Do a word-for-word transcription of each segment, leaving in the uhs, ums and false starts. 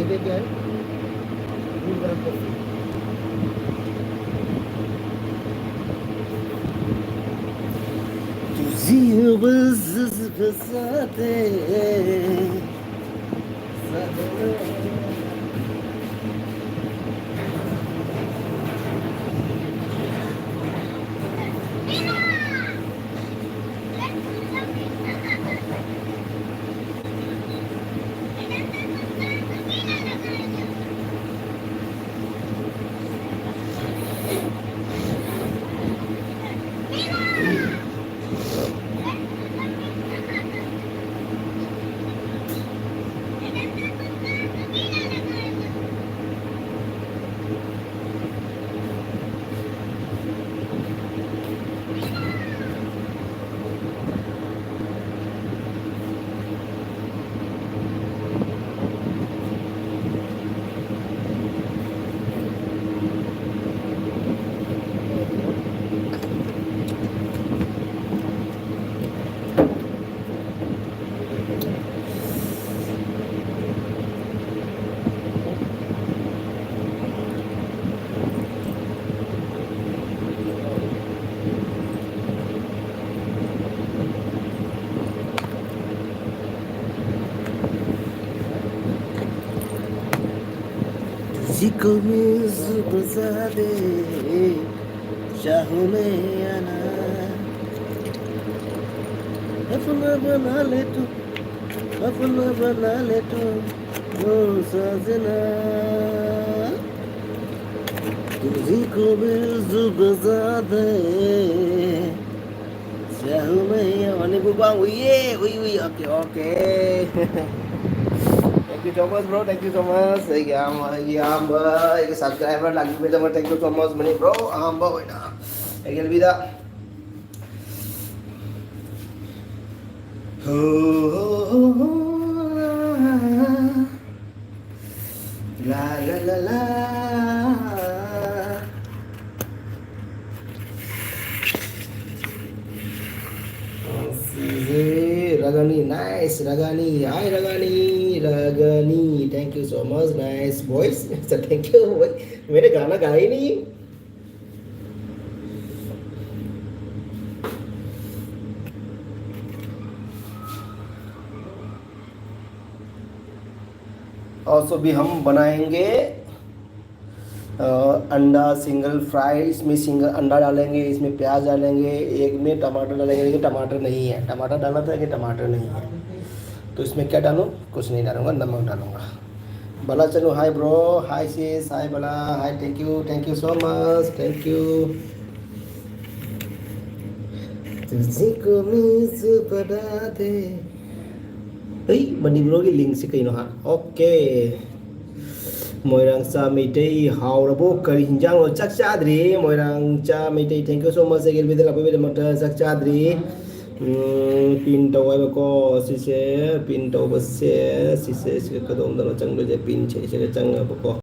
लेके आए, दूर गरम कॉफी। तुझी आवाज बजाते. तुझी कमीज बजा दे, चाहूं मैं या ना. अपना बना ले तू, अपना बना ले तू, ओ साजना. तुझी कमीज बजा दे, चाहूं मैं या ना. Ui, ui, ui, okay, okay. Thank you so much, bro. Thank you so much. ꯑꯩꯒꯤ ꯑꯍꯥꯟꯕ, ꯑꯩꯒꯤ ꯑꯍꯥꯟꯕ, ꯑꯩꯒꯤ subscriber ꯂꯥꯛꯄꯤꯕꯒꯤꯗꯃꯛ thank you so much ꯃꯅꯤ, bro. ꯑꯍꯥꯟꯕ ꯑꯣꯏꯅ ꯑꯩꯒꯤ ꯂꯝꯕꯤꯗ. ꯍꯣ, ꯍꯣ, ꯍꯣ, ꯍꯣ, ꯂꯥ, ꯂꯥ, ꯂꯥ, ꯂꯥ, ꯂꯥ. ꯁꯤꯁꯦ ꯔꯒ Nice, Ragani. Hi, Ragani. Ragani, thank you so much. Nice voice. So, thank you. भाई, मैंने गाना गाया ही नहीं. और सो भी हम बनाएंगे अ, अंडा सिंगल फ्राई. इसमें सिंगल अंडा डालेंगे, इसमें प्याज डालेंगे, एक में टमाटर डालेंगे, लेकिन टमाटर नहीं है. टमाटर डालना था कि टमाटर नहीं है, तो इसमें क्या डालूँ? कुछ नहीं डालूँगा, नमक डालूँगा. Bala Chanu, hi bro, hi sis, hi Bala, hi, thank you, thank you so much, thank you. तुझे को मैं बता दे. ꯑꯩ ꯃꯅꯤꯄꯨꯔꯒꯤ ꯂꯤꯡꯁꯤ ꯀꯩꯅꯣ ꯍꯥ? ꯑꯣꯀꯦ. ꯃꯣꯏꯔꯥꯡ ꯆꯥ ꯃꯩꯇꯩ ꯍꯥꯎꯔꯕꯣ? ꯀꯔꯤ ꯍꯤꯟꯖꯥꯡꯅꯣ? ꯆꯥꯛ ꯆꯥꯗ꯭ꯔꯤ. ꯃꯣꯏꯔꯥꯡ ꯆꯥ Meitei, thank you so much ꯑꯩꯒꯤ ꯑꯦꯜꯕꯤꯗ ꯂꯥꯛꯄꯤꯕꯒꯤꯗꯃꯛꯇ. ꯆꯥꯛ ꯆꯥꯗ꯭ꯔꯤ. ꯎꯝ, ꯄꯤꯟ ꯇꯧ ꯍꯥꯏꯕꯀꯣ ꯁꯤꯁꯦ. ꯄꯤꯟ ꯇꯧꯕꯁꯦ ꯁꯤꯁꯦ, ꯁꯤꯒ ꯀꯗꯣꯝꯗꯅꯣ ꯆꯪꯗꯣꯏꯁꯦ? ꯄꯤꯟꯁꯦ ꯁꯤꯒ ꯆꯪꯉꯕꯀꯣ.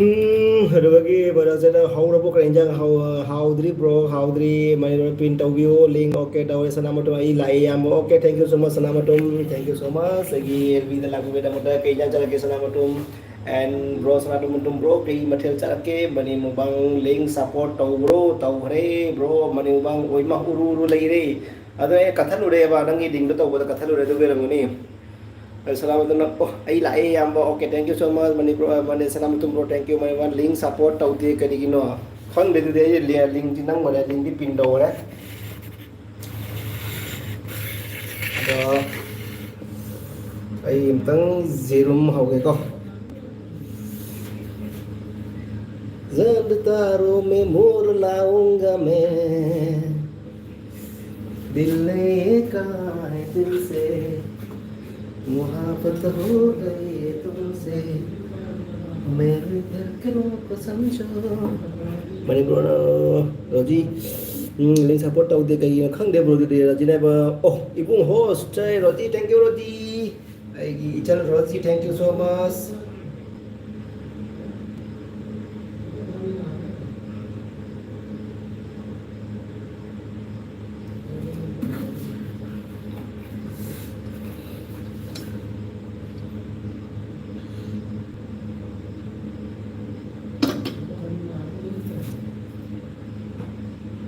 ꯎꯝ, ꯑꯗꯨꯗꯒꯤ ꯕ꯭ꯔꯗꯔꯁꯤꯅ ꯍꯧꯔꯕꯣ? ꯀꯔꯤ ꯏꯟꯖꯥꯡ ꯍꯧ-, ꯍꯥꯎꯗ꯭ꯔꯤ ꯕ꯭ꯔꯣ, ꯍꯥꯎꯗ꯭ꯔꯤ. ꯃꯅꯤꯄꯨꯔ ꯄꯤꯟ ꯇꯧꯕꯤꯌꯨ, ꯂꯤꯡ ꯑꯣꯀꯦ ꯇꯧꯔꯦ. ꯁꯅꯥꯃꯇꯣꯝ ꯑꯩ ꯂꯥꯛꯑꯦ ꯏꯌꯥꯝꯕ. Okay, thank you so much ꯁꯅꯥꯃꯇꯣꯝ, thank you so much. ꯑꯩꯒꯤ ꯑꯦꯜꯕꯤꯗ ꯂꯥꯛꯄꯤꯕꯒꯤꯗꯃꯛꯇ ꯀꯩ ꯏꯟꯖꯥꯡ ꯆꯥꯔꯛꯀꯦ ꯁꯅꯥꯃꯇꯣꯝ? And bro ꯁꯅꯥꯇꯣꯝ ꯃꯇꯣꯝ, bro ꯀꯩ ꯃꯊꯦꯜ ꯆꯥꯔꯛꯀꯦ? ꯃꯅꯤ ꯃꯨꯛꯕꯥꯡ ꯂꯤꯡ ꯁꯞꯄꯣꯔꯠ ꯇꯧꯕ꯭ꯔꯣ? ꯇꯧꯈ꯭ꯔꯦ bro, ꯃꯅꯤ ꯃꯨꯛꯕꯥꯡ ꯑꯣꯏꯃ ꯎꯔꯨ ꯎꯔꯨ ꯂꯩꯔꯦ. ꯑꯗꯣ ꯑꯩ ꯀꯠꯊꯠꯂꯨꯔꯦꯕ, ꯅꯪꯒꯤ ꯂꯤꯡꯗꯣ ꯇꯧꯕꯗ ꯀꯠꯊꯠꯂꯨꯔꯦ, ꯑꯗꯨꯒꯤ ꯑꯣꯏꯔꯝꯒꯅꯤ. ꯑꯗꯣ ꯁꯅꯥꯃꯇꯣꯝꯅ, "ꯑꯣ, ꯑꯩ ꯂꯥꯛꯑꯦ ꯏꯌꯥꯝꯕ, okay, thank you so much, Manipur, ꯑ, Mani Sanamatom bro, thank you, Mani mukbang ꯂꯤꯡ ꯁꯞꯄꯣꯔꯠ ꯇꯧꯗꯦ ꯀꯔꯤꯒꯤꯅꯣ?" ꯈꯪꯗꯦ, ꯑꯗꯨꯗꯤ ꯑꯩ ꯂꯤ-, ꯂꯤꯡꯗꯤ ꯅꯝꯈꯔꯦ, ꯂꯤꯡꯗꯤ ꯄꯤꯟ ꯇꯧꯈꯔꯦ. ꯑꯗꯣ ꯑꯩ ꯑꯝꯇꯪ ꯖꯦꯔꯨꯝ ꯍꯧꯒꯦꯀꯣ. ꯖꯟꯗ ꯇꯥꯔꯣ ꯃꯦ ꯃꯣꯔ ꯂꯥꯎꯡꯒ ꯃꯦ, ꯗꯤꯜ ꯂꯦ ꯀꯥ ꯍꯦ ꯇꯨꯝꯁꯦ, ꯃꯨꯍꯥꯕꯠ ꯍꯣ ꯒꯌꯤ ꯍꯦ ꯇꯨꯝꯁꯦ, ꯃꯦꯔꯦ ꯗꯤꯜ ꯀꯦ ꯂꯣꯒꯣ ꯁꯝꯖꯣ. ꯃꯅꯤꯄꯨꯔ, ꯔꯣꯖꯤ, ꯎꯝ, ꯂꯤꯡ ꯁꯞꯄꯣꯔꯠ ꯇꯧꯗꯦ, ꯀꯩꯒꯤꯅꯣ ꯈꯪꯗꯦ, ꯕ꯭ꯔꯣꯗꯤ ꯔꯣꯖꯤꯅ ꯍꯥꯏꯕ꯫ ꯑꯣ, ꯏꯕꯨꯡ host, Rosie, thank you, Rosie. ꯑꯩꯒꯤ ꯏꯆꯜ Rosie, thank you so much꯫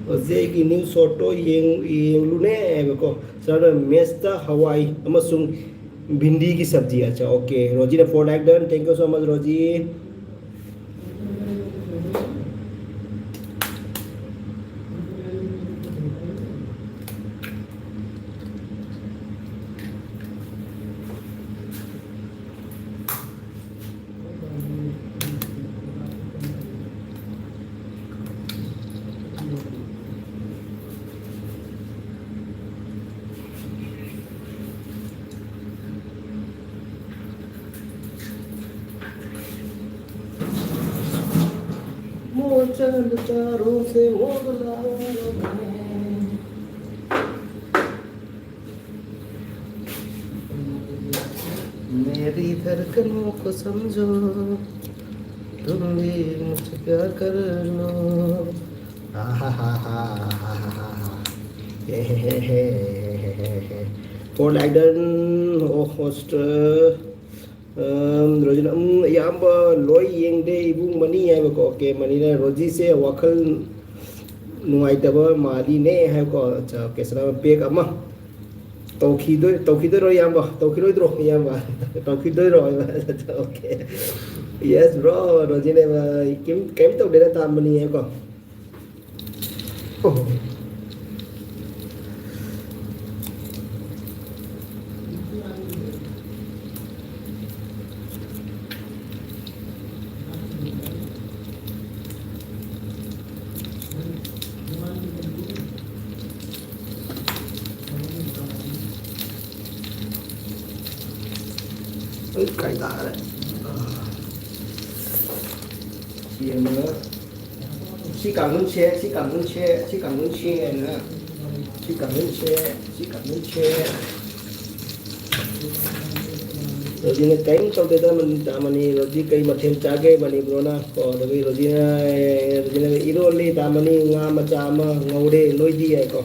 ꯍꯧꯖꯤꯛ ꯑꯩꯒꯤ ꯅ꯭ꯌꯨ ꯁꯣꯔꯠꯇꯣ ꯌꯦꯡ-, ꯌꯦꯡꯂꯨꯅꯦ ꯍꯥꯏꯕꯀꯣ꯫ ꯁꯥꯔꯅ ꯃꯦꯠꯁꯇ ꯍꯋꯥꯏ ꯑꯃꯁꯨꯡ ꯚꯤꯟꯗꯤꯒꯤ ꯁꯕꯖꯤ꯫ ꯑꯠꯆꯥ, ꯑꯣꯀꯦ꯫ ꯔꯣꯖꯤꯅ four like done, thank you so much, Roji. मोचन चारों से मोगला। मेरी धड़कनों को समझो, तुम भी मुझसे प्यार कर लो। आहाहाहा। Four like done, oh, host. ꯎꯝ, ꯔꯣꯖꯤꯅ, ꯎꯝ, ꯑꯌꯥꯝꯕ ꯂꯣꯏ ꯌꯦꯡꯗꯦ, ꯏꯕꯨꯡ ꯃꯅꯤ ꯍꯥꯏꯕꯀꯣ꯫ ꯑꯣꯀꯦ, ꯃꯅꯤꯅ ꯔꯣꯖꯤꯁꯦ ꯋꯥꯈꯜ ꯅꯨꯡꯉꯥꯏꯇꯕ ꯃꯥꯜꯂꯤꯅꯦ ꯍꯥꯏꯕꯀꯣ꯫ ꯑꯠꯆꯥ, ꯑꯣꯀꯦ, ꯁꯅꯥ ꯄꯦꯛ ꯑꯃ ꯇꯧꯈꯤꯗꯣꯏ-, ꯇꯧꯈꯤꯗꯣꯏꯔꯣ ꯏꯌꯥꯝꯕ? ꯇꯧꯈꯤꯔꯣꯏꯗ꯭ꯔꯣ ꯏꯌꯥꯝꯕ? ꯇꯧꯈꯤꯗꯣꯏꯔꯣ ꯍꯥꯏꯕ? ꯑꯣꯀꯦ꯫ Yes, bro, ꯔꯣꯖꯤꯅꯦꯕ, ꯀꯩꯝ, ꯀꯩꯝ ꯇꯧꯗꯦꯗ, ꯇꯥꯝꯕꯅꯤ ꯍꯥꯏꯕꯀꯣ꯫ ꯑꯩ ꯀꯥꯏ ꯇꯥꯈ꯭ꯔꯦ? ꯁꯤ ꯑꯃꯒ, ꯁꯤ ꯀꯥꯡꯈꯨꯜꯁꯦ, ꯁꯤ ꯀꯥꯡꯈꯨꯜꯁꯦ, ꯁꯤ ꯀꯥꯡꯈꯨꯜꯁꯦ ꯍꯥꯏꯅ, ꯁꯤ ꯀꯥꯡꯈꯨꯜꯁꯦ, ꯁꯤ ꯀꯥꯡꯈꯨꯜꯁꯦ꯫ ꯔꯣꯖꯤꯅ ꯀꯔꯤꯝ ꯇꯧꯗꯦꯗ, ꯃꯅꯤ ꯇꯥꯃꯅꯤ꯫ ꯔꯣꯖꯤ ꯀꯩ ꯃꯊꯦꯜ ꯆꯥꯒꯦ ꯃꯅꯤꯄꯨꯔꯅ? ꯀꯣ, ꯑꯗꯨꯒꯤ ꯔꯣꯖꯤꯅ, ꯔꯣꯖꯤꯅ ꯏꯔꯣꯜꯂꯤ ꯇꯥꯃꯅꯤ, ꯉꯥ ꯃꯆꯥ ꯑꯃ ꯉꯧꯔꯦ, ꯅꯣꯏꯗꯤ ꯌꯥꯏꯀꯣ꯫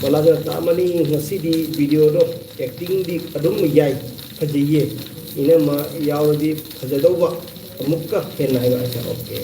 ꯕꯂꯥꯗ ꯇꯥꯃꯅꯤ ꯉꯁꯤꯗꯤ ꯚꯤꯗꯤꯑꯣꯗꯣ ꯑꯦꯛꯇꯤꯡꯗꯤ ꯑꯗꯨꯝ ꯌꯥꯏ, ꯐꯖꯩꯌꯦ꯫ ꯏꯅꯝꯃ ꯌꯥꯎꯔꯗꯤ ꯐꯖꯗꯧꯕ ꯑꯃꯨꯛꯀ ꯍꯦꯟꯅ ꯍꯥꯏꯕ ꯍꯥꯏꯇꯥꯔꯦ꯫ ꯑꯣꯀꯦ꯫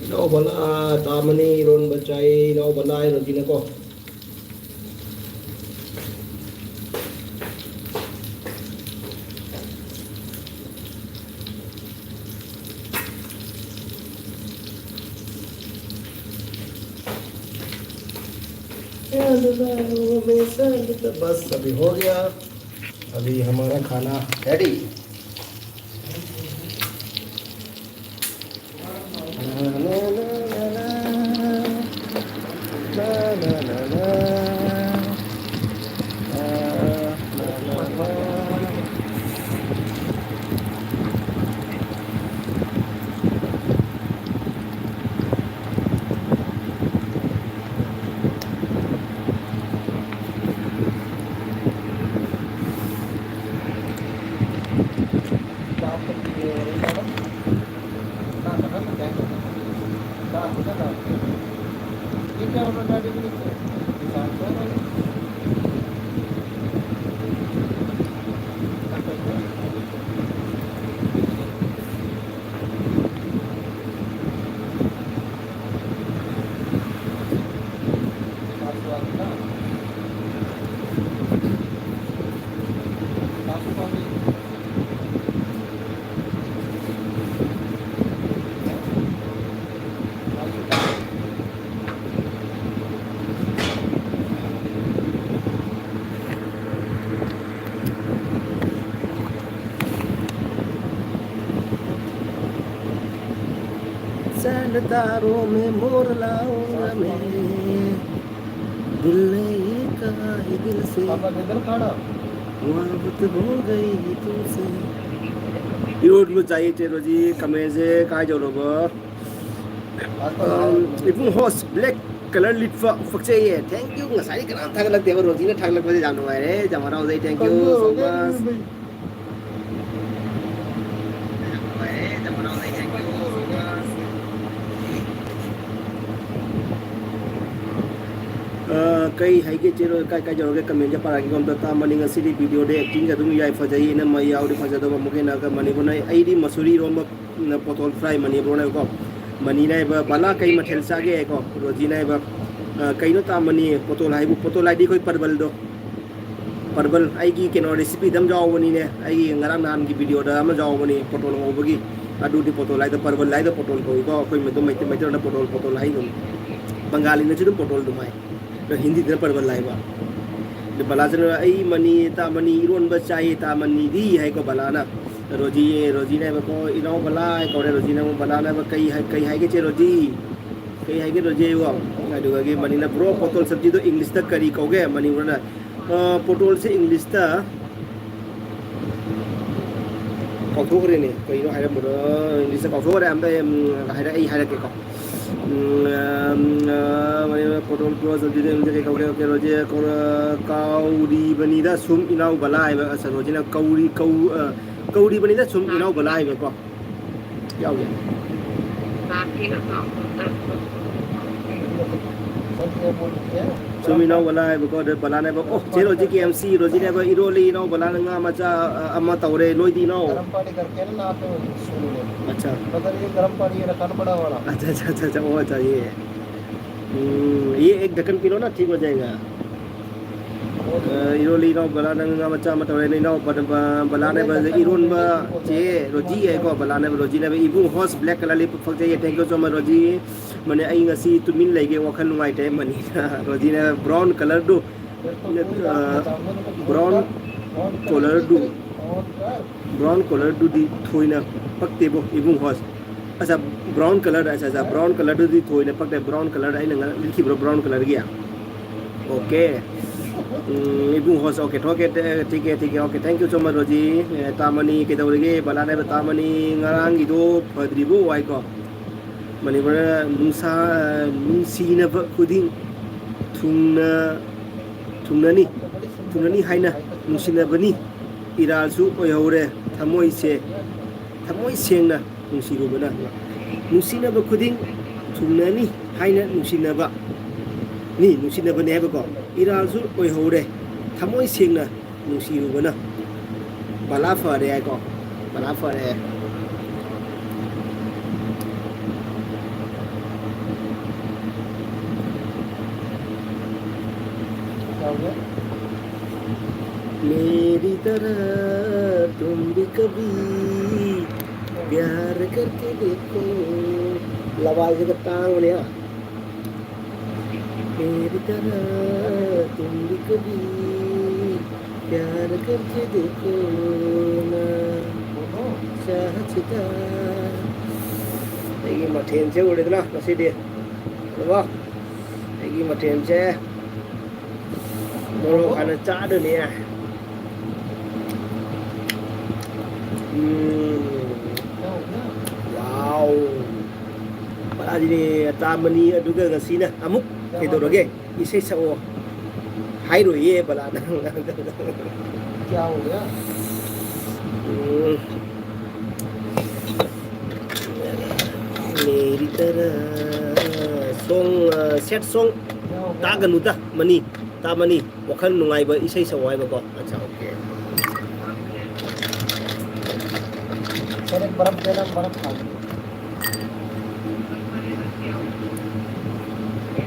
ꯏꯅꯥꯎꯕꯅ ꯇꯥꯃꯅꯤ ꯏꯔꯣꯟꯕ ꯆꯥꯏ, ꯏꯅꯥꯎꯕꯅ ꯍꯥꯏꯔꯣꯗꯤꯅꯀꯣ꯫ बस अभी हो गया। अभी हमारा खाना रेडी। चांद तारों में मोर लाऊंगा मैं, दिल ने ये कहा है दिल से, पापा इधर खड़ा। मोहब्बत हो गई तुमसे। ꯏꯔꯣꯟꯕ ꯆꯥꯏꯌꯦ ꯆꯦ ꯔꯣꯖꯤ, ꯈꯥꯃꯦꯟꯁꯦ ꯀꯥꯏ ꯌꯧꯔꯕ? ꯏꯕꯨꯡ ꯍꯣꯁ ꯕ꯭ꯂꯦꯛ ꯀꯂꯔ ꯂꯤꯠꯄ ꯄꯛꯆꯩꯌꯦ꯫ Thank you꯫ ꯉꯁꯥꯏ ꯀꯅꯥꯝ ꯊꯥꯒꯠꯂꯛꯇꯦꯕ, ꯔꯣꯖꯤꯅ ꯊꯥꯒꯠꯂꯛꯄꯁꯦ ꯌꯥꯝ ꯅꯨꯡꯉꯥꯏꯔꯦ꯫ ꯌꯥꯝ ꯍꯔꯥꯎꯖꯩ꯫ Thank you so much꯫ ꯑ, ꯀꯩ ꯍꯥꯏꯒꯦ ꯆꯦ ꯔꯣ-, ꯀꯥꯏ, ꯀꯥꯏ ꯌꯧꯔꯒꯦ? ꯀꯃꯦꯟꯁꯦ ꯄꯥꯔꯛꯑꯒꯦꯀꯣ ꯑꯝꯇ꯫ ꯇꯥ ꯃꯅꯤ ꯉꯁꯤꯗꯤ ꯚꯤꯗꯤꯑꯣꯗ ꯑꯦꯛꯇꯤꯡꯒ ꯑꯗꯨꯝ ꯌꯥꯏ, ꯐꯖꯩ꯫ ꯏꯅꯝꯃ ꯌꯥꯎꯔꯗꯤ ꯐꯖꯗꯧꯕ꯫ ꯑꯃꯨꯛꯀ ꯍꯦꯟꯅ ꯃꯅꯤꯄꯨꯔꯅ, ꯑꯩꯗꯤ ꯃꯁꯨꯔꯤ ꯏꯔꯣꯝꯕ, ꯎꯝ, ꯄꯣꯇꯣꯜ ꯐ꯭ꯔꯥꯏ ꯃꯅꯤꯄꯨꯔꯅꯀꯣ꯫ ꯃꯅꯤꯅ ꯍꯥꯏꯕ, "ꯕꯂꯥ ꯀꯩ ꯃꯊꯦꯜ ꯆꯥꯒꯦ?" ꯍꯥꯏꯀꯣ꯫ ꯔꯣꯖꯤꯅ ꯍꯥꯏꯕ, ꯑ, "ꯀꯩꯅꯣ ꯇꯥ ꯃꯅꯤ, ꯄꯣꯇꯣꯜ ꯍꯥꯏꯕꯨ?" ꯄꯣꯇꯣꯜ ꯍꯥꯏꯗꯤ ꯑꯩꯈꯣꯏ ꯄꯔꯕꯜꯗꯣ꯫ ꯄꯔꯕꯜ, ꯑꯩꯒꯤ ꯀꯩꯅꯣ ꯔꯦꯁꯤꯄꯤꯗ ꯑꯃ ꯌꯥꯎꯕꯅꯤꯅꯦ, ꯑꯩꯒꯤ ꯉꯔꯥꯡ ꯅꯍꯥꯟꯒꯤ ꯚꯤꯗꯤꯑꯣꯗ ꯑꯃ ꯌꯥꯎꯕꯅꯤ, ꯄꯣꯇꯣꯜ ꯉꯧꯕꯒꯤ꯫ ꯑꯗꯨꯗꯤ ꯄꯣꯇꯣꯜ ꯍꯥꯏꯗꯣ, ꯄꯔꯕꯜ ꯍꯥꯏꯗꯣ ꯄꯣꯇꯣꯜ ꯀꯧꯏꯀꯣ꯫ ꯑꯩꯈꯣꯏ ꯑꯗꯨꯝ ꯃꯩꯇꯩ, ꯃꯩꯇꯩꯂꯣꯟꯗ ꯄꯣꯇꯣꯜ, ꯄꯣꯇꯣꯜ ꯍꯥꯏ ꯑꯗꯨꯝ꯫ ꯕꯪꯒꯥꯂꯤꯅꯁꯨ ꯑꯗꯨꯝ ꯄꯣꯇꯣꯜ ꯑꯗꯨꯝ ꯍꯥꯏ꯫ ꯑꯗꯣ ꯍꯤꯟꯗꯤꯗꯅ ꯄꯔꯕꯜ ꯍꯥꯏꯕ꯫ ꯕꯂꯥꯁꯤꯅ "ꯑꯩ ꯃꯅꯤ, ꯇꯥ ꯃꯅꯤ ꯏꯔꯣꯟꯕ ꯆꯥꯏ, ꯇꯥ ꯃꯅꯤꯗꯤ?" ꯍꯥꯏꯀꯣ ꯕꯂꯥꯅ꯫ ꯔꯣꯖꯤ, ꯔꯣꯖꯤꯅ ꯍꯥꯏꯕꯀꯣ, "ꯏꯅꯥꯎ ꯕꯂꯥ" ꯍꯥꯏ ꯀꯧꯔꯦ꯫ ꯔꯣꯖꯤꯅ ꯑꯃꯨꯛ ꯕꯂꯥꯅ ꯍꯥꯏꯕ, "ꯀꯩ ꯍꯥꯏ-, ꯀꯩ ꯍꯥꯏꯒꯦ ꯆꯦ ꯔꯣꯖꯤ? ꯀꯩ ꯍꯥꯏꯒꯦ ꯔꯣꯖꯤ?" ꯍꯥꯏꯕꯀꯣ꯫ ꯑꯗꯨꯒ ꯃꯅꯤꯅ, "ꯕ꯭ꯔꯣ, ꯄꯣꯇꯣꯜ ꯁꯕꯖꯤꯗꯣ ꯏꯪꯂꯤꯁꯇ ꯀꯔꯤ ꯀꯧꯒꯦ?" ꯃꯅꯤꯄꯨꯔꯅ, "ꯑ, ꯄꯣꯇꯣꯜꯁꯦ ꯏꯪꯂꯤꯁꯇ ꯀꯥꯎꯊꯣꯛꯈ꯭ꯔꯦꯅꯦ, ꯀꯩꯅꯣ ꯍꯥꯏꯔꯝꯕꯗꯣ, ꯏꯪꯂꯤꯁꯇ ꯀꯥꯎꯊꯣꯛꯈ꯭ꯔꯦ꯫ ꯑꯝꯇ, ꯎꯝ, ꯍꯥꯏꯔ-, ꯑꯩ ꯍꯥꯏꯔꯛꯀꯦꯀꯣ꯫ ꯎꯝ, ꯑꯝ, ꯑ, ꯃꯅꯤꯄꯨꯔ ꯄꯣꯇꯣꯜ ꯀ꯭ꯂꯣꯖ ꯑꯗꯨꯗꯤ ꯑꯗꯨꯝ ꯀꯩ ꯀꯧꯒꯦ? ꯑꯣꯀꯦ, ꯔꯣꯖꯦ, ꯀꯧꯔ-, ꯀꯥꯎꯔꯤꯕꯅꯤꯗ ꯁꯨꯝ ꯏꯅꯥꯎ ꯕꯂꯥ ꯍꯥꯏꯕ, ꯑꯁ, ꯔꯣꯖꯤꯅ ꯀꯧꯔꯤ-, ꯀꯧ-, ꯑ, ꯀꯧꯔꯤꯕꯅꯤꯗ ꯁꯨꯝ ꯏꯅꯥꯎ ꯕꯂꯥ ꯍꯥꯏꯕꯀꯣ꯫ ꯌꯥꯎꯒꯦ꯫ ꯁꯨꯝ ꯏꯅꯥꯎ ꯕꯂꯥ ꯍꯥꯏꯕꯀꯣ, ꯑꯗ ꯕꯂꯥꯅꯦꯕ, "ꯑꯣ, ꯆꯦ ꯔꯣꯖꯤꯒꯤ ꯑꯦꯝ ꯁꯤ ꯔꯣꯖꯤꯅꯦꯕ, ꯏꯔꯣꯜꯂꯤ ꯏꯅꯥꯎ ꯕꯂꯥꯅ ꯉꯥ ꯃꯆꯥ, ꯑ, ꯑꯃ ꯇꯧꯔꯦ, ꯅꯣꯏꯗꯤ ꯏꯅꯥꯎ?" गरम पानी करके ना, आप सुन ले। अच्छा। पता नहीं, गरम पानी ये रखा ना बड़ा वाला। अच्छा, अच्छा, अच्छा, अच्छा, वो अच्छा, ये। हम्म, ये एक ढक्कन पी लो ना, ठीक हो जाएगा। ꯑ, ꯏꯔꯣꯜꯂꯤ ꯏꯅꯥꯎ ꯕꯂꯥ, ꯅꯪ ꯉꯥ ꯃꯆꯥ ꯑꯃ ꯇꯧꯔꯦ, ꯅꯪ ꯏꯅꯥꯎ ꯕ-, ꯕ-, ꯕꯂꯥꯅꯦꯕ, ꯏꯔꯣꯟꯕ ꯆꯦ ꯔꯣꯖꯤ ꯍꯥꯏꯀꯣ, ꯕꯂꯥꯅꯦꯕ, ꯔꯣꯖꯤꯅꯦꯕ, ꯏꯕꯨꯡ ꯍꯣꯁ ꯕ꯭ꯂꯦꯛ ꯀꯂꯔ ꯂꯤꯞ ꯄꯛꯆꯩꯌꯦ, thank you so much Roji. ꯃꯅꯦ, ꯑꯩ ꯉꯁꯤ ꯇꯨꯃꯤꯟ ꯂꯩꯒꯦ, ꯋꯥꯈꯜ ꯅꯨꯡꯉꯥꯏꯇꯦ꯫ ꯃꯅꯤꯅ, ꯔꯣꯖꯤꯅ ꯕ꯭ꯔꯥꯎꯟ ꯀꯂꯔꯗꯨ, ꯑ, ꯕ꯭ꯔꯥꯎꯟ ꯀꯂꯔꯗꯨ, ꯕ꯭ꯔꯥꯎꯟ ꯀꯂꯔꯗꯨꯗꯤ ꯊꯣꯏꯅ ꯄꯛꯇꯦꯕꯣ, ꯏꯕꯨꯡ ꯍꯣꯁ꯫ ꯑꯠꯆꯥ, ꯕ꯭ꯔꯥꯎꯟ ꯀꯂꯔꯗ, ꯑꯠꯆꯥ, ꯑꯠꯆꯥ, ꯕ꯭ꯔꯥꯎꯟ ꯀꯂꯔꯗꯨꯗꯤ ꯊꯣꯏꯅ ꯄꯛꯇꯦ, ꯕ꯭ꯔꯥꯎꯟ ꯀꯂꯔꯗ ꯑꯩꯅ ꯉ-, ꯂꯤꯠꯈꯤꯕ꯭ꯔꯣ ꯕ꯭ꯔꯥꯎꯟ ꯀꯂꯔꯒꯤ? ꯑꯣꯀꯦ꯫ ꯎꯝ, ꯏꯕꯨꯡ ꯍꯣꯁ, ꯑꯣꯀꯦ, ꯊꯣꯛꯀꯦ, ꯇꯦ-, ꯊꯤꯀꯦ, ꯊꯤꯀꯦ, okay, thank you so much Roji. ꯑꯦ, ꯇꯥꯃꯅꯤ, ꯀꯩꯗꯧꯔꯤꯒꯦ? ꯕꯂꯥꯅ ꯍꯥꯏꯕ, "ꯇꯥꯃꯅꯤ, ꯉꯔꯥꯡꯒꯤꯗꯣ ꯐꯗ꯭ꯔꯤꯕꯣ?" ꯍꯥꯏꯀꯣ꯫ ꯃꯅꯤꯄꯨꯔꯗ ꯅꯨꯡꯁꯥ-, ꯅꯨꯡꯁꯤꯅꯕ ꯈꯨꯗꯤꯡ ꯊꯨꯡꯅ-, ꯊꯨꯡꯅꯅꯤ, ꯊꯨꯡꯅꯅꯤ ꯍꯥꯏꯅ ꯅꯨꯡꯁꯤꯅꯕꯅꯤ꯫ ꯏꯔꯥꯜꯁꯨ ꯑꯣꯏꯍꯧꯔꯦ ꯊꯃꯣꯏꯁꯦ, ꯊꯃꯣꯏ ꯁꯦꯡꯅ ꯅꯨꯡꯁꯤꯔꯨꯕꯅ꯫ ꯅꯨꯡꯁꯤꯅꯕ ꯈꯨꯗꯤꯡ ꯊꯨꯡꯅꯅꯤ ꯍꯥꯏꯅ ꯅꯨꯡꯁꯤꯅꯕ, ꯅꯤ, ꯅꯨꯡꯁꯤꯅꯕꯅꯤ ꯍꯥꯏꯕꯀꯣ꯫ ꯏꯔꯥꯜꯁꯨ ꯑꯣꯏꯍꯧꯔꯦ ꯊꯃꯣꯏ ꯁꯦꯡꯅ ꯅꯨꯡꯁꯤꯔꯨꯕꯅ꯫ ꯕꯂꯥ ꯐꯔꯦ ꯍꯥꯏꯀꯣ, ꯕꯂꯥ ꯐꯔꯦ꯫ मेरी तरह तुम भी कभी प्यार करके देखो. ꯂꯋꯥꯏꯁꯤꯒ ꯇꯥꯡꯕꯅꯦ, ꯍꯥ? मेरी तरह तुम भी कभी प्यार करके देखो ना, चाहता। ꯑꯩꯒꯤ ꯃꯊꯦꯜꯁꯦ ꯎꯔꯦꯗꯅ ꯉꯁꯤꯗꯤ, ꯎꯔꯕꯣ? ꯑꯩꯒꯤ ꯃꯊꯦꯜꯁꯦ ꯃꯣꯔꯣꯛ ꯍꯥꯟꯅ ꯆꯥꯗꯣꯏꯅꯦ꯫ ꯎꯝ꯫ ꯋꯥꯎ꯫ ꯄꯔꯥꯗꯤꯅꯦ ꯆꯥꯝꯃꯅꯤ꯫ ꯑꯗꯨꯒ ꯉꯁꯤꯅ ꯑꯃꯨꯛ ꯀꯩꯗꯧꯔꯒꯦ? ꯏꯁꯩ ꯁꯛꯑꯣ ꯍꯥꯏꯔꯣꯏꯌꯦ ꯕꯂꯥꯅ꯫ क्या हो गया? ꯎꯝ꯫ मेरी तरह song, ꯑ, sad song ꯇꯥꯒꯅꯨꯗ, ꯃꯅꯤ, ꯇꯥ ꯃꯅꯤ꯫ ꯋꯥꯈꯜ ꯅꯨꯡꯉꯥꯏꯕ ꯏꯁꯩ ꯁꯛꯑꯣ ꯍꯥꯏꯕꯀꯣ꯫ ꯑꯠꯆꯥ, okay. सर, एक बर्फ देना, बर्फ खा लो।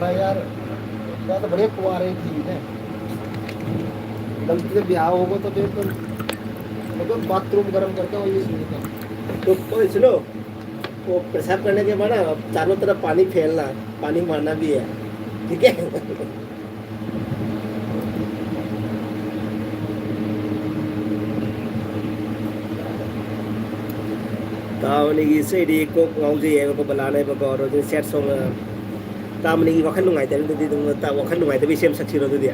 भाई यार, या तो बढ़िया कुंवारे ही ठीक है। गलती से ब्याह होगा तो फिर तो, मतलब, बाथरूम गर्म करके वही सुनता। तो कोई सुनो, वो पेशाब करने के बाद ना, चारों तरफ पानी फैलना, पानी मारना भी है, ठीक है? ꯇꯥꯕꯅꯤꯒꯤ ꯏꯁꯩꯗꯤ ꯀꯣꯛ ꯉꯥꯎꯖꯩ ꯍꯥꯏꯕꯀꯣ, ꯕꯂꯥꯅ ꯍꯥꯏꯕꯀꯣ, ꯑꯗꯣ ꯍꯧꯖꯤꯛ sad song, ꯇꯥꯕꯅꯤꯒꯤ ꯋꯥꯈꯜ ꯅꯨꯡꯉꯥꯏꯇꯕꯗꯨꯗꯤ ꯑꯗꯨꯝ ꯇꯥ-, ꯋꯥꯈꯜ ꯅꯨꯡꯉꯥꯏꯇꯕ ꯏꯁꯩ ꯑꯃ ꯁꯛꯁꯤꯔꯣ ꯑꯗꯨꯗꯤ?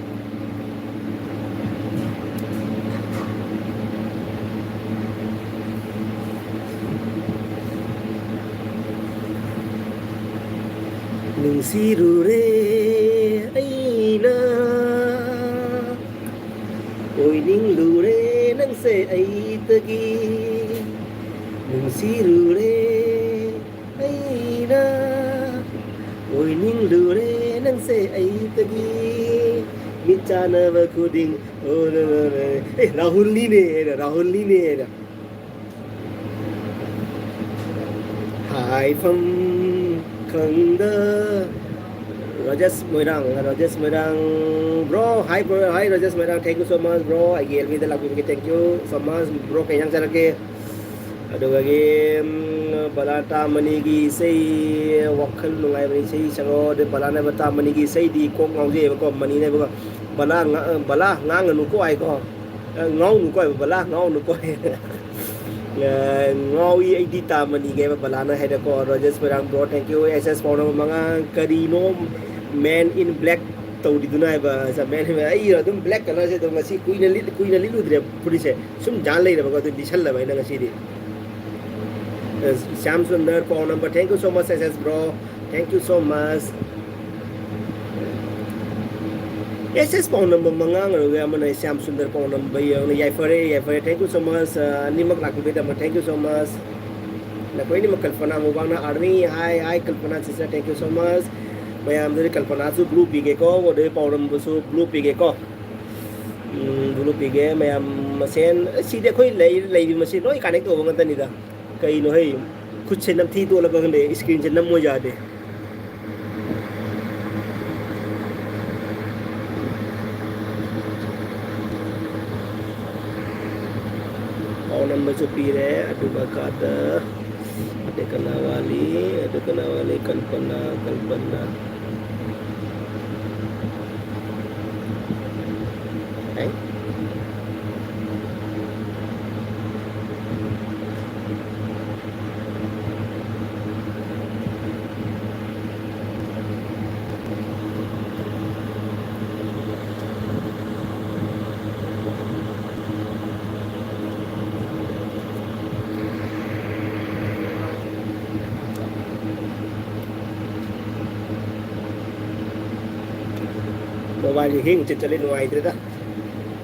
ꯅꯨꯡꯁꯤꯔꯨꯔꯦ ꯑꯩꯅ, ꯑꯣꯏꯅꯤꯡꯂꯨꯔꯦ ꯅꯪꯁꯦ ꯑꯩꯗꯒꯤ꯫ ꯅꯨꯡꯁꯤꯔꯨꯔꯦ ꯑꯩꯅ, ꯑꯣꯏꯅꯤꯡꯂꯨꯔꯦ ꯅꯪꯁꯦ ꯑꯩꯗꯒꯤ꯫ ꯃꯤꯠ ꯆꯥꯟꯅꯕ ꯈꯨꯗꯤꯡ ꯑꯣ, ꯑꯦ, ꯔꯥꯍꯨꯜꯅꯤꯅꯦ, ꯔꯥꯍꯨꯜꯅꯤꯅꯦ꯫ ꯍꯥꯏꯐꯝ ꯈꯪꯗ꯫ ꯔꯣꯖꯦꯁ ꯃꯣꯏꯔꯥꯡ, ꯔꯣꯖꯦꯁ ꯃꯣꯏꯔꯥꯡ, bro, hi bro, hi Rojesh Moirang, thank you so much bro, ꯑꯩꯒꯤ L Vꯗ ꯂꯥꯛꯄꯤꯕꯒꯤ thank you so much bro꯫ ꯀꯩ ꯏꯟꯖꯥꯡ ꯆꯥꯔꯛꯀꯦ? ꯑꯗꯨꯗꯒꯤ ꯕꯂꯥ ꯇꯥ ꯃꯅꯤꯒꯤ ꯏꯁꯩ, ꯋꯥꯈꯜ ꯅꯨꯡꯉꯥꯏꯕ ꯏꯁꯩ ꯁꯛꯂꯣ꯫ ꯑꯗꯩ ꯕꯂꯥꯅ ꯍꯥꯏꯕ ꯇꯥ ꯃꯅꯤꯒꯤ ꯏꯁꯩꯗꯤ ꯀꯣꯛ ꯉꯥꯎꯖꯩꯑꯕꯀꯣ, ꯃꯅꯤꯅ ꯍꯥꯏꯕꯀꯣ, "ꯕꯂꯥ, ꯕꯂꯥ ꯉꯥꯡꯒꯅꯨꯀꯣ" ꯍꯥꯏꯀꯣ, "ꯉꯥꯎꯅꯨꯀꯣ" ꯍꯥꯏꯕ, "ꯕꯂꯥ ꯉꯥꯎꯅꯨꯀꯣ" ꯍꯥꯏ꯫ "ꯉꯥꯎꯏ ꯑꯩꯗꯤ ꯇꯥ ꯃꯅꯤꯒꯤ" ꯍꯥꯏꯕ ꯕꯂꯥꯅ ꯍꯥꯏꯔꯦꯀꯣ꯫ ꯔꯣꯖꯦꯁ ꯃꯣꯏꯔꯥꯡ bro, thank you꯫ ꯑꯦꯁ ꯑꯦꯁ ꯄꯥꯎꯅꯝ ꯃꯉꯥ, "ꯀꯔꯤꯅꯣ Man in Black ꯇꯧꯔꯤꯗꯨꯅ" ꯍꯥꯏꯕ꯫ ꯑꯩ ꯑꯗꯨꯝ black colourꯁꯦ ꯑꯗꯨꯝ ꯉꯁꯤ ꯀꯨꯏꯅ ꯂꯤꯠ-, ꯀꯨꯏꯅ ꯂꯤꯠꯂꯨꯗ꯭ꯔꯦ ꯐꯨꯔꯤꯠꯁꯦ꯫ ꯁꯨꯝ ꯖꯥꯟ ꯂꯩꯔꯕꯀꯣ, ꯑꯗꯨ ꯂꯤꯁꯜꯂꯕ ꯑꯩꯅ ꯉꯁꯤꯗꯤ꯫ ꯑ, ꯁ꯭ꯌꯥꯝ ꯁꯨꯟꯗꯔ ꯄꯥꯎ ꯅꯝꯕ, thank you so much, S S bro, thank you so much꯫ S S ꯄꯥꯎ ꯅꯝꯕ ꯃꯉꯥ ꯉꯔꯨꯒ ꯑꯃꯅ ꯁ꯭ꯌꯥꯝ ꯁꯨꯟꯗꯔ ꯄꯥꯎ ꯅꯝꯕ ꯌꯥꯎꯅ, ꯌꯥꯏꯐꯔꯦ, ꯌꯥꯏꯐꯔꯦ, thank you so much꯫ ꯑ, ꯑꯅꯤꯃꯛ ꯂꯥꯛꯄꯤꯕꯒꯤꯗꯃꯛ thank you so much꯫ ꯅꯈꯣꯏ ꯑꯅꯤꯃꯛ, ꯀꯜꯄꯅꯥ ꯃꯨꯕꯥꯡꯅ army, hi, hi, Kalpana sister, thank you so much꯫ ꯃꯌꯥꯝꯗꯗꯤ ꯀꯜꯄꯅꯥꯁꯨ blue ꯄꯤꯒꯦꯀꯣ, ꯑꯗꯩ ꯄꯥꯎ ꯅꯝꯕꯁꯨ blue ꯄꯤꯒꯦꯀꯣ꯫ ꯎꯝ, blue ꯄꯤꯒꯦ ꯃꯌꯥꯝ ꯃꯁꯦꯟ꯫ ꯑꯁ, ꯁꯤꯗꯤ ꯑꯩꯈꯣꯏ ꯂꯩ-, ꯂꯩꯔꯤꯕ ꯃꯁꯤ ꯂꯣꯏ connect ꯇꯧꯕ ꯉꯥꯛꯇꯅꯤꯗ꯫ ꯀꯩꯅꯣ ꯍꯩ, ꯈꯨꯠꯁꯦ ꯅꯝꯊꯤ ꯇꯣꯠꯂꯕ ꯈꯪꯗꯦ, screenꯁꯦ ꯅꯝꯃꯣ ꯌꯥꯗꯦ꯫ ꯄꯥꯎ ꯅꯝꯕꯁꯨ ꯄꯤꯔꯦ, ꯑꯗꯨꯒ ꯀꯥꯗ ꯑꯗꯩ ꯀꯅꯥ ꯋꯥꯠꯂꯤ? ꯑꯗꯨ ꯀꯅꯥ ꯋꯥꯠꯂꯤ? ꯀꯜꯄꯅꯥ, ꯀꯜꯄꯅꯥ꯫ ꯑꯦ? Mobileꯁꯦ hang ꯆꯠ ꯆꯠꯂꯦ, ꯅꯨꯡꯉꯥꯏꯇ꯭ꯔꯦꯗ꯫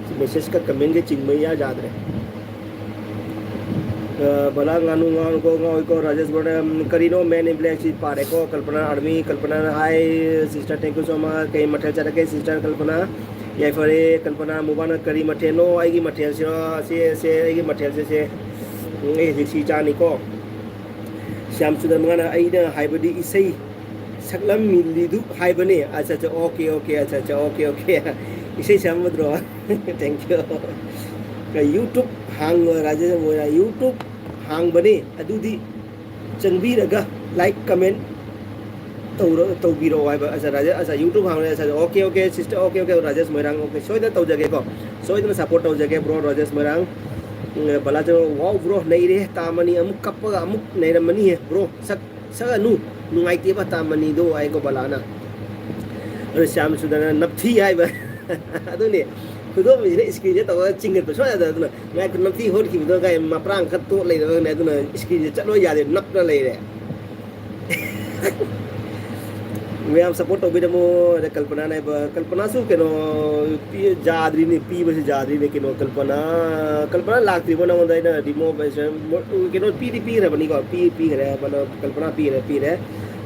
ꯁꯤ messageꯀ commentꯀ ꯆꯤꯡꯕ ꯏꯌꯥ ꯌꯥꯗ꯭ꯔꯦ꯫ ꯑ, ꯕꯂꯥ ꯉꯥꯅꯨ ꯉꯥꯎꯔꯨꯀꯣ, ꯉꯥꯎꯔꯨꯀꯣ, ꯔꯥꯖꯦꯁ ꯕ꯭ꯔꯣꯅ, ꯎꯝ, ꯀꯔꯤꯅꯣ Man in Blackꯁꯤ ꯄꯥꯔꯦꯀꯣ꯫ Kalpana army, ꯀꯜꯄꯅꯥꯅ hi sister, thank you so much꯫ ꯀꯩ ꯃꯊꯦꯜ ꯆꯥꯔꯒꯦ sister ꯀꯜꯄꯅꯥ? ꯌꯥꯏꯐꯔꯦ ꯀꯜꯄꯅꯥ꯫ ꯃꯨꯕꯥꯅ ꯀꯔꯤ ꯃꯊꯦꯜꯅꯣ? ꯑꯩꯒꯤ ꯃꯊꯦꯜꯁꯤꯔꯣ? ꯁꯦ, ꯁꯦ, ꯑꯩꯒꯤ ꯃꯊꯦꯜꯁꯦ, ꯁꯦ꯫ ꯎꯝ, ꯑꯩ ꯍꯧꯖꯤꯛ ꯁꯤ ꯆꯥꯅꯤꯀꯣ꯫ ꯁ꯭ꯌꯥꯝ ꯁꯨꯟꯗꯔ ꯃꯉꯥꯅ ꯑꯩꯅ ꯍꯥꯏꯕꯗꯤ ꯏꯁꯩ ꯁꯛꯂꯝꯃꯤꯗꯨ ꯍꯥꯏꯕꯅꯦ꯫ ꯑꯠꯆꯥ, ꯑꯠꯆꯥ, okay, okay, ꯑꯠꯆꯥ, ꯑꯠꯆꯥ, okay, okay꯫ ꯏꯁꯩ ꯁꯛꯂꯝꯕꯗ꯭ꯔꯣ? Thank you꯫ ꯀ-, YouTube ꯍꯥꯡꯉꯣ, ꯔꯥꯖꯦꯟꯗ꯭ꯔ ꯃꯣꯏꯔꯥ, YouTube ꯍꯥꯡꯕꯅꯤ, ꯑꯗꯨꯗꯤ ꯆꯪꯕꯤꯔꯒ like, comment ꯇꯧꯔ-, ꯇꯧꯕꯤꯔꯛꯑꯣ ꯍꯥꯏꯕ꯫ ꯑꯁꯥ, ꯔꯥꯖꯦ-, ꯑꯁꯥ, YouTube ꯍꯥꯡꯂꯦ꯫ ꯑꯁꯥ, okay, okay, sister, okay, okay, Rajesh ꯃꯣꯏꯔꯥꯡ, okay, ꯁꯣꯏꯗꯅ ꯇꯧꯖꯒꯦꯀꯣ, ꯁꯣꯏꯗꯅ support ꯇꯧꯖꯒꯦ, bro, ꯔꯥꯖꯦꯁ ꯃꯣꯏꯔꯥꯡ꯫ ꯎꯝ, ꯕꯂꯥ ꯆꯅꯨ, wow, bro, ꯅꯩꯔꯦ, ꯇꯥ ꯃꯅꯤ ꯑꯃꯨꯛ ꯀꯞꯄꯒ ꯑꯃꯨꯛ ꯅꯩꯔꯝꯃꯅꯤꯍꯦ, bro, ꯁꯛ-, ꯁꯛꯑꯅꯨ, ꯅꯨꯡꯉꯥꯏꯇꯦꯕ ꯇꯥ ꯃꯅꯤꯗꯣ ꯍꯥꯏꯀꯣ ꯕꯂꯥꯅ꯫ ꯑꯗꯨ ꯁ꯭ꯌꯥꯝ ꯁꯨꯟꯗꯔꯅ ꯅꯞꯊꯤ ꯍꯥꯏꯕ꯫ ꯑꯗꯨꯅꯦ, ꯈꯨꯗꯣꯝꯕꯤꯁꯤꯅ screenꯁꯦ ꯇꯧꯔꯒ ꯆꯤꯡꯈꯠꯄ ꯁꯨꯡꯌꯥ ꯌꯥꯗꯕ꯫ ꯑꯗꯨꯅ ꯉꯥꯏꯈꯣ, ꯅꯝꯊꯤ ꯍꯣꯠꯈꯤꯕꯗꯣ ꯀꯥꯏ ꯃꯄ꯭ꯔꯥꯡ ꯈꯔ ꯇꯣꯠ ꯂꯩꯔꯒꯅꯦ, ꯑꯗꯨꯅ screenꯁꯦ ꯆꯠꯂꯣ ꯌꯥꯗꯦ, ꯅꯞꯅ ꯂꯩꯔꯦ꯫ ꯃꯌꯥꯝ support ꯇꯧꯕꯤꯔꯝꯃꯣ꯫ ꯑꯗ ꯀꯜꯄꯅꯥꯅ ꯍꯥꯏꯕ, ꯀꯜꯄꯅꯥꯁꯨ ꯀꯩꯅꯣ, ꯄꯤ-, ꯌꯥꯗ꯭ꯔꯤꯅꯦ, ꯄꯤꯕꯁꯨ ꯌꯥꯗ꯭ꯔꯤꯅꯦ ꯀꯩꯅꯣ꯫ ꯀꯜꯄꯅꯥ, ꯀꯜꯄꯅꯥ ꯂꯥꯛꯇ꯭ꯔꯤꯕꯣ ꯅꯉꯣꯟꯗ? ꯑꯩꯅ ꯔꯤꯃꯣ ꯀꯩꯅꯣ ꯄꯤꯗꯤ ꯄꯤꯈ꯭ꯔꯕꯅꯤꯀꯣ, ꯄꯤ-, ꯄꯤꯈ꯭ꯔꯦ, ꯀꯜꯄꯅꯥ ꯄꯤꯈ꯭ꯔꯦ, ꯄꯤꯔꯦ꯫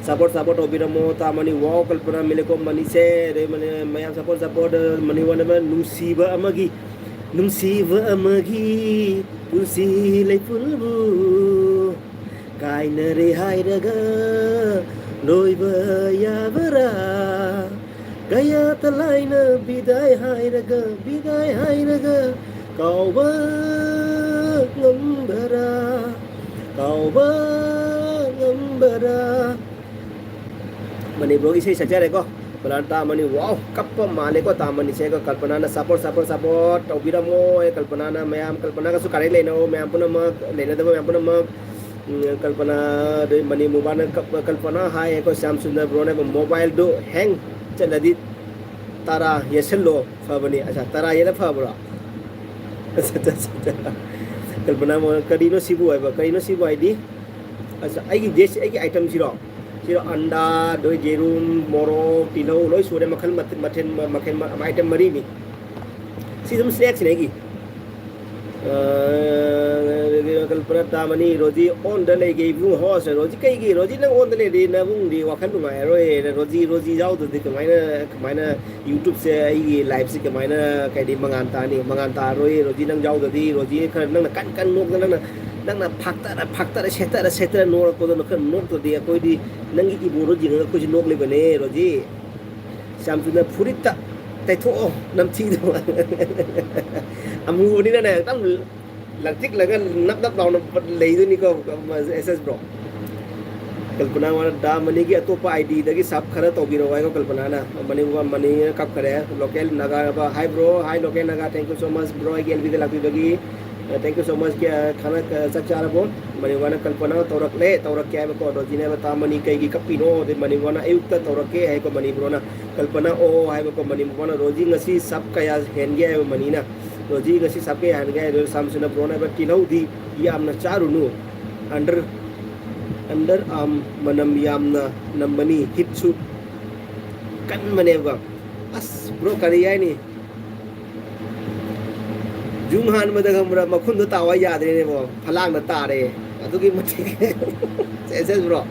Support, support ꯇꯧꯕꯤꯔꯝꯃꯣ, ꯇꯥ ꯃꯅꯤ꯫ Wow, ꯀꯜꯄꯅꯥ ꯃꯤꯂꯦꯀꯣꯝ ꯃꯅꯤꯁꯦ, ꯑꯗꯩ ꯃꯅꯤ-, ꯃꯌꯥꯝ support, support, ꯃꯅꯤ ꯋꯥꯟ ꯑꯃ, ꯅꯨꯡꯁꯤꯕ ꯑꯃꯒꯤ, ꯅꯨꯡꯁꯤꯕ ꯑꯃꯒꯤ ꯄꯨꯟꯁꯤ ꯂꯩꯄꯨꯜꯕꯨ ꯀꯥꯏꯅꯔꯦ ꯍꯥꯏꯔꯒ ꯂꯣꯏꯕ ꯌꯥꯕꯔꯥ? ꯀꯌꯥꯇ ꯂꯥꯏꯅ ꯕꯤꯗꯥꯏ ꯍꯥꯏꯔꯒ, ꯕꯤꯗꯥꯏ ꯍꯥꯏꯔꯒ ꯀꯥꯎꯕ ꯉꯝꯕꯔꯥ? ꯀꯥꯎꯕ ꯉꯝꯕꯔꯥ? ꯃꯅꯤꯄꯨꯔꯒꯤ ꯏꯁꯩ ꯁꯛꯆꯔꯦꯀꯣ꯫ ꯀꯜꯄꯅꯥ ꯇꯥ ꯃꯅꯤ, wow, ꯀꯞꯄ ꯃꯥꯜꯂꯦꯀꯣ ꯇꯥ ꯃꯅꯤꯁꯦ꯫ ꯑꯗꯣ ꯀꯜꯄꯅꯥꯅ support, support, support ꯇꯧꯕꯤꯔꯝꯃꯣ꯫ ꯑꯦ, ꯀꯜꯄꯅꯥꯅ ꯃꯌꯥꯝ, ꯀꯜꯄꯅꯥꯒꯁꯨ ꯀꯥꯔꯦꯛ ꯂꯩꯅꯧ, ꯃꯌꯥꯝ ꯄꯨꯝꯅꯃꯛ, ꯂꯩꯅꯗꯕ ꯃꯌꯥꯝ ꯄꯨꯝꯅꯃꯛ꯫ ꯎꯝ, ꯀꯜꯄꯅꯥ, ꯑꯗꯩ ꯃꯅꯤ ꯃꯨꯕꯥꯅ ꯀꯞ-, ꯀꯜꯄꯅꯥ ꯍꯥꯏꯌꯦꯀꯣ, ꯁ꯭ꯌꯥꯝ ꯁꯨꯟꯗꯔ ꯕ꯭ꯔꯣꯅ mobileꯗꯨ hang ꯆꯠꯂꯗꯤ ꯇꯔꯥ ꯌꯦꯠꯁꯜꯂꯣ, ꯐꯕꯅꯤ꯫ ꯑꯁꯥ, ꯇꯔꯥ ꯌꯦꯠꯂ ꯐꯕ꯭ꯔꯣ? ꯑꯁꯥ, ꯑꯁꯥ, ꯑꯁꯥ, ꯑꯁꯥ꯫ ꯀꯜꯄꯅꯥ ꯃꯣ-, ꯀꯔꯤꯅꯣ ꯁꯤꯕꯨ ꯍꯥꯏꯕ? ꯀꯔꯤꯅꯣ ꯁꯤꯕꯨ ꯍꯥꯏꯗꯤ? ꯑꯁꯥ, ꯑꯩꯒꯤ ꯗꯦꯁ-, ꯑꯩꯒꯤ itemꯁꯤꯔꯣ? ꯁꯤꯔꯣ ꯑꯟꯗꯥ, ꯑꯗꯩ ꯌꯦꯔꯨꯝ, ꯃꯣꯔꯣꯛ, ꯇꯤꯜꯍꯧ ꯂꯣꯏ ꯁꯨꯔꯦ꯫ ꯃꯈꯜ ꯃꯊꯦꯜ, ꯃꯊꯦꯜ, ꯃꯈꯜ, item ꯃꯔꯤꯅꯤ꯫ ꯁꯤ ꯑꯗꯨꯝ snacksꯅꯦ ꯑꯩꯒꯤ꯫ ꯑ, ꯀꯜꯄꯅꯥ ꯇꯥ ꯃꯅꯤ, ꯔꯣꯖꯤ onꯗ ꯂꯩꯒꯦ ꯏꯕꯨꯡ ꯍꯣꯁ꯫ ꯔꯣꯖꯤ ꯀꯩꯒꯤ? ꯔꯣꯖꯤ ꯅꯪ onꯗ ꯂꯩꯔꯗꯤ ꯅꯕꯨꯡꯗꯤ ꯋꯥꯈꯜ ꯅꯨꯡꯉꯥꯏꯔꯔꯣꯏ꯫ ꯔꯣꯖꯤ, ꯔꯣꯖꯤ ꯌꯥꯎꯗ꯭ꯔꯗꯤ ꯀꯃꯥꯏꯅ, ꯀꯃꯥꯏꯅ YouTubeꯁꯦ, ꯑꯩꯒꯤ lifeꯁꯦ ꯀꯃꯥꯏꯅ, ꯀꯩꯗꯤ ꯃꯉꯥꯟ ꯇꯥꯅꯤ? ꯃꯉꯥꯟ ꯇꯥꯔꯔꯣꯏ꯫ ꯔꯣꯖꯤ ꯅꯪ ꯌꯥꯎꯗ꯭ꯔꯗꯤ, ꯔꯣꯖꯤ ꯈꯔ ꯅꯪꯅ ꯀꯟ ꯀꯟ ꯅꯣꯛꯇꯅ, ꯅꯪꯅ, ꯅꯪꯅ ꯐꯥꯛꯇꯔ, ꯐꯥꯛꯇꯔ, ꯁꯦꯠꯇꯔ, ꯁꯦꯠꯇꯔ ꯅꯣꯛꯂꯛꯄꯗꯣ ꯈꯔ ꯅꯣꯛꯇ꯭ꯔꯗꯤ ꯑꯩꯈꯣꯏꯗꯤ ꯅꯪꯒꯤ ꯏꯒꯣꯗꯣ ꯌꯦꯡꯉꯒ ꯑꯩꯈꯣꯏꯁꯨ ꯅꯣꯛꯂꯤꯕꯅꯦ, ꯔꯣꯖꯤ꯫ ꯁ꯭ꯌꯥꯝꯁꯨꯟꯗꯔ ꯐꯨꯔꯤꯠꯇ ꯇꯩꯊꯣꯛꯑꯣ, ꯅꯝꯊꯤꯗꯣ꯫ ꯑꯃꯨꯕꯅꯤꯅꯅꯦ, ꯑꯝꯇꯪ ꯂꯪꯇ꯭ꯔꯤꯛꯂꯒ ꯅꯞ ꯅꯞ ꯂꯥꯎꯅ ꯂꯩꯗꯣꯏꯅꯤꯀꯣ, ꯑꯦꯁ ꯑꯦꯁ ꯕ꯭ꯔꯣ꯫ ꯀꯜꯄꯅꯥ ꯋꯥꯅ ꯗꯥ ꯃꯅꯤꯒꯤ ꯑꯇꯣꯞꯄ ꯑꯥꯏ ꯗꯤꯗꯒꯤ ꯁꯕ ꯈꯔ ꯇꯧꯕꯤꯔꯛꯑꯣ ꯍꯥꯏꯀꯣ ꯀꯜꯄꯅꯥꯅ꯫ ꯃꯅꯤ, ꯃꯅꯤꯅ ꯀꯞꯈꯔꯦ꯫ Local Naga, hi bro, hi local Naga, thank you so much bro, ꯑꯩꯒꯤ ꯑꯦꯜ ꯕꯤꯗ ꯂꯥꯛꯄꯤꯕꯒꯤ꯫ Thank you so much꯫ ꯈꯔ ꯆꯥꯛ ꯆꯥꯔꯕꯣ? ꯃꯅꯤꯕꯥꯅ ꯀꯜꯄꯅꯥ ꯇꯧꯔꯛꯂꯦ, ꯇꯧꯔꯛꯀꯦ ꯍꯥꯏꯕꯀꯣ꯫ ꯔꯣꯖꯤꯅ ꯍꯥꯏꯕ, ꯇꯥ ꯃꯅꯤ ꯀꯩꯒꯤ ꯀꯞꯄꯤꯅꯣ? ꯑꯗꯩ ꯃꯅꯤꯕꯥꯅ ꯑꯌꯨꯛꯇ ꯇꯧꯔꯛꯀꯦ ꯍꯥꯏꯀꯣ ꯃꯅꯤꯕ꯭ꯔꯣꯅ꯫ ꯀꯜꯄꯅꯥ ꯑꯣ ꯍꯥꯏꯕꯀꯣ ꯃꯅꯤꯕꯥꯅ꯫ ꯔꯣꯖꯤ ꯉꯁꯤ ꯁꯕ ꯀꯌꯥ ꯍꯦꯟꯒꯦ ꯍꯥꯏꯕ ꯃꯅꯤꯅ꯫ ꯔꯣꯖꯤ ꯉꯁꯤ ꯁꯕ ꯀꯌꯥ ꯍꯦꯟꯒꯦ ꯍꯥꯏꯗꯣ ꯁꯥꯝꯁꯨꯅ ꯕ꯭ꯔꯣꯅ ꯍꯥꯏꯕ, ꯇꯤꯜꯍꯧꯗꯤ ꯌꯥꯝꯅ ꯆꯥꯔꯨꯅꯨ꯫ ꯑꯟꯗꯔ, ꯑꯟꯗꯔ ꯑꯥꯔꯝ ꯃꯅꯝ ꯌꯥꯝꯅ ꯅꯝꯕꯅꯤ, ꯍꯤꯠꯁꯨ ꯀꯟꯕꯅꯦꯕ꯫ ꯑꯁ ꯕ꯭ꯔꯣ, ꯀꯔꯤ ꯍꯥꯏꯅꯤ? ꯌꯨꯡ ꯍꯥꯟꯕꯗ ꯈꯪꯕ꯭ꯔꯥ, ꯃꯈꯨꯟꯗꯣ ꯇꯥꯎ ꯍꯥꯏ ꯌꯥꯗ꯭ꯔꯦꯅꯦꯕꯣ, ꯐꯂꯥꯡꯗ ꯇꯥꯔꯦ꯫ ꯑꯗꯨꯒꯤ ꯃꯇꯤꯛ꯫ ꯑꯦꯁ ꯑꯦꯁ ꯕ꯭ꯔꯣ꯫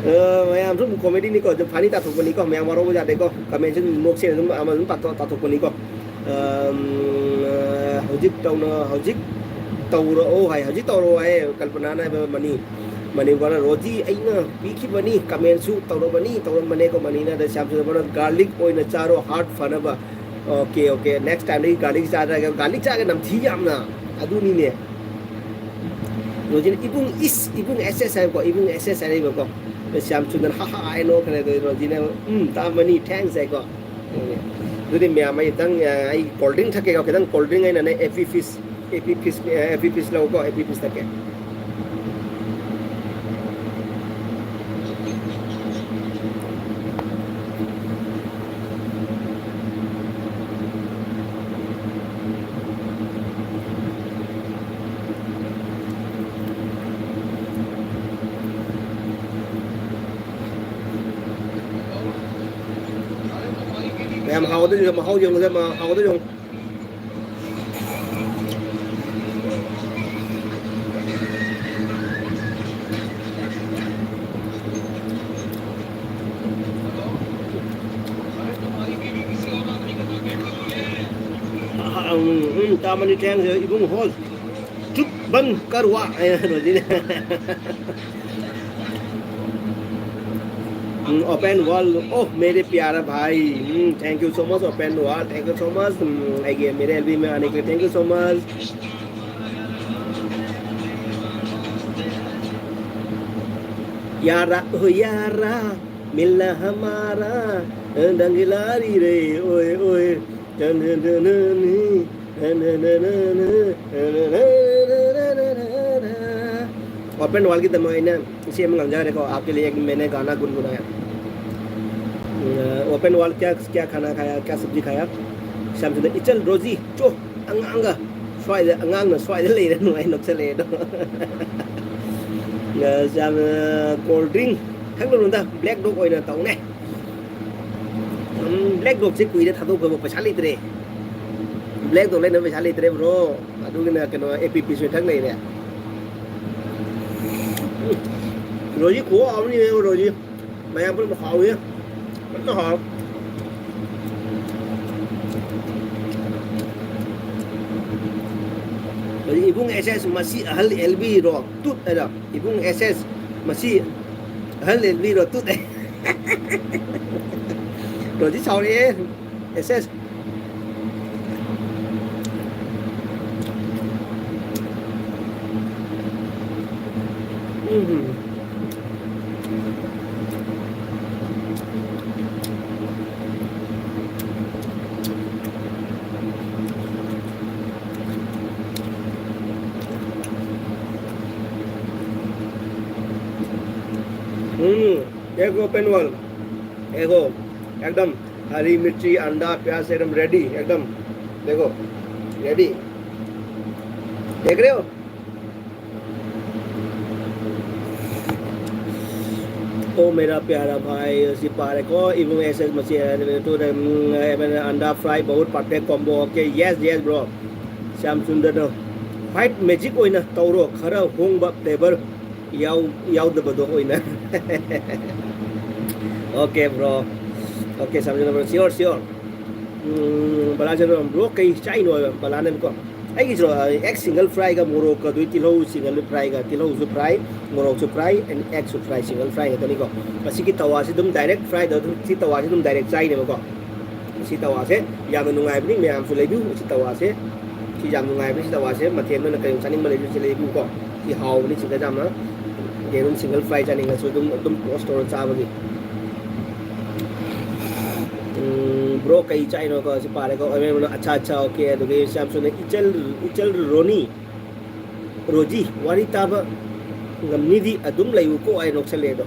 ꯑ, ꯃꯌꯥꯝ ꯁꯨꯝ ꯀꯣꯃꯦꯗꯤꯅꯤꯀꯣ, ꯑꯗꯨꯝ ꯐꯅꯤ ꯇꯥꯊꯣꯛꯄꯅꯤꯀꯣ, ꯃꯌꯥꯝ ꯋꯥꯔꯧꯕ ꯌꯥꯗꯦꯀꯣ, ꯀꯃꯦꯟꯁꯨ ꯑꯗꯨꯝ ꯅꯣꯛꯁꯦ, ꯑꯗꯨꯝ ꯑꯃ ꯑꯗꯨꯝ ꯇꯥꯊꯣꯛ-, ꯇꯥꯊꯣꯛꯄꯅꯤꯀꯣ꯫ ꯑꯝ, ꯍꯧꯖꯤꯛ ꯇꯧꯅ-, ꯍꯧꯖꯤꯛ ꯇꯧꯔꯛꯑꯣ ꯍꯥꯏ, ꯍꯧꯖꯤꯛ ꯇꯧꯔꯛꯑꯣ ꯍꯥꯏ ꯀꯜꯄꯅꯥꯅ ꯍꯥꯏꯕ ꯃꯅꯤ꯫ ꯃꯅꯤꯄꯨꯔꯗ ꯔꯣꯖꯤ ꯑꯩꯅ ꯄꯤꯈꯤꯕꯅꯤ, ꯀꯃꯦꯟꯁꯨ ꯇꯧꯔꯕꯅꯤ, ꯇꯧꯔꯝꯕꯅꯦ ꯀꯣ ꯃꯅꯤꯅ꯫ ꯑꯗ ꯁ꯭ꯌꯥꯝ ꯁꯨꯟꯗꯔ ꯕ꯭ꯔꯣꯅ garlic ꯑꯣꯏꯅ ꯆꯥꯔꯣ, heart ꯐꯅꯕ꯫ Okay, okay, next timeꯗꯒꯤ garlic ꯆꯥꯗ꯭ꯔꯒ, garlic ꯆꯥꯒ ꯅꯝꯊꯤ ꯌꯥꯝꯅ꯫ ꯑꯗꯨꯅꯤꯅꯦ꯫ ꯔꯣꯖꯤꯅ ꯏꯕꯨꯡ ꯏꯁ, ꯏꯕꯨꯡ ꯑꯦꯁ ꯑꯦꯁ ꯍꯥꯏꯕꯀꯣ, ꯏꯕꯨꯡ ꯑꯦꯁ ꯑꯦꯁ ꯍꯥꯏꯔꯛꯏꯕꯀꯣ꯫ ꯑꯗ ꯁ꯭ꯌꯥꯝ ꯁꯨꯟꯗꯔ ꯍꯥ ꯍꯥ ꯍꯥꯏ ꯅꯣꯛꯈ꯭ꯔꯦ꯫ ꯑꯗ ꯔꯣꯖꯤꯅ, "ꯎꯝ, ꯇꯥꯃꯅꯤ, thanks" ꯍꯥꯏꯀꯣ꯫ ꯑꯗꯨꯗꯤ ꯃꯌꯥꯝ ꯑꯩ ꯈꯤꯇꯪ, ꯑ, ꯑꯩ cold drink ꯊꯛꯀꯦꯀꯣ, ꯈꯤꯇꯪ cold drink ꯑꯩꯅꯅꯦ, ꯑꯦ ꯄꯤ ꯐꯤꯁ, ꯑꯦ ꯄꯤ ꯐꯤꯁ, ꯑꯦ ꯄꯤ ꯐꯤꯁ ꯂꯧꯀꯣ, ꯑꯦ ꯄꯤ ꯐꯤꯁ ꯊꯛꯀꯦ꯫ ꯃꯌꯥꯝ ꯍꯥꯎꯒꯗꯧꯔꯤꯕ ꯃꯍꯥꯎ ꯌꯦꯡꯉꯨꯁꯦ, ꯃ-, ꯍꯥꯎꯒꯗꯧꯔꯤꯕ꯫ ꯎꯝ, ꯎꯝ, ꯇꯥꯃꯅꯤ, thanks, ꯏꯕꯨꯡ ꯍꯣꯁ꯫ ꯆꯨꯞ ꯕꯟ ꯀꯔ ꯋꯥ ꯍꯥꯏꯅ ꯀꯩꯅꯣꯁꯤꯅꯦ꯫ ओपन वर्ल्ड, ओह मेरे प्यारा भाई, thank you so much. Open world, thank you so much. आइए मेरे एलबी में आने के लिए, थैंक यू सो मच। यारा ओ यारा, मिलना हमारा, डंगलारी रे, ओए ओए। ओपन वर्ल्ड की तरह मैंने इसे हम गंजा देखो, आपके लिए एक मैंने गाना गुनगुनाया। ओपन वर्ल्ड, क्या क्या खाना खाया, क्या सब्जी खाया? शाम से इचल रोजी चो, अंगांगा स्वाइदा, अंगांगना स्वाइदा ले रहे नुआई नक्शा ले दो। शाम कोल्ड ड्रिंक थक लो नुंदा, ब्लैक डॉग ओइना ताउने। ꯕ꯭ꯂꯦꯛ ꯗꯣꯒꯁꯦ ꯀꯨꯏꯔꯦ ꯊꯥꯗꯣꯛꯈ꯭ꯔꯕ, ꯄꯩꯁꯥ ꯂꯩꯇ꯭ꯔꯦ꯫ ꯕ꯭ꯂꯦꯛ ꯗꯣꯒ ꯂꯩꯅꯕ ꯄꯩꯁꯥ ꯂꯩꯇ꯭ꯔꯦ ꯕ꯭ꯔꯣ꯫ ꯑꯗꯨꯒꯤꯅ ꯀꯩꯅꯣ ꯑꯦ ꯄꯤ ꯄꯤ ꯁꯣꯏ ꯊꯛ ꯂꯩꯔꯦ꯫ ꯔꯣꯖꯤ ꯈꯨꯍꯥꯎ ꯑꯃꯅꯤ ꯔꯣꯖꯤ꯫ ꯃꯌꯥꯝ ꯄꯨꯝꯅꯃꯛ ꯍꯥꯎꯏ꯫ ꯐꯖꯅ ꯍꯥꯎ꯫ ꯍꯧꯖꯤꯛ ꯏꯕꯨꯡ ꯑꯦꯁ ꯑꯦꯁ ꯃꯁꯤ ꯑꯍꯜ ꯑꯦꯜ ꯕꯤꯔꯣ ꯇꯨꯠ ꯍꯥꯏꯗꯣ꯫ ꯏꯕꯨꯡ ꯑꯦꯁ ꯑꯦꯁ ꯃꯁꯤ ꯑꯍꯜ ꯑꯦꯜ ꯕꯤꯔꯣ ꯇꯨꯠ ꯍꯥꯏ꯫ ꯔꯣꯖꯤ ꯁꯥꯎꯔꯛꯑꯦ꯫ ꯑꯦꯁ ꯑꯦꯁ꯫ ꯎꯝ꯫ हम्म, एक ओपन वर्ल्ड, देखो, एकदम हरी मिर्ची, अंडा, प्याज, एकदम रेडी, एकदम, देखो, रेडी, देख रहे हो? ओ मेरा प्यारा भाई, ꯁꯤ ꯄꯥꯔꯦꯀꯣ, ꯏꯕꯨꯡ ꯑꯦꯁ ꯑꯦꯁ ꯃꯁꯤ, ꯇꯨ, ꯎꯝ, ꯑꯦꯕꯦꯟ ꯑꯟꯗꯥ ꯐ꯭ꯔꯥꯏ, ꯕꯍꯨꯠ perfect combo, okay, yes, yes, bro. Shyam ꯁꯨꯟꯗꯔꯅ ꯋꯥꯏꯠ ꯃꯦꯖꯤꯛ ꯑꯣꯏꯅ ꯇꯧꯔꯣ, ꯈꯔ ꯍꯣꯡꯕ ꯐ꯭ꯂꯦꯕꯔ ꯌꯥꯎ-, ꯌꯥꯎꯗꯕꯗꯣ ꯑꯣꯏꯅ꯫ Okay, bro. Okay, Shyam Sundar, bro, sure, sure. ꯎꯝ, ꯕꯂꯥꯆꯟꯗ꯭ꯔ, ꯕ꯭ꯔꯣ, ꯀꯩ ꯆꯥꯏꯅꯣ ꯍꯥꯏꯕ? ꯕꯂꯥꯅꯦꯕꯀꯣ꯫ ꯑꯩꯒꯤꯁꯨ ꯑꯦꯛ ꯁꯤꯡꯒꯜ ꯐ꯭ꯔꯥꯏꯒ ꯃꯣꯔꯣꯛꯀ ꯑꯗꯨꯒꯤ ꯇꯤꯜꯍꯧ ꯁꯤꯡꯒꯜ ꯐ꯭ꯔꯥꯏꯒ ꯇꯤꯜꯍꯧꯁꯨ ꯐ꯭ꯔꯥꯏ, ꯃꯣꯔꯣꯛꯁꯨ ꯐ꯭ꯔꯥꯏ ꯑꯦꯟ ꯑꯦꯛꯁꯨ ꯐ꯭ꯔꯥꯏ, ꯁꯤꯡꯒꯜ ꯐ꯭ꯔꯥꯏ ꯉꯥꯛꯇꯅꯤꯀꯣ꯫ ꯃꯁꯤꯒꯤ ꯇꯋꯥꯁꯤ ꯑꯗꯨꯝ ꯗꯥꯏꯔꯦꯛ ꯐ꯭ꯔꯥꯏꯗ ꯑꯗꯨꯝ ꯁꯤ ꯇꯋꯥꯁꯤ ꯑꯗꯨꯝ ꯗꯥꯏꯔꯦꯛ ꯆꯥꯏꯅꯦꯕꯀꯣ꯫ ꯁꯤ ꯇꯋꯥꯁꯦ ꯌꯥꯝꯅ ꯅꯨꯡꯉꯥꯏꯕꯅꯤ, ꯃꯌꯥꯝꯁꯨ ꯂꯩꯕꯤꯌꯨ꯫ ꯁꯤ ꯇꯋꯥꯁꯦ ꯁꯤ ꯌꯥꯝ ꯅꯨꯡꯉꯥꯏꯕꯅꯤ꯫ ꯁꯤ ꯇꯋꯥꯁꯦ ꯃꯊꯦꯜ ꯅꯣꯏꯅ ꯀꯔꯤ ꯆꯥꯅꯤꯡꯕ ꯂꯩꯕꯤꯌꯨ, ꯁꯤ ꯂꯩꯕꯤꯌꯨꯀꯣ꯫ ꯁꯤ ꯍꯥꯎꯕꯅꯤ ꯆꯤꯡꯒ ꯌꯥꯝꯅ꯫ ꯌꯦꯔꯨꯝ ꯁꯤꯡꯒꯜ ꯐ꯭ꯔꯥꯏ ꯆꯥꯅꯤꯡꯉꯁꯨ ꯑꯗꯨꯝ ꯑꯗꯨꯝ ꯄꯣꯁ ꯇꯧꯔ ꯆꯥꯕꯒꯤ꯫ ꯎꯝ, ꯕ꯭ꯔꯣ ꯀꯩ ꯆꯥꯏꯅꯣꯀꯣ? ꯁꯤ ꯄꯥꯔꯦꯀꯣ꯫ ꯑꯣꯏꯃꯦꯟꯕꯅ ꯑꯠꯆꯥ ꯑꯠꯆꯥ ꯑꯣꯀꯦ꯫ ꯑꯗꯨꯒꯤ ꯁꯤ ꯌꯥꯝ ꯊꯨꯅ ꯏꯆꯜ, ꯏꯆꯜ ꯔꯣꯅꯤ, ꯔꯣꯖꯤ ꯋꯥꯔꯤ ꯇꯥꯕ ꯉꯝꯅꯤꯗꯤ ꯑꯗꯨꯝ ꯂꯩꯌꯨꯀꯣ꯫ ꯑꯩ ꯅꯣꯛꯁꯜꯂꯦ ꯑꯗꯣ꯫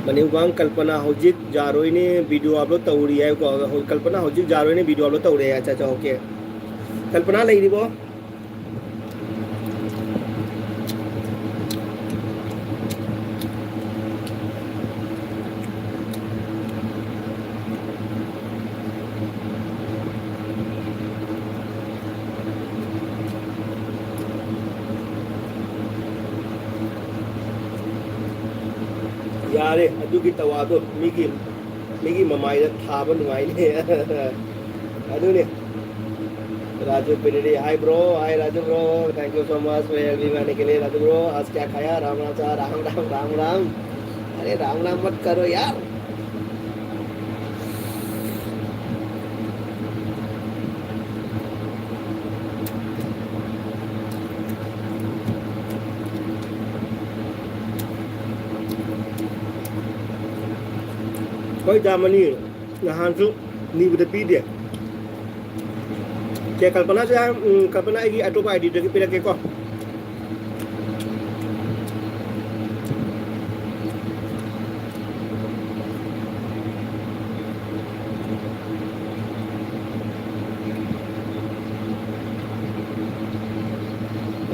ꯃꯅꯤꯄꯨꯔ ꯀꯜꯄꯅꯥ ꯍꯧꯖꯤꯛ ꯌꯥꯔꯣꯏꯅꯦ ꯚꯤꯗꯤꯑꯣ ꯑꯞꯂꯣꯗ ꯇꯧꯔꯤ ꯍꯥꯏꯀꯣ꯫ ꯀꯜꯄꯅꯥ ꯍꯧꯖꯤꯛ ꯌꯥꯔꯣꯏꯅꯦ ꯚꯤꯗꯤꯑꯣ ꯑꯞꯂꯣꯗ ꯇꯧꯔꯦ꯫ ꯑꯠꯆꯥ ꯑꯠꯆꯥ ꯑꯣꯀꯦ꯫ ꯀꯜꯄꯅꯥ ꯂꯩꯔꯤꯕꯣ? ꯌꯥꯔꯦ, ꯑꯗꯨꯒꯤ ꯇꯋꯥꯗꯣ ꯃꯤꯒꯤ, ꯃꯤꯒꯤ ꯃꯃꯥꯏꯗ ꯊꯥꯕ ꯅꯨꯡꯉꯥꯏꯅꯦ꯫ ꯑꯗꯨꯅꯦ꯫ राजू पिरेरे, hi bro, hi Raju bro, thank you so much for helping आने के लिए राजू ब्रो। आज क्या खाया? राम राम सा, राम राम, राम राम। अरे राम राम मत करो यार। ꯍꯣꯏ, ꯗꯥ ꯃꯅꯤ, ꯅꯍꯥꯟꯁꯨ ꯅꯤꯕꯗ ꯄꯤꯗꯦ꯫ ꯆꯦ ꯀꯜꯄꯅꯥꯁꯦ, ꯎꯝ, ꯀꯜꯄꯅꯥ ꯑꯩꯒꯤ ꯑꯇꯣꯞꯄ ꯑꯥꯏ ꯗꯤꯗꯒꯤ ꯄꯤꯔꯛꯀꯦꯀꯣ꯫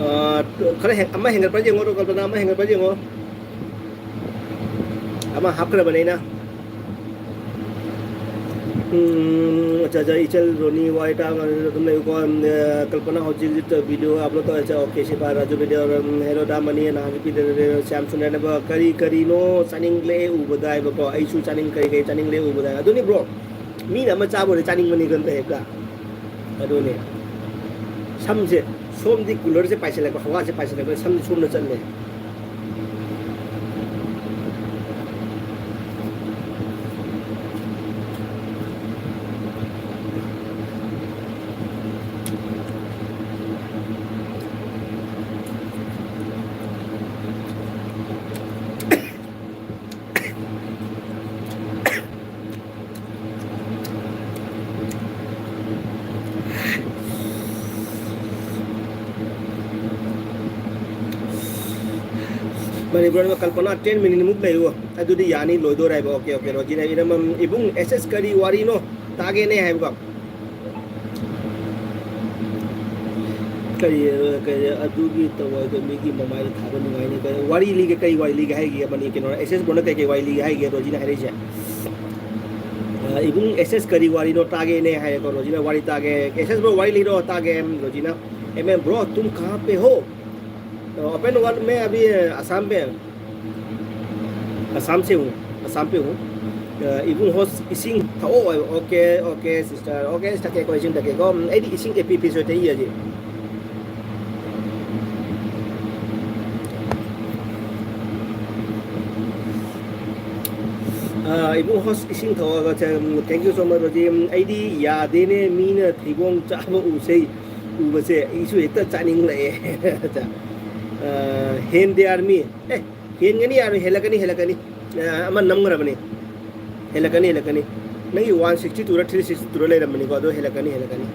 ꯑꯥ, ꯈꯔ ꯍꯦ-, ꯑꯃ ꯍꯦꯟꯒꯠꯄ꯭ꯔꯥ ꯌꯦꯡꯉꯣ, ꯀꯜꯄꯅꯥ, ꯑꯃ ꯍꯦꯟꯒꯠꯄ꯭ꯔꯥ ꯌꯦꯡꯉꯣ꯫ ꯑꯃ ꯍꯥꯞꯈ꯭ꯔꯕꯅꯦ ꯑꯩꯅ꯫ ꯎꯝ, ꯑꯠꯆꯥ, ꯑꯠꯆꯥ, ꯏꯆꯜ ꯔꯣꯅꯤ ꯋꯥꯏ ꯇꯥ ꯑꯗꯨꯝ ꯂꯩꯌꯨꯀꯣ꯫ ꯎꯝ, ꯑ, ꯀꯜꯄꯅꯥ ꯍꯧꯖꯤꯛ ꯍꯧꯖꯤꯛ ꯚꯤꯗꯤꯑꯣ ꯑꯞꯂꯣꯗ ꯇꯧꯔꯦ꯫ ꯑꯠꯆꯥ, ꯑꯣꯀꯦ, ꯁꯤ ꯄꯥꯏꯔꯣ꯫ ꯔꯥꯖꯨ ꯚꯤꯗꯤꯑꯣ, ꯎꯝ, ꯍꯦꯜꯂꯣ ꯗꯥ ꯃꯅꯤ, ꯅꯍꯥꯟꯁꯨ ꯄꯤꯗꯔꯦ꯫ ꯁ꯭ꯌꯥꯝ ꯁꯨꯟꯗꯔꯅꯕ ꯀꯔꯤ ꯀꯔꯤꯅꯣ ꯆꯥꯅꯤꯡꯂꯦ ꯎꯕꯗ ꯍꯥꯏꯕꯀꯣ꯫ ꯑꯩꯁꯨ ꯆꯥꯅꯤꯡ-, ꯀꯔꯤ ꯀꯔꯤ ꯆꯥꯅꯤꯡꯂꯦ ꯎꯕꯗ꯫ ꯑꯗꯨꯅꯤ ꯕ꯭ꯔꯣ, ꯃꯤꯅ ꯑꯃ ꯆꯥꯕ ꯑꯣꯏꯔꯗꯤ ꯆꯥꯅꯤꯡꯕꯅꯤ ꯀꯟꯇ ꯍꯦꯛꯇ꯫ ꯑꯗꯨꯅꯤ꯫ ꯁꯝꯁꯦ, ꯁꯣꯝꯗꯤ ꯀꯨꯂꯔꯁꯦ ꯄꯥꯏꯁꯤꯜꯂꯛꯄ, ꯍꯋꯥꯁꯦ ꯄꯥꯏꯁꯤꯜꯂꯛꯄ, ꯁꯝꯁꯦ ꯁꯣꯝꯗ ꯆꯠꯂꯦ꯫ ꯃꯅꯤꯄꯨꯔꯗ ꯀꯜꯄꯅꯥ ten minute ꯃꯨꯛ ꯂꯩꯌꯨ, ꯑꯗꯨꯗꯤ ꯌꯥꯅꯤ, ꯂꯣꯏꯗꯣꯔꯦ ꯍꯥꯏꯕ꯫ Okay, okay, ꯔꯣꯖꯤꯅ ꯏꯔꯝꯕꯝ ꯏꯕꯨꯡ ꯑꯦꯁ ꯑꯦꯁ ꯀꯔꯤ ꯋꯥꯔꯤꯅꯣ ꯇꯥꯒꯦꯅꯦ ꯍꯥꯏꯕꯀꯣ꯫ ꯀꯔꯤ, ꯀꯔꯤ ꯑꯗꯨꯒꯤ ꯇꯧꯕ ꯍꯥꯏꯗꯣ ꯃꯤꯒꯤ ꯃꯃꯥꯏꯗ ꯊꯥꯕ ꯅꯨꯡꯉꯥꯏꯅꯤ꯫ ꯀꯔꯤ ꯋꯥꯔꯤ ꯂꯤꯒꯦ, ꯀꯔꯤ ꯋꯥꯔꯤ ꯂꯤꯒꯦ ꯍꯥꯏꯒꯦ? ꯃꯅꯤ ꯀꯩꯅꯣ, ꯑꯦꯁ ꯑꯦꯁ ꯕ꯭ꯔꯣꯅ ꯀꯩꯀꯩ ꯋꯥꯔꯤ ꯂꯤꯒꯦ ꯍꯥꯏꯒꯦ? ꯔꯣꯖꯤꯅ ꯍꯥꯏꯔꯛꯏꯁꯦ꯫ ꯑ, ꯏꯕꯨꯡ ꯑꯦꯁ ꯑꯦꯁ ꯀꯔꯤ ꯋꯥꯔꯤꯅꯣ ꯇꯥꯒꯦꯅꯦ ꯍꯥꯏꯌꯦꯀꯣ꯫ ꯔꯣꯖꯤꯅ ꯋꯥꯔꯤ ꯇꯥꯒꯦ꯫ ꯑꯦꯁ ꯑꯦꯁ ꯕ꯭ꯔꯣ ꯋꯥꯔꯤ ꯂꯤꯔꯣ ꯇꯥꯒꯦ꯫ ꯔꯣꯖꯤꯅ, "ꯑꯦ ꯃꯦ ꯕ꯭ꯔꯣ, ꯇꯨꯝ ꯀꯍꯥ ꯄꯦ ꯍꯣ?" ꯑ, open world ꯃꯦ ꯑꯚꯤ ꯑꯁꯥꯝ ꯄꯦ꯫ ꯑꯁꯥꯝ ꯁꯦ ꯍꯨ, ꯑꯁꯥꯝ ꯄꯦ ꯍꯨ꯫ ꯑ, ꯏꯕꯨꯡ ꯍꯣꯁ ꯏꯁꯤꯡ ꯊꯛꯑꯣ ꯍꯥꯏꯕ꯫ Okay, okay, sister. Okay, ꯊꯛꯀꯦꯀꯣ, ꯏꯁꯤꯡ ꯊꯛꯀꯦꯀꯣ꯫ ꯎꯝ, ꯑꯩꯗꯤ ꯏꯁꯤꯡ ꯑꯦ ꯄꯤ ꯄꯤ ꯁꯣꯏ ꯊꯛꯏ ꯍꯧꯖꯤꯛ꯫ ꯑ, ꯏꯕꯨꯡ ꯍꯣꯁ ꯏꯁꯤꯡ ꯊꯛꯑꯣ ꯍꯥꯏꯕ꯫ Um, thank you so much, Roji. ꯎꯝ, ꯑꯩꯗꯤ ꯌꯥꯗꯦꯅꯦ, ꯃꯤꯅ ꯊꯩꯕꯣꯡ ꯆꯥꯕ ꯎꯁꯩ, ꯎꯕꯁꯦ ꯑꯩꯁꯨ ꯍꯦꯛꯇ ꯆꯥꯅꯤꯡꯂꯛꯑꯦ꯫ ꯑ, ꯍꯦꯟꯗꯦ ꯑꯥꯔꯃꯤ꯫ ꯑꯦ, ꯍꯦꯟꯒꯅꯤ ꯌꯥꯔꯣꯏ, ꯍꯦꯜꯂꯛꯀꯅꯤ, ꯍꯦꯜꯂꯛꯀꯅꯤ꯫ ꯑ, ꯑꯃ ꯅꯝꯈ꯭ꯔꯕꯅꯤ꯫ ꯍꯦꯜꯂꯛꯀꯅꯤ, ꯍꯦꯜꯂꯛꯀꯅꯤ꯫ ꯅꯪꯒꯤ one sixty two ꯔ three sixty two ꯔ ꯂꯩꯔꯝꯕꯅꯤꯀꯣ, ꯑꯗꯣ ꯍꯦꯜꯂꯛꯀꯅꯤ, ꯍꯦꯜꯂꯛꯀꯅꯤ꯫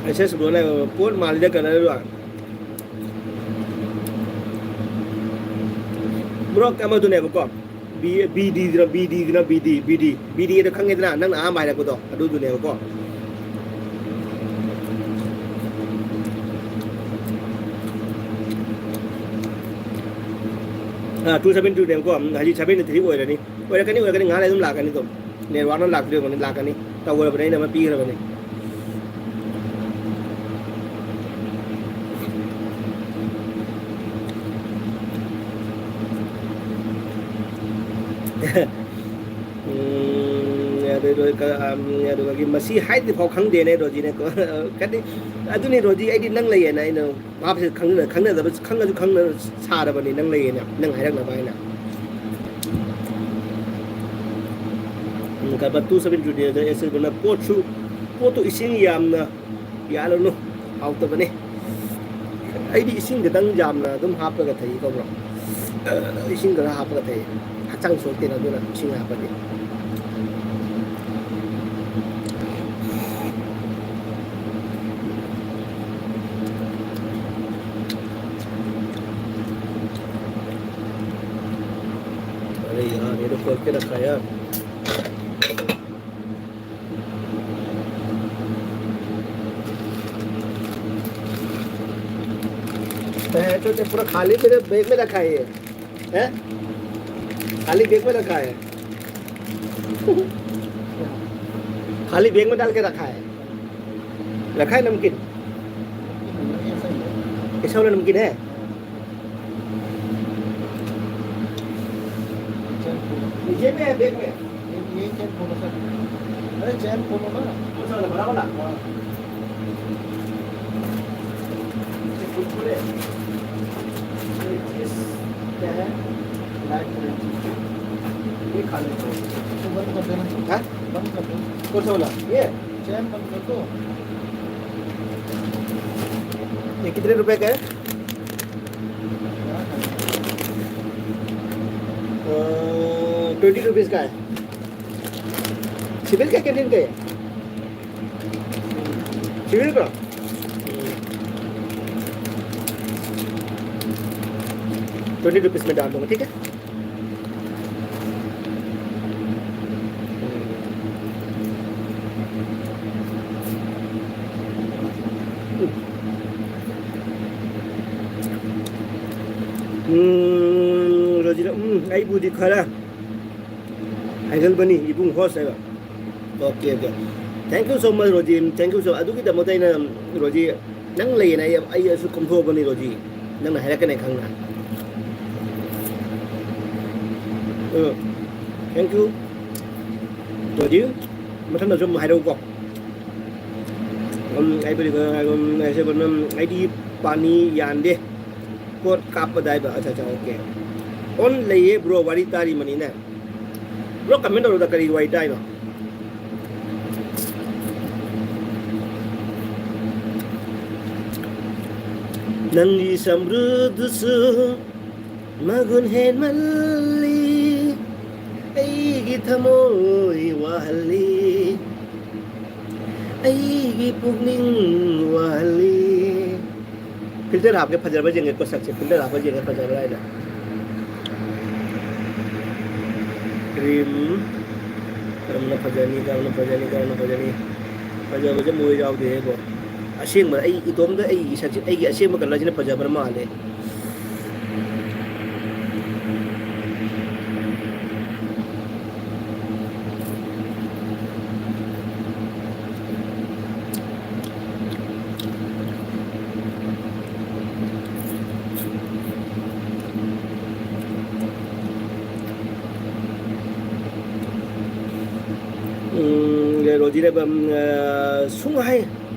ꯑꯦꯁ ꯑꯦꯁ ꯕ꯭ꯔꯣꯅ ꯄꯣꯠ ꯃꯥꯜꯂꯤꯗ ꯀꯂꯔꯗꯣ꯫ ꯕ꯭ꯔꯣ, ꯑꯃꯗꯨꯅꯦꯕꯀꯣ꯫ ꯕꯤ, ꯕꯤ ꯗꯤꯗꯨꯅ, ꯕꯤ ꯗꯤꯗꯨꯅ, B D, B D, B D ꯑꯗꯣ ꯈꯪꯉꯦꯗꯅ, ꯅꯪꯅ ꯑꯍꯥꯟꯕ ꯍꯥꯏꯔꯛꯄꯗꯣ, ꯑꯗꯨꯗꯨꯅꯦꯕꯀꯣ꯫ ꯑꯥ, two seven two ꯅꯦꯕꯀꯣ, ꯎꯝ, ꯍꯧꯖꯤꯛ seven three ꯑꯣꯏꯔꯅꯤ꯫ ꯑꯣꯏꯔꯛꯀꯅꯤ, ꯑꯣꯏꯔꯛꯀꯅꯤ, ꯉꯥꯏꯍꯥꯛ ꯂꯩ ꯑꯗꯨꯝ ꯂꯥꯛꯀꯅꯤ ꯑꯗꯨꯝ꯫ ꯅꯦꯠꯋꯥꯛꯅ ꯂꯥꯛꯇ꯭ꯔꯤꯕꯅꯤ, ꯂꯥꯛꯀꯅꯤ꯫ ꯇꯧꯔꯕꯅꯤ, ꯑꯩꯅ ꯑꯃ ꯄꯤꯈ꯭ꯔꯕꯅꯤ꯫ ꯎꯝ, ꯑꯗꯩ ꯂꯣꯏ ꯀ-, ꯑꯝ, ꯑꯗꯨꯗꯒꯤ ꯃꯁꯤ ꯍꯥꯏꯗ꯭ꯔꯤ ꯐꯥꯎ ꯈꯪꯗꯦꯅꯦ ꯔꯣꯖꯤꯅꯦꯀꯣ꯫ ꯀꯗꯤ-, ꯑꯗꯨꯅꯤ ꯔꯣꯖꯤ, ꯑꯩꯗꯤ ꯅꯪ ꯂꯩꯌꯦꯅ ꯑꯩꯅ ꯚꯥꯞꯁꯦ ꯈꯪꯅ-, ꯈꯪꯅꯗꯕ, ꯈꯪꯉꯁꯨ ꯈꯪꯅ ꯁꯥꯔꯕꯅꯤ ꯅꯪ ꯂꯩꯌꯦꯅ, ꯅꯪ ꯍꯥꯏꯔꯛꯅꯕ ꯍꯥꯏꯅ꯫ ꯎꯝ, ꯀꯕ two seven two ꯗ ꯑꯦꯁ ꯑꯦꯜ ꯕꯅ ꯄꯣꯠꯁꯨ, ꯄꯣꯠꯇꯨ ꯏꯁꯤꯡ ꯌꯥꯝꯅ ꯌꯥꯜꯂꯨꯅꯨ, ꯍꯥꯎꯇꯕꯅꯦ꯫ ꯑꯩꯗꯤ ꯏꯁꯤꯡ ꯈꯤꯇꯪ ꯌꯥꯝꯅ ꯑꯗꯨꯝ ꯍꯥꯞꯄꯒ ꯊꯛꯏ ꯀꯧꯕ꯭ꯔꯣ? ꯏꯁꯤꯡ ꯈꯔ ꯍꯥꯞꯄꯒ ꯊꯛꯏ꯫ ꯍꯛꯆꯥꯡ ꯁꯣꯛꯇꯦꯅ ꯑꯗꯨꯅ ꯏꯁꯤꯡ ꯍꯥꯞꯄꯗꯤ꯫ अरे यार, ये तो खोल के रखा है यार। तो पूरा खाली मेरे बैग में रखा है ये। हैं? खाली बैग में रखा है। खाली बैग में डाल के रखा है। रखा है नमकीन? ऐसा वाला नमकीन है? ये में है, बैग में। ये, ये चेन खोलो सर। अरे चेन खोलो ना। कौन सा वाला, बड़ा वाला? हाँ। ये कुरकुरे। ये चीज़ क्या है? Black currant. ये खा लेते हैं। तो बंद कर देना। हाँ? बंद कर दो। कौन सा वाला? ये? चेन बंद कर दो। ये कितने रुपए का है? ट्वेंटी रुपीज़ का है। सिविल का, कैंटीन का है? सिविल का? ट्वेंटी रुपीज़ में डाल दूंगा, ठीक है? ꯎꯝ, ꯔꯣꯖꯤꯅ, ꯎꯝ, ꯑꯩꯕꯨꯗꯤ ꯈꯔ ꯍꯥꯏꯒꯟꯕꯅꯤ, ꯏꯕꯨꯡ ꯍꯣꯁ ꯍꯥꯏꯕ꯫ Okay, okay. Thank you so much, Rosie. Thank you so, ꯑꯗꯨꯒꯤꯗꯃꯛꯇ ꯑꯩꯅ, ꯔꯣꯖꯤ, ꯅꯪ ꯂꯩꯌꯦꯅ ꯑꯩ, ꯑꯩ ꯑꯁꯨꯛ ꯀꯣꯝꯊꯣꯛꯑꯕꯅꯤ, ꯔꯣꯖꯤ. ꯅꯪꯅ ꯍꯥꯏꯔꯛꯀꯅꯤ ꯈꯪꯅ꯫ ꯎꯝ. Thank you. ꯑꯗꯨꯗꯤ ꯃꯊꯪꯗꯁꯨ ꯑꯃꯨꯛ ꯍꯥꯏꯔꯛꯎꯀꯣ꯫ ꯎꯝ, ꯑꯩꯕꯨꯗꯤ ꯀꯩꯅꯣ ꯍꯥꯏꯕ, ꯎꯝ, ꯑꯩꯁꯦ ꯀꯩꯅꯣ, ꯎꯝ, ꯑꯩꯗꯤ ꯄꯥꯅꯤ ꯌꯥꯟꯗꯦ꯫ ꯄꯣꯠ ꯀꯥꯞꯄꯗ ꯍꯥꯏꯕ꯫ ꯑꯠꯆꯥ, ꯑꯠꯆꯥ, okay꯫ On ꯂꯩꯌꯦ bro, ꯋꯥꯔꯤ ꯇꯥꯔꯤꯕꯅꯤꯅꯦ꯫ Bro, comment ꯇꯧꯔꯣꯗ, ꯀꯔꯤ ꯋꯥꯔꯤ ꯇꯥꯏꯅꯣ? ꯅꯪꯒꯤ ꯁꯝꯕ꯭ꯔꯨꯗꯨꯁꯨ ꯃꯒꯨꯟ ꯍꯦꯟꯃꯜꯂꯤ, ꯑꯩꯒꯤ ꯊꯃꯣꯏ ꯋꯥꯍꯜꯂꯤ, ꯑꯩꯒꯤ ꯄꯨꯛꯅꯤꯡ ꯋꯥꯍꯜꯂꯤ꯫ Filter ꯍꯥꯞꯀꯦ, ꯐꯖꯕ꯭ꯔꯥ ꯌꯦꯡꯒꯦꯀꯣ ꯁꯛꯁꯦ, filter ꯍꯥꯞꯄ ꯌꯦꯡꯒꯦ ꯐꯖꯕ꯭ꯔꯥ ꯍꯥꯏꯅ꯫ Cream, ꯀꯔꯝꯅ ꯐꯖꯅꯤ, ꯀꯔꯝꯅ ꯐꯖꯅꯤ, ꯀꯔꯝꯅ ꯐꯖꯅꯤ? ꯐꯖꯕꯁꯦ ꯃꯣꯏ ꯌꯥꯎꯗꯦꯍꯦꯀꯣ꯫ ꯑꯁꯦꯡꯕ ꯑꯩ ꯏꯇꯣꯝꯇ ꯑꯩꯒꯤ ꯏꯁꯛꯁꯦ, ꯑꯩꯒꯤ ꯑꯁꯦꯡꯕ colourꯁꯤꯅ ꯐꯖꯕ꯭ꯔꯥ ꯃꯥꯜꯂꯦ꯫ ꯎꯝ, ꯔꯣꯖꯤꯅ, ꯎꯝ, ꯑ, ꯁꯨꯡꯍꯥꯏ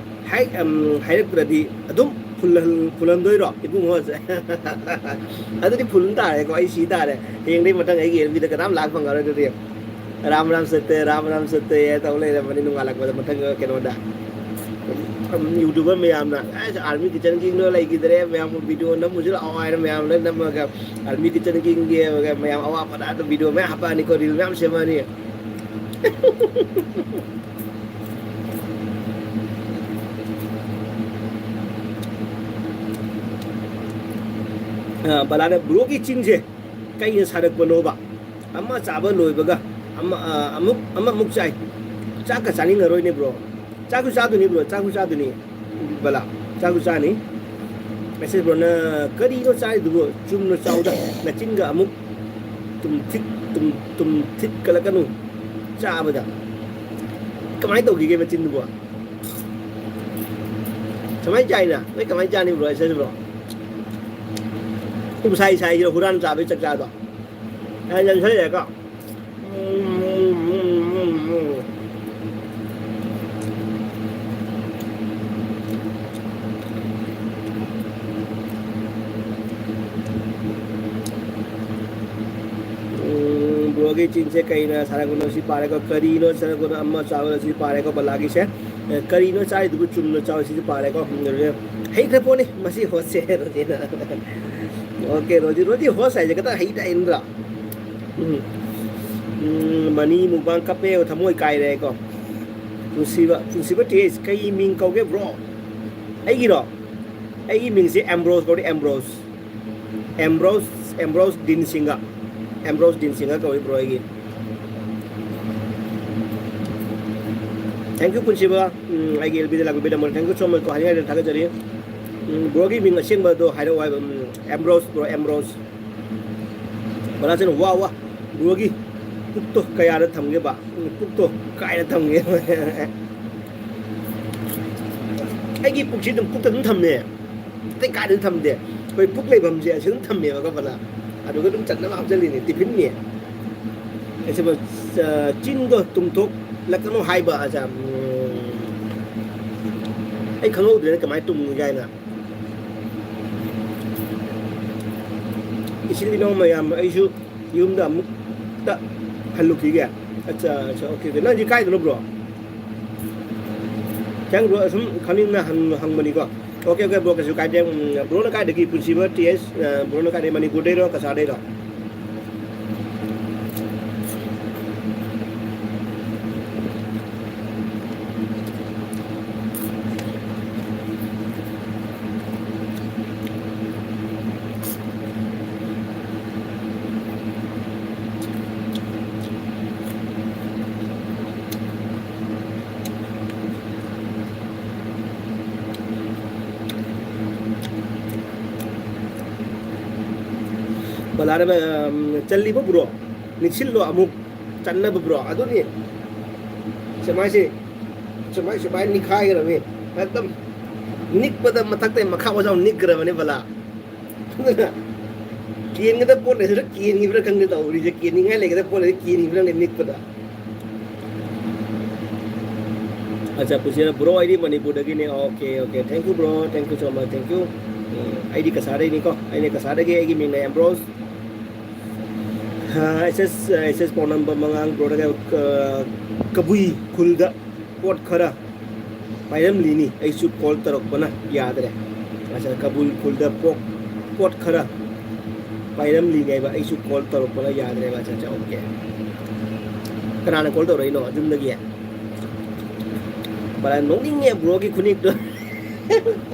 ꯍꯥꯏ-, ꯎꯝ, ꯍꯥꯏꯔꯛꯇ꯭ꯔꯗꯤ ꯑꯗꯨꯝ ꯐꯨꯜꯍꯟ-, ꯐꯨꯜꯍꯟꯗꯣꯏꯔꯣ ꯏꯕꯨꯡꯉꯣꯁꯦ? ꯑꯗꯨꯗꯤ ꯐꯨꯜ ꯇꯥꯔꯦꯀꯣ, ꯑꯩ ꯁꯤ ꯇꯥꯔꯦ꯫ ꯍꯌꯦꯡꯗꯩ ꯃꯊꯪ ꯑꯩꯒꯤ F Bꯗ ꯀꯅꯥꯝ ꯂꯥꯛ ꯐꯪꯉꯔꯣꯏ ꯑꯗꯨꯗꯤ꯫ "ꯔꯥꯝ ꯔꯥꯝ ꯁꯠꯇꯦ, ꯔꯥꯝ ꯔꯥꯝ ꯁꯠꯇꯦ" ꯍꯥꯏ ꯇꯧ ꯂꯩꯔꯝꯃꯅꯤ ꯅꯣꯡꯉꯥꯜꯂꯛꯄꯗ ꯃꯊꯪ ꯀꯩꯅꯣꯗ꯫ ꯎꯝ, YouTuber ꯃꯌꯥꯝꯅ, "ꯑꯁ, Army Kitchen Kingꯗꯣ ꯂꯩꯈꯤꯗ꯭ꯔꯦ, ꯃꯌꯥꯝ video ꯅꯝꯃꯨꯁꯤ ꯂꯥꯛꯑꯣ" ꯍꯥꯏꯅ ꯃꯌꯥꯝ ꯂꯣꯏ ꯅꯝꯃꯒ, Army Kitchen Kingꯒꯤ ꯃꯌꯥꯝ ꯑꯋꯥ ꯄꯗꯥꯗ video ꯃꯌꯥꯝ ꯍꯥꯞꯄꯛꯑꯅꯤꯀꯣ, reel ꯃꯌꯥꯝ ꯁꯦꯝꯃꯛꯑꯅꯤ꯫ ꯑ, ꯕꯂꯥꯅ, "Broꯒꯤ ꯆꯤꯟꯁꯦ ꯀꯩꯅ ꯁꯥꯔꯛꯄꯅꯣꯕ? ꯑꯃ ꯆꯥꯕ ꯂꯣꯏꯕꯒ ꯑꯃ, ꯑ, ꯑꯃꯨꯛ, ꯑꯃꯃꯨꯛ ꯆꯥꯏ꯫ ꯆꯥꯛꯀ ꯆꯥꯅꯤꯡꯉꯔꯣꯏꯅꯦ, bro꯫ ꯆꯥꯛꯁꯨ ꯆꯥꯗꯣꯏꯅꯤ, bro, ꯆꯥꯛꯁꯨ ꯆꯥꯗꯣꯏꯅꯤ꯫ ꯕꯂꯥ, ꯆꯥꯛꯁꯨ ꯆꯥꯅꯤ꯫" Message ꯕ꯭ꯔꯣꯅ, "ꯀꯔꯤꯅꯣ ꯆꯥꯔꯤꯗꯨꯕꯣ? ꯆꯨꯝꯅ ꯆꯥꯎꯗ, ꯅꯆꯤꯟꯒ ꯑꯃꯨꯛ ꯇꯨꯝꯊꯤꯛ-, ꯇꯨꯝ-, ꯇꯨꯝꯊꯤꯛꯀꯠꯂꯛꯀꯅꯨ ꯆꯥꯕꯗ꯫" ꯀꯃꯥꯏꯅ ꯇꯧꯈꯤꯒꯦ ꯃꯆꯤꯟꯗꯨꯕꯣ? ꯀꯃꯥꯏꯅ ꯆꯥꯏꯅ? ꯅꯣꯏ ꯀꯃꯥꯏꯅ ꯆꯥꯅꯤꯡꯕ꯭ꯔꯣ, ꯑꯩ ꯆꯠꯁꯤꯕ꯭ꯔꯣ? ꯎꯝ, ꯁꯥꯏ ꯁꯥꯏꯁꯤꯔꯣ ꯍꯨꯔꯥꯟ ꯆꯥꯕꯩ ꯆꯥꯛ ꯆꯥꯗꯣ? ꯑꯩ ꯂꯪꯁꯜꯂꯛꯑꯦꯀꯣ꯫ ꯎꯝ, ꯕ꯭ꯔꯣꯒꯤ ꯆꯤꯟꯁꯦ ꯀꯩꯅ ꯁꯥꯟꯅꯒꯅꯣ ꯁꯤ ꯄꯥꯔꯦꯀꯣ, ꯀꯔꯤꯅꯣ ꯁꯥꯟꯅꯒꯅꯣ ꯑꯃ ꯆꯥꯕꯗ ꯁꯤ ꯄꯥꯔꯦꯀꯣ, ꯕꯂꯥꯒꯤꯁꯦ꯫ ꯑꯦ, ꯀꯔꯤꯅꯣ ꯆꯥꯔꯤꯗꯨꯕꯨ ꯆꯨꯝꯅ ꯆꯥꯎ ꯁꯤꯁꯨ ꯄꯥꯔꯦꯀꯣ꯫ ꯎꯝ, ꯍꯩꯈ꯭ꯔ ꯄꯣꯠꯅꯤ ꯃꯁꯤ ꯍꯣꯁꯁꯦ, ꯔꯣꯖꯤꯅ꯫ ꯑꯣꯀꯦ, ꯔꯣꯖꯤ, ꯔꯣꯖꯤ ꯍꯣꯁ ꯍꯥꯏꯁꯦ ꯈꯤꯇꯪ ꯍꯩꯇ ꯏꯟꯗ꯭ꯔꯥ? ꯎꯝ꯫ ꯎꯝ, ꯃꯅꯤ ꯃꯨꯛꯕꯥꯡ ꯀꯞꯄꯦ, ꯊꯃꯣꯏ ꯀꯥꯏꯔꯦꯀꯣ꯫ ꯄꯨꯟꯁꯤꯕ, ꯄꯨꯟꯁꯤꯕ ꯇꯤ ꯑꯩꯆ, ꯀꯩ ꯃꯤꯡ ꯀꯧꯒꯦ, ꯕ꯭ꯔꯣ? ꯑꯩꯒꯤꯔꯣ? ꯑꯩꯒꯤ ꯃꯤꯡꯁꯦ ꯑꯦꯝꯕ꯭ꯔꯣꯁ ꯀꯧꯔꯦ, ꯑꯦꯝꯕ꯭ꯔꯣꯁ꯫ ꯑꯦꯝꯕ꯭ꯔꯣꯁ, ꯑꯦꯝꯕ꯭ꯔꯣꯁ ꯗꯤꯟ ꯁꯤꯡꯒ꯫ ꯑꯦꯝꯕ꯭ꯔꯣꯁ ꯗꯤꯟ ꯁꯤꯡꯒ ꯀꯧꯏ, ꯕ꯭ꯔꯣ, ꯑꯩꯒꯤ꯫ Thank you, ꯄꯨꯟꯁꯤꯕ꯫ ꯎꯝ, ꯑꯩꯒꯤ ꯑꯦꯜ ꯕꯤꯗ ꯂꯥꯛꯄꯤꯕꯒꯤꯗꯃꯛ thank you so much ꯀꯣ, ꯍꯥꯏꯅꯤꯡꯉꯥꯏ ꯂꯩꯇꯅ ꯊꯥꯒꯠꯆꯔꯤ꯫ ꯎꯝ, ꯕ꯭ꯔꯣꯒꯤ ꯃꯤꯡ ꯑꯁꯦꯡꯕꯗꯣ ꯍꯥꯏꯔꯛꯑꯣ ꯍꯥꯏꯕ꯫ ꯎꯝ, ꯑꯦꯝꯕ꯭ꯔꯣꯁ, ꯕ꯭ꯔꯣ, ꯑꯦꯝꯕ꯭ꯔꯣꯁ꯫ ꯕꯂꯥꯆꯟ, ꯋꯥ, ꯋꯥ, ꯕ꯭ꯔꯣꯒꯤ ꯄꯨꯛꯇꯣ ꯀꯌꯥꯗ ꯊꯝꯒꯦꯕ? ꯎꯝ, ꯄꯨꯛꯇꯣ ꯀꯥꯏꯗ ꯊꯝꯒꯦ? ꯑꯩꯒꯤ ꯄꯨꯛꯁꯤ ꯑꯗꯨꯝ ꯄꯨꯛꯇ ꯑꯗꯨꯝ ꯊꯝꯃꯦ꯫ ꯑꯇꯩ ꯀꯥꯏꯗ ꯊꯝꯗꯦ꯫ ꯑꯩꯈꯣꯏ ꯄꯨꯛ ꯂꯩꯐꯝꯁꯦ ꯑꯁꯤ ꯑꯗꯨꯝ ꯊꯝꯃꯦꯕꯀꯣ ꯕꯂꯥ꯫ ꯑꯗꯨꯒ ꯑꯗꯨꯝ ꯆꯟꯅꯕ ꯍꯥꯞꯆꯜꯂꯤꯅꯦ, ꯇꯤꯐꯤꯟꯅꯦ꯫ ꯑꯩꯁꯦ, ꯑ, ꯆꯤꯟꯗꯣ ꯇꯨꯝꯊꯣꯛꯂꯛꯀꯅꯨ ꯍꯥꯏꯕ, ꯑꯁꯦ, ꯎꯝ, ꯑꯩ ꯈꯪꯍꯧꯗ꯭ꯔꯦꯅꯦ ꯀꯃꯥꯏꯅ ꯇꯨꯝꯒꯦ ꯍꯥꯏꯅ꯫ ꯏꯆꯤꯜ ꯏꯅꯥꯎ ꯃꯌꯥꯝ, ꯑꯩꯁꯨ ꯌꯨꯝꯗ ꯑꯃꯨꯛꯇ ꯍꯜꯂꯨꯈꯤꯒꯦ꯫ ꯑꯠꯆꯥ, ꯑꯠꯆꯥ, ꯑꯣꯀꯦ, ꯑꯣꯀꯦ꯫ ꯅꯪꯗꯤ ꯀꯥꯏꯗꯅꯣ, ꯕ꯭ꯔꯣ? ꯊꯦꯡ ꯕ꯭ꯔꯣ, ꯑꯁꯨꯝ ꯈꯪꯅꯤꯡꯅ ꯍꯪ-, ꯍꯪꯕꯅꯤꯀꯣ꯫ ꯑꯣꯀꯦ, ꯑꯣꯀꯦ, ꯕ꯭ꯔꯣ, ꯀꯩꯁꯨ ꯀꯥꯏꯗꯦ꯫ ꯎꯝ, ꯕ꯭ꯔꯣꯅ ꯀꯥꯏꯗꯒꯤ? ꯄꯨꯟꯁꯤꯕ ꯇꯤ ꯑꯦꯁ, ꯑ, ꯕ꯭ꯔꯣꯅ ꯀꯥꯏꯗꯩ? ꯃꯅꯤꯄꯨꯔꯗꯩꯔꯣ, ꯀꯁꯥꯔꯗꯩꯔꯣ? ꯕꯂꯥꯅ, ꯑꯝ, ꯆꯜꯂꯤꯕ ꯕ꯭ꯔꯣ? ꯅꯤꯛꯁꯤꯜꯂꯣ ꯑꯃꯨꯛ ꯆꯟꯅꯕ ꯕ꯭ꯔꯣ꯫ ꯑꯗꯨꯅꯤ꯫ ꯁꯨꯃꯥꯏꯁꯦ, ꯁꯨꯃꯥꯏ, ꯁꯨꯃꯥꯏ ꯅꯤꯛꯈꯥꯏꯈ꯭ꯔꯕꯅꯤ꯫ ꯑꯦꯛꯗꯝ ꯅꯤꯛꯄꯗ ꯃꯊꯛꯇꯩ ꯃꯈꯥ ꯐꯥꯎ ꯅꯤꯛꯈ꯭ꯔꯕꯅꯤ ꯕꯂꯥ꯫ ꯑꯗꯨꯅ ꯀꯦꯟꯒꯗꯕ ꯄꯣꯠ ꯂꯩꯁꯤꯗ ꯀꯦꯟꯈꯤꯕ꯭ꯔꯥ ꯈꯪꯗꯦ ꯇꯧꯔꯤꯁꯦ꯫ ꯀꯦꯟꯅꯤꯡꯉꯥꯏ ꯂꯩꯒꯗꯕ ꯄꯣꯠ ꯂꯩꯁꯤ ꯀꯦꯟꯈꯤꯕ꯭ꯔꯥ ꯈꯪꯗꯦ ꯅꯤꯛꯄꯗ꯫ ꯑꯠꯆꯥ, ꯄꯨꯁꯤꯔ ꯕ꯭ꯔꯣ, ꯑꯩꯗꯤ ꯃꯅꯤꯄꯨꯔꯗꯒꯤꯅꯦ꯫ Okay, okay, thank you bro, thank you so much, thank you꯫ ꯎꯝ, ꯑꯩꯗꯤ ꯀꯁꯥꯔꯗꯩꯅꯤꯀꯣ꯫ ꯑꯩꯅ ꯀꯁꯥꯔꯗꯒꯤ꯫ ꯑꯩꯒꯤ ꯃꯤꯡꯅ ꯑꯦꯝꯕ꯭ꯔꯣꯁ꯫ ꯑꯦꯁ ꯑꯦꯁ, ꯑꯦꯁ ꯑꯦꯁ ꯄꯥꯎꯅꯝꯕ ꯃꯉꯥꯡ ꯕ꯭ꯔꯣꯗꯒ, ꯑ, ꯀꯕꯨꯏ ꯈꯨꯜꯗ ꯄꯣꯠ ꯈꯔ ꯄꯥꯏꯔꯝꯂꯤꯅꯤ꯫ ꯑꯩꯁꯨ ꯀꯣꯜ ꯇꯧꯔꯛꯄꯅ ꯌꯥꯗ꯭ꯔꯦ꯫ ꯉꯁꯥꯏ ꯀꯕꯨꯏ ꯈꯨꯜꯗ ꯄꯣꯛ-, ꯄꯣꯠ ꯈꯔ ꯄꯥꯏꯔꯝꯂꯤꯅꯦꯕ꯫ ꯑꯩꯁꯨ ꯀꯣꯜ ꯇꯧꯔꯛꯄꯅ ꯌꯥꯗ꯭ꯔꯦꯕ꯫ ꯑꯠꯆꯥ, ꯑꯠꯆꯥ, ꯑꯣꯀꯦ꯫ ꯀꯅꯥꯅ ꯀꯣꯜ ꯇꯧꯔꯛꯏꯅꯣ? ꯌꯨꯝꯗꯒꯤ? ꯕꯔꯥ, ꯅꯣꯛꯅꯤꯡꯉꯦ ꯕ꯭ꯔꯣꯒꯤ ꯈꯨꯅꯤꯛꯇꯣ꯫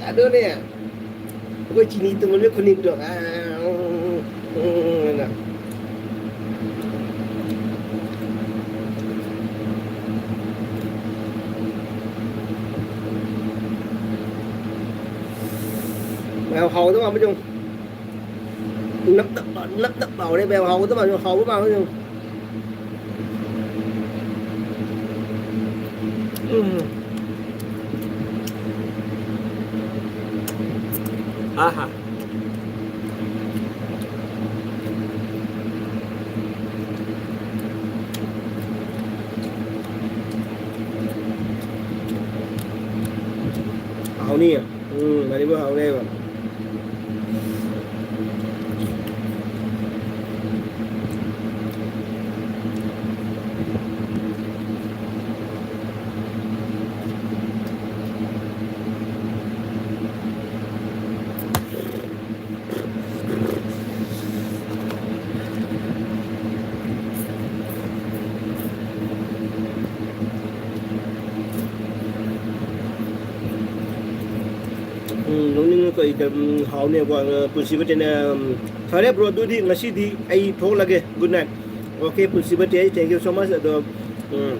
ꯑꯗꯨꯅꯦ꯫ ꯑꯩꯈꯣꯏ ꯆꯤꯅꯤ ꯇꯨꯝꯍꯟꯕ ꯈꯨꯅꯤꯡꯗꯣ꯫ ꯑꯥ, ꯎꯝ, ꯎꯝ, ꯎꯝ, ꯍꯥꯏꯅ꯫ ꯃꯌꯥꯝ ꯍꯥꯎꯗꯧ ꯃꯥꯟꯕ ꯌꯦꯡꯉꯨ꯫ ꯅꯞ ꯅꯞ ꯂꯥꯎ-, ꯅꯞ ꯅꯞ ꯂꯥꯎꯔꯦ ꯃꯌꯥꯝ꯫ ꯍꯥꯎꯒꯗꯕ ꯃꯥꯟꯕ ꯌꯦꯡꯉꯨ, ꯍꯥꯎꯕ ꯃꯥꯟꯕ ꯌꯦꯡꯉꯨ꯫ ꯎꯝ꯫ ꯑꯍꯥ꯫ ꯍꯥꯎꯅꯤꯌꯦ꯫ ꯎꯝ, ꯃꯅꯤꯄꯨꯔ ꯍꯥꯎꯅꯦꯕ꯫ ꯎꯝ, ꯅꯣꯛꯅꯤꯡꯉꯦ ꯀꯩꯗ, ꯎꯝ, ꯍꯥꯎꯅꯦꯀꯣ, ꯑ, ꯄꯨꯟꯁꯤꯕ ꯆꯦꯅꯦꯜ, ꯎꯝ, ꯐꯔꯦ ꯕ꯭ꯔꯣ, ꯑꯗꯨꯗꯤ ꯉꯁꯤꯗꯤ ꯑꯩ ꯊꯣꯛꯂꯒꯦ꯫ Good night꯫ ꯑꯣꯀꯦ, ꯄꯨꯟꯁꯤꯕ ꯆꯦ, thank you so much꯫ ꯑꯗꯣ, ꯎꯝ,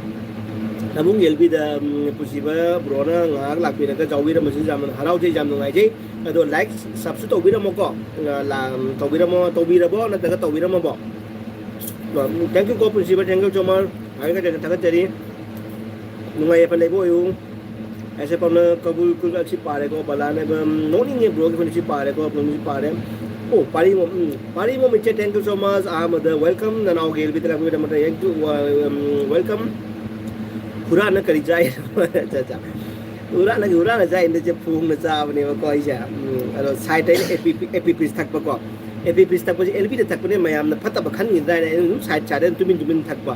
ꯅꯕꯨꯡ ꯌꯦꯜꯕꯤꯗ, ꯎꯝ, ꯄꯨꯟꯁꯤꯕ ꯕ꯭ꯔꯣꯅ ꯉꯥꯏꯍꯥꯛ ꯂꯥꯛꯄꯤꯔꯒ ꯌꯥꯎꯕꯤꯔꯝꯕꯁꯤ ꯌꯥꯝꯅ ꯍꯔꯥꯎꯖꯩ, ꯌꯥꯝ ꯅꯨꯡꯉꯥꯏꯖꯩ꯫ ꯑꯗꯣ like, subꯁꯨ ꯇꯧꯕꯤꯔꯝꯃꯣꯀꯣ꯫ ꯑ, ꯂꯥ-, ꯇꯧꯕꯤꯔꯝꯃꯣ, ꯇꯧꯕꯤꯔꯕꯣ? ꯅꯠꯇ꯭ꯔꯒ ꯇꯧꯕꯤꯔꯝꯃꯕꯣ? Thank you ꯀꯣ, ꯄꯨꯟꯁꯤꯕ, thank you so much꯫ ꯍꯥꯏꯔꯒ ꯊꯥꯒꯠꯆꯔꯤ꯫ ꯅꯨꯡꯉꯥꯏ ꯌꯥꯏꯐꯅ ꯂꯩꯕ ꯑꯣꯏꯌꯨ꯫ ꯑꯩꯁꯦ ꯄꯥꯎꯅ ꯀꯕꯨꯏ ꯈꯨꯜ ꯑꯁꯤ ꯄꯥꯔꯦꯀꯣ, ꯕꯂꯥꯅ, ꯎꯝ, ꯅꯣꯛꯅꯤꯡꯉꯦ ꯕ꯭ꯔꯣꯒꯤ ꯈꯨꯟ ꯑꯁꯤ ꯄꯥꯔꯦꯀꯣ, ꯈꯨꯟ ꯑꯁꯤ ꯄꯥꯔꯦ꯫ ꯑꯣ, ꯄꯥꯔꯤꯃꯣꯝ, ꯎꯝ, ꯄꯥꯔꯤꯃꯣꯝ ꯏꯆꯦ, thank you so much. ꯑꯍꯥꯟꯕꯗ welcome, ꯅꯅꯥꯎꯒꯤ ꯑꯦꯜꯕꯤꯗ ꯂꯥꯛꯄꯤꯕꯒꯤꯗꯃꯛꯇ thank you, uh, um, welcome. ꯍꯨꯔꯥꯟꯅ ꯀꯔꯤ ꯆꯥꯏ? ꯑꯠꯆꯥ, ꯑꯠꯆꯥ꯫ ꯍꯨꯔꯥꯟꯅꯒꯤ ꯍꯨꯔꯥꯟꯅ ꯆꯥꯏ, ꯏꯆꯦ, ꯐꯣꯡꯅ ꯆꯥꯕꯅꯦꯕꯀꯣ ꯑꯩꯁꯦ꯫ ꯎꯝ, ꯑꯗꯣ side ꯑꯩꯅ ꯑꯦꯄꯤ, ꯑꯦꯄꯤ ꯄꯤꯁ ꯊꯛꯄꯀꯣ꯫ ꯑꯦꯄꯤ ꯄꯤꯁ ꯊꯛꯄꯁꯦ ꯑꯦꯜꯕꯤꯗ ꯊꯛꯄꯅꯦ, ꯃꯌꯥꯝꯅ ꯐꯠꯇꯕ ꯈꯟꯈꯤꯗ꯭ꯔꯥ ꯍꯥꯏꯅ ꯑꯩꯅ ꯑꯗꯨꯝ side side ꯑꯗꯨꯝ ꯇꯨꯃꯤꯟ ꯇꯨꯃꯤꯟ ꯊꯛꯄ꯫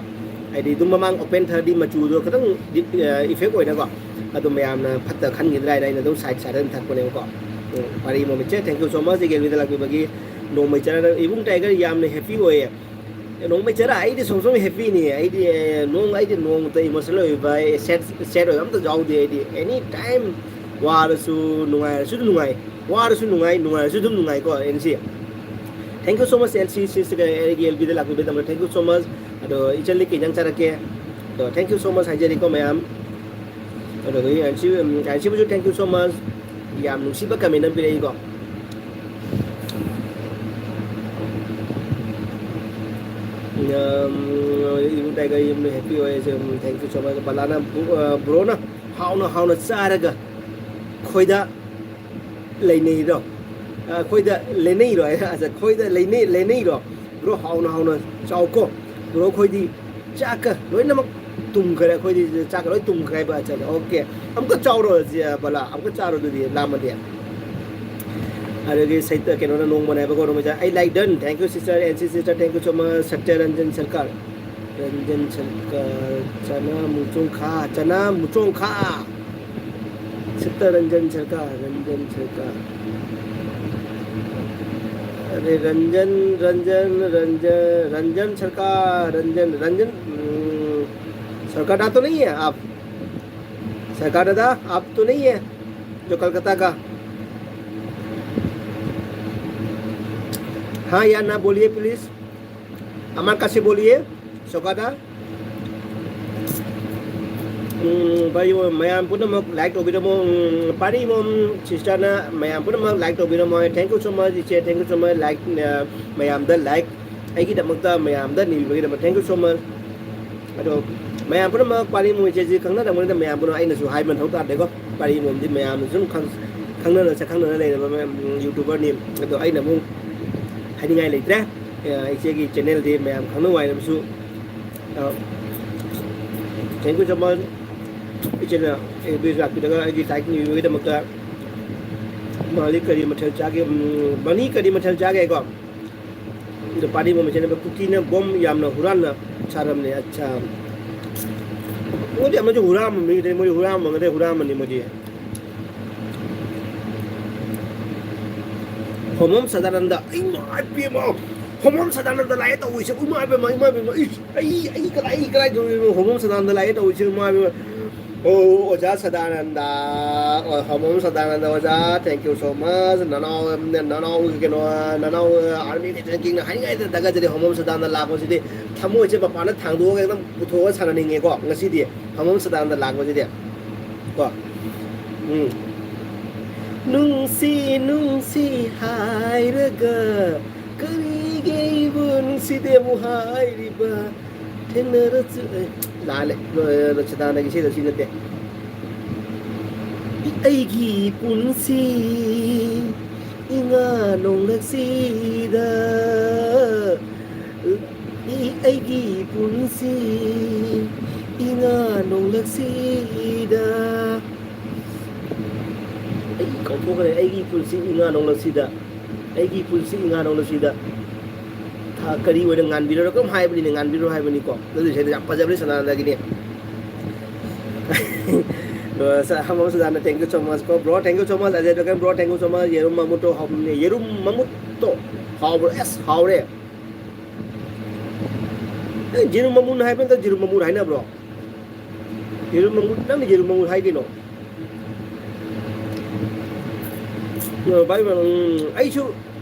ꯍꯥꯏꯗꯤ ꯑꯗꯨꯝ ꯃꯃꯥꯡ open ꯊꯛꯑꯗꯤ ꯃꯆꯨꯗꯣ ꯈꯤꯇꯪ ꯗꯤ-, ꯑ, effect ꯑꯣꯏꯅꯀꯣ꯫ ꯑꯗꯨꯝ ꯃꯌꯥꯝꯅ ꯐꯠꯇ ꯈꯟꯈꯤꯗ꯭ꯔꯥ ꯍꯥꯏꯅ ꯑꯩꯅ ꯑꯗꯨꯝ side side ꯑꯗꯨꯝ ꯊꯛꯄꯅꯦꯕꯀꯣ꯫ ꯎꯝ, ꯄꯥꯔꯤꯃꯣꯝ ꯏꯆꯦ, thank you so much, ꯑꯩꯒꯤ ꯑꯦꯜꯕꯤꯗ ꯂꯥꯛꯄꯤꯕꯒꯤ꯫ ꯅꯣꯡꯃꯩ ꯆꯔꯥ, ꯏꯕꯨꯡ ꯇꯥꯏꯒꯔ ꯌꯥꯝꯅ happy ꯑꯣꯏꯌꯦ꯫ ꯅꯣꯡꯃꯩ ꯆꯔꯥ, ꯑꯩꯗꯤ ꯁꯨꯝ ꯁꯨꯝ happyꯅꯤ꯫ ꯑꯩꯗꯤ, ꯑꯦ, ꯅꯣꯡ, ꯑꯩꯗꯤ ꯅꯣꯡꯃꯇ emotional ꯑꯣꯏꯕ, ꯑꯦ, sad, sad ꯑꯣꯏꯕ ꯑꯝꯇ ꯌꯥꯎꯗꯦ꯫ ꯑꯩꯗꯤ any time ꯋꯥꯔꯁꯨ, ꯅꯨꯡꯉꯥꯏꯔꯁꯨ ꯑꯗꯨꯝ ꯅꯨꯡꯉꯥꯏ, ꯋꯥꯔꯁꯨ ꯅꯨꯡꯉꯥꯏ, ꯅꯨꯡꯉꯥꯏꯔꯁꯨ ꯑꯗꯨꯝ ꯅꯨꯡꯉꯥꯏꯀꯣ, L C. Thank you so much, L C sister, ꯑꯩꯒꯤ ꯑꯦꯜꯕꯤꯗ ꯂꯥꯛꯄꯤꯕꯒꯤꯗꯃꯛ thank you so much꯫ ꯑꯗꯣ ꯏꯆꯜꯗꯤ ꯀꯩ ꯏꯟꯖꯥꯡ ꯆꯥꯔꯛꯀꯦ? ꯑꯗꯣ thank you so much ꯍꯥꯏꯖꯔꯤꯀꯣ ꯃꯌꯥꯝ꯫ ꯑꯗꯨꯗꯒꯤ ꯑꯦꯜ ꯁꯤ, ꯎꯝ, ꯑꯦꯜ ꯁꯤꯕꯨꯁꯨ thank you so much꯫ ꯌꯥꯝ ꯅꯨꯡꯁꯤꯕ comment ꯑꯃ ꯄꯤꯔꯛꯏꯀꯣ꯫ ꯎꯝ, ꯏꯕꯨꯡ ꯇꯥꯏꯒꯔ ꯌꯥꯝꯅ happy ꯑꯣꯏ꯫ ꯎꯝ, thank you so much꯫ ꯕꯂꯥꯅ, ꯕ꯭ꯔꯣꯅ ꯍꯥꯎꯅ ꯍꯥꯎꯅ ꯆꯥꯔꯒ ꯑꯩꯈꯣꯏꯗ ꯂꯩꯅꯩꯔꯣ? ꯑꯩꯈꯣꯏꯗ ꯂꯩꯅꯩꯔꯣ? ꯑꯩꯈꯣꯏꯗ ꯂꯩꯅꯩ-, ꯂꯩꯅꯩꯔꯣ? ꯕ꯭ꯔꯣ, ꯍꯥꯎꯅ ꯍꯥꯎꯅ ꯆꯥꯎꯀꯣ꯫ ꯕ꯭ꯔꯣ, ꯑꯩꯈꯣꯏꯗꯤ ꯆꯥꯛꯀ ꯂꯣꯏꯅꯃꯛ ꯇꯨꯝꯈ꯭ꯔꯦ꯫ ꯑꯩꯈꯣꯏꯗꯤ ꯆꯥꯛꯀ ꯂꯣꯏ ꯇꯨꯝꯈ꯭ꯔꯦ ꯍꯥꯏꯕ꯫ ꯑꯠꯆꯥ, ꯑꯣꯀꯦ꯫ ꯑꯃꯨꯛꯀ ꯆꯥꯎꯔꯣ, ꯖꯤ-, ꯕꯂꯥ, ꯑꯃꯨꯛꯀ ꯆꯥꯔꯣ ꯑꯗꯨꯗꯤ, ꯂꯥꯝꯃꯗꯤ꯫ ꯑꯗꯒꯤ ꯁꯩꯇ-, ꯀꯩꯅꯣꯅ ꯅꯣꯡꯃꯅ ꯍꯥꯏꯕꯀꯣ, ꯅꯣꯡꯃꯩ ꯆꯥ-, ꯑꯩ like done, thank you sister, N C sister, thank you so much, Satya Ranjan Sarkar. Ranjan ꯁꯔꯀꯥꯔ, ꯆꯅꯥ ꯃꯨꯆꯣꯡꯈꯥ, ꯆꯅꯥ ꯃꯨꯆꯣꯡꯈꯥ꯫ ꯁꯠꯇ꯭ꯌ ꯔꯟꯖꯟ ꯁꯔꯀꯥꯔ, ꯔꯟꯖꯟ ꯁꯔꯀꯥꯔ꯫ अरे रंजन, रंजन, रंजन, रंजन सरकार, रंजन, रंजन, हम्म, सरकार तो नहीं है आप? सरकार दादा, आप तो नहीं है जो कलकत्ता का? हाँ या ना बोलिए please, हमारे कैसे बोलिए, सरकार दा? ꯎꯝ, ꯚꯥꯏ, ꯃꯌꯥꯝ ꯄꯨꯝꯅꯃꯛ like ꯇꯧꯕꯤꯔꯝꯃꯣ꯫ ꯎꯝ, ꯄꯥꯔꯤꯃꯣꯝ sisterꯅ ꯃꯌꯥꯝ ꯄꯨꯝꯅꯃꯛ like ꯇꯧꯕꯤꯔꯝꯃꯣ꯫ Thank you so much, ꯏꯆꯦ, thank you so much, like, ꯑ, ꯃꯌꯥꯝꯗ like, ꯑꯩꯒꯤꯗꯃꯛꯇ ꯃꯌꯥꯝꯗ ꯅꯤꯕꯤꯕꯒꯤꯗꯃꯛ thank you so much꯫ ꯑꯗꯣ ꯃꯌꯥꯝ ꯄꯨꯝꯅꯃꯛ ꯄꯥꯔꯤꯃꯣꯝ ꯏꯆꯦꯁꯤ ꯈꯪꯅꯔꯝꯒꯅꯤꯗ, ꯃꯌꯥꯝ ꯄꯨꯝꯅꯃꯛ ꯑꯩꯅꯁꯨ ꯍꯥꯏꯕ ꯃꯊꯧ ꯇꯥꯗꯦꯀꯣ꯫ ꯄꯥꯔꯤꯃꯣꯝꯗꯤ ꯃꯌꯥꯝꯅ ꯁꯨꯝ ꯈꯪ-, ꯈꯪꯅꯔ ꯁꯛꯈꯪꯅꯔ ꯂꯩꯔꯕ ꯃꯌꯥꯝ, ꯎꯝ, YouTuberꯅꯤ꯫ ꯑꯗꯣ ꯑꯩꯅ ꯑꯃꯨꯛ ꯍꯥꯏꯅꯤꯡꯉꯥꯏ ꯂꯩꯇ꯭ꯔꯦ꯫ ꯑ, ꯏꯆꯦꯒꯤ ꯆꯦꯅꯦꯜꯗꯤ ꯃꯌꯥꯝ ꯈꯪꯅ ꯍꯥꯏꯅꯕꯁꯨ, ꯑ, thank you so much꯫ ꯏꯆꯦꯅ ꯑꯦ ꯕꯤ ꯂꯥꯛꯄꯤꯔꯒ ꯑꯩꯒꯤ ꯂꯥꯏꯛ ꯅꯤꯕꯤꯕꯒꯤꯗꯃꯛꯇ꯫ ꯃꯥꯗꯤ ꯀꯔꯤ ꯃꯊꯦꯜ ꯆꯥꯒꯦ? ꯎꯝ, ꯃꯅꯤ ꯀꯔꯤ ꯃꯊꯦꯜ ꯆꯥꯒꯦ ꯀꯣ? ꯑꯗꯣ ꯄꯥꯔꯤ ꯃꯃꯜꯁꯦ ꯅꯝꯕꯔ ꯀꯨꯀꯤꯅ ꯕꯣꯝ ꯌꯥꯝꯅ ꯍꯨꯔꯥꯟꯅ ꯁꯥꯔꯝꯅꯦ꯫ ꯑꯠꯆꯥ꯫ ꯃꯣꯏꯗꯤ ꯑꯃꯁꯨ ꯍꯨꯔꯥꯟꯕ ꯃꯤ ꯅꯠꯇꯦ, ꯃꯣꯏꯗꯤ ꯍꯨꯔꯥꯟꯕ ꯉꯥꯛꯇ ꯍꯨꯔꯥꯟꯕꯅꯤ ꯃꯣꯏꯗꯤ꯫ ꯍꯣꯃꯣꯝ ꯁꯗꯥꯅꯟꯗ, ꯏꯃꯥ ꯏꯄꯦꯝꯃ! ꯍꯣꯃꯣꯝ ꯁꯗꯥꯅꯟꯗ ꯂꯥꯛꯑꯦ ꯇꯧꯔꯤꯁꯦ, ꯏꯃꯥ ꯏꯄꯦꯝꯃ, ꯏꯃꯥ ꯏꯄꯦꯝꯃ! ꯏꯁ! ꯑꯩ, ꯑꯩ ꯀꯗꯥꯏ, ꯀꯗꯥꯏ ꯇꯧꯔꯤꯅꯣ? ꯍꯣꯃꯣꯝ ꯁꯗꯥꯅꯟꯗ ꯂꯥꯛꯑꯦ ꯇꯧꯔꯤꯁꯦ, ꯏꯃꯥ ꯏꯄꯦꯝꯃ! ꯑꯣ, ꯑꯣꯖꯥ ꯁꯗꯥꯅꯟꯗ, ꯑꯣ, ꯍꯣꯃꯣꯝ ꯁꯗꯥꯅꯟꯗ ꯑꯣꯖꯥ, thank you so much꯫ ꯅꯅꯥꯎ, ꯅꯅꯥꯎ ꯀꯩꯅꯣ, ꯅꯅꯥꯎ ꯑꯥꯔꯃꯤ ꯚꯦꯇꯔꯟ ꯀꯤꯡꯅ ꯍꯥꯏꯅꯤꯡꯉꯥꯏꯗ ꯊꯥꯒꯠꯆꯔꯤ꯫ ꯍꯣꯃꯣꯝ ꯁꯗꯥꯅꯟꯗ ꯂꯥꯛꯄꯁꯤꯗꯤ ꯊꯃꯣꯏꯁꯦ ꯃꯄꯥꯟꯗ ꯊꯥꯡꯗꯣꯛꯑꯒ ꯑꯗꯨꯝ ꯄꯨꯊꯣꯛꯑꯒ ꯁꯥꯟꯅꯅꯤꯡꯉꯦꯀꯣ ꯉꯁꯤꯗꯤ꯫ ꯍꯣꯃꯣꯝ ꯁꯗꯥꯅꯟꯗ ꯂꯥꯛꯄꯁꯤꯗꯤ꯫ ꯀꯣ? ꯎꯝ꯫ ꯅꯨꯡꯁꯤ, ꯅꯨꯡꯁꯤ ꯍꯥꯏꯔꯒ ꯀꯔꯤꯒꯤ ꯑꯩꯕꯨ ꯅꯨꯡꯁꯤꯗꯦ ꯑꯃꯨꯛ ꯍꯥꯏꯔꯤꯕ? ꯊꯦꯡꯅꯔꯁꯨ, ꯑꯦ, ꯂꯥꯜꯂꯦ꯫ ꯂꯣꯏ-, ꯂꯣꯏ-, ꯁꯗꯥꯅꯟꯗꯒꯤ ꯏꯁꯩꯗꯣ ꯁꯤ ꯅꯠꯇꯦ꯫ ꯑꯩꯒꯤ ꯄꯨꯟꯁꯤ ꯏꯉꯥ ꯅꯣꯡꯂꯛꯁꯤꯗ, ꯑꯩꯒꯤ ꯄꯨꯟꯁꯤ ꯏꯉꯥ ꯅꯣꯡꯂꯛꯁꯤꯗ꯫ ꯑꯩ ꯀꯥꯎꯊꯣꯛꯈ꯭ꯔꯦ꯫ ꯑꯩꯒꯤ ꯄꯨꯟꯁꯤ ꯏꯉꯥ ꯅꯣꯡꯂꯛꯁꯤꯗ, ꯑꯩꯒꯤ ꯄꯨꯟꯁꯤ ꯏꯉꯥ ꯅꯣꯡꯂꯛꯁꯤꯗ꯫ ꯊꯥ ꯀꯔꯤ ꯑꯣꯏꯅ ꯉꯥꯟꯕꯤꯔꯣ? ꯀꯔꯝ ꯍꯥꯏꯕꯅꯤꯅꯦ, ꯉꯥꯟꯕꯤꯔꯣ ꯍꯥꯏꯕꯅꯤꯀꯣ꯫ ꯑꯗꯨ ꯏꯁꯩꯗꯣ ꯌꯥꯝ ꯐꯖꯕꯅꯤ ꯁꯗꯥꯅꯟꯗꯒꯤꯅꯤ꯫ ꯑꯗꯣ ꯁ-, ꯍꯃꯝ Sadananda, thank you so much ꯀꯣ꯫ Bro, thank you so much꯫ ꯑꯖꯦ ꯗꯣꯀꯟ, bro, thank you so much꯫ ꯌꯦꯔꯨꯝ ꯃꯃꯨꯠꯇꯣ ꯍꯥꯎꯕꯅꯦ꯫ ꯌꯦꯔꯨꯝ ꯃꯃꯨꯠꯇꯣ ꯍꯥꯎꯕ꯭ꯔꯣ? ꯑꯁ, ꯍꯥꯎꯔꯦ꯫ ꯑꯦ, ꯖꯤꯔꯨꯝ ꯃꯃꯨꯟ ꯍꯥꯏꯕ ꯅꯠꯇ꯭ꯔꯣ? ꯖꯤꯔꯨꯝ ꯃꯃꯨꯟ ꯍꯥꯏꯅꯕ꯭ꯔꯣ? ꯖꯤꯔꯨꯝ ꯃꯃꯨꯟ, ꯅꯪꯅ ꯖꯤꯔꯨꯝ ꯃꯃꯨꯟ ꯍꯥꯏ ꯀꯩꯅꯣ? ꯑ, ꯚꯥꯏ, ꯎꯝ, ꯑꯩꯁꯨ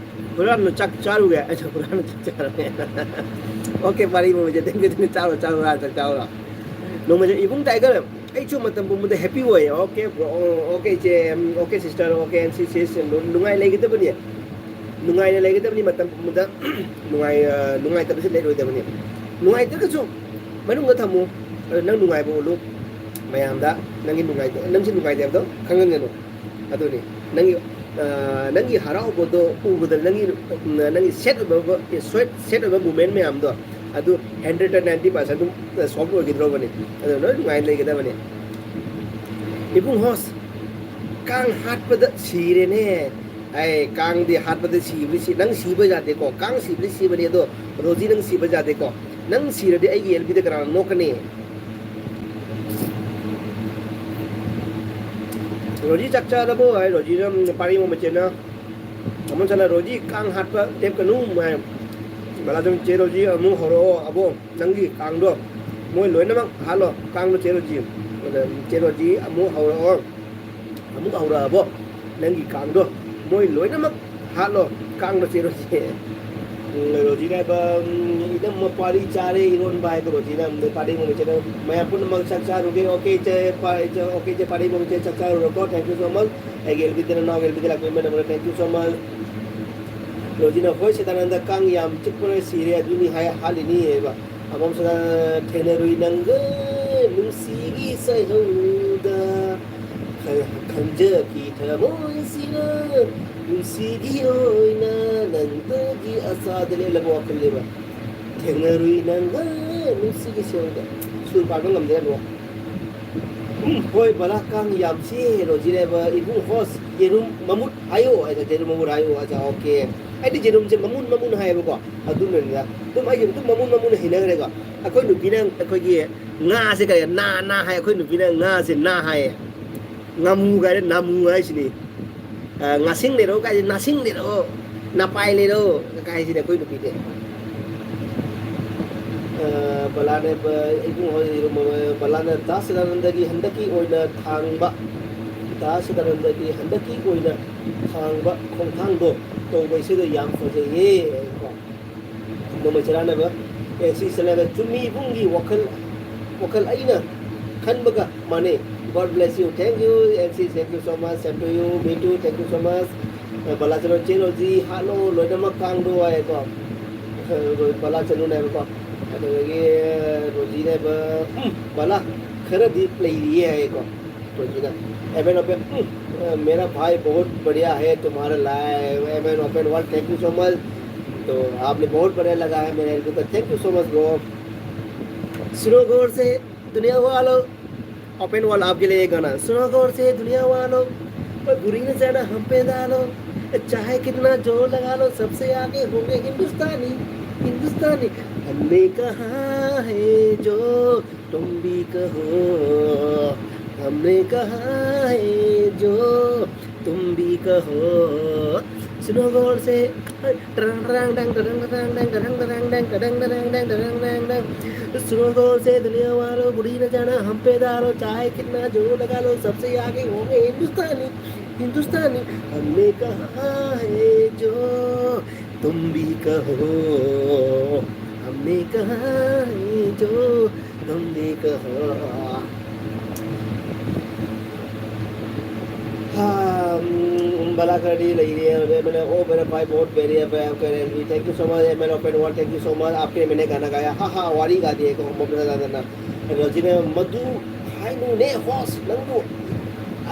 ꯍꯨꯔꯥꯟꯅ ꯆꯥꯛ ꯆꯥꯔꯨꯒꯦ꯫ ꯑꯩꯁꯨ ꯍꯨꯔꯥꯟꯅ ꯆꯥꯛ ꯆꯥꯔꯨꯒꯦ꯫ Okay, ꯄꯥꯔꯤ ꯃꯣꯃꯣꯟꯁꯦ, thank you, thank you꯫ ꯆꯥꯔꯣ, ꯆꯥꯔꯣ, ꯍꯨꯔꯥꯟꯅ ꯆꯥꯛ ꯆꯥꯔꯣ꯫ ꯅꯣꯡꯃꯩꯁꯦ, ꯏꯕꯨꯡ ꯇꯥꯏꯒꯔ, ꯑꯩꯁꯨ ꯃꯇꯝ ꯄꯨꯝꯕꯗ happy ꯑꯣꯏ꯫ Okay, bro, okay, ꯏꯆꯦ, okay, sister, okay, and sis, sis, ꯅꯨꯡꯉꯥꯏ ꯂꯩꯒꯗꯕꯅꯤ꯫ ꯅꯨꯡꯉꯥꯏꯅ ꯂꯩꯒꯗꯕꯅꯤ ꯃꯇꯝ ꯄꯨꯝꯕꯗ꯫ ꯅꯨꯡꯉꯥꯏ-, ꯑ, ꯅꯨꯡꯉꯥꯏꯇꯕꯁꯨ ꯂꯩꯔꯣꯏꯗꯕꯅꯤ꯫ ꯅꯨꯡꯉꯥꯏꯇ꯭ꯔꯒꯁꯨ ꯃꯅꯨꯡꯗ ꯊꯝꯃꯨ꯫ ꯑꯗꯨ ꯅꯪ ꯅꯨꯡꯉꯥꯏꯕ ꯎꯠꯂꯨ ꯃꯌꯥꯝꯗ꯫ ꯅꯪꯒꯤ ꯅꯨꯡꯉꯥꯏꯇ-, ꯅꯪꯁꯨ ꯅꯨꯡꯉꯥꯏꯇꯦ ꯍꯥꯏꯕꯗꯣ ꯈꯪꯍꯟꯒꯅꯨ꯫ ꯑꯗꯨꯅꯤ꯫ ꯅꯪꯒꯤ ꯅꯪꯒꯤ ꯍꯔꯥꯎꯕꯗꯣ ꯎꯕꯗ ꯅꯪꯒꯤ ꯅꯪꯒꯤ ꯁꯦꯠ ꯑꯣꯏꯕ ꯁꯦꯠ ꯑꯣꯏꯕ ꯃꯨꯃꯦꯟ ꯃꯌꯥꯝꯗꯣ ꯑꯗꯨ ꯍꯟꯗ꯭ꯔꯦꯠꯇ ꯅꯥꯏꯟꯇꯤ ꯄꯥꯔꯁꯦꯟ ꯑꯗꯨꯝ ꯁꯣꯜꯕ ꯑꯣꯏꯈꯤꯗ꯭ꯔꯣꯕꯅꯤ꯫ ꯑꯗꯨ ꯂꯣꯏ ꯅꯨꯡꯉꯥꯏꯅ ꯂꯩꯒꯗꯕꯅꯤ꯫ ꯏꯕꯨꯡ ꯍꯣꯁ, ꯀꯥꯡ ꯍꯥꯠꯄꯗ ꯁꯤꯔꯦꯅꯦ꯫ ꯑꯩ ꯀꯥꯡꯗꯤ ꯍꯥꯠꯄꯗ ꯁꯤꯕꯗꯤ ꯁꯤ ꯅꯪ ꯁꯤꯕ ꯌꯥꯗꯦꯀꯣ꯫ ꯀꯥꯡ ꯁꯤꯕꯗꯤ ꯁꯤꯕꯅꯤ, ꯑꯗꯣ ꯔꯣꯖꯤ ꯅꯪ ꯁꯤꯕ ꯌꯥꯗꯦꯀꯣ꯫ ꯅꯪ ꯁꯤꯔꯗꯤ ꯑꯩꯒꯤ ꯑꯦꯜ ꯕꯤꯗ ꯀꯅꯥꯅ ꯅꯣꯛꯀꯅꯤ? ꯔꯣꯖꯤ ꯆꯥꯛ ꯆꯥꯔꯕꯣ ꯍꯥꯏ, ꯔꯣꯖꯤꯅ ꯄꯥꯔꯤ ꯃꯃꯆꯦꯅ ꯑꯃꯨꯛ ꯆꯠꯂ, "ꯔꯣꯖꯤ, ꯀꯥꯡ ꯍꯥꯠꯄ ꯂꯦꯞꯀꯅꯨ" ꯍꯥꯏ꯫ ꯕꯂꯥꯖꯝ, "ꯆꯦ ꯔꯣꯖꯤ, ꯑꯃꯨꯛ ꯍꯧꯔꯛꯑꯣ ꯑꯕꯣ, ꯅꯪꯒꯤ ꯀꯥꯡꯗꯣ ꯃꯣꯏ ꯂꯣꯏꯅꯃꯛ ꯍꯥꯠꯂꯣ, ꯀꯥꯡꯗꯣ ꯆꯦ ꯔꯣꯖꯤ"꯫ ꯑꯗ, "ꯆꯦ ꯔꯣꯖꯤ, ꯑꯃꯨꯛ ꯍꯧꯔꯛꯑꯣ, ꯑꯃꯨꯛ ꯍꯧꯔꯛꯑꯕꯣ, ꯅꯪꯒꯤ ꯀꯥꯡꯗꯣ ꯃꯣꯏ ꯂꯣꯏꯅꯃꯛ ꯍꯥꯠꯂꯣ, ꯀꯥꯡꯗꯣ ꯆꯦ ꯔꯣꯖꯤ"꯫ ꯎꯝ, ꯔꯣꯖꯤꯅ ꯍꯥꯏꯕ, ꯎꯝ, "ꯏꯅꯝꯃ ꯄꯥꯔꯤ ꯆꯥꯔꯦ ꯏꯔꯣꯟꯕ" ꯍꯥꯏꯕ ꯔꯣꯖꯤꯅ, ꯎꯝ, ꯄꯥꯔꯤ ꯃꯃꯆꯦꯅ, "ꯃꯌꯥꯝ ꯄꯨꯝꯅꯃꯛ ꯆꯥꯛ ꯆꯥꯔꯨꯒꯦ, ꯑꯣꯀꯦ ꯆꯦ ꯄꯥ-, ꯆꯦ, ꯑꯣꯀꯦ ꯆꯦ ꯄꯥꯔꯤ ꯃꯃꯆꯦ, ꯆꯥꯛ ꯆꯥꯔꯨꯔꯣꯀꯣ, thank you so much꯫ ꯑꯩꯒꯤ ꯑꯦꯜ ꯕꯤꯗ ꯅꯅꯥꯎ ꯑꯦꯜ ꯕꯤꯗ ꯂꯥꯛꯄꯤꯕ ꯃꯌꯥꯝ, thank you so much"꯫ ꯔꯣꯖꯤꯅ, "ꯍꯣꯏ ꯁꯗꯥꯅꯟꯗ, ꯀꯥꯡ ꯌꯥꯝ ꯆꯤꯛꯄꯅ ꯁꯤꯔꯦ, ꯑꯗꯨꯅꯤ ꯍꯥꯏ ꯍꯥꯠꯂꯤꯅꯤ" ꯍꯥꯏꯕ꯫ ꯑꯃꯝꯁꯅ, "ꯊꯦꯡꯅꯔꯨꯏ ꯅꯪꯒ ꯅꯨꯡꯁꯤꯒꯤ ꯁꯥꯏꯍꯧꯗ, ꯈ-, ꯈꯟꯖꯈꯤ ꯊꯃꯣꯏꯁꯤꯅ ꯅꯨꯡꯁꯤꯒꯤ ꯑꯣꯏꯅ ꯅꯪꯗꯒꯤ ꯑꯁꯥꯗ ꯂꯦꯜꯂꯕ ꯋꯥꯈꯜꯅꯦꯕ꯫ ꯊꯦꯡꯅꯔꯨꯏ ꯅꯪꯒ ꯅꯨꯡꯁꯤꯒꯤ ꯁꯥꯏꯍꯧꯗ"꯫ ꯁꯨꯔ ꯄꯥꯟꯕ ꯉꯝꯗ꯭ꯔꯦ ꯑꯃꯨꯛ꯫ ꯎꯝ, ꯍꯣꯏ, ꯕꯂꯥ, ꯀꯥꯡ ꯌꯥꯝ ꯆꯤꯛꯑꯦ꯫ ꯔꯣꯖꯤꯅ ꯍꯥꯏꯕ, "ꯏꯕꯨꯡ ꯍꯣꯁ, ꯌꯦꯔꯨꯝ ꯃꯃꯨꯠ ꯍꯥꯏꯌꯣ" ꯍꯥꯏꯅ, "ꯌꯦꯔꯨꯝ ꯃꯃꯨꯠ ꯍꯥꯏꯌꯣ" ꯍꯥꯏꯁꯦ, ꯑꯣꯀꯦ꯫ ꯑꯩꯗꯤ ꯌꯦꯔꯨꯝꯁꯦ ꯃꯃꯨꯟ ꯃꯃꯨꯟ ꯍꯥꯏꯌꯦꯕꯀꯣ, ꯑꯗꯨꯅꯅꯤꯗ꯫ ꯑꯗꯨꯝ ꯑꯩꯁꯦ ꯑꯗꯨꯝ ꯃꯃꯨꯟ ꯃꯃꯨꯟ ꯍꯩꯅꯈ꯭ꯔꯦꯀꯣ꯫ ꯑꯩꯈꯣꯏ ꯅꯨꯄꯤꯅ ꯑꯩꯈꯣꯏꯒꯤ ꯉꯥꯁꯦ ꯀꯔꯤ, ꯅꯥ ꯅꯥ ꯍꯥꯏ, ꯑꯩꯈꯣꯏ ꯅꯨꯄꯤꯅ ꯉꯥꯁꯦ ꯅꯥ ꯍꯥꯏꯌꯦ꯫ ꯉꯥꯃꯨ ꯀꯥꯏꯅ ꯅꯥꯃꯨ ꯍꯥꯏꯁꯤꯅꯤ꯫ ꯑ, ꯉꯥꯁꯤꯡ ꯂꯩꯔꯛꯑꯣ ꯀꯥꯏꯁꯦ, ꯅꯥꯁꯤꯡ ꯂꯩꯔꯛꯑꯣ, ꯅꯄꯥꯏ ꯂꯩꯔꯛꯑꯣ ꯀꯥꯏꯁꯤꯅꯦ ꯑꯩꯈꯣꯏ ꯅꯨꯄꯤꯗꯤ꯫ ꯑ, ꯕꯂꯥꯅ, ꯕ-, ꯏꯕꯨꯡ ꯍꯣꯏ, ꯕꯂꯥꯅ ꯗꯥ ꯁꯗꯥꯅꯟꯗꯒꯤ ꯍꯟꯗꯛꯀꯤ ꯑꯣꯏꯅ ꯊꯥꯡꯕ, ꯗꯥ ꯁꯗꯥꯅꯟꯗꯒꯤ ꯍꯟꯗꯛꯀꯤ ꯑꯣꯏꯅ ꯊꯥꯡꯕ ꯈꯣꯡꯊꯥꯡꯗꯣ ꯇꯧꯕ ꯏꯁꯩꯗꯣ ꯌꯥꯝ ꯐꯖꯩꯌꯦ꯫ ꯀꯣ꯫ ꯅꯣꯡꯃꯩ ꯆꯔꯥꯅꯕ, ꯑꯦ, ꯁꯤ ꯆꯠꯂꯒ ꯆꯨꯝꯃꯤ ꯏꯕꯨꯡꯒꯤ ꯋꯥꯈꯜ, ꯋꯥꯈꯜ ꯑꯩꯅ ꯈꯟꯕꯒ ꯃꯥꯟꯅꯩ꯫ God bless you. Thank you, and sis, thank you so much. Same to you, me too, thank you so much. ꯑ, ꯕꯂꯥ ꯆꯠꯂꯣ, ꯆꯦ ꯔꯣꯖꯤ, ꯍꯥꯠꯂꯣ, ꯂꯣꯏꯅꯃꯛ ꯀꯥꯡꯗꯣ ꯍꯥꯏꯀꯣ꯫ ꯑ, ꯕꯂꯥ ꯆꯠꯂꯨꯅꯦꯕꯀꯣ꯫ ꯑꯗꯨꯗꯒꯤ ꯔꯣꯖꯤꯅꯦꯕ, ꯎꯝ, ꯕꯂꯥ, ꯈꯔꯗꯤ ꯂꯩꯔꯤꯌꯦ ꯍꯥꯏꯌꯦꯀꯣ꯫ रोजीना, एम एन ओपन, मेरा भाई बहुत बढ़िया है तुम्हारा live. M N open world, thank you so much। तो आपने बहुत बढ़िया लगा है मेरे को, तो thank you so much bro। सुनो गौर से दुनिया वालों, ओपन वर्ल्ड आपके लिए ये गाना। सुनो गौर से दुनिया वालों, पर बुरी नजर हम पे डालो, चाहे कितना जोर लगा लो, सबसे आगे होंगे हिंदुस्तानी, हिंदुस्तानी। हमने कहा है जो तुम भी कहो, हमने कहा है जो तुम भी कहो। सुनो गौर से, टरंग टरंग डंग, टरंग टरंग डंग, टरंग टरंग डंग, टरंग टरंग डंग, टरंग टरंग डंग। सुनो गौर से दुनिया वालों, बुरी न जाना हम पे डालो, चाहे कितना जोर लगा लो, सबसे आगे होंगे हिंदुस्तानी, हिंदुस्तानी। हमने कहा है जो तुम भी कहो, हमने कहा है जो तुम भी कहो। हाँ, हम्म, भला कर दी लग रही है। अरे, मैंने, ओ, मेरा भाई बहुत बढ़िया है, भाई, आपका रेलवी। Thank you so much, M N open world, thank you so much। आपके लिए मैंने गाना गाया, हाँ, हाँ, वारी गा दिए, को हम अपना गाना ना। रोजी ने मधु, हाय, नो, ने, हॉस, नंगू।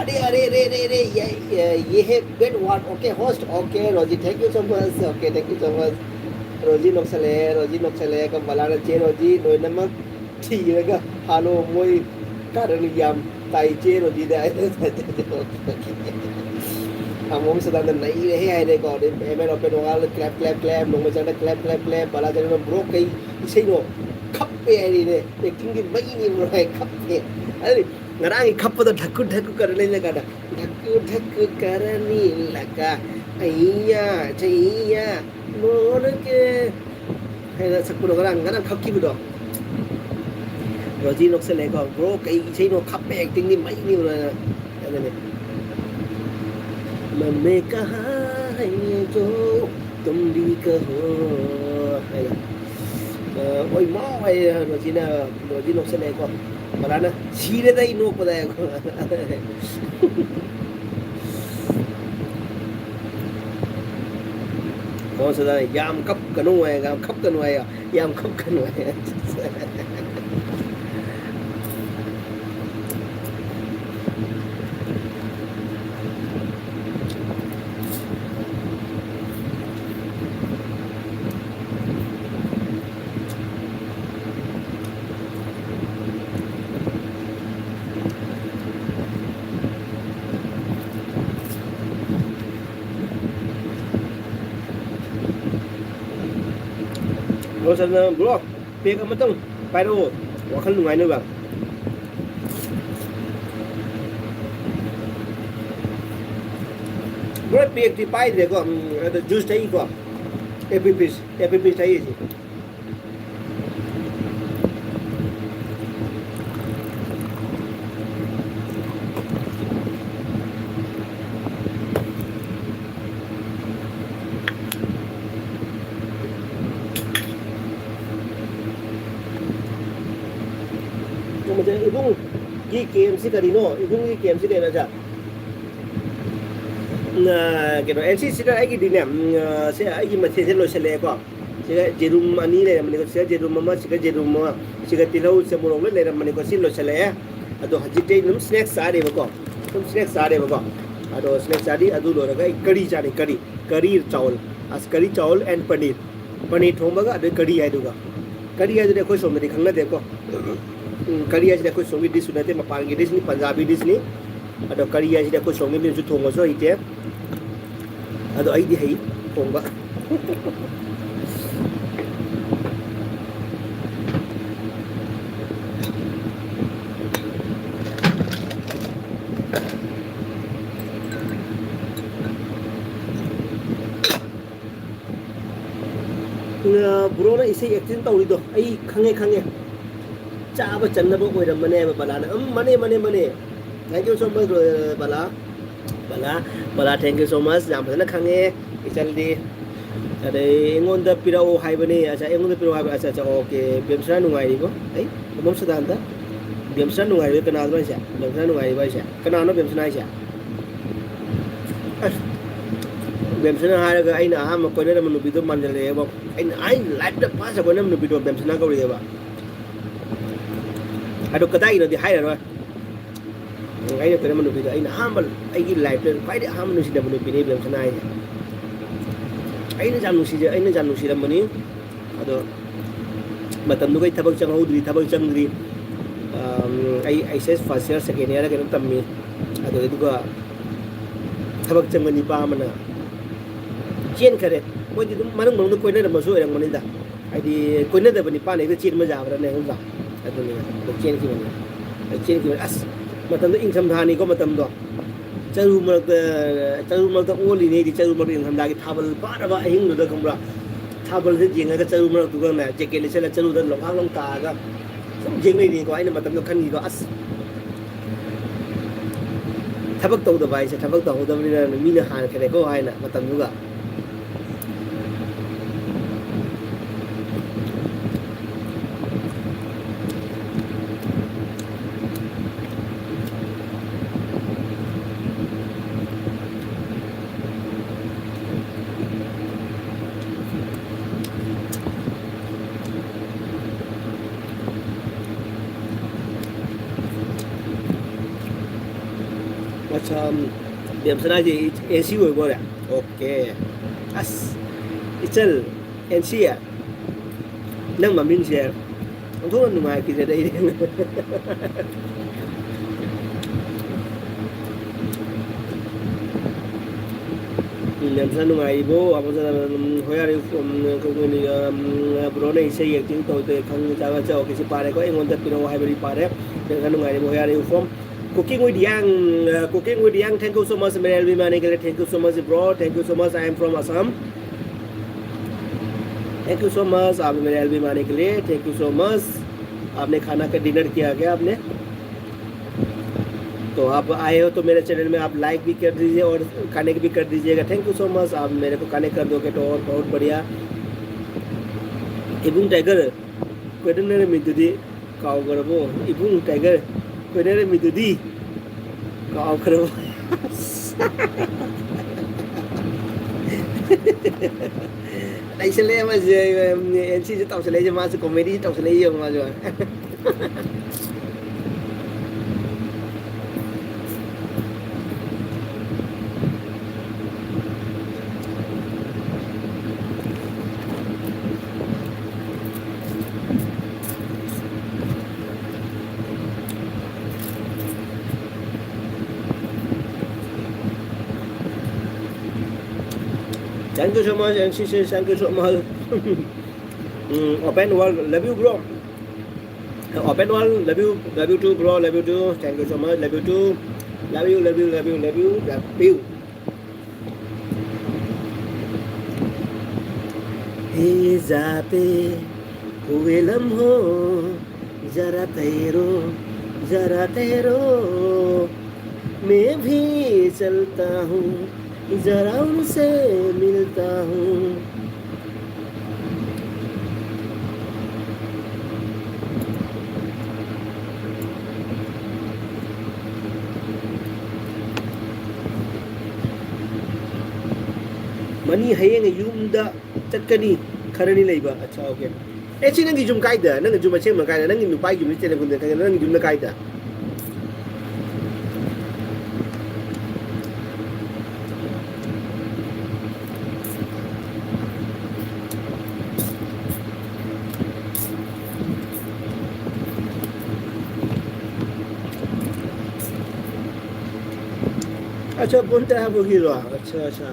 अरे, अरे, रे, रे, रे, ये, ये, ये है bed one, okay, host, okay, रोजी, thank you so much, okay, thank you so much। रोजी नोक्सले, रोजी नोक्सले, कम भला ना चे, रोजी, नोई नमक। ꯊꯤꯔꯒ ꯍꯥꯠꯂꯣ, ꯃꯣꯏ ꯀꯥꯔꯟ ꯌꯥꯝ ꯇꯥꯏ, ꯆꯦ ꯔꯣꯖꯤꯗ꯫ ꯑꯃꯣꯝ ꯁꯗꯥꯅ ꯅꯩꯔꯦꯍꯦ ꯍꯥꯏꯔꯦꯀꯣ꯫ ꯑꯗꯩ ꯑꯦꯝ ꯑꯦꯟ ꯑꯣꯄꯦꯟ ꯋꯥꯉꯥꯜꯗ clap, clap, clap, ꯅꯣꯡꯃꯩ ꯆꯥꯅ clap, clap, clap, ꯕꯂꯥꯆꯥꯅꯨꯅ bro ꯀꯩ ꯏꯁꯩꯅꯣ? ꯈꯞꯄꯦ ꯍꯥꯏꯔꯤꯅꯦ꯫ Actingꯗꯤ ꯃꯩꯅꯤ bro ꯍꯥꯏ, ꯈꯞꯄꯦ꯫ ꯑꯗꯨꯗꯤ ꯉꯔꯥꯡꯒꯤ ꯈꯞꯄꯗꯣ ꯙꯛꯀꯨ ꯙꯛꯀꯨ ꯀꯔꯅꯤꯅ ꯀꯥꯏꯅ, ꯙꯛꯀꯨ ꯙꯛꯀꯨ ꯀꯔꯅꯤ ꯂꯀꯥ, ꯑꯩꯌꯥ ꯆꯩꯌꯥ ꯃꯣꯔꯒꯦ ꯍꯥꯏꯅ ꯁꯛꯄꯗꯣ, ꯉꯔꯥꯡ, ꯉꯔꯥꯡ ꯈꯞꯈꯤꯕꯗꯣ꯫ ꯔꯣꯖꯤ ꯅꯣꯛꯁꯜꯂꯦꯀꯣ꯫ Bro, ꯀꯩ ꯏꯁꯩꯅꯣ? ꯈꯞꯄꯦ, actingꯗꯤ ꯃꯩꯅꯤ bro꯫ ꯑꯗꯨꯅꯦ꯫ ꯃꯝꯃꯦ ꯀꯍꯥ ꯍꯩ ꯖꯣ ꯇꯨꯝꯕꯤ ꯀꯍꯣ ꯍꯥꯏꯅ꯫ ꯑ, ꯑꯣꯏ ꯃꯥ ꯍꯥꯏ ꯔꯣꯖꯤꯅ, ꯔꯣꯖꯤ ꯅꯣꯛꯁꯜꯂꯦꯀꯣ꯫ ꯕꯂꯥꯅ ꯁꯤꯔꯦꯗ ꯑꯩ ꯅꯣꯛꯄꯗ ꯍꯥꯏꯀꯣ꯫ ꯃꯉꯣꯟꯁꯤꯗ ꯌꯥꯝ ꯀꯞꯀꯅꯨ ꯍꯥꯏ, ꯌꯥꯝ ꯀꯞꯀꯅꯨ ꯍꯥꯏ, ꯌꯥꯝ ꯀꯞꯀꯅꯨ ꯍꯥꯏ꯫ ꯕ꯭ꯔꯣ, ꯄꯦꯛ ꯑꯃꯇꯪ ꯄꯥꯏꯔꯛꯑꯣ, ꯋꯥꯈꯜ ꯅꯨꯡꯉꯥꯏꯅꯕ꯫ ꯕ꯭ꯔꯣ, ꯄꯦꯛꯇꯤ ꯄꯥꯏꯗ꯭ꯔꯦꯀꯣ꯫ ꯎꯝ, ꯑꯗꯣ ꯖꯨꯁ ꯊꯛꯏꯀꯣ꯫ ꯑꯦꯄꯤ ꯐꯤꯖ, ꯑꯦꯄꯤ ꯐꯤꯖ ꯊꯛꯏꯁꯦ꯫ ꯏꯕꯨꯡꯒꯤ ꯀꯦꯝꯁꯤ ꯀꯔꯤꯅꯣ? ꯏꯕꯨꯡꯒꯤ ꯀꯦꯝꯁꯤ ꯀꯩꯅꯣ, ꯁꯥꯔ? ꯎꯝ, ꯑ, ꯀꯩꯅꯣ, ꯑꯦꯟ ꯁꯤ ꯁꯤꯗ ꯑꯩꯒꯤꯗꯤꯅꯦ, ꯎꯝ, ꯑ, ꯁꯦ, ꯑꯩꯒꯤ ꯃꯊꯦꯜꯁꯦ ꯂꯣꯏꯁꯤꯜꯂꯛꯑꯦꯀꯣ꯫ ꯁꯤꯗ ꯌꯦꯔꯨꯝ ꯑꯅꯤ ꯂꯩꯔꯝꯕꯅꯤꯀꯣ, ꯁꯤꯗ ꯌꯦꯔꯨꯝ ꯑꯃ, ꯁꯤꯗ ꯌꯦꯔꯨꯝ ꯑꯃ, ꯁꯤꯗ ꯇꯤꯜꯍꯧ, ꯆꯦ, ꯃꯣꯔꯣꯛ ꯂꯣꯏ ꯂꯩꯔꯝꯕꯅꯤꯀꯣ, ꯁꯤ ꯂꯣꯏꯁꯤꯜꯂꯛꯑꯦ꯫ ꯑꯗꯣ ꯍꯧꯖꯤꯛꯇꯤ ꯑꯩ ꯑꯗꯨꯝ ꯁ꯭ꯅꯦꯛꯁ ꯆꯥꯔꯦꯕꯀꯣ, ꯑꯗꯨꯝ ꯁ꯭ꯅꯦꯛꯁ ꯆꯥꯔꯦꯕꯀꯣ꯫ ꯑꯗꯣ ꯁ꯭ꯅꯦꯛꯁ ꯆꯥꯔꯤ, ꯑꯗꯨ ꯂꯣꯏꯔꯒ ꯑꯩ ꯀꯔꯤ ꯆꯥꯅꯤ, ꯀꯔꯤ, ꯀꯔꯤ ꯆꯥꯎꯜ, ꯑꯁ, ꯀꯔꯤ ꯆꯥꯎꯜ and ꯄꯅꯤꯔ, ꯄꯅꯤꯔ ꯊꯣꯡꯕꯒ ꯑꯗꯩ ꯀꯔꯤ ꯍꯥꯏꯗꯨꯒ꯫ ꯀꯔꯤ ꯍꯥꯏꯗꯨꯗꯤ ꯑꯩꯈꯣꯏ ꯁꯣꯝꯗꯗꯤ ꯈꯪꯅꯗꯦꯀꯣ꯫ ꯎꯝ, ꯀꯔꯤ ꯍꯥꯏꯁꯤꯗꯤ ꯑꯩꯈꯣꯏ ꯁꯣꯝꯒꯤ ꯗꯤꯁꯁꯨ ꯅꯠꯇꯦ, ꯃꯄꯥꯟꯒꯤ ꯗꯤꯁꯅꯤ, ꯄꯟꯖꯥꯕꯤ ꯗꯤꯁꯅꯤ꯫ ꯑꯗꯣ ꯀꯔꯤ ꯍꯥꯏꯁꯤꯗꯤ ꯑꯩꯈꯣꯏ ꯁꯣꯝꯒꯤ ꯃꯤꯅꯁꯨ ꯊꯣꯡꯕꯁꯨ ꯍꯩꯇꯦ꯫ ꯑꯗꯣ ꯑꯩꯗꯤ ꯍꯩ ꯊꯣꯡꯕ꯫ ꯑ, ꯕ꯭ꯔꯣꯅ ꯏꯁꯩ ꯑꯦꯛꯇꯤꯡ ꯇꯧꯔꯤꯗꯣ ꯑꯩ ꯈꯪꯉꯦ, ꯈꯪꯉꯦ꯫ ꯆꯥꯕ ꯆꯟꯅꯕ ꯑꯣꯏꯔꯝꯃꯅꯦꯕ ꯕꯂꯥꯅ꯫ ꯎꯝ, ꯃꯥꯅꯦ, ꯃꯥꯅꯦ, ꯃꯥꯅꯦ꯫ Thank you so much, Bala. Bala, Bala, thank you so much꯫ ꯌꯥꯝ ꯐꯖꯅ ꯈꯪꯉꯦ, ꯏꯆꯜꯗꯤ꯫ ꯑꯗꯩ ꯑꯩꯉꯣꯟꯗ ꯄꯤꯔꯛꯑꯣ ꯍꯥꯏꯕꯅꯦ꯫ ꯑꯠꯆꯥ, ꯑꯩꯉꯣꯟꯗ ꯄꯤꯔꯛꯑꯣ ꯍꯥꯏꯕ꯫ ꯑꯠꯆꯥ, ꯑꯠꯆꯥ, ꯑꯣꯀꯦ꯫ ꯕꯦꯝꯁꯅꯥ ꯅꯨꯡꯉꯥꯏꯔꯤꯕꯣ? ꯑꯩ, ꯕꯣꯝ ꯁꯗꯥꯟꯗ꯫ ꯕꯦꯝꯁꯅꯥ ꯅꯨꯡꯉꯥꯏꯔꯤꯕ ꯀꯅꯥꯗꯅꯣ ꯍꯥꯏꯁꯦ? ꯕꯦꯝꯁꯅꯥ ꯅꯨꯡꯉꯥꯏꯔꯤꯕ ꯍꯥꯏꯁꯦ? ꯀꯅꯥꯅꯣ ꯕꯦꯝꯁꯅꯥ ꯍꯥꯏꯁꯦ? ꯑꯁ, ꯕꯦꯝꯁꯅꯥ ꯍꯥꯏꯔꯒ ꯑꯩꯅ ꯑꯍꯥꯟꯕ ꯀꯣꯏꯅꯔꯝꯕ ꯅꯨꯄꯤꯗꯣ ꯃꯥꯟꯖꯜꯂꯛꯑꯦꯕꯣ꯫ ꯑꯩꯅ, ꯑꯩꯅ ꯂꯥꯏꯐꯇ ꯐꯥꯔꯁ ꯀꯣꯏꯅꯔꯝꯕ ꯅꯨꯄꯤꯗꯣ ꯕꯦꯝꯁꯅꯥ ꯀꯧꯔꯛꯑꯦꯕ꯫ ꯑꯗꯣ ꯀꯗꯥꯏꯒꯤꯅꯣꯗꯤ ꯍꯥꯏꯔꯔꯣꯏ꯫ ꯑꯩꯅ ꯀꯣꯏꯔꯝꯕ ꯅꯨꯄꯤꯗꯣ ꯑꯩꯅ ꯑꯍꯥꯟꯕ, ꯑꯩꯒꯤ ꯂꯥꯏꯐꯇ ꯈ꯭ꯋꯥꯏꯗꯒꯤ ꯑꯍꯥꯟꯕ ꯅꯨꯡꯁꯤꯅꯕ ꯅꯨꯄꯤꯅꯦ ꯕꯦꯝꯁꯅꯥ ꯍꯥꯏꯁꯦ꯫ ꯑꯩꯅ ꯌꯥꯝ ꯅꯨꯡꯁꯤꯖ-, ꯑꯩꯅ ꯌꯥꯝ ꯅꯨꯡꯁꯤꯔꯝꯕꯅꯤ꯫ ꯑꯗꯣ ꯃꯇꯝꯗꯨꯒ ꯑꯩ ꯊꯕꯛ ꯆꯪꯍꯧꯗ꯭ꯔꯤ, ꯊꯕꯛ ꯆꯪꯗ꯭ꯔꯤ꯫ ꯑꯝ, ꯑꯩ ꯑꯩꯆ ꯑꯦꯁ first year, second year ꯀꯩꯅꯣ ꯇꯝꯃꯤ꯫ ꯑꯗꯨ, ꯑꯗꯨꯒ ꯊꯕꯛ ꯆꯪꯕ ꯅꯤꯄꯥ ꯑꯃꯅ ꯆꯦꯟꯈꯔꯦ꯫ ꯃꯣꯏꯗꯤ ꯑꯗꯨꯝ ꯃꯅꯨꯡ ꯃꯅꯨꯡꯗ ꯀꯣꯏꯅꯔꯝꯕꯁꯨ ꯑꯣꯏꯔꯝꯒꯅꯤꯗ꯫ ꯍꯥꯏꯗꯤ ꯀꯣꯏꯅꯗꯕ ꯅꯤꯄꯥꯅ ꯍꯦꯛꯇ ꯆꯦꯟꯕ ꯌꯥꯕ꯭ꯔꯥꯅꯦ, ꯅꯠꯇ꯭ꯔꯥ? ꯑꯗꯨꯅꯤ꯫ ꯑꯗꯨ ꯆꯦꯟꯈꯤꯕꯅꯤ꯫ ꯑꯗꯨ ꯆꯦꯟꯈꯤꯕꯅꯤ꯫ ꯑꯁ, ꯃꯇꯝꯗꯣ ꯏꯪꯊꯝꯊꯥꯅꯤꯀꯣ, ꯃꯇꯝꯗꯣ꯫ ꯆꯔꯨ ꯃꯔꯛꯇ, ꯆꯔꯨ ꯃꯔꯛꯇ ꯑꯣꯜꯂꯤꯅꯦ ꯑꯩꯗꯤ, ꯆꯔꯨ ꯃꯔꯛꯇ, ꯏꯪꯊꯝꯊꯥꯒꯤ ꯊꯥꯕꯜ ꯄꯥꯔꯕ ꯑꯍꯤꯡꯗꯨꯗ, ꯈꯪꯕ꯭ꯔꯥ? ꯊꯥꯕꯜꯁꯦ ꯌꯦꯡꯉꯒ ꯆꯔꯨ ꯃꯔꯛꯇꯨꯒꯅꯦ, ꯖꯦꯀꯦꯠ ꯂꯤꯠꯁꯜꯂ ꯆꯔꯨꯗ ꯂꯣꯡꯈꯥꯛ ꯂꯣꯡ ꯇꯥꯔꯒ ꯁꯨꯝ ꯌꯦꯡ ꯂꯩꯅꯤꯀꯣ꯫ ꯑꯩꯅ ꯃꯇꯝꯗꯣ ꯈꯟꯈꯤꯀꯣ, ꯑꯁ, ꯊꯕꯛ ꯇꯧꯗꯕ ꯍꯥꯏꯁꯦ, ꯊꯕꯛ ꯇꯧꯍꯧꯗꯕꯅꯤꯅ ꯃꯤꯅ ꯍꯥꯟꯈ꯭ꯔꯦꯀꯣ ꯍꯥꯏꯅ ꯃꯇꯝꯗꯨꯒ꯫ ꯑꯠꯆꯥ, ꯕꯦꯝꯁꯅꯥꯁꯦ ꯑꯦꯟ ꯁꯤ ꯑꯣꯏꯕ ꯑꯣꯏꯔꯦ꯫ ꯑꯣꯀꯦ꯫ ꯑꯁ, ꯏꯆꯜ, ꯑꯦꯟ ꯁꯤ꯫ ꯅꯪ ꯃꯃꯤꯡꯁꯦ ꯑꯣꯟꯊꯣꯛꯅ ꯅꯨꯡꯉꯥꯏꯈꯤꯗ꯭ꯔꯦꯗ ꯑꯩꯗꯤ꯫ ꯎꯝ, ꯌꯥꯝ ꯊꯤꯅ ꯅꯨꯡꯉꯥꯏꯔꯤꯕꯣ? ꯎꯝ, ꯍꯣꯌꯥꯔ ꯏꯐꯣꯝ, ꯎꯝ, ꯀꯩꯅꯣꯅꯤ, ꯎꯝ, ꯕ꯭ꯔꯣꯅ ꯏꯁꯩ acting ꯇꯧꯗꯦ ꯈꯪꯉꯤ, ꯆꯥꯕ ꯆꯥꯎ, ꯀꯩꯁꯨ ꯄꯥꯔꯦꯀꯣ, ꯑꯩꯉꯣꯟꯗ ꯄꯤꯔꯛꯑꯣ ꯍꯥꯏꯕꯗꯤ ꯄꯥꯔꯦ꯫ ꯌꯥꯝ ꯊꯤꯅ ꯅꯨꯡꯉꯥꯏꯔꯤꯕꯣ? ꯍꯣꯌꯥꯔ ꯏꯐꯣꯝ, Cooking with Yang, uh, Cooking with Yang, thank you so much, मेरे एलबी में आने के लिए, thank you so much, bro, thank you so much, I am from Assam, thank you so much, आप मेरे एलबी में आने के लिए, thank you so much। आपने खाना का डिनर किया क्या आपने? तो आप आए हो तो मेरे चैनल में आप लाइक भी कर दीजिए और कनेक्ट भी कर दीजिएगा। Thank you so much, आप मेरे को कनेक्ट कर दोगे तो और बहुत बढ़िया। ꯏꯕꯨꯡ ꯇꯥꯏꯒꯔ, ꯀꯣꯏꯅꯔꯝꯃꯤꯗꯨꯗꯤ ꯀꯥꯎꯈ꯭ꯔꯕꯣ? ꯏꯕꯨꯡ ꯇꯥꯏꯒꯔ, ꯀꯣꯏꯅꯔꯝꯃꯤꯗꯨꯗꯤ ꯀꯥꯎꯈ꯭ꯔꯕꯣ? ꯂꯩꯁꯜꯂꯛꯑꯦ ꯃꯥꯁꯦ, ꯑꯦꯝ ꯁꯤꯁꯦ ꯇꯧꯁꯜꯂꯛꯏꯁꯦ, ꯃꯥꯁꯨ ꯀꯣꯃꯦꯗꯤꯁꯦ ꯇꯧꯁꯜꯂꯛꯏ ꯌꯦꯡꯉꯣ ꯃꯥꯁꯨ꯫ Thank you so much, and she says thank you so much. Mm, open world, love you, bro. Open world, love you, love you too, bro, love you too. Thank you so much, love you too. Love you, love you, love you, love you, love you. हे जाते हुए लम्हों, जरा तैरो, जरा तैरो, मैं भी चलता हूँ, जरा उनसे मिलता हूँ. ꯃꯅꯤ ꯍꯌꯦꯡ ꯌꯨꯝꯗ ꯆꯠꯀꯅꯤ, ꯈꯔꯅꯤ ꯂꯩꯕ. ꯑꯠꯆꯥ, okay. ꯑꯦ, ꯁꯤ ꯅꯪꯒꯤ ꯌꯨꯝ ꯀꯥꯏꯗ? ꯅꯪꯒꯤ ꯌꯨꯝ ꯑꯁꯦꯡꯕ ꯀꯥꯏꯗ? ꯅꯪꯒꯤ ꯅꯨꯄꯥꯒꯤ ꯌꯨꯝꯗꯤ ꯆꯦꯜꯂꯛꯄꯗ ꯀꯥꯏꯗ? ꯅꯪꯒꯤ ꯌꯨꯝꯅ ꯀꯥꯏꯗ? ꯑꯆꯥ, ꯄꯨꯡ ꯇꯔꯥ ꯐꯥꯎꯒꯤꯔꯣ? ꯑꯠꯆꯥ, ꯑꯠꯆꯥ.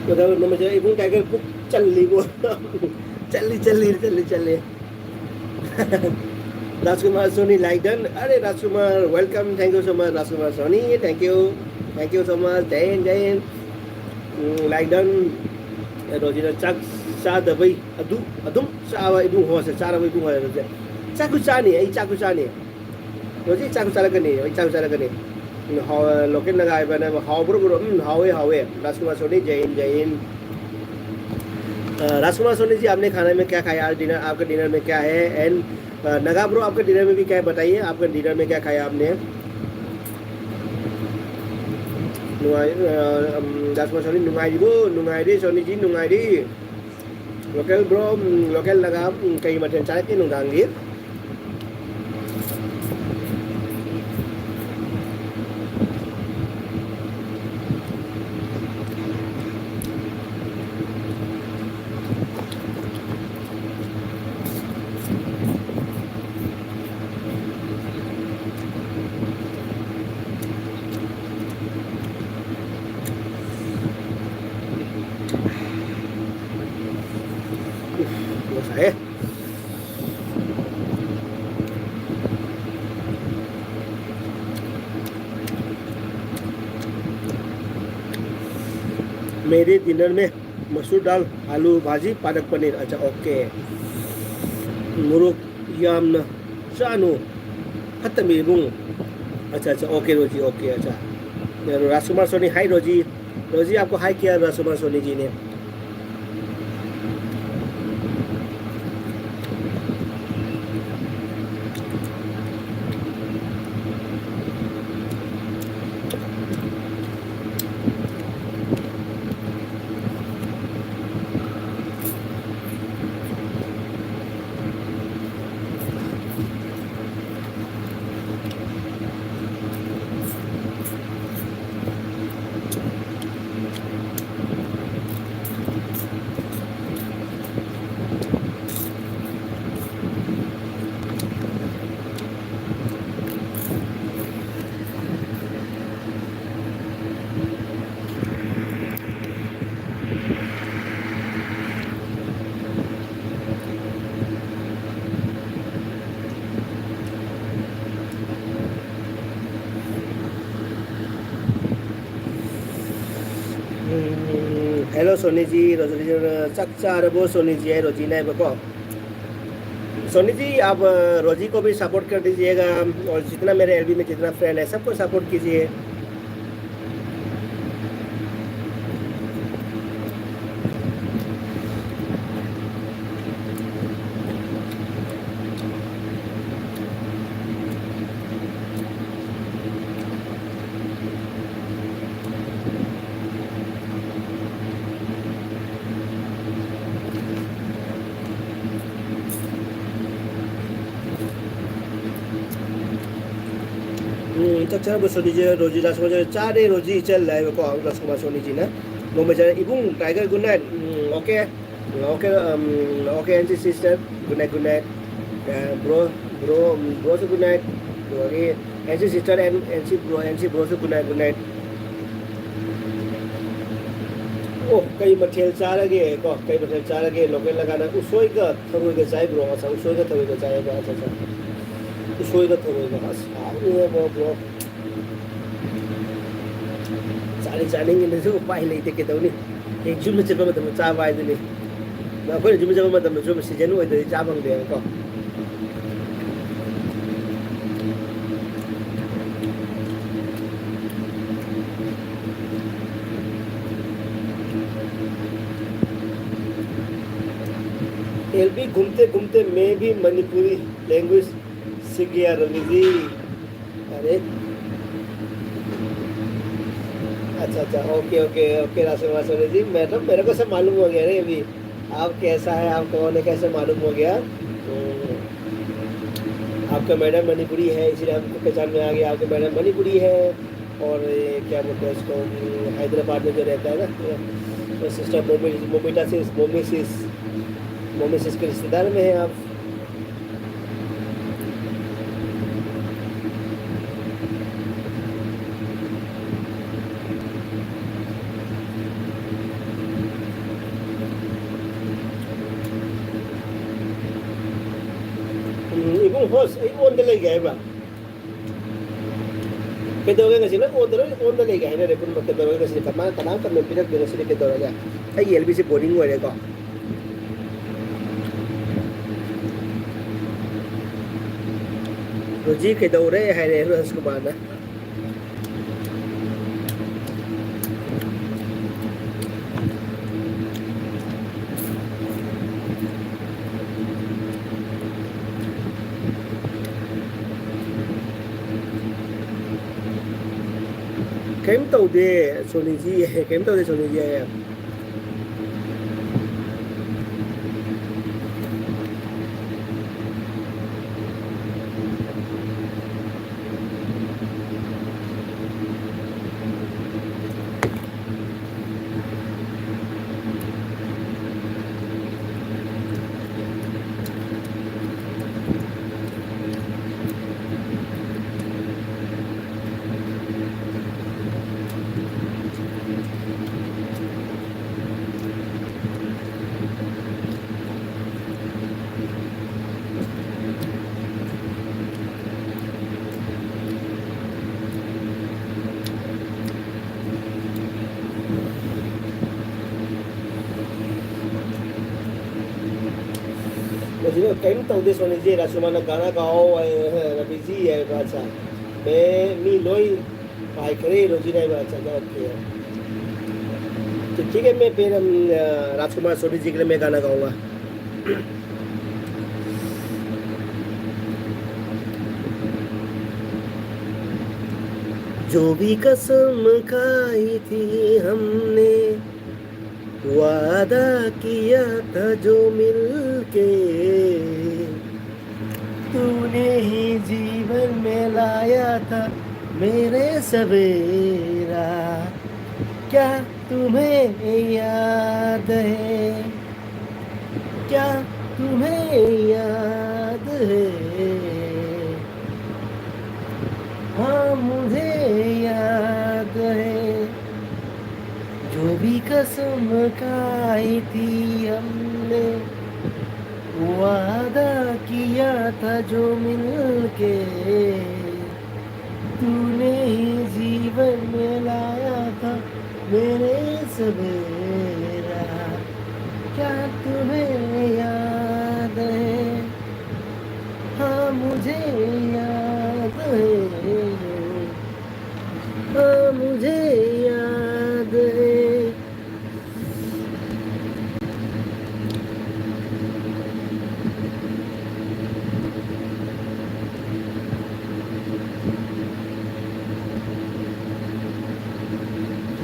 ꯀꯩꯗꯧꯔꯦ ꯅꯃꯁꯦ ꯏꯕꯨꯡ ꯇꯥꯏꯒꯔ ꯄꯨꯛ ꯆꯜꯂꯤꯕꯣ? चल ली, चल ली, चल ली, चल ली। राजकुमार सोनी, like done। अरे राजकुमार, welcome, thank you so much Rajkumar Soni, thank you, thank you so much। जय हिंद, जय हिंद। ꯎꯝ, like done꯫ ꯑꯗꯣ ꯁꯤꯗ ꯆꯥꯛ ꯆꯥꯗꯕꯩ ꯑꯗꯨ ꯑꯗꯨꯝ ꯆꯥꯕ ꯏꯕꯨꯡꯉꯣꯁꯦ, ꯆꯥꯔꯕ ꯏꯕꯨꯡꯉꯣꯁꯦ꯫ ꯆꯥꯛꯁꯨ ꯆꯥꯅꯤ, ꯑꯩ ꯆꯥꯛꯁꯨ ꯆꯥꯅꯤ꯫ ꯍꯧꯖꯤꯛ ꯆꯥꯛꯁꯨ ꯆꯥꯔꯛꯀꯅꯤ, ꯑꯩ ꯆꯥꯛꯁꯨ ꯆꯥꯔꯛꯀꯅꯤ꯫ ꯎꯝ, ꯍꯥꯎ-, local ꯅꯥꯒꯥ ꯍꯥꯏꯕꯅ ꯍꯥꯎꯕ꯭ꯔꯣ ꯕ꯭ꯔꯣ? ꯎꯝ, ꯍꯥꯎꯋꯦ, ꯍꯥꯎꯋꯦ꯫ ꯔꯥꯖꯀꯨꯃꯥꯔ ꯁꯣꯅꯤ, ꯖꯩ ꯍꯤꯟ, ꯖꯩ ꯍꯤꯟ꯫ अ, राजकुमार सोनी जी, आपने खाने में क्या खाया आज डिनर? आपका डिनर में क्या है? And, अ, नगा ब्रो, आपका डिनर में भी क्या है बताइए, आपका डिनर में क्या खाया आपने? नुआ-, अ, अम, राजकुमार सोनी, नुंगाई वो, नुंगाई रे, सोनी जी, नुंगाई रे। Local bro, ꯎꯝ, local ꯅꯥꯒꯥ, ꯎꯝ, ꯀꯩ ꯃꯊꯦꯜ ꯆꯥꯔꯛꯀꯦ ꯅꯨꯡꯗꯥꯡꯒꯤ? ꯉꯁꯥꯏ꯫ मेरे डिनर में मसूर दाल, आलू भाजी, पालक पनीर। अच्छा, OK। ꯃꯣꯔꯣꯛ ꯌꯥꯝꯅ ꯆꯥꯅꯨ, ꯐꯠꯇꯕꯅꯤ ꯏꯕꯨꯡ꯫ अच्छा, अच्छा, OK ꯔꯣꯖꯤ, OK, अच्छा। राजकुमार सोनी, हाय रोजी। रोजी, आपको हाय किया राजकुमार सोनी जी ने। हेलो सोनी जी, रोजी, ꯆꯥꯛ ꯆꯥꯔꯕꯣ ꯁꯣꯅꯤꯖꯤ? ꯑꯩ ꯔꯣꯖꯤꯅꯦꯕꯀꯣ꯫ सोनी जी, आप, अ, रोजी को भी सपोर्ट कर दीजिएगा और जितना मेरे एलबी में जितना फ्रेंड है, सबको सपोर्ट कीजिए। ꯎꯝ, ꯆꯥꯛ ꯆꯥꯔꯕꯣ ꯁꯣꯅꯤꯖꯤ? ꯔꯣꯖꯤ ꯔꯥꯖꯀꯨꯃꯥꯔ ꯆꯥꯔꯦ, ꯔꯣꯖꯤ ꯏꯆꯜ ꯍꯥꯏꯕꯀꯣ, ꯔꯥꯖꯀꯨꯃꯥꯔ ꯁꯣꯅꯤꯖꯤꯅ꯫ ꯅꯣꯡꯃꯩ ꯆꯥꯔꯦ꯫ ꯏꯕꯨꯡ tiger, good night. Um, okay. Um, okay, um, okay, N C sister, good night, good night. Uh, bro, bro, um, ꯕ꯭ꯔꯣꯁꯨ ꯒꯨꯗ ꯅꯥꯏꯠ꯫ ꯑꯗꯨꯗꯒꯤ N C sister N, N C bro, N C ꯕ꯭ꯔꯣꯁꯨ good night, good night. ꯑꯣ, ꯀꯩ ꯃꯊꯦꯜ ꯆꯥꯔꯒꯦ ꯀꯣ? ꯀꯩ ꯃꯊꯦꯜ ꯆꯥꯔꯒꯦ? ꯂꯣꯀꯦꯜ ꯂꯒꯥꯅ ꯎꯁꯣꯏꯒ ꯊꯔꯣꯏꯒ ꯆꯥꯏ ꯕ꯭ꯔꯣ꯫ ꯑꯁ, ꯎꯁꯣꯏꯒ ꯊꯔꯣꯏꯒ ꯆꯥꯏꯌꯦꯕ꯫ ꯑꯠꯆꯥ, ꯑꯠꯆꯥ꯫ ꯎꯁꯣꯏꯒ ꯊꯔꯣꯏꯒ꯫ ꯑꯁ, ꯍꯥꯎꯅꯤꯍꯦ ꯕ꯭ꯔꯣ, ꯕ꯭ꯔꯣ꯫ ꯆꯥꯅꯤꯡ ꯆꯥꯅꯤꯡꯉꯤꯅꯁꯨ ꯎꯄꯥꯏ ꯂꯩꯇꯦ, ꯀꯩꯗꯧꯅꯤ? ꯍꯦꯛ ꯌꯨꯝꯗ ꯆꯠꯄ ꯃꯇꯝꯗ ꯆꯥꯕ ꯍꯥꯏꯗꯨꯅꯤ꯫ ꯑꯗꯣ ꯑꯩꯈꯣꯏꯅ ꯌꯨꯝꯗ ꯆꯠꯄ ꯃꯇꯝꯗꯁꯨ ꯁꯤꯖꯟ ꯑꯣꯏꯗ꯭ꯔꯗꯤ ꯆꯥ ꯐꯪꯗꯦꯕꯀꯣ꯫ एलबी घूमते घूमते मैं भी मणिपुरी लैंग्वेज सीख गया रवि जी। अरे, अच्छा, अच्छा, ओके, ओके, ओके, राशि मास्टर जी, मैडम, मेरे को सब मालूम हो गया रे अभी, आप कैसा है, आप कौन है, कैसे मालूम हो गया। तो आपका मैडम मणिपुरी है, इसलिए हमको पहचान में आ गया, आपका मैडम मणिपुरी है। और ये क्या बोलते हैं इसको, हम्म, हैदराबाद में जो रहता है ना, तो सिस्टर मोमी, मोमिटा सिस, मोमी सिस, मोमी सिस के रिश्तेदार में हैं आप। ꯎꯝ, ꯏꯕꯨꯡ ꯍꯣꯁ ꯑꯩꯉꯣꯟꯗ ꯂꯩꯒꯦ ꯍꯥꯏꯕ? ꯀꯩꯗꯧꯔꯒꯦ ꯉꯁꯤ? ꯂꯣꯏ ꯑꯣꯟꯗ, ꯂꯣꯏ ꯑꯣꯟꯗ ꯂꯩꯒꯦ ꯍꯥꯏꯅꯔꯦ ꯄꯨꯝꯅꯃꯛ꯫ ꯀꯩꯗꯧꯔꯒꯦ ꯉꯁꯤꯗꯤ? ꯀꯃꯥꯏꯅ, ꯀꯅꯥꯝ ꯀꯃꯦꯟ ꯄꯤꯔꯛꯇꯦ ꯉꯁꯤꯗꯤ? ꯀꯩꯗꯧꯔꯒꯦ? ꯑꯩꯒꯤ ꯑꯦꯜ ꯕꯤꯁꯤ ꯕꯣꯔꯤꯡ ꯑꯣꯏꯔꯦꯀꯣ꯫ ꯔꯣꯖꯤ ꯀꯩꯗꯧꯔꯦ ꯍꯥꯏꯔꯦ ꯔꯥꯖꯀꯨꯃꯥꯔꯅ꯫ ꯀꯩꯝ ꯇꯧꯗꯦ ꯁꯣꯅꯤꯖꯤ, ꯀꯩꯝ ꯇꯧꯗꯦ ꯁꯣꯅꯤꯖꯤ꯫ ꯃꯁꯤꯗ ꯀꯔꯤꯝ ꯇꯧꯗꯦ ꯁꯣꯅꯤꯖꯤ, ꯔꯥꯖꯀꯨꯃꯥꯔꯅ ꯒꯥꯅꯥ ꯒꯥꯎ ꯍꯥꯏ, ꯔꯕꯤꯖꯤ ꯍꯥꯏꯕ, ꯑꯠꯆꯥ꯫ ꯃꯦ, ꯃꯤ ꯂꯣꯏ ꯄꯥꯏꯈ꯭ꯔꯦ ꯔꯣꯖꯤꯅ ꯍꯥꯏꯕ, ꯑꯠꯆꯥ, ꯑꯠꯆꯥ, ꯑꯣꯀꯦ꯫ तो ठीक है, मैं फिर हम, अ, राजकुमार सोनी जी के लिए मैं गाना गाऊंगा। जो भी कसम खाई थी हमने, वादा किया था जो मिलके, तूने ही जीवन में लाया था मेरे सवेरा। क्या तुम्हें याद है? क्या तुम्हें याद है? हाँ, मुझे याद है, जो भी कसम खाई थी हमने, वादा किया था जो मिलके, तूने में लाया था मेरे सवेरा, क्या तुम्हें याद है? हाँ, मुझे याद है, हाँ, मुझे याद है। ꯑ,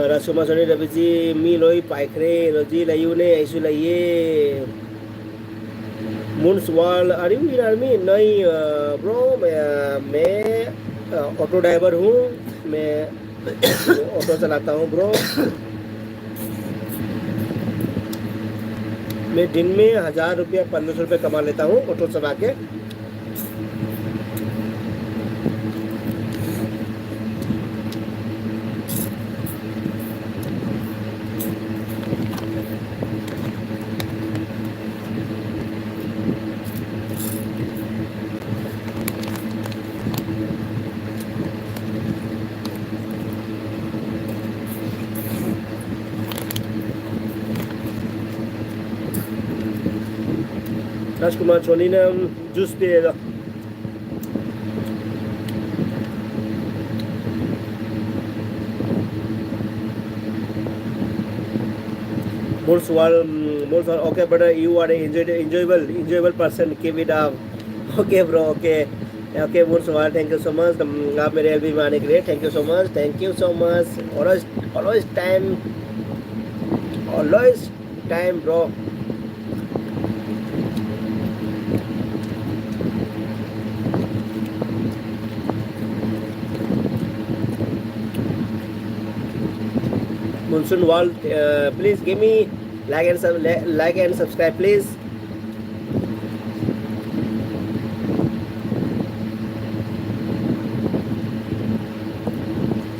ꯔꯥꯖꯀꯨꯃꯥꯔ ꯁꯣꯅꯤ, ꯔꯕꯤꯖꯤ, ꯃꯤ ꯂꯣꯏ ꯄꯥꯏꯈ꯭ꯔꯦ꯫ ꯔꯣꯖꯤ ꯂꯩꯌꯨꯅꯦ, ꯑꯩꯁꯨ ꯂꯩꯌꯦ꯫ Moons World, are you in army? नहीं, अ, bro, मैं, अ, मैं, अ, auto driver हूँ। मैं ऑटो चलाता हूँ, bro। मैं दिन में हज़ार रुपया, पन्द्रह सौ रुपया कमा लेता हूँ ऑटो चला के। राजकुमार सोनी ने हम जूस पिएगा। Moons World, mm, Moons World, okay, brother, you are an enjoy-, enjoyable, enjoyable person. Keep it up. Okay, bro, okay. Okay, Moons World, thank you so much. Mm, आप मेरे एलबी में आने के लिए, thank you so much, thank you so much. Always, always time, always time, bro. Monsoon World, uh, please give me like and sub-, li-, like and subscribe, please.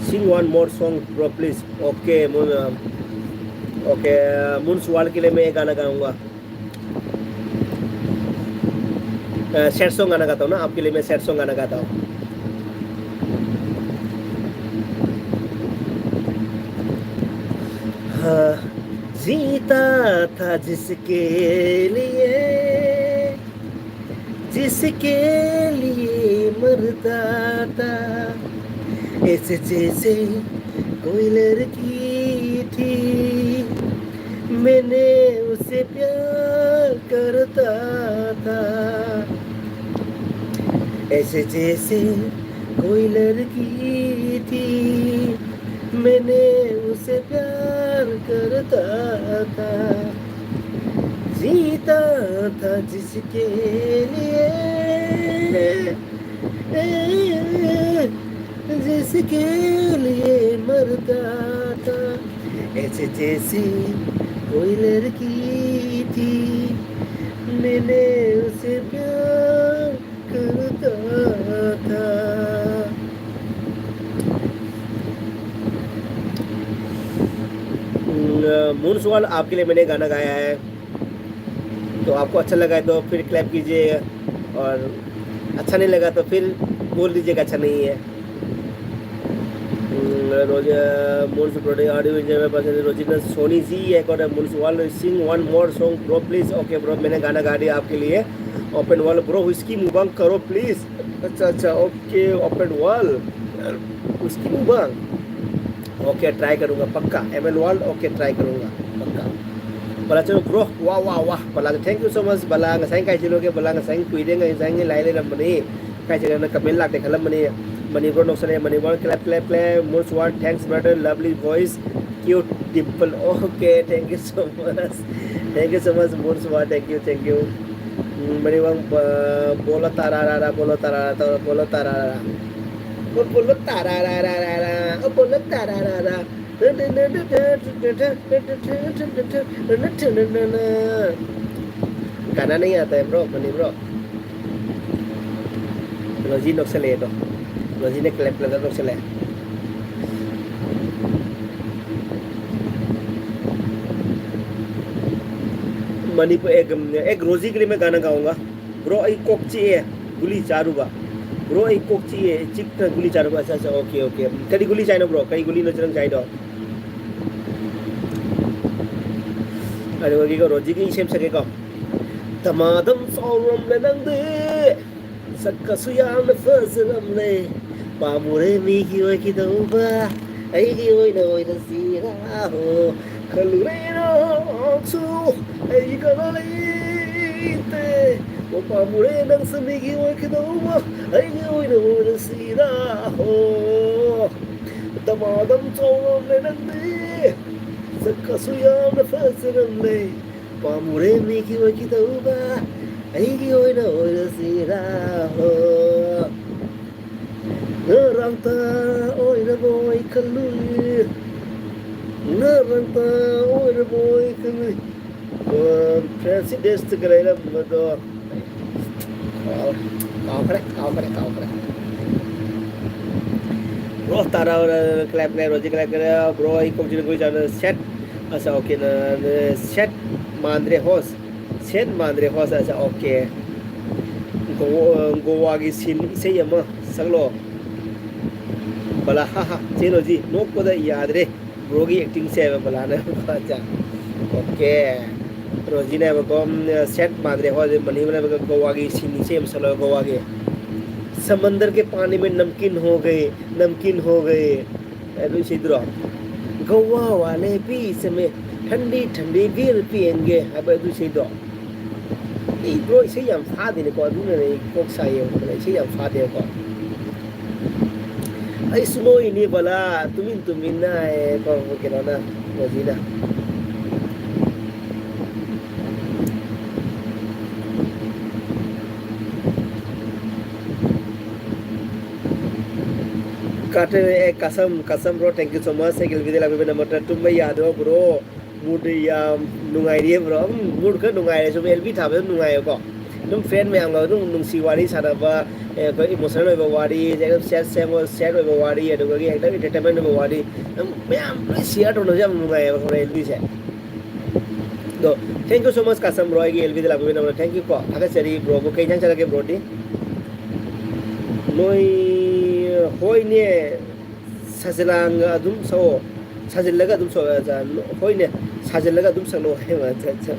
Sing one more song, bro, please. Okay, Moon, uh, okay, uh, Moons World के लिए मैं एक गाना गाऊंगा। अ, sad song गाना गाता हूँ ना, आपके लिए मैं सैड सॉन्ग गाना गाता हूँ। जीता था जिसके लिए, जिसके लिए मरता था, ऐसे जैसे कोई लड़की थी, मैंने उसे प्यार करता था, ऐसे जैसे कोई लड़की थी, मैंने उसे प्यार करता था, जीता था जिसके लिए, जिसके लिए मरता था, ऐसे जैसे कोई लड़की थी, मैंने उसे प्यार करता था। मून स्वाल, आपके लिए मैंने गाना गाया है, तो आपको अच्छा लगा है तो फिर क्लैप कीजिए, और अच्छा नहीं लगा तो फिर बोल दीजिएगा अच्छा नहीं है। रोज मून प्रोडक्ट ऑडियो इंजन में पसंद रोजिना सोनी जी है, और मून स्वाल, sing one more song bro please। Okay bro, मैंने गाना गा दिया आपके लिए। ओपन वर्ल्ड ब्रो, हुस्की मुबांग करो प्लीज। अच्छा अच्छा, ओके, ओपन वर्ल्ड, हुस्की मुबांग। ओके, ट्राई करूंगा पक्का। M L world, okay, try करूंगा पक्का। ꯕꯂꯥꯆꯧ ꯕ꯭ꯔꯣ, ꯋꯥ ꯋꯥ ꯋꯥ, ꯕꯂꯥ, thank you so much ꯕꯂꯥ꯫ ꯉꯁꯥꯏ ꯀꯥꯏ ꯆꯠꯂꯨꯒꯦ ꯕꯂꯥ? ꯉꯁꯥꯏ ꯀꯨꯏꯔꯦ, ꯉꯁꯥꯏ ꯂꯥꯏ ꯂꯩꯔꯝꯕꯅꯤ꯫ ꯀꯥꯏ ꯆꯠꯈ꯭ꯔꯦꯅ ꯀꯃꯦꯟ ꯂꯥꯛꯇꯦ ꯈꯜꯂꯝꯕꯅꯤ꯫ Manipur ꯅꯣꯛꯁꯜꯂꯦ, Manipur. Clap clap clap, Moonswar, thanks brother, lovely voice, cute dimple. Okay, thank you so much, thank you so much Moonswar, thank you, thank you꯫ ꯎꯝ, ꯃꯅꯤꯄꯨꯔ꯫ ꯕꯣꯂꯣ ꯇꯥꯔꯥꯔꯥꯔꯥ, ꯕꯣꯂꯣ ꯇꯥꯔꯥꯔꯥ, ꯕꯣꯂꯣ ꯇꯥꯔꯥꯔꯥ, ꯕꯣꯂꯣ ꯇꯥꯔꯥꯔꯥꯔꯥ, ꯕꯣꯂꯣ ꯇꯥꯔꯥꯔꯥꯔꯥ꯫ गाना नहीं आता है bro, funny bro। रोजी नक्सले तो, रोजी ने क्लैप लगा नक्सले। मणिपुर, एक, एक रोजी के लिए मैं गाना गाऊंगा। ब्रो, ꯑꯩ ꯀꯣꯛ ꯆꯤꯛꯑꯦ, ꯒꯨꯂꯤ ꯆꯥꯔꯨꯕ꯫ ꯕ꯭ꯔꯣ, ꯑꯩ ꯀꯣꯛ ꯆꯤꯛꯑꯦ, ꯆꯤꯛꯇꯅ ꯒꯨꯂꯤ ꯆꯥꯔꯨꯕ꯫ ꯑꯠꯆꯥ, ꯑꯠꯆꯥ, ꯑꯣꯀꯦ, ꯑꯣꯀꯦ꯫ ꯀꯔꯤ ꯒꯨꯂꯤ ꯆꯥꯏꯅꯣ ꯕ꯭ꯔꯣ? ꯀꯔꯤ ꯒꯨꯂꯤꯅꯣ ꯅꯪ ꯆꯥꯏꯗꯣ? ꯑꯗꯨꯒ ꯔꯣꯖꯤꯒꯤ ꯏꯁꯩ ꯑꯃ ꯁꯛꯀꯦꯀꯣ꯫ ꯗꯃꯥꯗꯝ ꯆꯥꯎꯔꯝꯂꯦ ꯅꯪꯗꯤ, ꯁꯛꯀꯁꯨ ꯌꯥꯝꯅ ꯐꯖꯔꯝꯂꯦ, ꯄꯥꯝꯃꯨꯔꯦ ꯃꯤꯒꯤ ꯑꯣꯏꯈꯤꯗꯧꯕ, ꯑꯩꯒꯤ ꯑꯣꯏꯅ ꯑꯣꯏꯔꯁꯤꯔꯥ ꯍꯣ, ꯈꯜꯂꯨꯔꯦ ꯅꯪꯁꯨ ꯑꯩꯒꯤ ꯀꯅꯥ ꯂꯩꯇꯦ꯫ ꯑꯣ ꯄꯥꯝꯃꯨꯔꯦ ꯅꯪꯁꯨ ꯃꯤꯒꯤ ꯑꯣꯏꯈꯤꯗꯧꯕ, ꯑꯩꯒꯤ ꯑꯣꯏꯅ ꯑꯣꯏꯔꯁꯤꯔꯥ ꯍꯣ꯫ ꯗꯃꯥꯗꯝ ꯆꯥꯎꯔꯝꯂꯦ ꯅꯪꯗꯤ, ꯁꯛꯀꯁꯨ ꯌꯥꯝꯅ ꯐꯖꯔꯝꯂꯦ, ꯄꯥꯝꯃꯨꯔꯦ ꯃꯤꯒꯤ ꯑꯣꯏꯈꯤꯗꯧꯕ, ꯑꯩꯒꯤ ꯑꯣꯏꯅ ꯑꯣꯏꯔꯁꯤꯔꯥ ꯍꯣ꯫ ꯉꯔꯥꯡꯇ ꯑꯣꯏꯔꯕꯣꯏ ꯈꯜꯂꯨꯏ, ꯉꯔꯥꯡꯇ ꯑꯣꯏꯔꯕꯣꯏ ꯈꯜꯂꯨꯏ꯫ ꯐ꯭ꯔꯦꯟꯁꯤꯗꯦꯁꯇꯒ ꯂꯩꯔꯝꯕꯗꯣ ꯀꯥꯎꯈ꯭ꯔꯦ, ꯀꯥꯎꯈ꯭ꯔꯦ, ꯀꯥꯎꯈ꯭ꯔꯦ, ꯀꯥꯎꯈ꯭ꯔꯦ꯫ ꯕ꯭ꯔꯣ ꯇꯥꯔꯥ ꯀ꯭ꯂꯦꯞ ꯀ꯭ꯂꯦꯞ ꯔꯣꯖꯤ ꯀ꯭ꯂꯦꯞ ꯀ꯭ꯂꯦꯞ ꯕ꯭ꯔꯣ ꯑꯩ ꯀꯣꯛꯆꯤꯟ ꯀꯨꯏ ꯆꯥꯅ ꯁꯦꯠ ꯑꯁ ꯑꯣꯀꯦ ꯅ ꯁꯦꯠ ꯃꯥꯟꯗ꯭ꯔꯦ ꯍꯣꯁ ꯁꯦꯠ ꯃꯥꯟꯗ꯭ꯔꯦ ꯍꯣꯁ ꯑꯁ ꯑꯣꯀꯦ꯫ ꯒꯣꯋꯥꯒꯤ ꯁꯤꯟ ꯏꯁꯩ ꯑꯃ ꯁꯛꯂꯣ꯫ ꯕꯂꯥ ꯍꯥ ꯍꯥ ꯆꯦ ꯔꯣꯖꯤ ꯅꯣꯛꯄꯗ ꯌꯥꯗ꯭ꯔꯦ꯫ ꯕ꯭ꯔꯣꯒꯤ ꯑꯦꯛꯇꯤꯡꯁꯦ ꯍꯥꯏꯕ ꯕꯂꯥꯅ꯫ ꯑꯠꯆꯥ ꯑꯣꯀꯦ꯫ ꯔꯣꯖꯤꯅ ꯍꯥꯏꯕꯀꯣ ꯁꯦꯠ ꯃꯥꯟꯗ꯭ꯔꯦ ꯍꯣꯁ ꯃꯅꯤꯕꯅ ꯍꯥꯏꯕꯀꯣ ꯒꯣꯋꯥꯒꯤ ꯁꯤꯟ ꯏꯁꯩ ꯑꯃ ꯁꯛꯂꯣ ꯒꯣꯋꯥꯒꯤ꯫ समंदर के पानी में नमकीन हो गए, नमकीन हो गए꯫ ꯑꯗꯨ ꯏꯁꯩꯗꯨꯔꯣ? गोवा वाले पीस में ठंडी ठंडी बियर पिएंगे ꯍꯥꯏꯕ ꯑꯗꯨ ꯏꯁꯩꯗꯣ꯫ ꯑꯩ ꯕ꯭ꯔꯣ ꯏꯁꯩ ꯌꯥꯝ ꯐꯥꯗꯦꯅꯦꯀꯣ, ꯑꯗꯨꯅꯅꯦ ꯑꯩ ꯀꯣꯛ ꯁꯥꯏꯌꯦꯕ, ꯏꯁꯩ ꯌꯥꯝ ꯐꯥꯗꯦꯕꯀꯣ꯫ ꯑꯩꯁꯨ ꯅꯣꯏꯅꯦ ꯕꯂꯥ, ꯇꯨꯃꯤꯟ ꯇꯨꯃꯤꯟꯅ ꯍꯥꯏꯌꯦꯀꯣ, ꯀꯩꯅꯣꯅ, ꯔꯣꯖꯤꯅ꯫ ꯀꯥꯇꯦ ꯑꯦ Kasam Kasam bro, thank you so much ꯑꯩꯒꯤ ꯑꯦꯜ ꯕꯤꯗ ꯂꯥꯛꯄꯤꯕ ꯅꯝꯕꯔꯗ꯫ ꯇꯨꯝꯕ ꯌꯥꯗꯕ ꯕ꯭ꯔꯣ, ꯃꯨꯗ ꯌꯥꯝ ꯅꯨꯡꯉꯥꯏꯔꯤꯌꯦ ꯕ꯭ꯔꯣ꯫ ꯎꯝ, ꯃꯨꯗ ꯈꯔ ꯅꯨꯡꯉꯥꯏꯔꯁꯨ ꯑꯦꯜ ꯕꯤ ꯊꯥꯕꯗ ꯅꯨꯡꯉꯥꯏꯌꯦꯀꯣ꯫ ꯑꯗꯨꯝ ꯐ꯭ꯔꯦꯟ ꯃꯌꯥꯝꯒ ꯑꯗꯨꯝ ꯅꯨꯡꯁꯤ ꯋꯥꯔꯤ ꯁꯥꯟꯅꯕ, ꯑꯦ, ꯑꯩꯈꯣꯏ ꯏꯃꯣꯁꯅꯦꯜ ꯑꯣꯏꯕ ꯋꯥꯔꯤ, ꯑꯗꯩ ꯑꯗꯨꯝ ꯁꯦꯠ ꯁꯦꯝꯕ ꯁꯦꯠ ꯑꯣꯏꯕ ꯋꯥꯔꯤ, ꯑꯗꯨꯗꯒꯤ ꯍꯦꯛꯇ ꯏꯟꯇꯔꯇꯦꯟꯃꯦꯟ ꯑꯣꯏꯕ ꯋꯥꯔꯤ, ꯑꯗꯨꯝ ꯃꯌꯥꯝ ꯂꯣꯏ ꯁꯤꯌꯥꯔ ꯇꯧꯅꯕꯁꯦ ꯌꯥꯝ ꯅꯨꯡꯉꯥꯏꯌꯦꯕ ꯈꯪꯕ꯭ꯔꯥ ꯑꯦꯜ ꯕꯤꯁꯦ꯫ ꯑꯗꯣ thank you so much Kasam bro, ꯑꯩꯒꯤ ꯑꯦꯜ ꯕꯤꯗ ꯂꯥꯛꯄꯤꯕꯒꯤꯗꯃꯛꯇ thank you ꯀꯣ, ꯊꯥꯒꯠꯆꯔꯤ ꯕ꯭ꯔꯣꯕꯨ꯫ ꯀꯩ ꯏꯟꯖꯥꯡ ꯆꯥꯔꯒꯦ ꯕ꯭ꯔꯣꯗꯤ? ꯅꯣꯏ ꯍꯣꯏꯅꯦ, ꯁꯖꯂꯥꯡꯒ ꯑꯗꯨꯝ ꯁꯛꯑꯣ꯫ ꯁꯥꯖꯤꯜꯂꯒ ꯑꯗꯨꯝ ꯁꯣ-, ꯑ, ꯆ-, ꯍꯣꯏꯅꯦ, ꯁꯥꯖꯤꯜꯂꯒ ꯑꯗꯨꯝ ꯁꯛꯂꯛꯑꯣ ꯍꯥꯏꯕ꯫ ꯑꯠꯆꯥ, ꯑꯠꯆꯥ꯫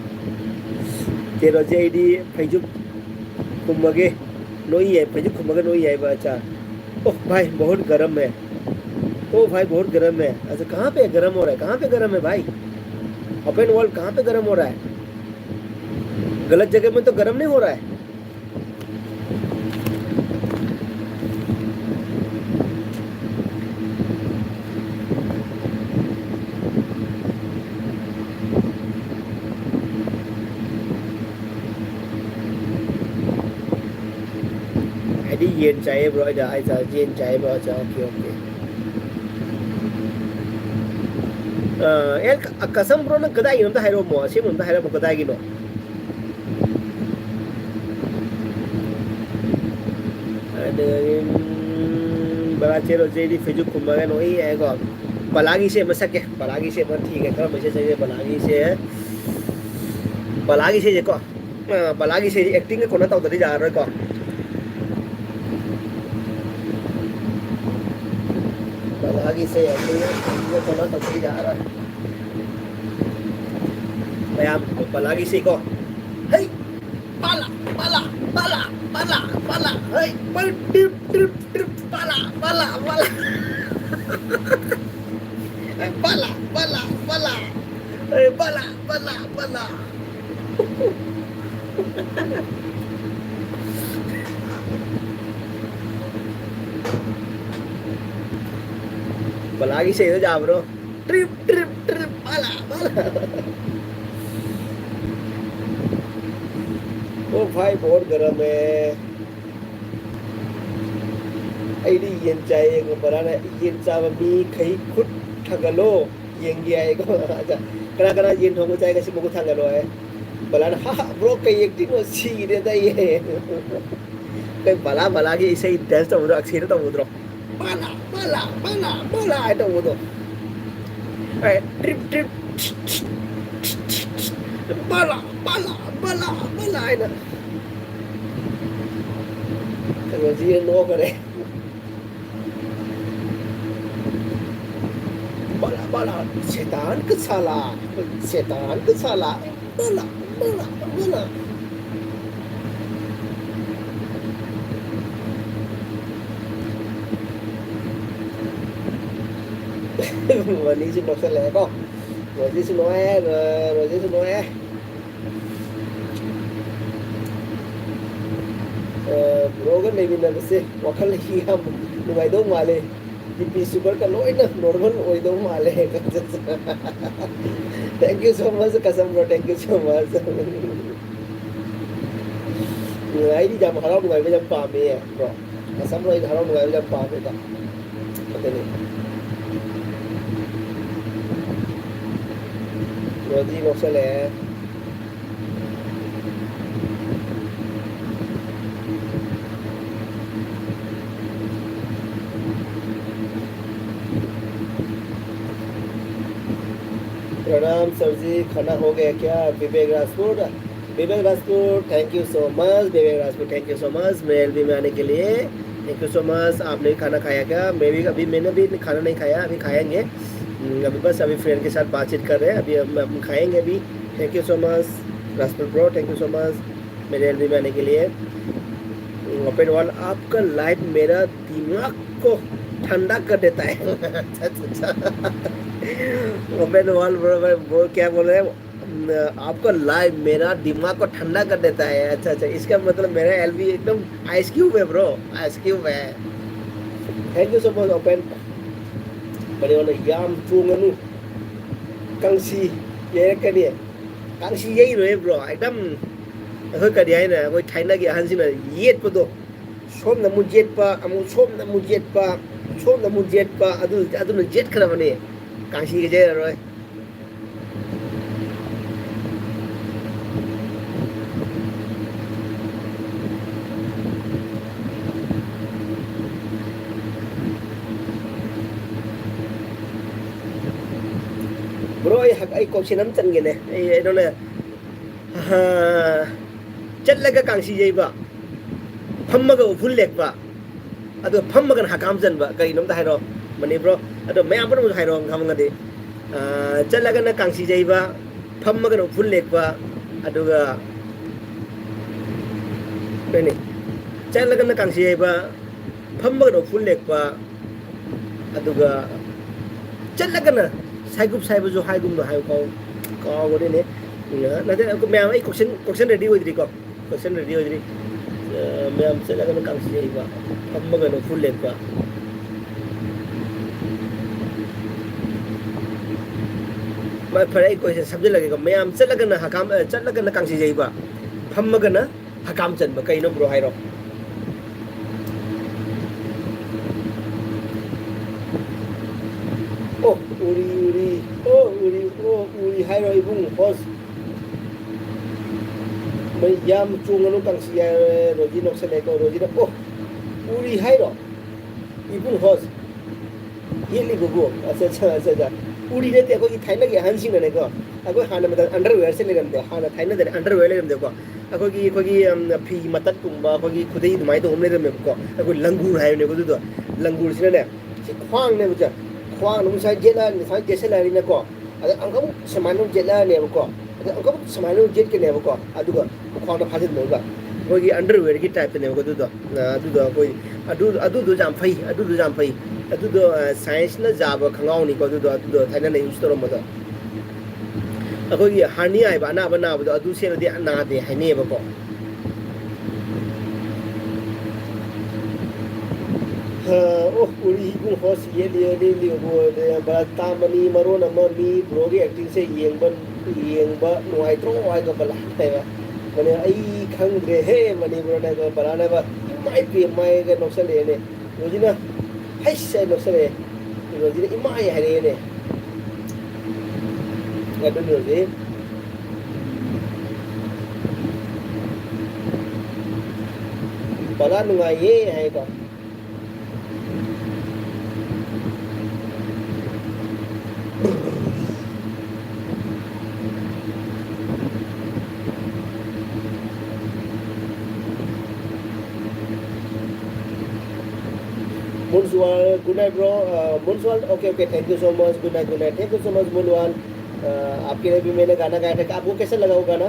ꯀꯩꯅꯣꯁꯦ ꯑꯩꯗꯤ ꯐꯩꯖꯨꯞ ꯈꯨꯝꯃꯒꯦ, ꯅꯣꯛꯏ ꯌꯥꯏ, ꯐꯩꯖꯨꯞ ꯈꯨꯝꯃꯒ ꯅꯣꯛꯏ ꯌꯥꯏꯕ꯫ ꯑꯠꯆꯥ꯫ "ओह भाई, बहुत गर्म है। ओ भाई, बहुत गर्म है।" अच्छा, कहाँ पे गर्म हो रहा है? कहाँ पे गर्म है भाई? ओपन वर्ल्ड, कहाँ पे गर्म हो रहा है? गलत जगह में तो गर्म नहीं हो रहा है? ꯑꯩꯗꯤ ꯌꯦꯟ ꯆꯥꯏꯌꯦ, ꯕ꯭ꯔꯣ꯫ ꯑꯩꯅ ꯍꯥꯏꯁꯦ ꯌꯦꯟ ꯆꯥꯏꯌꯦ, ꯕ꯭ꯔꯣ꯫ ꯑꯠꯆꯥ, ꯑꯣꯀꯦ, ꯑꯣꯀꯦ꯫ ꯑ, ꯑꯦ, ꯀ-, ꯀꯁꯝ, ꯕ꯭ꯔꯣ, ꯅꯪ ꯀꯗꯥꯏꯒꯤꯅꯣ ꯑꯝꯇ ꯍꯥꯏꯔꯛꯑꯣꯃꯣ, ꯑꯁꯦꯡꯕ ꯑꯝꯇ ꯍꯥꯏꯔꯛꯑꯣ, ꯀꯗꯥꯏꯒꯤꯅꯣ? ꯑꯗꯒꯤ, ꯎꯝ, ꯕꯂꯥ ꯆꯦꯔꯣ ꯆꯦꯗꯤ ꯐꯩꯖꯨꯞ ꯈꯨꯝꯃꯒ ꯅꯣꯛꯏ ꯍꯥꯏꯀꯣ꯫ ꯕꯂꯥꯒꯤ ꯏꯁꯩ ꯑꯃ ꯁꯛꯀꯦ, ꯕꯂꯥꯒꯤ ꯏꯁꯩ ꯑꯃ ꯊꯤꯒꯦ, ꯀꯔꯝꯕ ꯏꯁꯩ ꯁꯛꯀꯦ? ꯕꯂꯥꯒꯤ ꯏꯁꯩ, ꯕꯂꯥꯒꯤ ꯏꯁꯩꯁꯦꯀꯣ꯫ ꯑ, ꯕꯂꯥꯒꯤ ꯏꯁꯩꯁꯦ acting ꯒ ꯀꯣꯟꯅ ꯇꯧꯗꯗꯤ ꯌꯥꯔꯔꯣꯏꯀꯣ꯫ ꯕꯂꯥꯒꯤ ꯏꯁꯩ acting ꯒ ꯀꯣꯟꯅ ꯇꯧꯗꯗꯤ ꯌꯥꯔꯔꯣꯏ꯫ ꯃꯌꯥꯝ ꯕꯂꯥꯒꯤ ꯏꯁꯩꯀꯣ꯫ ꯍꯩ! ꯕꯂꯥ, ꯕꯂꯥ, ꯕꯂꯥ, ꯕꯂꯥ, ꯕꯂꯥ, ꯍꯩ! ꯄꯩ, ꯇ꯭ꯔꯤꯞ, ꯇ꯭ꯔꯤꯞ, ꯇ꯭ꯔꯤꯞ, ꯕꯂꯥ, ꯕꯂꯥ, ꯕꯂꯥ꯫ ꯍꯩ, ꯕꯂꯥ, ꯕꯂꯥ, ꯕꯂꯥ꯫ ꯍꯩ, ꯕꯂꯥ, ꯕꯂꯥ, ꯕꯂꯥ꯫ ꯕꯂꯥꯒꯤ ꯏꯁꯩꯗꯣ ꯌꯥꯕ꯭ꯔꯣ? Trip, trip, trip, Bala, Bala. ओ भाई, बहुत गर्म है। ꯑꯩꯗꯤ ꯌꯦꯟ ꯆꯥꯏꯌꯦ, ꯕꯂꯥꯅ "ꯌꯦꯟ ꯆꯥꯕ ꯃꯤꯈꯩ ꯈꯨꯠ ꯊꯥꯡꯒꯠꯂꯣ, ꯌꯦꯡꯒꯦ" ꯍꯥꯏꯀꯣ꯫ ꯑꯗ ꯀꯅꯥ ꯀꯅꯥ ꯌꯦꯟ ꯊꯣꯡꯕ ꯆꯥꯏ ꯉꯁꯤ ꯃꯈꯨꯠ ꯊꯥꯡꯒꯠꯂꯣ ꯍꯥꯏ꯫ ꯕꯂꯥꯅ "ꯍꯥ ꯍꯥ, ꯕ꯭ꯔꯣ, ꯀꯩ acting ꯅꯣ, ꯁꯤꯔꯦꯗ ꯑꯩ"꯫ ꯀꯩ ꯕꯂꯥ, ꯕꯂꯥꯒꯤ ꯏꯁꯩ dance ꯇꯧꯕꯗꯣ ꯑꯛꯁꯦꯅ ꯇꯧꯕꯗ꯭ꯔꯣ? "ꯕꯂꯥ, ꯕꯂꯥ, ꯕꯂꯥ, ꯕꯂꯥ" ꯍꯥꯏ ꯇꯧꯕꯗꯣ꯫ ꯑꯦ, ꯇ꯭ꯔꯤꯞ, ꯇ꯭ꯔꯤꯞ, ꯕꯂꯥ, ꯕꯂꯥ, ꯕꯂꯥ, ꯕꯂꯥ ꯍꯥꯏꯅ꯫ ꯀꯩꯅꯣꯁꯤ ꯅꯣꯛꯈꯔꯦ꯫ ꯕꯂꯥ, ꯕꯂꯥ, ꯁꯦꯇꯥꯟ ꯀ ꯁꯥꯂꯥ, ꯁꯦꯇꯥꯟ ꯀ ꯁꯥꯂꯥ, ꯕꯂꯥ, ꯕꯂꯥ, ꯕꯂꯥ꯫ ꯔꯣꯖꯤꯁꯨ ꯅꯣꯛꯁꯜꯂꯛꯑꯦꯀꯣ꯫ ꯔꯣꯖꯤꯁꯨ ꯅꯣꯛꯑꯦ, ꯔꯣ-, ꯔꯣꯖꯤꯁꯨ ꯅꯣꯛꯑꯦ꯫ ꯑ, ꯕ꯭ꯔꯣꯒ ꯂꯩꯃꯤꯟꯅꯕꯁꯦ ꯋꯥꯈꯜ ꯌꯥꯝ ꯅꯨꯡꯉꯥꯏꯗꯧ ꯃꯥꯜꯂꯦ꯫ ꯕꯤ ꯄꯤ ꯁꯨꯒꯔꯒ ꯂꯣꯏꯅ ꯅꯣꯔꯃꯦꯜ ꯑꯣꯏꯗꯧ ꯃꯥꯜꯂꯦ꯫ Thank you so much, Kasam bro, thank you so much꯫ ꯑꯩꯗꯤ ꯌꯥꯝ ꯍꯔꯥꯎ ꯅꯨꯡꯉꯥꯏꯕ ꯌꯥꯝ ꯄꯥꯝꯃꯦ, bro꯫ ꯀꯁꯝ bro, ꯑꯩꯗꯤ ꯍꯔꯥꯎ ꯅꯨꯡꯉꯥꯏꯕ ꯌꯥꯝ ꯄꯥꯝꯃꯦꯕ꯫ ꯑꯗꯨꯅꯤ꯫ ꯕ꯭ꯔꯣꯗꯤ ꯅꯣꯛꯁꯜꯂꯛꯑꯦ꯫ प्रणाम सर जी, खाना हो गया क्या? Vivek Rajpur, Vivek Rajpur, thank you so much, Vivek Rajpur, thank you so much, मेरे एलबी में आने के लिए। Thank you so much। आपने भी खाना खाया क्या? मैं भी, अभी मैंने भी खाना नहीं खाया, अभी खाएंगे। हम्म, अभी बस अभी फ्रेंड के साथ बातचीत कर रहे हैं, अभी हम, हम खाएंगे अभी। Thank you so much, Rajpur bro, thank you so much। मेरे एलबी में आने के लिए। ओपन वर्ल्ड, आपका लाइव मेरा दिमाग को ठंडा कर देता है। अच्छा, अच्छा, अच्छा। Open world, bro, bro, bro, क्या बोल रहे हैं? न, आपका लाइव मेरा दिमाग को ठंडा कर देता है। अच्छा, अच्छा, इसका मतलब मेरा एलबी एकदम आइस क्यूब है, bro, आइस क्यूब है। Thank you so much, open. ꯀꯔꯤꯅꯣ, ꯌꯥꯝ ꯆꯣꯡꯉꯅꯨ, ꯀꯥꯡꯁꯤ ꯌꯩꯔꯛꯀꯅꯤ꯫ ꯀꯥꯡꯁꯤ ꯌꯩꯔꯣꯏ, bro, ꯑꯦꯛꯗꯝ ꯑꯩꯈꯣꯏ ꯀꯔꯤ ꯍꯥꯏꯅ, ꯑꯩꯈꯣꯏ ꯊꯥꯏꯅꯒꯤ ꯑꯍꯟꯁꯤꯡꯅ ꯌꯦꯠꯄꯗꯣ, ꯁꯣꯝꯗ ꯑꯃꯨꯛ ꯌꯦꯠꯄ, ꯑꯃꯨꯛ ꯁꯣꯝꯗ ꯑꯃꯨꯛ ꯌꯦꯠꯄ, ꯁꯣꯝꯗ ꯑꯃꯨꯛ ꯌꯦꯠꯄ, ꯑꯗꯨ, ꯑꯗꯨꯅ ꯌꯦꯠꯈ꯭ꯔꯕꯅꯦ ꯀꯥꯡꯁꯤꯒ ꯌꯩꯔꯔꯣꯏ꯫ Bro, ꯑꯩ ꯍꯛ-, ꯑꯩ ꯀꯣꯛꯁꯤꯟ ꯑꯃ ꯆꯟꯒꯦꯅꯦ꯫ ꯑꯩ, ꯑꯩ ꯅꯪꯅ, ꯑꯍꯥ, ꯆꯠꯂꯒ ꯀꯥꯡꯁꯤ ꯌꯩꯕ, ꯐꯝꯃꯒ ꯎꯐꯨꯜ ꯂꯦꯛꯄ, ꯑꯗꯨꯒ ꯐꯝꯃꯒꯅ ꯍꯀꯥꯝ ꯆꯟꯕ꯫ ꯀꯔꯤꯅꯣ ꯑꯝꯇ ꯍꯥꯏꯔꯣ꯫ ꯃꯅꯤ ꯕ꯭ꯔꯣ꯫ ꯑꯗꯣ ꯃꯌꯥꯝ ꯄꯨꯝꯅꯃꯛꯁꯨ ꯍꯥꯏꯔꯛꯑꯣ ꯈꯪꯉꯒꯗꯤ꯫ ꯑ, ꯆꯠꯂꯒꯅ ꯀꯥꯡꯁꯤ ꯌꯩꯕ, ꯐꯝꯃꯒꯅ ꯎꯐꯨꯜ ꯂꯦꯛꯄ, ꯑꯗꯨꯒ ꯀꯩꯅꯤ? ꯆꯠꯂꯒꯅ ꯀꯥꯡꯁꯤ ꯌꯩꯕ, ꯐꯝꯃꯒꯅ ꯎꯐꯨꯜ ꯂꯦꯛꯄ, ꯑꯗꯨꯒ ꯆꯠꯂꯒꯅ ꯁꯥꯏꯒꯨꯞ ꯁꯥꯏꯕꯁꯨ ꯍꯥꯏꯒꯨꯝꯅ ꯍꯥꯏꯕ ꯀꯥꯎ-, ꯀꯥꯎꯒꯔꯦꯅꯦ꯫ ꯎꯝ, ꯅꯠꯇꯦ, ꯃꯌꯥꯝ, ꯑꯩ ꯀꯣꯏꯁꯟ, ꯀꯣꯏꯁꯟ ꯔꯦꯗꯤ ꯑꯣꯏꯗ꯭ꯔꯤꯀꯣ꯫ ꯀꯣꯏꯁꯟ ꯔꯦꯗꯤ ꯑꯣꯏꯗ꯭ꯔꯤ꯫ ꯑ, ꯃꯌꯥꯝ ꯆꯠꯂꯒꯅ ꯀꯥꯡꯁꯤ ꯌꯩꯕ, ꯐꯝꯃꯒꯅ ꯎꯐꯨꯜ ꯂꯦꯛꯄ꯫ ꯃꯥ, ꯐꯔꯦ, ꯑꯩ ꯀꯣꯏꯁꯟ ꯁꯝꯖꯤꯜꯂꯒꯦꯀꯣ꯫ ꯃꯌꯥꯝ ꯆꯠꯂꯒꯅ ꯍꯀꯥꯝ, ꯑ, ꯆꯠꯂꯒꯅ ꯀꯥꯡꯁꯤ ꯌꯩꯕ, ꯐꯝꯃꯒꯅ ꯍꯀꯥꯝ ꯆꯟꯕ꯫ ꯀꯩꯅꯣ ꯕ꯭ꯔꯣ ꯍꯥꯏꯔꯣ? ꯑꯣ, ꯎꯔꯤ, ꯎꯔꯤ꯫ ꯑꯣ, ꯎꯔꯤ, ꯑꯣ, ꯎꯔꯤ ꯍꯥꯏꯔꯣ ꯏꯕꯨꯡ ꯍꯣꯁ꯫ ꯃꯩ ꯌꯥꯝ ꯆꯣꯡꯉꯅꯨ ꯀꯥꯡꯁꯤ ꯍꯥꯏꯔꯦ ꯔꯣꯖꯤ ꯅꯣꯛꯁꯜꯂꯦꯀꯣ꯫ ꯔꯣꯖꯤꯅ, ꯑꯣ, ꯎꯔꯤ ꯍꯥꯏꯔꯣ? ꯏꯕꯨꯡ ꯍꯣꯁ꯫ ꯌꯦꯠꯂꯤꯕꯕꯨ? ꯑꯠꯆꯥ, ꯑꯠꯆꯥ, ꯑꯠꯆꯥ, ꯑꯠꯆꯥ꯫ ꯎꯔꯤ ꯅꯠꯇꯦ, ꯑꯩꯈꯣꯏꯒꯤ ꯊꯥꯏꯅꯒꯤ ꯑꯍꯟꯁꯤꯡꯅꯅꯦꯀꯣ, ꯑꯩꯈꯣꯏ ꯍꯥꯟꯅ ꯃꯇꯝ underwearꯁꯦ ꯂꯩꯔꯝꯗꯦ, ꯍꯥꯟꯅ ꯊꯥꯏꯅꯗꯗꯤ underwear ꯂꯩꯔꯝꯗꯦꯀꯣ꯫ ꯑꯩꯈꯣꯏꯒꯤ, ꯑꯩꯈꯣꯏꯒꯤ, ꯎꯝ, ꯐꯤ ꯃꯇꯠꯀꯨꯝꯕ, ꯑꯩꯈꯣꯏꯒꯤ ꯈꯨꯗꯩ ꯑꯗꯨꯃꯥꯏꯅ ꯇꯧꯕ ꯑꯃ ꯂꯩꯔꯝꯃꯦꯕꯀꯣ꯫ ꯑꯩꯈꯣꯏ ꯂꯪꯒꯨꯔ ꯍꯥꯏꯕꯅꯦꯕ ꯑꯗꯨꯗꯣ꯫ ꯂꯪꯒꯨꯔꯁꯤꯅꯅꯦ, ꯁꯤ ꯈ꯭ꯋꯥꯡꯅꯦꯕ ꯁꯦ꯫ ꯈ꯭ꯋꯥꯡꯗꯣ ꯁꯨꯃꯥꯏꯅ ꯌꯦꯠꯂꯛꯑꯅꯤ, ꯁꯨꯃꯥꯏꯅ ꯌꯦꯠꯁꯜꯂꯛꯑꯅꯤꯅꯀꯣ꯫ ꯑꯗ ꯑꯃꯨꯛꯀ ꯑꯃꯨꯛ ꯁꯨꯃꯥꯏꯅ ꯑꯃꯨꯛ ꯌꯦꯠꯂꯛꯑꯅꯦꯕꯀꯣ꯫ ꯑꯗ ꯑꯃꯨꯛꯀ ꯑꯃꯨꯛ ꯁꯨꯃꯥꯏꯅ ꯑꯃꯨꯛ ꯌꯦꯠꯀꯅꯦꯕꯀꯣ꯫ ꯑꯗꯨꯒ ꯈ꯭ꯋꯥꯡꯗ ꯐꯥꯖꯤꯟꯗꯣꯏꯕ꯫ ꯑꯩꯈꯣꯏꯒꯤ underwearꯒꯤ typeꯇꯅꯦꯕꯀꯣ ꯑꯗꯨꯗꯣ꯫ ꯑ, ꯑꯗꯨꯗꯣ ꯑꯩꯈꯣꯏ, ꯑꯗꯨ, ꯑꯗꯨꯗꯣ ꯌꯥꯝ ꯐꯩ, ꯑꯗꯨꯗꯣ ꯌꯥꯝ ꯐꯩ꯫ ꯑꯗꯨꯗꯣ, ꯑ, scienceꯅ ꯌꯥꯕ ꯈꯪꯉꯥꯎꯅꯤꯀꯣ ꯑꯗꯨꯗꯣ, ꯑꯗꯨꯗꯣ ꯊꯥꯏꯅꯅ use ꯇꯧꯔꯝꯕꯗꯣ꯫ ꯑꯩꯈꯣꯏꯒꯤ hernia ꯍꯥꯏꯕ ꯑꯅꯥꯕ ꯅꯥꯕꯗꯣ, ꯑꯗꯨ ꯁꯦꯠꯂꯗꯤ ꯅꯥꯗꯦ ꯍꯥꯏꯅꯩꯌꯦꯕꯀꯣ꯫ ꯑ, ꯑꯣ, ꯎꯔꯤ ꯏꯕꯨꯡ ꯍꯣꯁ ꯌꯦꯠꯂꯤ, ꯌꯦꯠꯂꯤ, ꯌꯦꯠꯂꯤ, ꯕ꯭ꯔꯥ, ꯇꯥꯃꯅꯤ ꯃꯔꯣꯟ ꯑꯃ ꯃꯤ ꯕ꯭ꯔꯣꯒꯤ actingꯁꯦ ꯌꯦꯡꯕ, ꯌꯦꯡꯕ ꯅꯨꯡꯉꯥꯏꯇ꯭ꯔꯣ ꯍꯥꯏꯒ ꯕꯂꯥ ꯍꯥꯏꯕ꯫ ꯃꯅꯦ, ꯑꯩ ꯈꯪꯗ꯭ꯔꯦꯍꯦ, ꯃꯅꯤꯄꯨꯔꯅ ꯍꯥꯏꯒ ꯕꯂꯥꯅ ꯍꯥꯏꯕ, ꯏꯃꯥꯏ ꯄꯦꯝꯃ ꯍꯥꯏꯒ ꯅꯣꯛꯁꯜꯂꯛꯑꯦꯅꯦ꯫ ꯔꯣꯖꯤꯅ, ꯍꯩꯁ ꯍꯥꯏ ꯅꯣꯛꯁꯜꯂꯛꯑꯦ꯫ ꯔꯣꯖꯤꯅ ꯏꯃꯥꯏ ꯍꯥꯏꯔꯛꯑꯦꯅꯦ꯫ ꯑꯗꯨꯅꯤ ꯍꯧꯖꯤꯛ ꯕꯂꯥ ꯅꯨꯡꯉꯥꯏꯌꯦ ꯍꯥꯏꯀꯣ꯫ Munwal, good night, bro. Uh, Munwal, okay, okay, thank you so much. Good night, good night. Thank you so much, Munwal. Uh, आपके लिए भी मैंने गाना गाया था। आपको कैसा लगा वो गाना?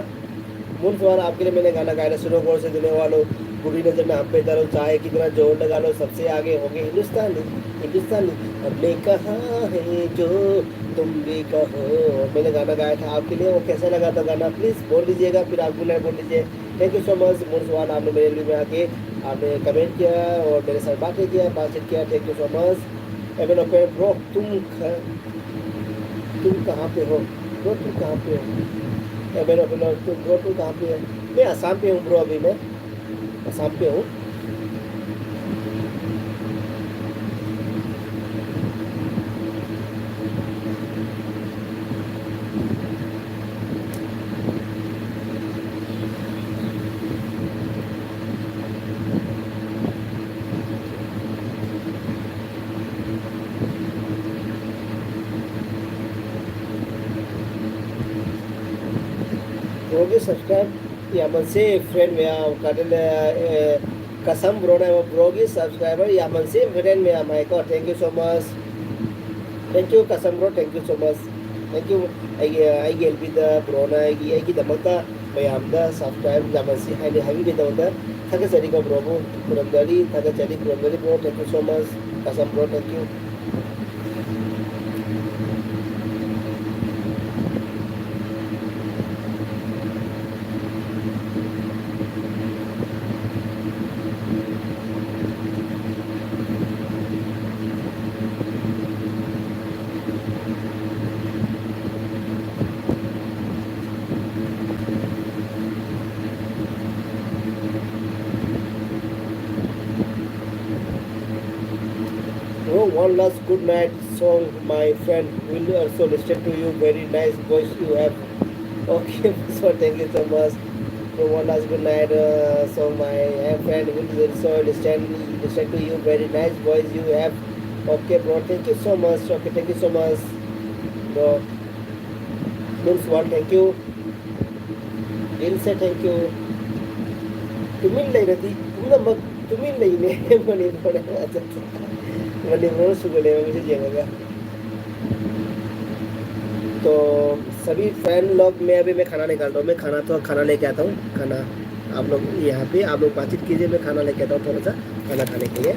मुंसवाल, आपके लिए मैंने गाना गाया था, सुनो गौर से दुनिया वालों। बुरी नजर ना हम पे डालो, चाहे कितना जोर लगा लो, सबसे आगे होंगे हिंदुस्तानी, हिंदुस्तानी। हमने कहा है जो तुम भी कहो। मैंने गाना गाया था आपके लिए, वो कैसा लगा था गाना, प्लीज बोल दीजिएगा, फिर आप गुड नाइट बोल दीजिए। Thank you so much, मुंसवाल, आपने मेरे लिए में आके आपने कमेंट किया और मेरे साथ बातें किया, बातचीत किया। Thank you so much। M N open, bro, तुम ख-, तुम कहाँ पे हो? ब्रो, तुम कहाँ पे हो? एमएन ओपन, तुम, ब्रो, तुम कहाँ पे हो? मैं आसाम पे हूँ, ब्रो, अभी मैं आसाम पे हूँ। Brogi subscribe, ya man se friend me ya kadel, eh, kasam bro na brogi subscriber ya man se friend me ya mai ko. Thank you so much. Thank you, Kasam bro. Thank you so much. Thank you. ꯑꯩꯒꯤ, ꯑꯩꯒꯤ L ꯕꯤꯗ ꯕ꯭ꯔꯣꯅ ꯑꯩꯒꯤ, ꯑꯩꯒꯤꯗꯃꯛꯇ ꯃꯌꯥꯝꯗ subscribe ꯌꯥꯝꯅꯁꯤ ꯍꯥꯏꯅ ꯍꯥꯏꯕꯤꯕꯒꯤꯗꯃꯛꯇ ꯊꯥꯒꯠꯆꯔꯤꯀꯣ ꯕ꯭ꯔꯣꯕꯨ꯫ ꯈꯨꯔꯨꯝꯖꯔꯤ, ꯊꯥꯒꯠꯆꯔꯤ, ꯈꯨꯔꯨꯝꯖꯔꯤ bro. Thank you so much, Kasam bro. Thank you. Bro, one last good night song, my friend. Will also listen to you. Very nice voice you have. Okay, so thank you so much. Bro, one last good night uh, song, my uh, friend. Will also listen listen to you. Very nice voice you have. Okay, bro. Thank you so much. Okay, thank you so much, bro. Moonswan, thank you. Lil say thank you. ꯇꯨꯃꯤꯟ ꯂꯩꯔꯗꯤ ꯄꯨꯝꯅꯃꯛ ꯇꯨꯃꯤꯟ ꯂꯩꯅꯦ꯫ ꯃꯅꯤꯄꯨꯔꯗ꯫ ꯃꯅꯤꯄꯨꯔ ꯁꯨꯒ ꯂꯩꯔꯝꯃꯤꯁꯦ ꯌꯦꯡꯉꯒ꯫ तो सभी friend लोग, मैं अभी मैं खाना निकाल रहा हूँ, मैं खाना तो खाना लेके आता हूँ। खाना आप लोग यहाँ पे आप लोग बातचीत कीजिए, मैं खाना लेके आता हूँ थोड़ा सा खाना खाने के लिए।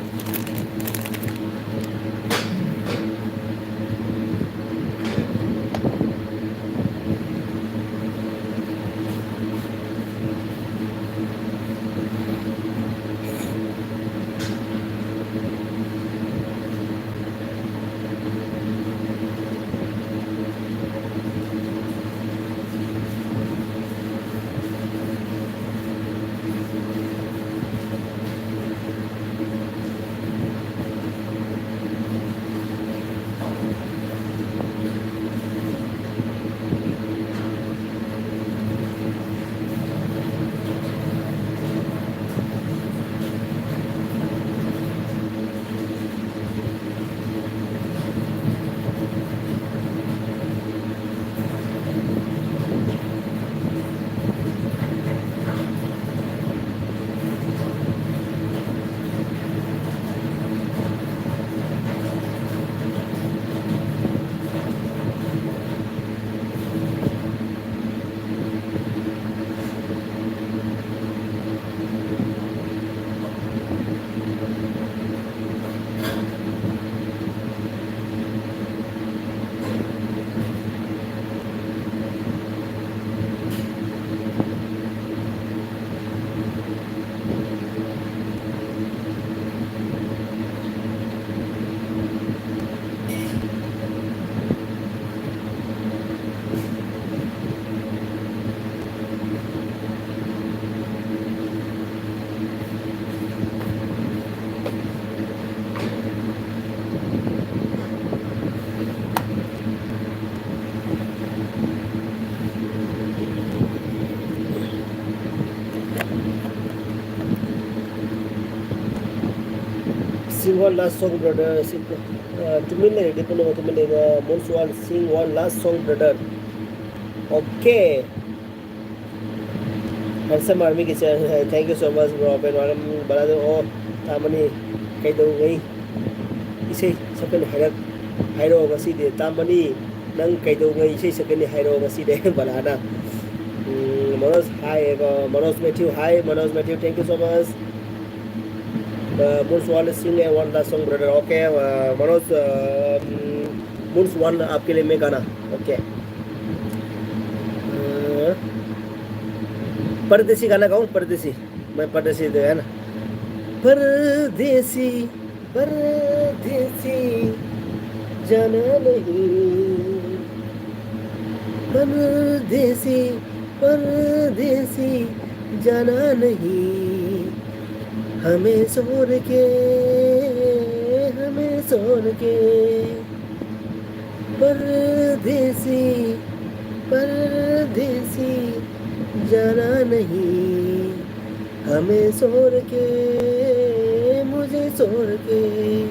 Sing one last song, brother. Sing, uh, ꯇꯨꯃꯤꯟ ꯂꯩꯔꯗꯤ ꯄꯨꯝꯅꯃꯛ ꯇꯨꯃꯤꯟ ꯂꯩꯕ. Most one, sing one last song, brother. Okay. Handsome Army ꯒꯤꯁꯦ, thank you so much, bro. ꯕꯦꯟ ꯋꯥꯔꯝ ꯕꯂꯥꯗꯣ, ꯑꯣ, ꯇꯥꯃꯅꯤ, ꯀꯩꯗꯧꯉꯩ? ꯏꯁꯩ ꯁꯛꯀꯅꯤ ꯍꯥꯏꯔꯛ ꯍꯥꯏꯔꯛꯑꯣ ꯉꯁꯤꯗꯤ꯫ ꯇꯥꯃꯅꯤ, ꯅꯪ ꯀꯩꯗꯧꯉꯩ ꯏꯁꯩ ꯁꯛꯀꯅꯤ ꯍꯥꯏꯔꯛꯑꯣ ꯉꯁꯤꯗꯤ꯫ ꯕꯂꯥꯅ꯫ ꯎꯝ, ꯃꯅꯣꯖ ꯍꯥꯏ, ꯑ, Manoj Mathew hi, Manoj Mathew, thank you so much. Uh, Moons One sing a one last song, brother. Okay, uh, Manoj, uh, mm, Moons One आपके लिए मैं गाना। Okay. Uh, परदेसी गाना गाऊं? परदेसी, मैं परदेसी तो है ना। परदेसी, परदेसी, जाना नहीं। परदेसी, परदेसी, जाना नहीं। हमें छोड़ के, हमें छोड़ के, परदेसी, परदेसी, जाना नहीं। हमें छोड़ के, मुझे छोड़ के,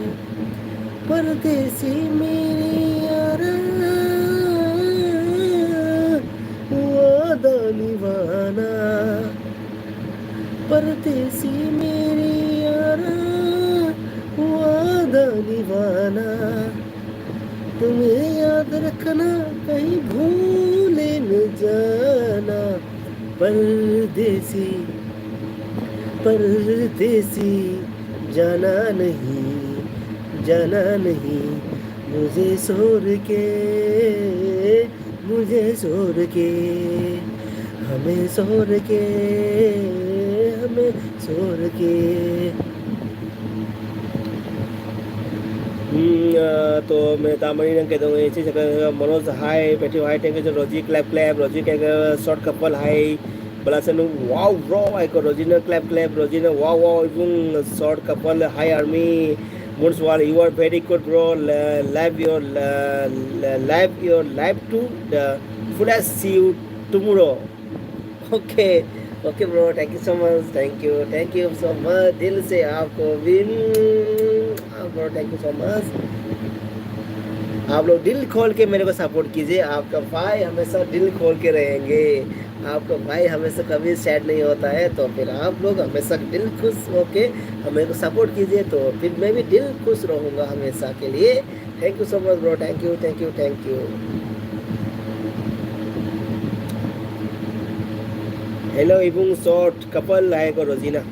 परदेसी मेरे यारा, वादा निभाना। परदेसी मेरे यारा, वादा निभाना। तुम्हें याद रखना, कहीं भूले न जाना। परदेसी, परदेसी, जाना नहीं, जाना नहीं। मुझे छोड़ के, मुझे छोड़ के, हमें छोड़ के, हमें छोड़ के। Hmm, uh, तो मैं तामरी नंग के दो, ऐसे जगह मनोज हाय, बैठे हाय, thank you, रोजी clap clap, रोजी के short couple हाय, बला से नु, wow, bro, I got Rojina clap clap, Rojina, wow, wow, even short couple, hi, Army, Moons One, you are very good, bro, La- live your, la- la- live your life to the fullest, see you tomorrow. Okay, okay, bro, thank you so much, thank you, thank you so much, दिल से आपको भी, bro, thank you so much. आप लोग दिल खोल के मेरे को सपोर्ट कीजिए। आपका भाई हमेशा दिल खोल के रहेंगे। आपका भाई हमेशा कभी सैड नहीं होता है, तो फिर आप लोग हमेशा दिल खुश होके मेरे को सपोर्ट कीजिए, तो फिर मैं भी दिल खुश रहूँगा हमेशा के लिए। Thank you so much, bro. Thank you, thank you, thank you. Hello, Ibung Short, couple hai ko Rosina.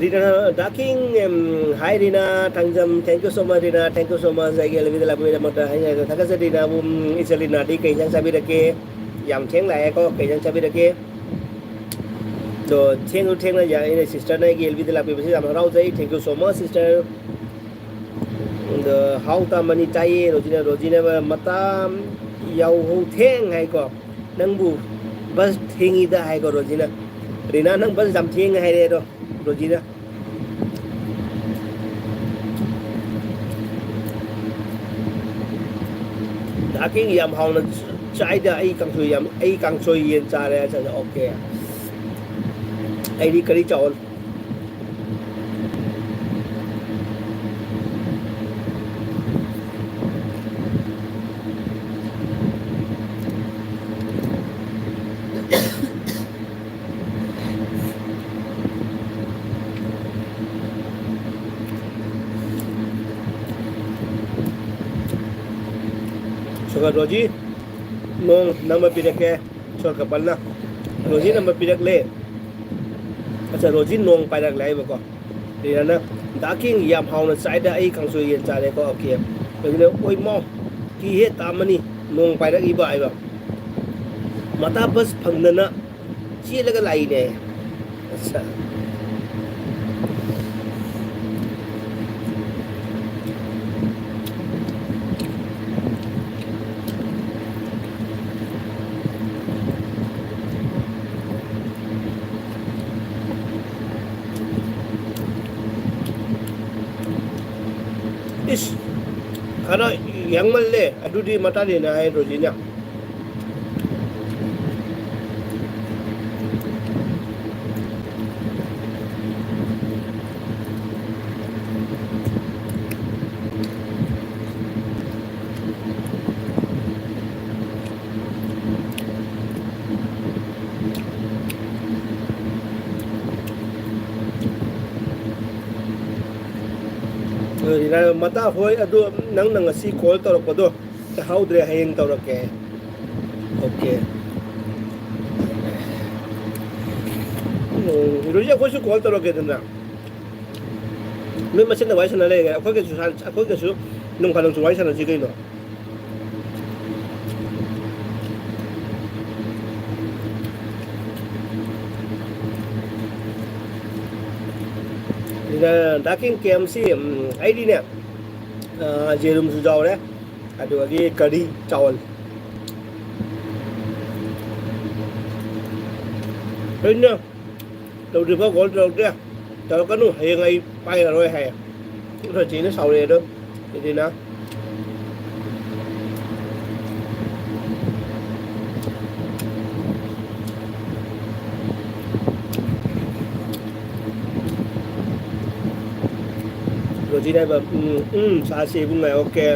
Rina Daking, em, hi Rina, Tangjam, thank you so much Rina, thank you so much. ꯑꯩꯒꯤ L ꯕꯤꯗ ꯂꯥꯛꯄꯤꯕꯒꯤꯗꯃꯛꯇ ꯍꯥꯏꯅ ꯊꯥꯒꯠꯆꯔꯤ ꯔꯤꯅꯥꯕꯨ꯫ ꯎꯝ, ꯏꯆꯜ ꯔꯤꯅꯥꯗꯤ ꯀꯩ ꯏꯟꯖꯥꯡ ꯆꯥꯕꯤꯔꯛꯀꯦ? ꯌꯥꯝ ꯊꯦꯡ ꯂꯥꯛꯑꯦꯀꯣ, ꯀꯩ ꯏꯟꯖꯥꯡ ꯆꯥꯕꯤꯔꯛꯀꯦ? ꯑꯗꯣ ꯊꯦꯡꯁꯨ ꯊꯦꯡꯅ ꯌꯥ-, ꯑꯩꯅ ꯁꯤꯁꯇꯔꯅ ꯑꯩꯒꯤ ꯑꯦꯜ ꯕꯤꯗ ꯂꯥꯛꯄꯤꯕꯁꯤ ꯌꯥꯝ ꯍꯔꯥꯎꯖꯩ꯫ Thank you so much sister. ꯑꯗꯣ ꯍꯥꯎ ꯇꯥꯃꯅꯤ ꯇꯥꯏꯌꯦ ꯔꯣꯖꯤꯅ, ꯔꯣꯖꯤꯅ ꯃꯇꯥꯝ ꯌꯥꯎꯍꯧ ꯊꯦꯡ ꯍꯥꯏꯀꯣ꯫ ꯅꯪꯕꯨ ꯕꯁ ꯊꯦꯡꯉꯤꯗ ꯍꯥꯏꯀꯣ ꯔꯣꯖꯤꯅ꯫ ꯔꯤꯅꯥ ꯅꯪ ꯕꯁ ꯌꯥꯝ ꯊꯦꯡꯉꯦ ꯍꯥꯏꯔꯦ ꯑꯗꯣ ꯔꯣꯖꯤꯅ꯫ ꯗꯥꯀꯤꯡ ꯌꯥꯝ ꯍꯥꯎꯅ ꯆꯥꯏꯗ꯫ ꯑꯩ ꯀꯥꯡꯁꯣꯏ ꯌꯥꯝ, ꯑꯩ ꯀꯥꯡꯁꯣꯏ ꯌꯦꯟ ꯆꯥꯔꯦ꯫ ꯑꯣꯀꯦ꯫ ꯑꯩꯗꯤ ꯀꯔꯤ ꯆꯥꯎ? ꯁꯣꯔꯀꯔ ꯔꯣꯖꯤ, ꯅꯣꯡ ꯅꯝꯕ ꯄꯤꯔꯛꯀꯦ꯫ ꯁꯣꯔꯀꯔ ꯄꯜꯅ ꯔꯣꯖꯤ ꯅꯝꯕ ꯄꯤꯔꯛꯂꯦ꯫ ꯑꯠꯆꯥ, ꯔꯣꯖꯤ ꯅꯣꯡ ꯄꯥꯏꯔꯛꯂꯦ ꯍꯥꯏꯕꯀꯣ꯫ ꯔꯤꯅꯥꯅ, "ꯗꯥ ꯀꯤꯡ, ꯌꯥꯝ ꯍꯥꯎꯅ ꯆꯥꯏꯗ, ꯑꯩ ꯀꯥꯡꯁꯣꯏ ꯌꯦꯟ ꯆꯥꯔꯦꯀꯣ"꯫ ꯑꯣꯀꯦ꯫ ꯔꯣꯖꯤꯅ, "ꯑꯣꯏ ꯃꯥꯎ, ꯀꯤꯍꯦ ꯇꯥꯃꯅꯤ, ꯅꯣꯡ ꯄꯥꯏꯔꯛꯏꯕ" ꯍꯥꯏꯕ꯫ ꯃꯇꯥ ꯕꯁ ꯐꯪꯗꯅ ꯆꯦꯜꯂꯒ ꯂꯥꯛꯏꯅꯦ꯫ ꯑꯠꯆꯥ꯫ ꯏꯁ, ꯈꯔ ꯌꯥꯡꯃꯜꯂꯦ꯫ ꯑꯗꯨꯗꯤ ꯃꯇꯥꯅꯦꯅ ꯍꯥꯏ ꯔꯣꯖꯤꯅ꯫ ꯑ, ꯃꯇꯥ ꯍꯣꯏ, ꯑꯗꯨ ꯅꯪꯅ ꯉꯁꯤ ꯀꯣꯜ ꯇꯧꯔꯛꯄꯗꯣ ꯇꯥꯍꯧꯗ꯭ꯔꯦ, ꯍꯌꯦꯡ ꯇꯧꯔꯛꯀꯦ꯫ ꯑꯣꯀꯦ꯫ ꯎꯝ, ꯔꯣꯖꯤ, ꯑꯩꯈꯣꯏꯁꯨ ꯀꯣꯜ ꯇꯧꯔꯛꯀꯦꯗꯅ꯫ ꯅꯣꯏ ꯃꯁꯦꯟꯗ ꯋꯥꯔꯤ ꯁꯥꯟꯅ ꯂꯩꯔꯦ, ꯑꯩꯈꯣꯏꯒꯁꯨ ꯁꯥ-, ꯑꯩꯈꯣꯏꯒꯁꯨ ꯅꯣꯡ ꯐꯥꯗꯣꯛꯁꯨ ꯋꯥꯔꯤ ꯁꯥꯟꯅꯁꯤ ꯀꯩꯅꯣ꯫ ꯗꯥ ꯀꯤꯡ ꯀꯦ ꯑꯦꯝ ꯁꯤ, ꯎꯝ, ꯑꯩꯗꯤꯅꯦ, ꯑ, ꯌꯦꯔꯨꯝꯁꯨ ꯌꯥꯎꯔꯦ, ꯑꯗꯨꯗꯒꯤ ꯀꯔꯤ ꯆꯥꯎꯍꯜ꯫ ꯀꯩꯅꯣ? ꯇꯧꯗ꯭ꯔꯤꯐꯥꯎ ꯀꯣꯜ ꯇꯧꯔꯛꯇꯦ꯫ ꯇꯧꯔꯛꯀꯅꯨ, ꯍꯌꯦꯡ ꯑꯩ ꯄꯥꯏꯔꯔꯣꯏ ꯍꯥꯏꯌꯦ꯫ ꯑꯗꯣ ꯆꯦꯅ ꯁꯥꯎꯔꯛꯑꯦ ꯑꯗꯣ꯫ ꯆꯦꯅ ꯔꯣꯖꯤꯅ ꯍꯥꯏꯕ, "ꯎꯝ, ꯎꯝ, ꯁꯥꯁꯤ ꯏꯕꯨꯡꯉꯣ, ꯑꯣꯀꯦ꯫"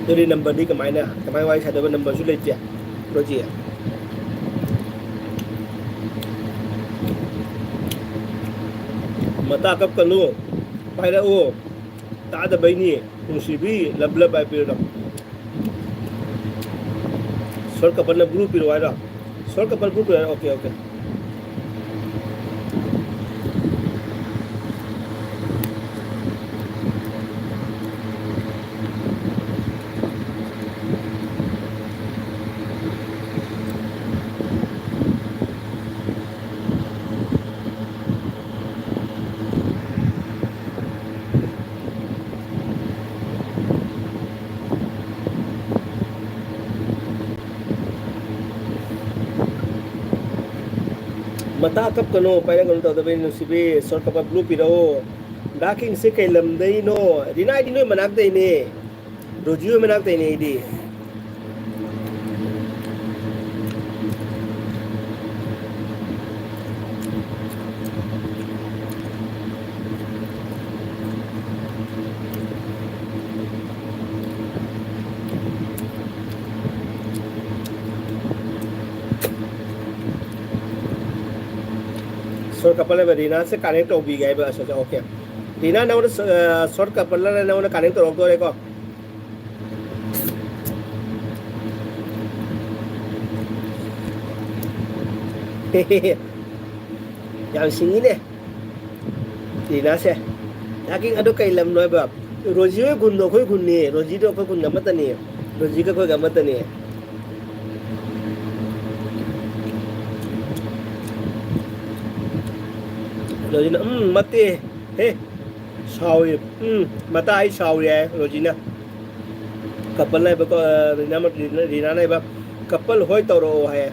ꯑꯗꯨꯗꯤ ꯅꯝꯕꯔꯗꯤ ꯀꯃꯥꯏꯅ, ꯀꯃꯥꯏꯅ ꯋꯥꯔꯤ ꯁꯥꯗꯣꯏꯕ? ꯅꯝꯕꯔꯁꯨ ꯂꯩꯇꯦ꯫ ꯔꯣꯖꯤ꯫ ꯃꯇꯥ ꯀꯞꯀꯅꯨ꯫ ꯄꯥꯏꯔꯛꯎ꯫ ꯇꯥꯗꯕꯩꯅꯤ꯫ ꯅꯨꯡꯁꯤꯕꯤ, love love ꯍꯥꯏꯕꯤꯔꯣ꯫ ꯁꯣꯔ ꯀꯄꯜꯅ blue ꯄꯤꯔꯛꯑꯣ ꯍꯥꯏꯔꯣ? ꯁꯣꯔ ꯀꯄꯜ blue ꯄꯤꯔꯛꯑꯣ ꯍꯥꯏꯔꯣ? Okay, okay. ꯃꯇꯥ ꯀꯞꯀꯅꯣ, ꯄꯥꯏꯔꯛꯀꯅꯨ ꯇꯧꯗꯕꯩ ꯅꯨꯡꯁꯤꯕꯤ, ꯁꯣꯔꯠ ꯀꯄꯜ ꯕ꯭ꯂꯨ ꯄꯤꯔꯛꯑꯣ꯫ ꯗꯥ ꯀꯤꯡꯁꯦ ꯀꯩ ꯂꯝꯗꯩꯅꯣ? ꯔꯤꯅꯥ, ꯑꯩꯗꯤ ꯅꯣꯏ ꯃꯅꯥꯛꯇꯩꯅꯦ꯫ ꯔꯣꯖꯤ ꯍꯣꯏ ꯃꯅꯥꯛꯇꯩꯅꯦ ꯑꯩꯗꯤ꯫ ꯁꯣꯔꯠ ꯀꯄꯜ ꯍꯥꯏꯕ ꯔꯤꯅꯥꯁꯦ ꯀꯅꯦꯛ ꯇꯧꯕꯤꯒꯦ ꯍꯥꯏꯕ꯫ ꯑꯁ, ꯑꯣꯀꯦ꯫ ꯔꯤꯅꯥ, ꯅꯉꯣꯟꯗ ꯁ-, ꯑ, ꯁꯣꯔꯠ ꯀꯄꯜꯅ ꯅꯉꯣꯟꯗ ꯀꯅꯦꯛ ꯇꯧꯔꯛꯇꯣꯔꯦꯀꯣ꯫ ꯌꯥꯝ ꯁꯤꯡꯉꯤꯅꯦ ꯔꯤꯅꯥꯁꯦ꯫ ꯌꯥꯀꯤꯡ, ꯑꯗꯣ ꯀꯩ ꯂꯝꯅꯣ ꯍꯥꯏꯕ? ꯔꯣꯖꯤ ꯍꯣꯏ ꯈꯨꯟꯗꯣ ꯑꯩꯈꯣꯏ ꯈꯨꯟꯅꯤ꯫ ꯔꯣꯖꯤꯗꯣ ꯑꯩꯈꯣꯏ ꯈꯨꯟ ꯑꯃꯠꯇꯅꯤ꯫ ꯔꯣꯖꯤꯒ ꯑꯩꯈꯣꯏꯒ ꯑꯃꯠꯇꯅꯤ꯫ ꯔꯣꯖꯤꯅ, "ꯎꯝ, ꯃꯠꯇꯦ ꯍꯦ, ꯁꯥꯎꯔꯤ, ꯎꯝ, ꯃꯇꯥ ꯑꯩ ꯁꯥꯎꯔꯤ" ꯍꯥꯏ ꯔꯣꯖꯤꯅ꯫ ꯀꯄꯜ ꯍꯥꯏꯕꯀꯣ, ꯑ, ꯔꯤꯅꯥ, ꯔꯤꯅꯥ, ꯔꯤꯅꯥꯅ ꯍꯥꯏꯕ, "ꯀꯄꯜ ꯍꯣꯏ ꯇꯧꯔꯛꯑꯣ" ꯍꯥꯏ꯫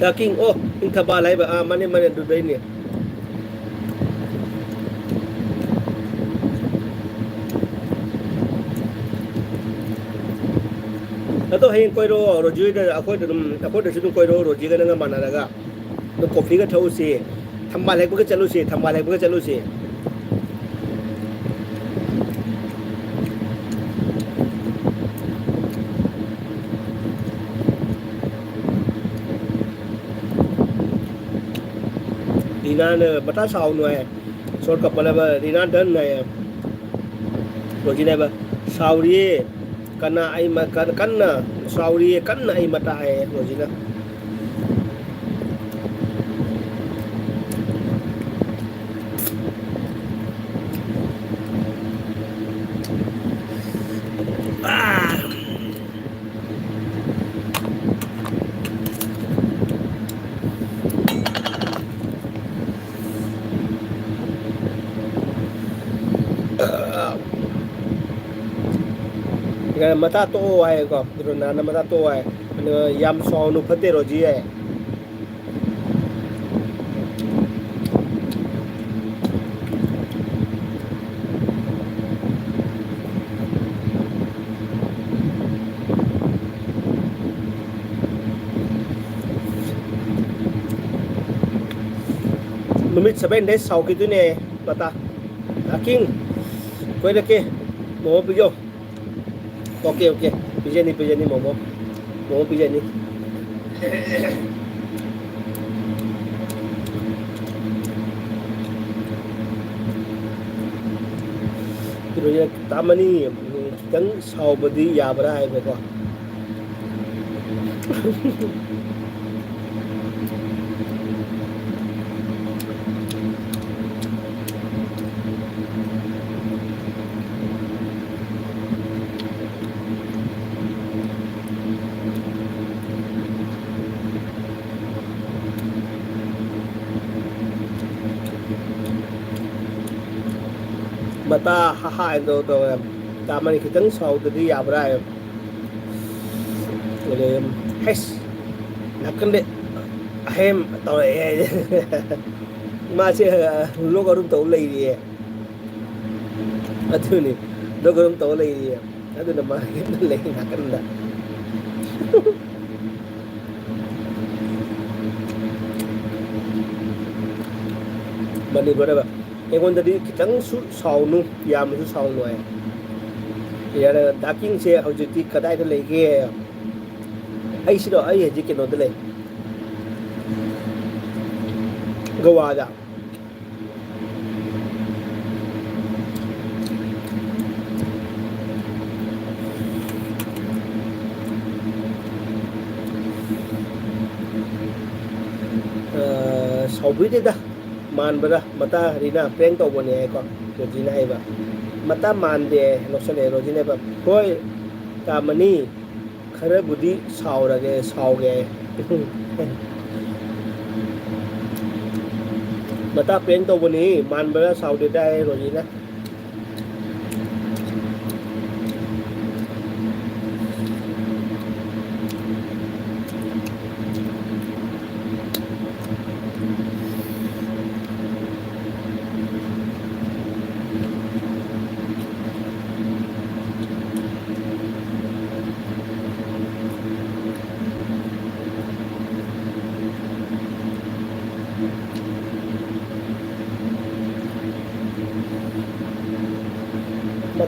ꯗꯥ ꯀꯤꯡ, ꯑꯣ, ꯏꯪꯊꯕꯥꯜ ꯍꯥꯏꯕ, ꯑꯥ, ꯃꯥꯅꯦ, ꯃꯥꯅꯦ, ꯑꯗꯨꯗꯩꯅꯦ꯫ ꯑꯗꯣ ꯍꯌꯦꯡ ꯀꯣꯏꯔꯛꯑꯣ, ꯔꯣꯖꯤꯗ, ꯑꯩꯈꯣꯏꯗ ꯑꯗꯨꯝ, ꯑꯩꯈꯣꯏꯗꯁꯨ ꯑꯗꯨꯝ ꯀꯣꯏꯔꯛꯑꯣ, ꯔꯣꯖꯤꯒ ꯅꯪꯒ ꯃꯥꯟꯅꯔꯒ꯫ ꯑꯗꯣ ꯀꯣꯐꯤꯒ ꯊꯛꯎꯁꯤ, ꯊꯝꯕꯥꯜ ꯍꯦꯛꯄꯒ ꯆꯠꯂꯨꯁꯤ, ꯊꯝꯕꯥꯜ ꯍꯦꯛꯄꯒ ꯆꯠꯂꯨꯁꯤ꯫ ꯔꯤꯅꯥꯅ ꯃꯇꯥ ꯁꯥꯎꯅꯨ ꯍꯥꯏ꯫ ꯁꯣꯔꯠ ꯀꯄꯜ ꯍꯥꯏꯕ ꯔꯤꯅꯥ ꯗꯟ ꯍꯥꯏ꯫ ꯔꯣꯖꯤꯅ ꯍꯥꯏꯕ, "ꯁꯥꯎꯔꯤꯌꯦ ꯀꯟꯅ ꯑꯩ ꯃ-, ꯀꯟ-, ꯀꯟꯅ ꯁꯥꯎꯔꯤꯌꯦ ꯀꯟꯅ ꯑꯩ ꯃꯇꯥ" ꯍꯥꯏꯌꯦ ꯔꯣꯖꯤꯅ꯫ ꯑꯥ! ꯃꯇꯥ ꯇꯣꯛꯑꯣ ꯍꯥꯏꯌꯦꯀꯣ, ꯔꯣꯅꯥꯅ ꯃꯇꯥ ꯇꯣꯛꯑꯣ ꯍꯥꯏ꯫ ꯑꯗꯨꯒ ꯌꯥꯝ ꯁꯥꯎꯅꯨ, ꯐꯠꯇꯦ ꯔꯣꯖꯤ ꯍꯥꯏ꯫ ꯅꯨꯃꯤꯠ seven days ꯁꯥꯎꯈꯤꯗꯣꯏꯅꯦ ꯃꯇꯥ꯫ ꯑꯀꯤꯡ, ꯀꯣꯏꯔꯛꯀꯦ, ꯃꯣꯃꯣ ꯄꯤꯖꯧ꯫ ꯑꯣꯀꯦ, ꯑꯣꯀꯦ, ꯄꯤꯖꯅꯤ, ꯄꯤꯖꯅꯤ ꯃꯣꯃꯣ, ꯃꯣꯃꯣ ꯄꯤꯖꯅꯤ꯫ ꯏꯔꯣꯏꯁꯦ ꯇꯥꯃꯅꯤ, ꯈꯤꯇꯪ ꯁꯥꯎꯕꯗꯤ ꯌꯥꯕ꯭ꯔꯥ ꯍꯥꯏꯕꯀꯣ꯫ ꯃꯇꯥ ꯍꯥ ꯍꯥ ꯍꯥꯏꯅ ꯇꯧ-, ꯇꯧꯋꯦ꯫ ꯇꯥꯃꯅꯤ ꯈꯤꯇꯪ ꯁꯥꯎꯗꯗꯤ ꯌꯥꯕ꯭ꯔꯥ ꯍꯥꯏ꯫ ꯑꯗꯩ, ꯍꯩꯁ, ꯅꯥꯀꯟꯗ ꯑꯍꯦꯝ ꯇꯧꯔꯛꯑꯦ ꯍꯥꯏꯗꯤ꯫ ꯃꯥꯁꯦ, ꯑ, ꯂꯣꯛ ꯑꯔꯨꯝ ꯇꯧ ꯂꯩꯔꯤꯌꯦ꯫ ꯑꯗꯨꯅꯤ, ꯂꯣꯛ ꯑꯔꯨꯝ ꯇꯧ ꯂꯩꯔꯤꯌꯦ꯫ ꯑꯗꯨꯅ ꯃꯥ ꯍꯦꯟꯅ ꯂꯩ ꯅꯥꯀꯟꯗ꯫ ꯃꯅꯤꯄꯨꯔꯗ ꯑꯩꯉꯣꯟꯗꯗꯤ ꯈꯤꯇꯪꯁꯨ ꯁꯥꯎꯅꯨ, ꯌꯥꯝꯅꯁꯨ ꯁꯥꯎꯅꯨ ꯍꯥꯏ꯫ ꯌꯥꯔꯦ, ꯗꯥ ꯀꯤꯡꯁꯦ ꯍꯧꯖꯤꯛꯇꯤ ꯀꯗꯥꯏꯗ ꯂꯩꯒꯦ? ꯑꯩꯁꯤꯗꯣ, ꯑꯩ ꯍꯧꯖꯤꯛ ꯀꯩꯅꯣꯗ ꯂꯩ, ꯒꯋꯥꯗ꯫ ꯑ, ꯁꯥꯎꯕꯤꯗꯦꯗ, ꯃꯥꯟꯕꯗ ꯃꯇꯥ ꯔꯤꯅꯥ prank ꯇꯧꯕꯅꯦ ꯍꯥꯏꯀꯣ, ꯔꯣꯖꯤꯅ ꯍꯥꯏꯕ꯫ ꯃꯇꯥ ꯃꯥꯟꯗꯦ, ꯅꯣꯛꯁꯜꯂꯛꯑꯦ ꯔꯣꯖꯤꯅ ꯍꯥꯏꯕ꯫ ꯍꯣꯏ, ꯇꯥꯃꯅꯤ, ꯈꯔꯕꯨꯗꯤ ꯁꯥꯎꯔꯒꯦ, ꯁꯥꯎꯒꯦ꯫ ꯃꯇꯥ prank ꯇꯧꯕꯅꯤ, ꯃꯥꯟꯕꯔꯥ ꯁꯥꯎꯗꯦꯗ ꯍꯥꯏ ꯔꯣꯖꯤꯅ꯫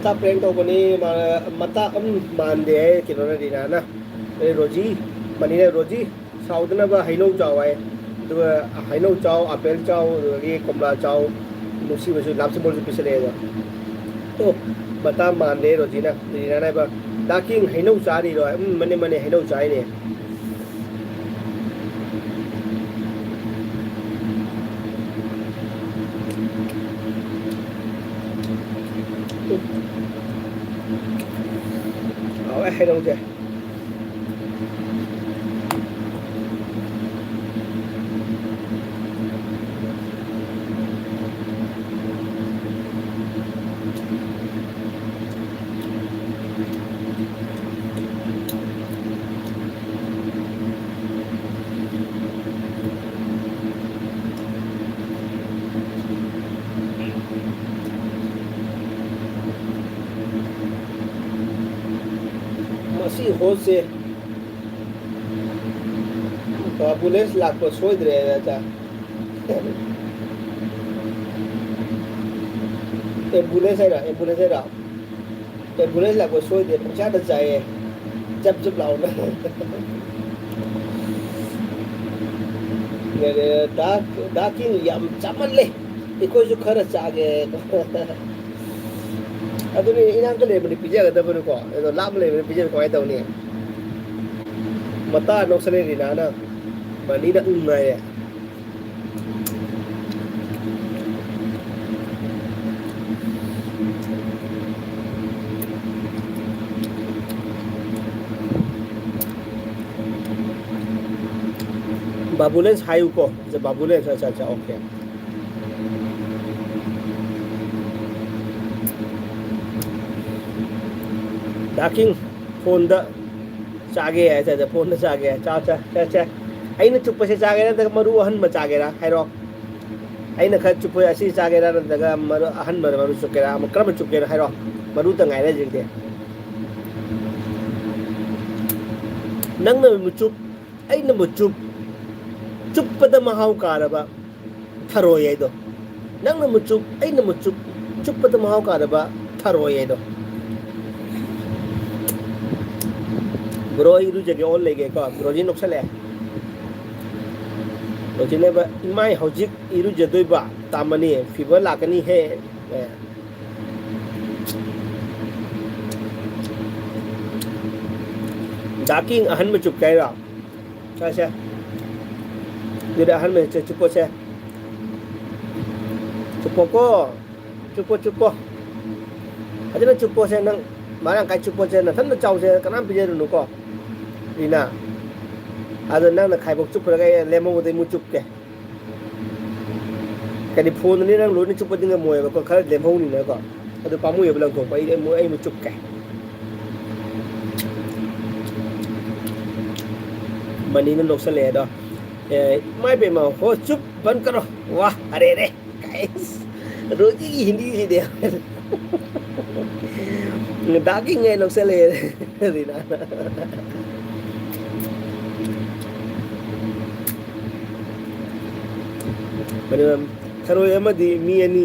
ꯃꯇꯥ ꯄ꯭ꯔꯦꯡ ꯇꯧꯕꯅꯤ꯫ ꯃꯥ-, ꯃꯇꯥ ꯑꯝ ꯃꯥꯟꯗꯦ ꯍꯥꯏ ꯀꯩꯅꯣꯅ, ꯔꯤꯅꯥꯅ꯫ ꯑꯗꯩ ꯔꯣꯖꯤ, ꯃꯅꯤꯅ ꯔꯣꯖꯤ, ꯁꯥꯎꯗꯅꯕ ꯍꯩꯅꯧ ꯆꯥꯎ ꯍꯥꯏ꯫ ꯑꯗꯨꯒ ꯍꯩꯅꯧ ꯆꯥꯎ, ꯑꯥꯄꯦꯜ ꯆꯥꯎ, ꯑꯗꯨꯗꯒꯤ ꯀꯣꯝꯂꯥ ꯆꯥꯎ, ꯅꯨꯡꯁꯤꯕꯁꯨ ꯂꯥꯞꯁꯤꯕꯣꯜꯁꯨ ꯄꯤꯁꯜꯂꯛꯑꯦꯕ꯫ ꯑꯣ, ꯃꯇꯥ ꯃꯥꯟꯗꯦ ꯔꯣꯖꯤꯅ꯫ ꯔꯤꯅꯥꯅ ꯍꯥꯏꯕ, "ꯗꯥ ꯀꯤꯡ ꯍꯩꯅꯧ ꯆꯥꯔꯤꯔꯣ?" ꯍꯥꯏ꯫ "ꯎꯝ, ꯃꯅꯦ, ꯃꯅꯦ, ꯍꯩꯅꯧ ꯆꯥꯔꯤꯅꯦ꯫" ꯍꯥꯎꯋꯦ ꯍꯩꯅꯧꯁꯦ꯫ ꯃꯁꯤ ꯍꯣꯁꯁꯦ ꯕꯥꯕꯨꯂꯦꯟꯁ ꯂꯥꯛꯄ ꯁꯣꯏꯗ꯭ꯔꯦ, ꯑꯆꯥ꯫ ꯑꯦꯝꯕꯨꯂꯦꯟꯁ ꯍꯥꯏꯔꯣ? ꯑꯦꯝꯕꯨꯂꯦꯟꯁ ꯍꯥꯏꯔꯣ? ꯑꯦꯝꯕꯨꯂꯦꯟꯁ ꯂꯥꯛꯄ ꯁꯣꯏꯗꯦ, ꯄꯪꯆꯥꯗ ꯆꯥꯏꯌꯦ, ꯆꯞ ꯆꯞ ꯂꯥꯎꯅ꯫ ꯗꯥ, ꯗꯥ ꯀꯤꯡ ꯌꯥꯝ ꯆꯥꯃꯜꯂꯦ, ꯑꯩꯈꯣꯏꯁꯨ ꯈꯔ ꯆꯥꯒꯦ꯫ ꯑꯗꯨꯅꯤ, ꯏꯅꯥꯛꯇ ꯂꯩꯕꯗꯤ ꯄꯤꯖꯒꯗꯕꯅꯤꯀꯣ, ꯑꯗꯣ ꯂꯥꯞꯅ ꯂꯩꯕꯗꯤ ꯄꯤꯖꯕ ꯀꯃꯥꯏꯅ ꯇꯧꯅꯤ? ꯃꯇꯥ ꯅꯣꯛꯁꯜꯂꯦ ꯔꯤꯅꯥꯅ, ꯃꯅꯤꯅ ꯎꯪ ꯍꯥꯏꯌꯦ꯫ ꯕꯥꯕꯨꯂꯦꯟꯁ ꯍꯥꯏꯌꯨꯀꯣ꯫ ꯑꯆꯥ, ꯕꯥꯕꯨꯂꯦꯟꯁ, ꯑꯆꯥ, ꯑꯆꯥ, ꯑꯣꯀꯦ꯫ ꯗꯥ ꯀꯤꯡ, ꯐꯣꯟꯗ ꯆꯥꯒꯦ ꯍꯥꯏ ꯇꯥꯔꯗꯤ, ꯐꯣꯟꯗ ꯆꯥꯒꯦ ꯍꯥꯏ꯫ ꯆꯥ, ꯆꯥ, ꯆꯥ, ꯆꯥ꯫ ꯑꯩꯅ ꯆꯨꯞꯄꯁꯦ ꯆꯥꯒꯦꯔꯥ ꯅꯠꯇ꯭ꯔꯒ ꯃꯔꯨ ꯑꯍꯟꯕ ꯆꯥꯒꯦꯔꯥ ꯍꯥꯏꯔꯣ? ꯑꯩꯅ ꯈꯔ ꯆꯨꯞꯄ ꯑꯁꯤ ꯆꯥꯒꯦꯔꯥ ꯅꯠꯇ꯭ꯔꯒ ꯃꯔꯨ ꯑꯍꯟꯕ ꯃꯔꯨ ꯆꯨꯞꯀꯦꯔꯥ? ꯑꯃ ꯀꯔꯝꯕ ꯆꯨꯞꯀꯦꯅꯣ ꯍꯥꯏꯔꯣ? ꯃꯔꯨꯇ ꯉꯥꯏꯔꯦ ꯍꯧꯖꯤꯛꯇꯤ꯫ ꯅꯪꯅ ꯃꯆꯨꯞ, ꯑꯩꯅ ꯃꯆꯨꯞ, ꯆꯨꯞꯄꯗ ꯃꯍꯥꯎ ꯀꯥꯔꯕ ꯊꯔꯣꯏ ꯍꯥꯏꯗꯣ꯫ ꯅꯪꯅ ꯃꯆꯨꯞ, ꯑꯩꯅ ꯃꯆꯨꯞ, ꯆꯨꯞꯄꯗ ꯃꯍꯥꯎ ꯀꯥꯔꯕ ꯊꯔꯣꯏ ꯍꯥꯏꯗꯣ꯫ ꯕ꯭ꯔꯣ, ꯑꯩ ꯏꯔꯨꯖꯒꯦ ꯑꯣꯟ ꯂꯩꯒꯦꯀꯣ꯫ ꯕ꯭ꯔꯣꯖꯤ ꯅꯣꯛꯁꯜꯂꯛꯑꯦ꯫ ꯕ꯭ꯔꯣꯖꯤꯅꯦꯕ, "ꯏꯃꯥꯏ, ꯍꯧꯖꯤꯛ ꯏꯔꯨꯖꯗꯣꯏꯕ? ꯇꯥꯃꯅꯤ, ꯐꯤꯚꯔ ꯂꯥꯛꯀꯅꯤꯍꯦ"꯫ ꯑꯦ꯫ ꯗꯥ ꯀꯤꯡ ꯑꯍꯟꯕ ꯆꯨꯞꯀꯦ ꯍꯥꯏꯔꯣ? ꯁꯦ, ꯁꯦ꯫ ꯑꯗꯨꯗꯤ ꯑꯍꯟꯕꯁꯦ ꯆꯨꯞꯄꯣꯁꯦ꯫ ꯆꯨꯞꯄꯣꯀꯣ꯫ ꯆꯨꯞꯄꯣ, ꯆꯨꯞꯄꯣ꯫ ꯐꯖꯅ ꯆꯨꯞꯄꯣꯁꯦ ꯅꯪ꯫ ꯃꯔꯥꯡ ꯀꯥꯏ ꯆꯨꯞꯄꯣꯁꯦ꯫ ꯅꯊꯟꯗ ꯆꯥꯎꯁꯦ꯫ ꯀꯅꯥꯝ ꯄꯤꯖꯔꯨꯅꯨꯀꯣ꯫ ꯔꯤꯅꯥ꯫ ꯑꯗꯣ ꯅꯪꯅ ꯈꯥꯏꯕꯣꯛ ꯆꯨꯞꯈ꯭ꯔꯒ ꯑꯩ ꯂꯦꯝꯍꯧꯕꯗꯩ ꯑꯃꯨꯛ ꯆꯨꯞꯀꯦ꯫ ꯀꯔꯤ ꯐꯣꯟꯗꯨꯅꯤ ꯅꯪ ꯂꯣꯏꯅ ꯆꯨꯞꯄꯗꯤ ꯉꯝꯃꯣꯏꯕꯀꯣ, ꯈꯔ ꯂꯦꯝꯍꯧꯅꯤꯅꯀꯣ꯫ ꯑꯗꯨ ꯄꯥꯝꯃꯨꯏꯕ ꯂꯪꯊꯣꯛꯄ꯫ ꯑꯩ ꯑꯃꯨꯛ, ꯑꯩ ꯑꯃꯨꯛ ꯆꯨꯞꯀꯦ꯫ ꯃꯅꯤꯅ ꯅꯣꯛꯁꯜꯂꯛꯑꯦ ꯑꯗꯣ꯫ ꯑꯦ, ꯏꯃꯥ ꯏꯕꯦꯝꯃ, ꯍꯣ, ꯆꯨꯞ ꯕꯟ ꯀꯔꯣ꯫ ꯋꯥ, ꯑꯔꯦ, ꯑꯔꯦ꯫ ꯀꯥꯏ, ꯔꯣꯖꯤꯒꯤ ꯍꯤꯟꯗꯤꯁꯤꯗꯤ꯫ ꯗꯥꯛꯀꯤꯡ ꯍꯥꯏ ꯅꯣꯛꯁꯜꯂꯛꯑꯦ꯫ ꯔꯤꯅꯥꯅ꯫ ꯑꯗꯨꯒ ꯊꯔꯣꯏ ꯑꯃꯗꯤ ꯃꯤ ꯑꯅꯤ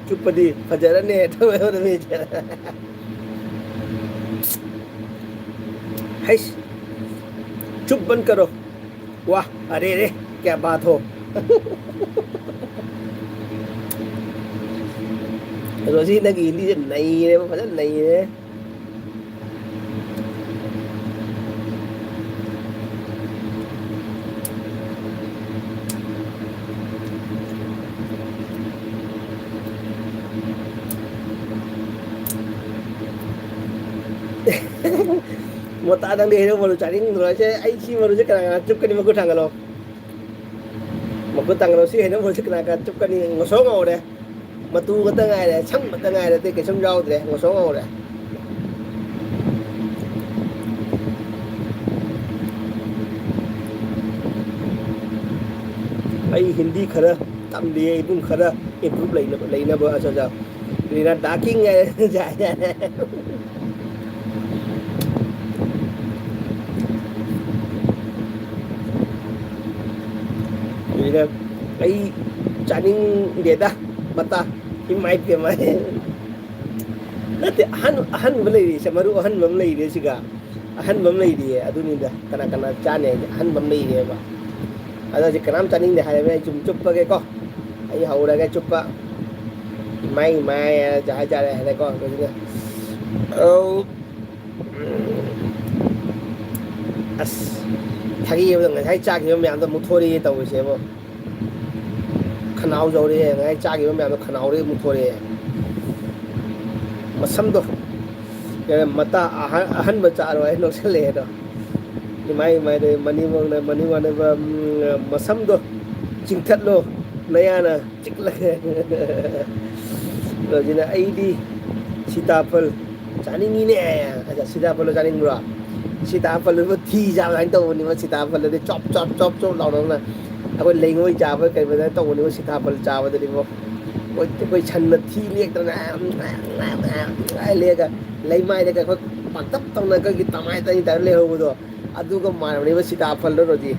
ꯆꯨꯞꯄꯗꯤ ꯐꯖꯔꯅꯤ꯫ ꯊꯔꯣꯏ ꯑꯃꯗꯤ ꯃꯤ ꯑꯅꯤ꯫ ꯍꯩꯁ, ꯆꯨꯞ ꯕꯟ ꯀꯔꯣ꯫ ꯋꯥ, ꯑꯔꯦ ꯔꯦ, ꯀꯌꯥ ꯕꯥꯠ ꯍꯣ꯫ ꯔꯣꯖꯤ, ꯅꯪꯒꯤ ꯍꯤꯟꯗꯤꯁꯦ ꯅꯩꯔꯦꯕ, ꯐꯖꯅ ꯅꯩꯔꯦ꯫ ꯃꯣꯇꯥ, ꯅꯪꯗꯤ ꯍꯩꯅꯧ ꯃꯔꯨ ꯆꯥꯅꯤꯡꯗ꯭ꯔꯣ? ꯁꯦ, ꯑꯩ ꯁꯤ ꯃꯔꯨꯁꯦ ꯀꯅꯥ ꯀꯅꯥ ꯆꯨꯞꯀꯅꯤ? ꯃꯈꯨꯠ ꯊꯥꯡꯒꯠꯂꯣ꯫ ꯃꯈꯨꯠ ꯊꯥꯡꯒꯠꯂꯣ꯫ ꯁꯤ ꯍꯩꯅꯧ ꯃꯔꯨꯁꯦ ꯀꯅꯥ ꯀꯅꯥ ꯆꯨꯞꯀꯅꯤ? ꯉꯧꯁꯣꯛ ꯉꯧꯔꯦ꯫ ꯃꯇꯨ ꯈꯛꯇ ꯉꯥꯏꯔꯦ, ꯁꯪ ꯈꯛꯇ ꯉꯥꯏꯔꯦ, ꯑꯇꯩ ꯀꯩꯁꯨꯝ ꯌꯥꯎꯗ꯭ꯔꯦ, ꯉꯧꯁꯣꯛ ꯉꯧꯔꯦ꯫ ꯑꯩ ꯍꯤꯟꯗꯤ ꯈꯔ ꯇꯝꯂꯤꯌꯦ ꯏꯕꯨꯡ, ꯈꯔ improve ꯂꯩꯅꯕ, ꯂꯩꯅꯕ꯫ ꯑꯆꯥ, ꯑꯆꯥ꯫ ꯔꯤꯅꯥ ꯗꯥꯀꯤꯡ ꯍꯥꯏ꯫ ꯑꯗꯨꯅ ꯑꯩ ꯆꯥꯅꯤꯡꯗꯦꯗ ꯃꯇꯥ꯫ ꯏꯃꯥꯏ ꯄꯦꯝꯃ꯫ ꯅꯠꯇꯦ, ꯑꯍꯟ, ꯑꯍꯟꯕ ꯂꯩꯔꯤꯁꯦ, ꯃꯔꯨ ꯑꯍꯟꯕ ꯑꯃ ꯂꯩꯔꯦ ꯁꯤꯒ꯫ ꯑꯍꯟꯕ ꯑꯃ ꯂꯩꯔꯤꯌꯦ, ꯑꯗꯨꯅꯤꯗ꯫ ꯀꯅꯥ ꯀꯅꯥ ꯆꯥꯅꯤ ꯍꯥꯏꯁꯦ? ꯑꯍꯟꯕ ꯑꯃ ꯂꯩꯔꯤꯑꯕ꯫ ꯑꯗꯣ ꯍꯧꯖꯤꯛ ꯀꯅꯥꯝ ꯆꯥꯅꯤꯡꯗꯦ ꯍꯥꯏꯔꯕꯅꯤꯅ ꯑꯩ ꯁꯨꯝ ꯆꯨꯞꯄꯒꯦꯀꯣ꯫ ꯑꯩ ꯍꯧꯔꯒꯦ ꯆꯨꯞꯄ꯫ ꯏꯃꯥꯏ, ꯏꯃꯥꯏ ꯍꯥꯏꯔ ꯍꯥꯏꯇꯥꯔꯦ ꯍꯥꯏꯔꯦꯀꯣ꯫ ꯑꯗꯨꯅ, ꯑꯧ꯫ ꯑꯁ, ꯊꯥꯒꯦꯕꯗ ꯉꯁꯥꯏ ꯆꯥꯈꯤꯕ ꯃꯌꯥꯝꯗꯣ ꯑꯃꯨꯛ ꯊꯣꯔꯛꯑꯦ ꯇꯧꯔꯤꯁꯦꯕꯣ꯫ ꯈꯅꯥꯎ ꯌꯧꯔꯛꯑꯦ, ꯉꯁꯥꯏ ꯆꯥꯈꯤꯕ ꯃꯌꯥꯝꯗꯣ ꯈꯅꯥꯎꯗꯒꯤ ꯑꯃꯨꯛ ꯊꯣꯔꯛꯑꯦ꯫ ꯃꯁꯝꯗꯣ, ꯀꯩꯅꯣ, ꯃꯇꯥ ꯑꯍ-, ꯑꯍꯟꯕ ꯆꯥꯔꯣ ꯍꯥꯏ ꯅꯣꯛꯁꯜꯂꯛꯑꯦ ꯑꯗꯣ꯫ ꯏꯃꯥꯏ, ꯏꯃꯥꯏ, ꯃꯅꯤꯡ ꯋꯥꯡꯅ, ꯃꯅꯤꯡ ꯋꯥꯡꯅꯕ, ꯎꯝ, ꯃꯁꯝꯗꯣ ꯆꯤꯡꯊꯠꯂꯣ ꯅꯌꯥꯅ꯫ ꯆꯤꯛꯂꯒ꯫ ꯔꯣꯖꯤꯅ, "ꯑꯩꯗꯤ ꯁꯤꯇꯥꯐꯜ ꯆꯥꯅꯤꯡꯉꯤꯅꯦ꯫" ꯑꯗ ꯁꯤꯇꯥꯐꯜꯗꯣ ꯆꯥꯅꯤꯡꯕ꯭ꯔꯣ? ꯁꯤꯇꯥꯐꯜꯗꯨꯕꯨ ꯊꯤ ꯆꯥꯕ ꯑꯗꯨꯃꯥꯏꯅ ꯇꯧꯕꯅꯤꯕ꯫ ꯁꯤꯇꯥꯐꯜꯗꯨꯗꯤ ꯆꯣꯞ, ꯆꯣꯞ, ꯆꯣꯞ, ꯆꯣꯞ ꯂꯥꯎꯅ ꯑꯩꯈꯣꯏ ꯂꯩꯉꯣꯏ ꯆꯥꯕ ꯀꯩ ꯑꯗꯨꯃꯥꯏꯅ ꯇꯧꯕꯅꯤꯕ ꯁꯤꯇꯥꯐꯜ ꯆꯥꯕꯗꯗꯤꯕꯣ꯫ ꯑꯩꯈꯣꯏ, ꯑꯩꯈꯣꯏ ꯁꯟꯅ ꯊꯤ ꯂꯦꯛꯇꯅ ꯂꯦꯛꯑꯒ ꯂꯩꯃꯥꯏꯗꯒ ꯑꯩꯈꯣꯏ ꯄꯥꯛꯇꯛ ꯇꯧꯅ ꯑꯩꯈꯣꯏꯒꯤ ꯇꯃꯥꯏ ꯇꯥꯏ ꯇꯥꯏꯅ ꯂꯩꯍꯧꯕꯗꯣ꯫ ꯑꯗꯨꯒ ꯃꯥꯟꯅꯕꯅꯦꯕ ꯁꯤꯇꯥꯐꯜꯗꯣ, ꯔꯣꯖꯤ꯫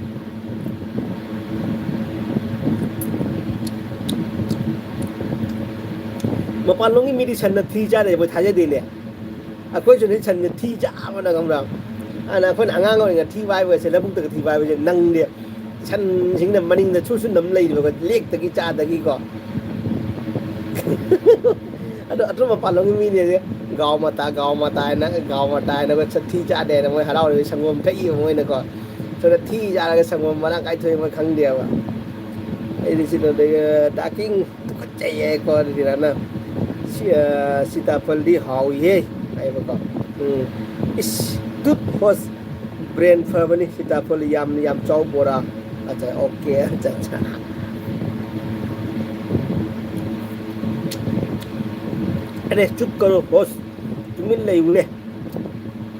ꯃꯄꯥꯟꯂꯣꯝꯒꯤ ꯃꯤꯗꯤ ꯁꯟꯅ ꯊꯤ ꯆꯥꯗꯦ, ꯃꯣꯏ ꯊꯥꯖꯗꯦꯅꯦ꯫ ꯑꯩꯈꯣꯏꯁꯨꯅꯦ ꯁꯟꯅ ꯊꯤ ꯆꯥꯕꯅ, ꯈꯪꯕ꯭ꯔꯥ? ꯑꯗꯨꯅ ꯑꯩꯈꯣꯏꯅ ꯑꯉꯥꯡ ꯑꯣꯏꯔꯤꯉꯩ ꯊꯤ ꯋꯥꯏꯕꯒꯁꯦ, ꯂꯧꯕꯨꯛꯇꯒ ꯊꯤ ꯋꯥꯏꯕꯁꯦ ꯅꯪꯗꯤ꯫ ꯁꯟꯁꯤꯡꯅ ꯃꯅꯤꯡꯗ ꯁꯨꯔ ꯁꯨꯔ ꯅꯝ ꯂꯩꯔꯤꯕ ꯂꯦꯛꯇꯒꯤ ꯆꯥꯗꯒꯤꯀꯣ꯫ ꯑꯗꯣ ꯑꯇꯣꯞꯄ ꯃꯄꯥꯟꯂꯣꯝꯒꯤ ꯃꯤꯅꯦꯁꯦ ꯒꯥꯎ ꯃꯇꯥ, ꯒꯥꯎ ꯃꯇꯥ ꯍꯥꯏꯅ, ꯒꯥꯎ ꯃꯇꯥ ꯍꯥꯏꯅ ꯑꯩꯈꯣꯏ ꯊꯤ ꯆꯥꯗꯦ ꯍꯥꯏꯅ ꯃꯣꯏ ꯍꯔꯥꯎꯔꯤꯕ ꯁꯪꯒꯣꯝ ꯊꯛꯏꯕ ꯃꯣꯏꯅꯀꯣ꯫ ꯁꯣꯝꯗ ꯊꯤ ꯆꯥꯔꯒ ꯁꯪꯒꯣꯝ ꯃꯔꯥꯡ ꯀꯥꯏ ꯊꯣꯛꯑꯦ ꯃꯣꯏ ꯈꯪꯗꯦꯕ꯫ ꯑꯩꯗꯤ ꯁꯤꯗ ꯗꯥꯀꯤꯡ ꯇꯨꯀꯠꯆꯩꯌꯦ ꯀꯣ, ꯑꯗꯨꯗꯤ ꯅꯪꯅ ꯁꯤ-, ꯑ, ꯁꯤꯇꯥꯐꯜꯗꯤ ꯍꯥꯎꯏꯍꯦ ꯍꯥꯏꯕꯀꯣ꯫ ꯎꯝ꯫ ꯏꯁ, ꯇꯨꯠ ꯍꯣꯁ ꯕ꯭ꯔꯦꯟ ꯐꯕꯅꯤ, ꯁꯤꯇꯥꯐꯜ ꯌꯥꯝ, ꯌꯥꯝ ꯆꯥꯎ ꯕꯣꯔꯥ꯫ ꯑꯠꯆꯥ, ꯑꯣꯀꯦ, ꯑꯠꯆꯥ, ꯑꯠꯆꯥ꯫ ꯑꯔꯦ, ꯆꯨꯞ ꯀꯔꯣ, ꯍꯣꯁ꯫ ꯇꯨꯃꯤꯟ ꯂꯩꯌꯨꯅꯦ꯫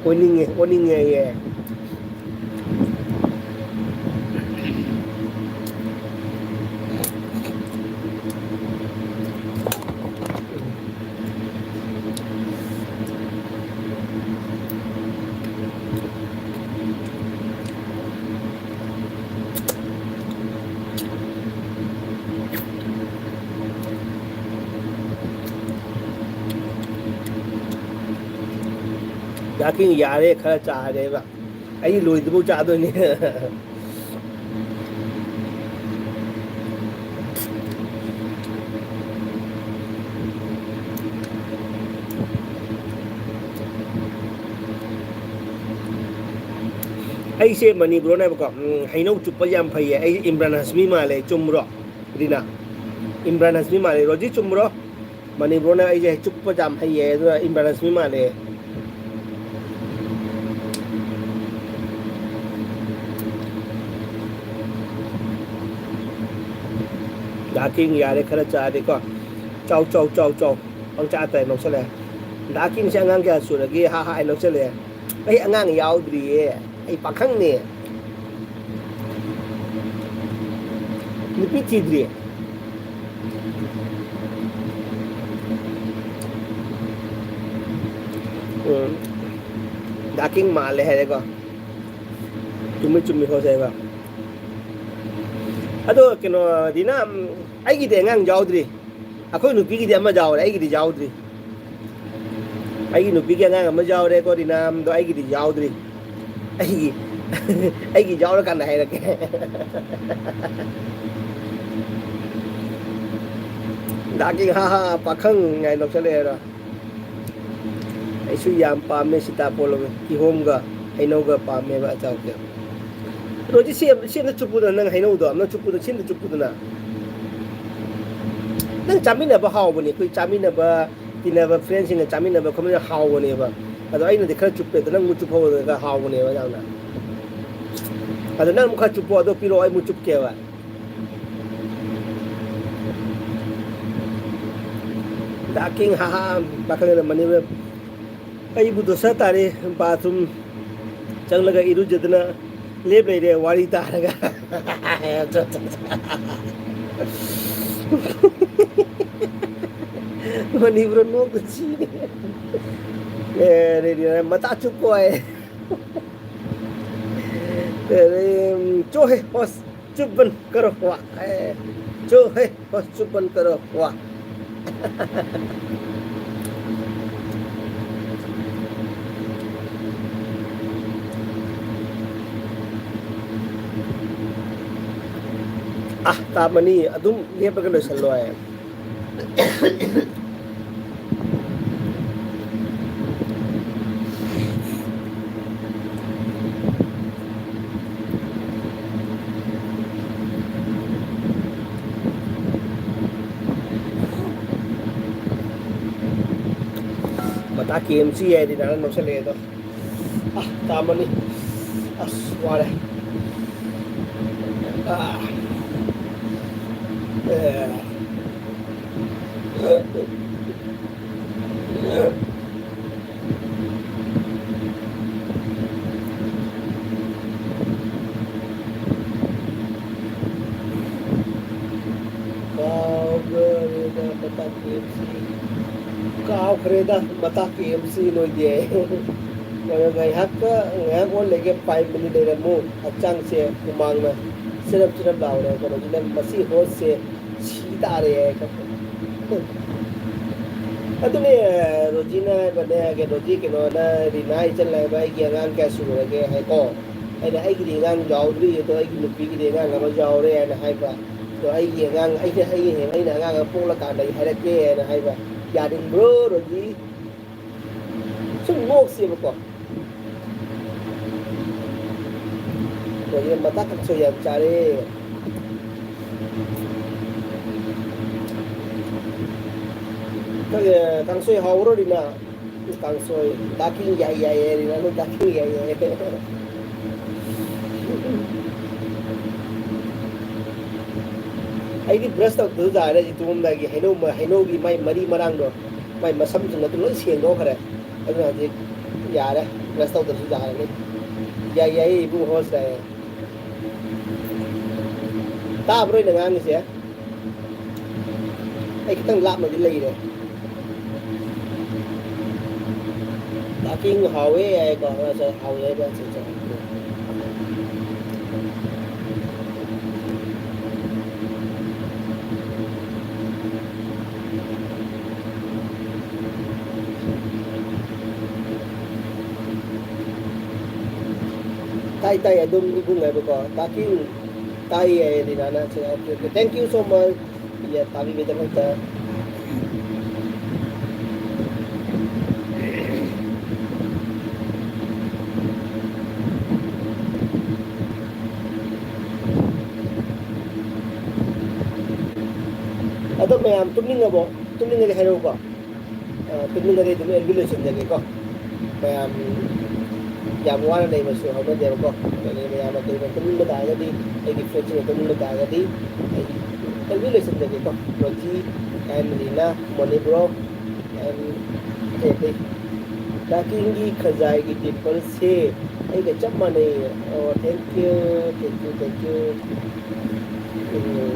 ꯑꯣꯅꯤꯡꯉꯦ, ꯑꯣꯅꯤꯡꯉꯦ ꯑꯩ꯫ ꯗꯥ ꯀꯤꯡ ꯌꯥꯔꯦ, ꯈꯔ ꯆꯥꯔꯦꯕ꯫ ꯑꯩ ꯂꯣꯏꯗ꯭ꯔꯤꯐꯥꯎ ꯆꯥꯗꯣꯏꯅꯦ꯫ ꯑꯩꯁꯦ ꯃꯅꯤꯄꯨꯔꯅꯦꯕꯀꯣ, ꯎꯝ, ꯍꯩꯅꯧ ꯆꯨꯞꯄ ꯌꯥꯝ ꯐꯩꯌꯦ꯫ ꯑꯩ ꯏꯝꯔꯥꯟ ꯍꯁꯃꯤ ꯃꯥꯜꯂꯦ, ꯆꯨꯝꯕ꯭ꯔꯣ? ꯔꯤꯅꯥ, ꯏꯝꯔꯥꯟ ꯍꯁꯃꯤ ꯃꯥꯜꯂꯦ꯫ ꯔꯣꯖꯤ, ꯆꯨꯝꯕ꯭ꯔꯣ? ꯃꯅꯤꯄꯨꯔꯅ ꯑꯩꯁꯦ ꯆꯨꯞꯄ ꯌꯥꯝ ꯍꯩꯌꯦ, ꯑꯗꯨꯅ ꯏꯝꯔꯥꯟ ꯍꯁꯃꯤ ꯃꯥꯜꯂꯦ꯫ ꯗꯥ ꯀꯤꯡ ꯌꯥꯔꯦ, ꯈꯔ ꯆꯥꯔꯗꯤꯀꯣ꯫ ꯆꯥꯎ, ꯆꯥꯎ, ꯆꯥꯎ, ꯆꯥꯎ꯫ ꯄꯪꯆꯥ ꯇꯥꯏ, ꯅꯣꯛꯁꯜꯂꯦ꯫ ꯗꯥ ꯀꯤꯡꯁꯦ ꯑꯉꯥꯡ ꯀꯌꯥ ꯁꯨꯔꯒꯦ? ꯍꯥ ꯍꯥ ꯍꯥꯏ ꯅꯣꯛꯁꯜꯂꯦ꯫ ꯑꯩ ꯑꯉꯥꯡ ꯌꯥꯎꯗ꯭ꯔꯤꯌꯦ꯫ ꯑꯩ ꯄꯥꯈꯪꯅꯦ꯫ ꯅꯨꯄꯤ ꯊꯤꯗ꯭ꯔꯤ꯫ ꯎꯝ꯫ ꯗꯥ ꯀꯤꯡ ꯃꯥꯜꯂꯦ ꯍꯥꯏꯔꯦꯀꯣ꯫ ꯆꯨꯝꯃꯤ, ꯆꯨꯝꯃꯤ, ꯍꯣꯏ, ꯍꯣꯏ꯫ ꯑꯗꯣ ꯀꯩꯅꯣ, ꯗꯤꯅꯥ, ꯎꯝ, ꯑꯩꯒꯤꯗꯤ ꯑꯉꯥꯡ ꯌꯥꯎꯗ꯭ꯔꯤ꯫ ꯑꯩꯈꯣꯏ ꯅꯨꯄꯤꯒꯤꯗꯤ ꯑꯃ ꯌꯥꯎꯔꯦ, ꯑꯩꯒꯤꯗꯤ ꯌꯥꯎꯗ꯭ꯔꯤ꯫ ꯑꯩꯒꯤ ꯅꯨꯄꯤꯒꯤ ꯑꯉꯥꯡ ꯑꯃ ꯌꯥꯎꯔꯦꯀꯣ, ꯔꯤꯅꯥꯝꯗꯣ, ꯑꯩꯒꯤꯗꯤ ꯌꯥꯎꯗ꯭ꯔꯤ꯫ ꯑꯩꯒꯤ, ꯑꯩꯒꯤ ꯌꯥꯎꯔꯀꯥꯟꯗ ꯍꯥꯏꯔꯛꯀꯦ꯫ ꯗꯥ ꯀꯤꯡ, ꯍꯥ ꯍꯥ, ꯄꯥꯈꯪ ꯍꯥꯏ ꯅꯣꯛꯁꯜꯂꯛꯑꯦꯔꯣ? ꯑꯩꯁꯨ ꯌꯥꯝ ꯄꯥꯝꯃꯦ ꯁꯤꯇꯥꯕꯣꯟ, ꯀꯤꯍꯣꯝꯒ ꯍꯩꯅꯧꯒ ꯄꯥꯝꯃꯦꯕ ꯑꯆꯥꯔꯁꯦ꯫ ꯔꯣꯖꯤ, ꯁꯤ, ꯁꯤ ꯑꯝꯇ ꯆꯨꯞꯄꯨꯗꯅ, ꯅꯪ ꯍꯩꯅꯧꯗꯣ ꯑꯝꯇ ꯆꯨꯞꯄꯨꯗ, ꯁꯤ ꯑꯝꯇ ꯆꯨꯞꯄꯨꯗꯅ꯫ ꯅꯪ ꯆꯥꯃꯤꯟꯅꯕ ꯍꯥꯎꯕꯅꯦ, ꯑꯩꯈꯣꯏ ꯆꯥꯃꯤꯟꯅꯕ, ꯇꯤꯟꯅꯕ, ꯐ꯭ꯔꯦꯟꯁꯤꯡꯒ ꯆꯥꯃꯤꯟꯅꯕ ꯈꯣꯠꯃꯤꯟꯅꯕ ꯍꯥꯎꯕꯅꯦꯕ꯫ ꯑꯗꯣ ꯑꯩꯅꯗꯤ ꯈꯔ ꯆꯨꯞꯄꯦ, ꯑꯗꯣ ꯅꯪꯕꯨ ꯆꯨꯞꯐꯧꯕꯗꯨꯅ ꯈꯔ ꯍꯥꯎꯕꯅꯦꯕ ꯌꯥꯝꯅ꯫ ꯑꯗꯣ ꯅꯪ ꯑꯃꯨꯛ ꯈꯔ ꯆꯨꯞꯄꯣ, ꯑꯗꯣ ꯄꯤꯔꯛꯑꯣ, ꯑꯩ ꯑꯃꯨꯛ ꯆꯨꯞꯀꯦꯕ꯫ ꯗꯥ ꯀꯤꯡ, ꯍꯥ ꯍꯥ, ꯄꯥꯈꯠꯂꯦꯅ ꯃꯅꯤꯄꯨꯔ꯫ ꯑꯩꯕꯨ ꯗꯣꯁꯥ ꯇꯥꯔꯦ, ꯕꯥꯊꯔꯨꯝ ꯆꯪꯂꯒ ꯏꯔꯨꯖꯗꯅ ꯂꯦꯞ ꯂꯩꯔꯦ, ꯋꯥꯔꯤ ꯇꯥꯔꯒ꯫ ꯃꯅꯤꯄꯨꯔ ꯅꯣꯛꯄ ꯁꯤꯔꯦ꯫ ꯑꯦ, ꯔꯦꯗꯤꯑꯣ ꯃꯆꯥ ꯆꯨꯞꯄꯣ ꯍꯥꯏ꯫ ꯑꯦ, ꯆꯣ ꯍꯦ, ꯍꯣꯁ꯫ चुप बंद करो, वाह। ए, जो है, बस चुप बंद करो, वाह। ꯑꯥ, ꯇꯥꯃꯅꯤ ꯑꯗꯨꯝ ꯂꯦꯞꯄꯒ ꯂꯣꯏꯁꯜꯂꯣ ꯍꯥꯏ꯫ ꯃꯇꯥ ꯀꯦ ꯑꯦꯝ ꯁꯤ ꯍꯥꯏꯗꯤ ꯅꯍꯥꯟ ꯅꯣꯛꯁꯜꯂꯛꯑꯦ ꯑꯗꯣ꯫ ꯑꯥ, ꯇꯥꯃꯅꯤ꯫ ꯑꯁ, ꯋꯥꯔꯦ꯫ ꯑꯥ꯫ ꯑꯦ꯫ ꯀꯥꯎꯈ꯭ꯔꯦꯗ ꯃꯇꯥ ꯀꯦ ꯑꯦꯝ ꯁꯤ꯫ ꯀꯥꯎꯈ꯭ꯔꯦꯗ ꯃꯇꯥ ꯀꯦ ꯑꯦꯝ ꯁꯤ ꯅꯣꯏꯗꯤ꯫ ꯀꯩꯅꯣ, ꯉꯥꯏꯍꯥꯛꯇ, ꯉꯥꯏꯍꯥꯛ ꯑꯣꯟ ꯂꯩꯒꯦ, five minute ꯂꯩꯔꯝꯃꯨ꯫ ꯍꯛꯆꯥꯡꯁꯦ ꯍꯨꯃꯥꯡꯅ ꯆꯤꯔꯞ ꯆꯤꯔꯞ ꯂꯥꯎꯔꯦ꯫ ꯀꯩꯅꯣꯁꯤꯅ ꯃꯁꯤ host ꯁꯦ ꯁꯤ ꯇꯥꯔꯦ ꯍꯥꯏ꯫ ꯑꯗꯨꯅꯦ, ꯔꯣꯖꯤꯅ ꯍꯥꯏꯕꯅꯦ, ꯀꯩꯅꯣꯒꯤ, ꯀꯩꯅꯣꯅ, ꯔꯤꯅꯥ ꯏꯆꯟ ꯍꯥꯏꯕ ꯑꯩꯒꯤ ꯑꯉꯥꯡ ꯀꯌꯥ ꯁꯨꯔꯒꯦ ꯍꯥꯏꯀꯣ꯫ ꯑꯩꯅ, "ꯑꯩꯒꯤꯗꯤ ꯑꯉꯥꯡ ꯌꯥꯎꯗ꯭ꯔꯤ, ꯑꯗꯣ ꯑꯩꯒꯤ ꯅꯨꯄꯤꯒꯤꯗꯤ ꯑꯉꯥꯡ ꯑꯃ ꯌꯥꯎꯔꯦ" ꯍꯥꯏꯅ ꯍꯥꯏꯕ꯫ ꯑꯗꯣ ꯑꯩꯒꯤ ꯑꯉꯥꯡ, ꯑꯩꯅ, ꯑꯩꯒꯤ, ꯑꯩꯅ ꯑꯉꯥꯡ ꯑꯃ ꯄꯣꯛꯂꯀꯥꯟꯗ ꯑꯩ ꯍꯥꯏꯔꯛꯀꯦ ꯍꯥꯏꯅ ꯍꯥꯏꯕ꯫ ꯌꯥꯅꯤꯡꯕ꯭ꯔꯣ, ꯔꯣꯖꯤ? ꯁꯨꯝ ꯅꯣꯛꯁꯦꯕꯀꯣ꯫ ꯍꯧꯖꯤꯛ ꯃꯇꯥ ꯀꯥꯡꯁꯣꯏ ꯌꯥꯝ ꯆꯥꯔꯦ꯫ ꯀꯥꯡꯁꯣꯏ ꯍꯥꯎꯕ꯭ꯔꯣ, ꯔꯤꯅꯥ? ꯀꯥꯡꯁꯣꯏ꯫ ꯗꯥꯀꯤꯡ ꯌꯥꯏ ꯌꯥꯏꯌꯦ, ꯔꯤꯅꯥ, ꯅꯪ ꯗꯥꯀꯤꯡ ꯌꯥꯏ ꯌꯥꯏꯌꯦ꯫ ꯑꯩꯗꯤ brush ꯇꯧꯗꯁꯨ ꯌꯥꯔꯦ, ꯁꯤ ꯇꯨꯝꯃꯝꯗꯥꯏꯒꯤ ꯍꯩꯅꯧ, ꯍꯩꯅꯧꯒꯤ ꯃꯥꯏ ꯃꯔꯤ ꯃꯔꯥꯡꯗꯣ, ꯃꯥꯏ ꯃꯁꯝꯁꯤꯡ ꯑꯗꯨ ꯂꯣꯏ ꯁꯦꯡꯗꯣꯛꯈ꯭ꯔꯦ꯫ ꯑꯗꯨꯅ ꯍꯧꯖꯤꯛ ꯌꯥꯔꯦ, brush ꯇꯧꯗ꯭ꯔꯁꯨ ꯌꯥꯔꯅꯤ꯫ ꯌꯥꯏ, ꯌꯥꯏ, ꯏꯕꯨꯡ host ꯌꯥꯏ꯫ ꯇꯥꯕ꯭ꯔꯣ ꯑꯩꯅ ꯉꯥꯡꯉꯤꯁꯦ? ꯑꯩ ꯈꯤꯇꯪ ꯂꯥꯞꯅꯗꯤ ꯂꯩꯔꯦ꯫ ꯗꯥꯀꯤꯡ ꯍꯥꯎꯋꯦ ꯍꯥꯏꯀꯣ, ꯉꯁꯥꯏ ꯍꯥꯎꯋꯦ ꯍꯥꯏꯕ ꯉꯁꯥꯏ ꯆꯠꯄꯗꯣ꯫ ꯇꯥꯏ, ꯇꯥꯏ, ꯑꯗꯨꯝ ꯏꯕꯨꯡ ꯍꯥꯏꯕꯀꯣ꯫ ꯗꯥꯀꯤꯡ, ꯇꯥꯏ ꯌꯥꯏ ꯔꯤꯅꯥꯅ ꯁꯦ, okay, okay, thank you so much. ꯌꯥ, ꯇꯥꯕꯤꯕꯩꯗꯃꯛꯇ꯫ ꯑꯗꯣ ꯃꯌꯥꯝ ꯇꯨꯝꯅꯤꯡꯉꯕꯣ? ꯇꯨꯝꯅꯤꯡꯉꯗꯤ ꯍꯥꯏꯔꯛꯎꯀꯣ꯫ ꯑ, ꯇꯨꯝꯅꯤꯡꯉꯗꯤ ꯑꯗꯨꯝ ꯑꯦꯜꯕꯤ ꯂꯣꯏꯁꯤꯟꯖꯒꯦꯀꯣ꯫ ꯃꯌꯥꯝ ꯌꯥꯝ ꯋꯥꯅ ꯂꯩꯕꯁꯨ ꯍꯧꯅꯗꯦꯕꯀꯣ꯫ ꯑꯗꯨꯅ ꯃꯌꯥꯝ ꯑꯇꯩꯅ ꯇꯨꯝꯅꯤꯡꯕ ꯇꯥꯔꯒꯗꯤ, ꯑꯩꯒꯤ ꯐ꯭ꯔꯦꯟꯁꯤꯡꯅ ꯇꯨꯝꯅꯤꯡꯕ ꯇꯥꯔꯒꯗꯤ, ꯑꯩ ꯑꯦꯜꯕꯤ ꯂꯣꯏꯁꯤꯟꯖꯒꯦꯀꯣ꯫ Roji and Rina, Moni bro, and ꯑꯇꯩ ꯑꯇꯩ꯫ ꯗꯥ ꯀꯤꯡꯒꯤ ꯈꯖꯥꯏꯒꯤ ꯗꯤꯝꯄꯜꯁꯦ ꯑꯩꯒ ꯆꯞ ꯃꯥꯟꯅꯩ꯫ ꯑꯣ, thank you, thank you, thank you꯫ ꯎꯝ꯫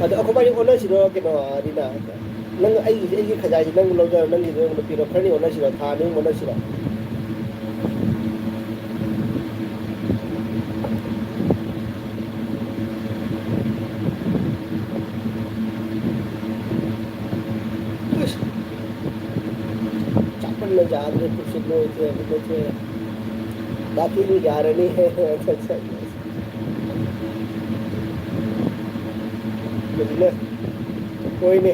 ꯑꯗꯣ ꯑꯩꯈꯣꯏꯕꯥꯅꯤ ꯑꯣꯟꯅꯁꯤꯔꯣ ꯀꯩꯅꯣ, ꯔꯤꯅꯥ? ꯅꯪ ꯑꯩꯒꯤ, ꯑꯩꯒꯤ ꯈꯖꯥꯏꯁꯤ ꯅꯪ ꯂꯧꯖꯔꯣ, ꯅꯪꯒꯤꯗꯣ ꯅꯪ ꯅꯨꯄꯤꯔꯣ? ꯈꯔꯅꯤ ꯑꯣꯟꯅꯁꯤꯔꯣ? ꯊꯥ ꯑꯅꯤ ꯑꯍꯨꯝ ꯑꯣꯟꯅꯁꯤꯔꯣ? ꯑꯁ, ꯆꯥꯃꯟꯅ ꯌꯥꯗ꯭ꯔꯦ, ꯄꯨꯛꯁꯦ ꯅꯣꯏꯊꯣꯛꯑꯦ, ꯅꯣꯏꯊꯣꯛꯑꯦ꯫ ꯗꯥ ꯀꯤꯡ ꯌꯥꯔꯅꯤ꯫ ꯍꯧꯖꯤꯛꯅ, ꯍꯣꯏꯅꯦ,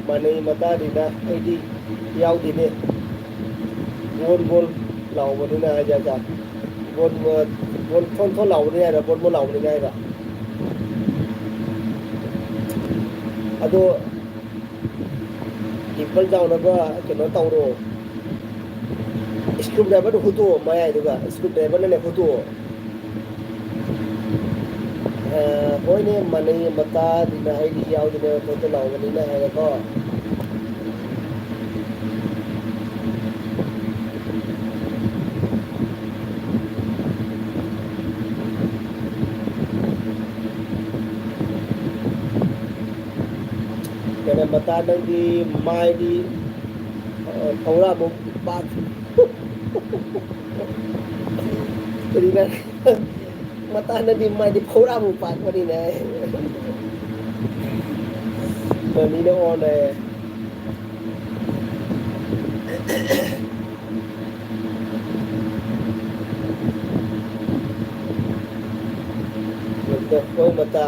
ꯃꯥꯟꯅꯩ ꯃꯇꯥꯅꯤꯅ ꯑꯩꯗꯤ ꯌꯥꯎꯗꯦꯅꯦ꯫ ꯕꯣꯟ ꯕꯣꯟ ꯂꯥꯎꯕꯅꯤꯅ ꯍꯥꯏꯖ ꯇꯥꯔꯦ꯫ ꯕꯣꯟ, ꯕꯣꯟ ꯊꯣꯟ ꯊꯣꯟ ꯂꯥꯎꯕꯅꯤ ꯍꯥꯏꯔ, ꯕꯣꯟ ꯕꯣꯟ ꯂꯥꯎꯕꯅꯤꯅ ꯍꯥꯏꯔ꯫ ꯑꯗꯣ ꯗꯤꯝꯄꯜ ꯆꯥꯎꯅꯕ ꯀꯩꯅꯣ ꯇꯧꯔꯣ꯫ ꯁ꯭ꯀ꯭ꯔꯨ ꯗ꯭ꯔꯥꯏꯚꯔꯗꯨ ꯍꯨꯠꯇꯣꯛꯑꯣ ꯃꯌꯥꯏꯗꯨꯒ, ꯁ꯭ꯀ꯭ꯔꯨ ꯗ꯭ꯔꯥꯏꯚꯔꯅꯅꯦ ꯍꯨꯠꯇꯣꯛꯑꯣ꯫ ꯑ, ꯍꯣꯏꯅꯦ, ꯃꯥꯟꯅꯩ ꯃꯇꯥꯗꯨꯅ ꯑꯩꯗꯤ ꯌꯥꯎꯗꯅ ꯊꯣꯛꯇ ꯂꯥꯎꯕꯅꯤꯅ ꯍꯥꯏꯔꯦꯀꯣ꯫ ꯀꯩꯅꯣ ꯃꯇꯥ ꯅꯪꯗꯤ ꯃꯥꯏꯗꯤ, ꯑ, ꯐꯧꯔꯥꯃꯨꯛ ꯄꯥꯛ-, ꯀꯔꯤꯅ? ꯃꯇꯥ ꯅꯪꯗꯤ ꯃꯥꯏꯗꯤ ꯐꯧꯔꯥꯃꯨꯛ ꯄꯥꯛꯄꯅꯤꯅꯦ꯫ ꯃꯅꯤꯅ ꯑꯣꯟꯅꯦ꯫ ꯑꯩꯈꯣꯏ ꯃꯇꯥ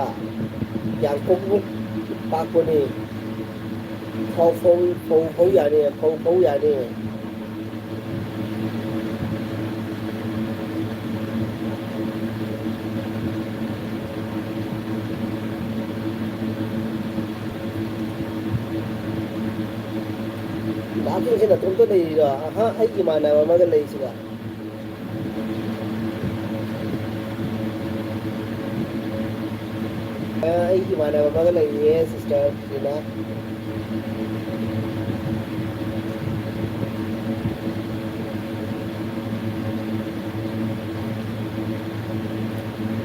ꯌꯥꯡꯀꯣꯛꯃꯨꯛ ꯄꯥꯛꯄꯅꯤ꯫ ꯐꯧ, ꯐꯧ, ꯐꯧ, ꯐꯧ ꯌꯥꯅꯤ, ꯐꯧ, ꯐꯧ ꯌꯥꯅꯤ꯫ ꯗꯥ ꯀꯤꯡꯁꯟ ꯅꯇꯣꯝꯇ ꯂꯩꯔꯤꯔꯣ? ꯑꯍꯥ, ꯑꯩꯒꯤ ꯏꯃꯥꯟꯅꯕ ꯑꯃꯒ ꯂꯩꯁꯤꯒ꯫ ꯑ, ꯑꯩꯒꯤ ꯏꯃꯥꯟꯅꯕ ꯑꯃꯒ ꯂꯩꯔꯤꯌꯦ, sister ꯁꯤꯅ꯫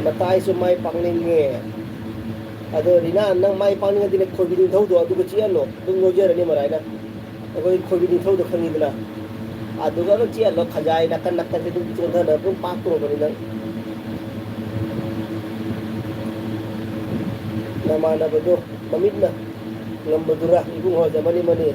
ꯃꯇꯥꯏꯁꯨ ꯃꯥꯏ ꯄꯥꯛꯅꯤꯡꯉꯦ꯫ ꯑꯗꯣ ꯔꯤꯅꯥ, ꯅꯪ ꯃꯥꯏ ꯄꯥꯛꯅꯤꯡꯉꯗꯤꯅꯦ, ꯈꯣꯏꯕꯤ ꯅꯤꯡꯊꯧꯗꯣ ꯑꯗꯨꯒ ꯆꯦꯜꯂꯣ, ꯑꯗꯨꯝ ꯅꯣꯏꯖꯔꯅꯤ ꯃꯔꯥꯏꯅ꯫ ꯑꯩꯈꯣꯏ ꯈꯣꯏꯕꯤ ꯅꯤꯡꯊꯧꯗꯣ ꯈꯪꯉꯤꯗꯅ? ꯑꯗꯨꯒ ꯑꯗꯨꯝ ꯆꯦꯜꯂꯣ, ꯈꯖꯥꯏ ꯅꯥꯀꯟ ꯅꯥꯀꯟꯁꯦ ꯑꯗꯨꯝ ꯆꯣꯟꯊꯅ ꯑꯗꯨꯝ ꯄꯥꯛꯇꯣꯔꯕꯅꯤ ꯅꯪ꯫ ꯅꯃꯥꯟꯅꯕꯗꯣ ꯃꯃꯤꯠꯅ ꯉꯝꯕꯗꯨꯔꯥ ꯏꯕꯨꯡꯉꯣ? Money, money.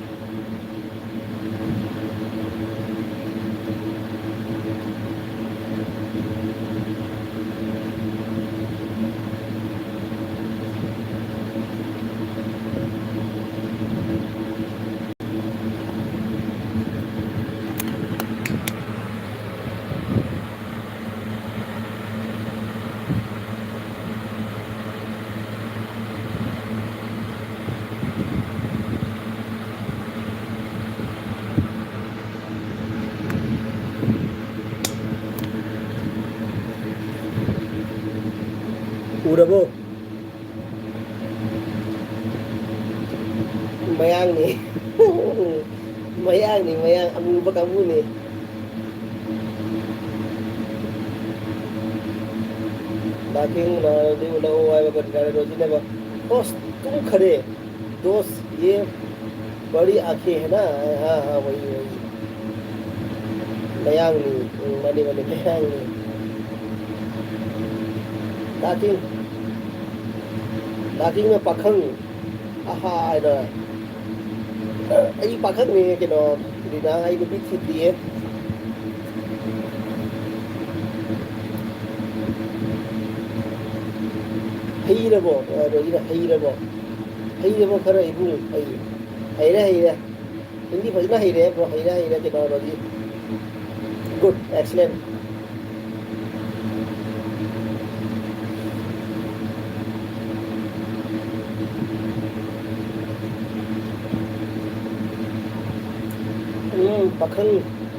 ꯎꯔꯕꯣ? ꯃꯌꯥꯡꯅꯤ꯫ ꯃꯌꯥꯡꯅꯤ, ꯃꯌꯥꯡ ꯑꯃꯨꯕ ꯀꯥꯡꯕꯨꯅꯤ꯫ ꯗꯥ ꯀꯤꯡ ꯔꯣꯅꯥꯜꯗꯣ ꯍꯥꯏꯕ ꯀꯔꯤ ꯀꯔꯤꯅꯣ ꯁꯤꯅꯦꯕ꯫ ꯄꯣꯁ ꯇꯨꯝꯈꯔꯦ꯫ ꯗꯣꯁ ꯌꯦ ꯕꯔꯤ ꯑꯥꯈꯦ ꯍꯦ ꯅꯥ? ꯍꯥ, ꯍꯥ, ꯋꯥꯍꯤ, ꯋꯥꯍꯤ꯫ ꯃꯌꯥꯡꯅꯤ꯫ ꯎꯝ, ꯃꯥꯅꯤ, ꯃꯥꯅꯤ, ꯃꯌꯥꯡꯅꯤ꯫ ꯗꯥ ꯀꯤꯡ꯫ ꯗꯥ ꯀꯤꯡꯅ ꯄꯥꯈꯪ꯫ ꯑꯍꯥ ꯍꯥꯏꯅ꯫ ꯑꯩ ꯄꯥꯈꯪꯅꯤ ꯀꯩꯅꯣ, ꯔꯤꯅꯥ, ꯑꯩ ꯅꯨꯄꯤ ꯊꯤꯗ꯭ꯔꯤꯌꯦ꯫ ꯍꯩꯔꯕꯣ? ꯑ, ꯔꯣꯖꯤꯅ ꯍꯩꯔꯕꯣ? ꯍꯩꯔꯕꯣ ꯈꯔ ꯏꯕꯨꯡ? ꯍꯩ-, ꯍꯩꯔꯦ, ꯍꯩꯔꯦ꯫ ꯍꯤꯟꯗꯤ ꯐꯖꯅ ꯍꯩꯔꯦ, ꯕ꯭ꯔꯣ꯫ ꯍꯩꯔꯦ, ꯍꯩꯔꯦ, ꯀꯩꯅꯣ, ꯔꯣꯖꯤ꯫ Good, excellent. ꯎꯝ, ꯄꯥꯈꯪ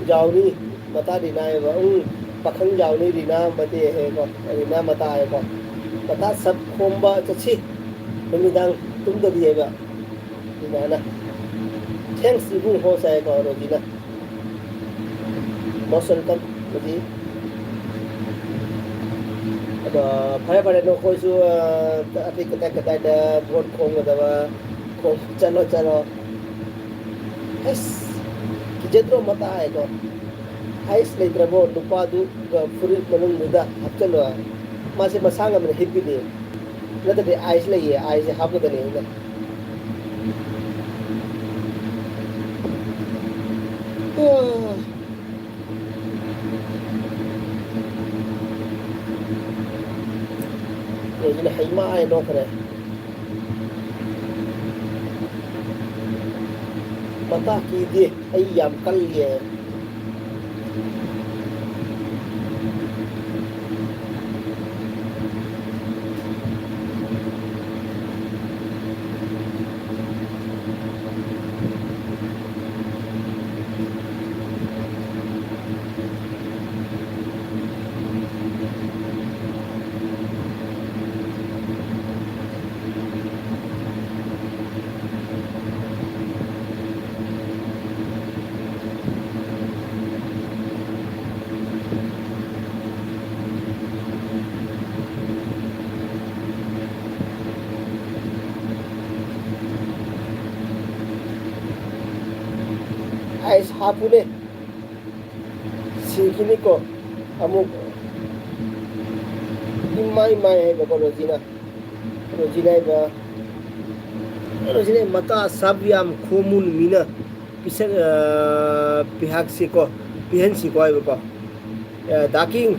ꯖꯥꯎꯅꯤ꯫ ꯃꯇꯥ ꯔꯤꯅꯥ ꯍꯥꯏꯕ, ꯎꯝ, ꯄꯥꯈꯪ ꯖꯥꯎꯅꯤ ꯔꯤꯅꯥ ꯃꯇꯦ ꯍꯥꯏꯀꯣ, ꯔꯤꯅꯥ ꯃꯇꯥ ꯍꯥꯏꯀꯣ꯫ ꯃꯇꯥ ꯁꯛ ꯈꯣꯝꯕ ꯆꯠꯁꯤ, ꯅꯨꯃꯤꯗꯥꯡ ꯇꯨꯝꯗꯕꯤ ꯍꯥꯏꯕ꯫ ꯔꯤꯅꯥꯅ꯫ Thanks, ꯏꯕꯨꯡ ꯍꯣ ꯍꯥꯏꯀꯣ, ꯔꯣꯖꯤꯅ꯫ Most welcome, Rosie. ꯑꯗꯣ, ꯐꯔꯦ, ꯐꯔꯦ, ꯅꯈꯣꯏꯁꯨ, ꯑ, ꯑꯇꯩ ꯀꯗꯥꯏ ꯀꯗꯥꯏꯗ ꯚꯣꯠ ꯈꯣꯝꯒꯗꯕ, ꯈꯣꯝ-, ꯆꯠꯂꯣ, ꯆꯠꯂꯣ꯫ ꯑꯁ, ꯀꯤꯖꯗ꯭ꯔꯣ ꯃꯇꯥ ꯍꯥꯏꯗꯣ? ꯑꯥꯏꯁ ꯂꯩꯇ꯭ꯔꯕꯣ? ꯅꯨꯄꯥꯗꯨꯒ ꯐꯨꯔꯤꯠ ꯃꯅꯨꯡꯗꯨꯗ ꯍꯥꯞꯆꯜꯂꯣ꯫ ꯃꯥꯁꯦ ꯃꯁꯥ ꯉꯝꯅ ꯍꯤꯞꯄꯤꯅꯦ꯫ ꯅꯠꯇ꯭ꯔꯗꯤ ꯑꯥꯏꯁ ꯂꯩꯌꯦ, ꯑꯥꯏꯁꯁꯦ ꯍꯥꯞꯀꯗꯕꯅꯦ ꯑꯩꯅ꯫ ꯑꯥ꯫ ꯂꯣꯏꯁꯤꯅ ꯍꯩꯃꯥ ꯍꯥꯏ ꯅꯣꯛꯈ꯭ꯔꯦ꯫ ꯃꯇꯥ ꯀꯤꯗꯦ, ꯑꯩ ꯌꯥꯝ ꯀꯜꯂꯤ ꯍꯥꯏ꯫ ꯑꯥꯏꯁ ꯍꯥꯞꯄꯨꯅꯦ꯫ ꯁꯤꯈꯤꯅꯤꯀꯣ꯫ ꯑꯃꯨꯛ ꯏꯃꯥꯏ ꯃꯥꯏ ꯍꯥꯏꯕꯀꯣ, ꯔꯣꯖꯤꯅ꯫ ꯔꯣꯖꯤꯅ ꯍꯥꯏꯕ꯫ ꯔꯣꯖꯤꯅ ꯃꯇꯥ ꯁꯥꯕ ꯌꯥꯝ ꯈꯣꯝꯃꯨꯟ ꯃꯤꯅ ꯄꯤꯁꯛ-, ꯑ, ꯄꯤꯍꯥꯛꯁꯤꯀꯣ, ꯄꯤꯍꯟꯁꯤꯀꯣ ꯍꯥꯏꯕꯀꯣ꯫ ꯑ, ꯗꯥ ꯀꯤꯡ,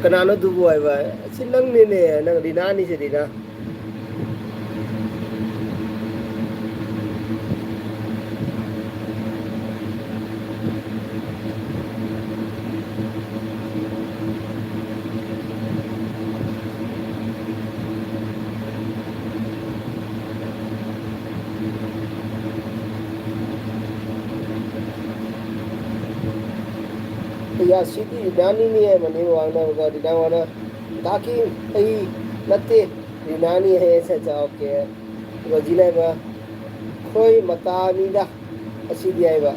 ꯀꯅꯥꯅꯣ ꯑꯗꯨꯕꯨ ꯍꯥꯏꯕ? ꯁꯤ ꯅꯪꯅꯤꯅꯦ, ꯅꯪ ꯔꯤꯅꯥꯅꯤꯁꯦ, ꯔꯤꯅꯥ꯫ ꯌꯥ, ꯁꯤꯗꯤ ꯔꯤꯅꯥꯅꯤꯅꯦ, ꯃꯅꯤ ꯋꯥꯡꯅꯕꯒ ꯔꯤꯅꯥ ꯋꯥꯅ ꯗꯥꯀꯤ ꯑꯩ ꯅꯠꯇꯦ, ꯔꯤꯅꯥꯅꯤ ꯍꯥꯏꯌꯦ꯫ ꯑꯠꯆꯥ, ꯑꯠꯆꯥ, ꯑꯣꯀꯦ꯫ ꯔꯣꯖꯤꯅ ꯍꯥꯏꯕ, "ꯈꯣꯏ ꯃꯇꯥꯅꯤꯗ ꯑꯁꯤꯗꯤ" ꯍꯥꯏꯕ꯫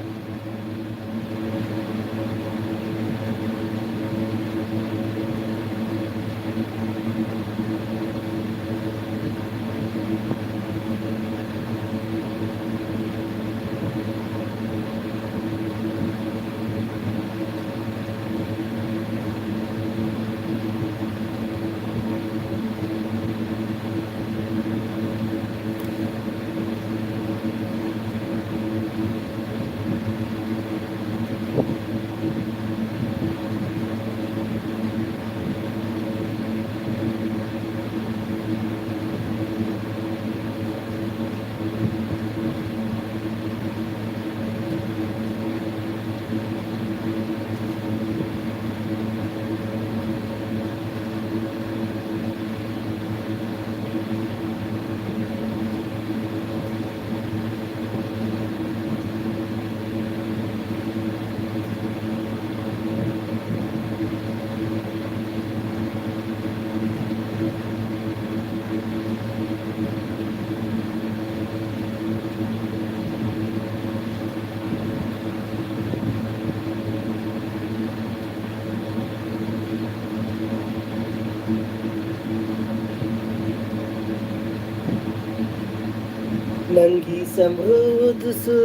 ꯅꯪꯒꯤ ꯁꯝꯕ꯭ꯔꯨꯗꯨꯁꯨ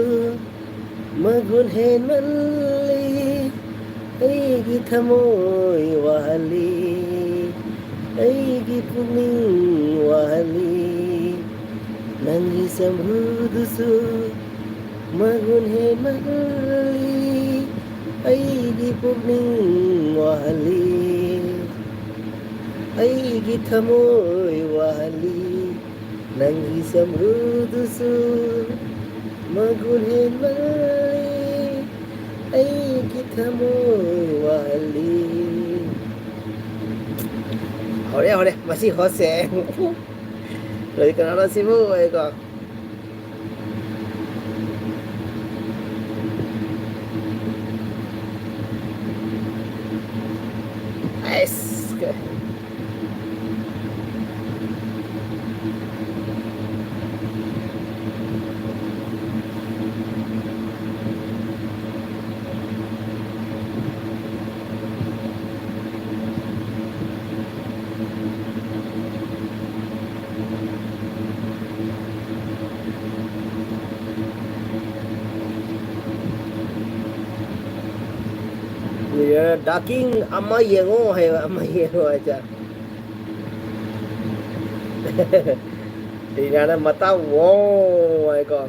ꯃꯒꯨꯟ ꯍꯦꯟꯃꯜꯂꯤ, ꯑꯩꯒꯤ ꯊꯃꯣꯏ ꯋꯥꯍꯜꯂꯤ, ꯑꯩꯒꯤ ꯄꯨꯛꯅꯤꯡ ꯋꯥꯍꯜꯂꯤ꯫ ꯅꯪꯒꯤ ꯁꯝꯕ꯭ꯔꯨꯗꯨꯁꯨ ꯃꯒꯨꯟ ꯍꯦꯟꯃꯜꯂꯤ, ꯑꯩꯒꯤ ꯄꯨꯛꯅꯤꯡ ꯋꯥꯍꯜꯂꯤ꯫ ꯑꯩꯒꯤ ꯊꯃꯣꯏ ꯋꯥꯍꯜꯂꯤ, ꯅꯪꯒꯤ ꯁꯝꯕ꯭ꯔꯨꯗꯨꯁꯨ ꯃꯒꯨꯟ ꯍꯦꯟꯃꯜꯂꯤ, ꯑꯩꯒꯤ ꯊꯃꯣꯏ ꯋꯥꯍꯜꯂꯤ꯫ ꯍꯧꯔꯦ, ꯍꯧꯔꯦ, ꯃꯁꯤ ꯍꯣꯁꯦ꯫ ꯂꯣꯏ ꯀꯅꯥꯅꯣ ꯁꯤꯕꯨ? ꯑꯩꯀꯣ꯫ ꯑꯩꯁ꯫ ꯗꯥꯀꯤꯡ ꯑꯃ ꯌꯦꯡꯉꯣ ꯍꯥꯏꯕ, ꯑꯃ ꯌꯦꯡꯉꯣ ꯍꯥꯏꯁꯦ꯫ ꯔꯤꯅꯥꯅ ꯃꯇꯥ ꯋꯣ ꯍꯥꯏꯀꯣ꯫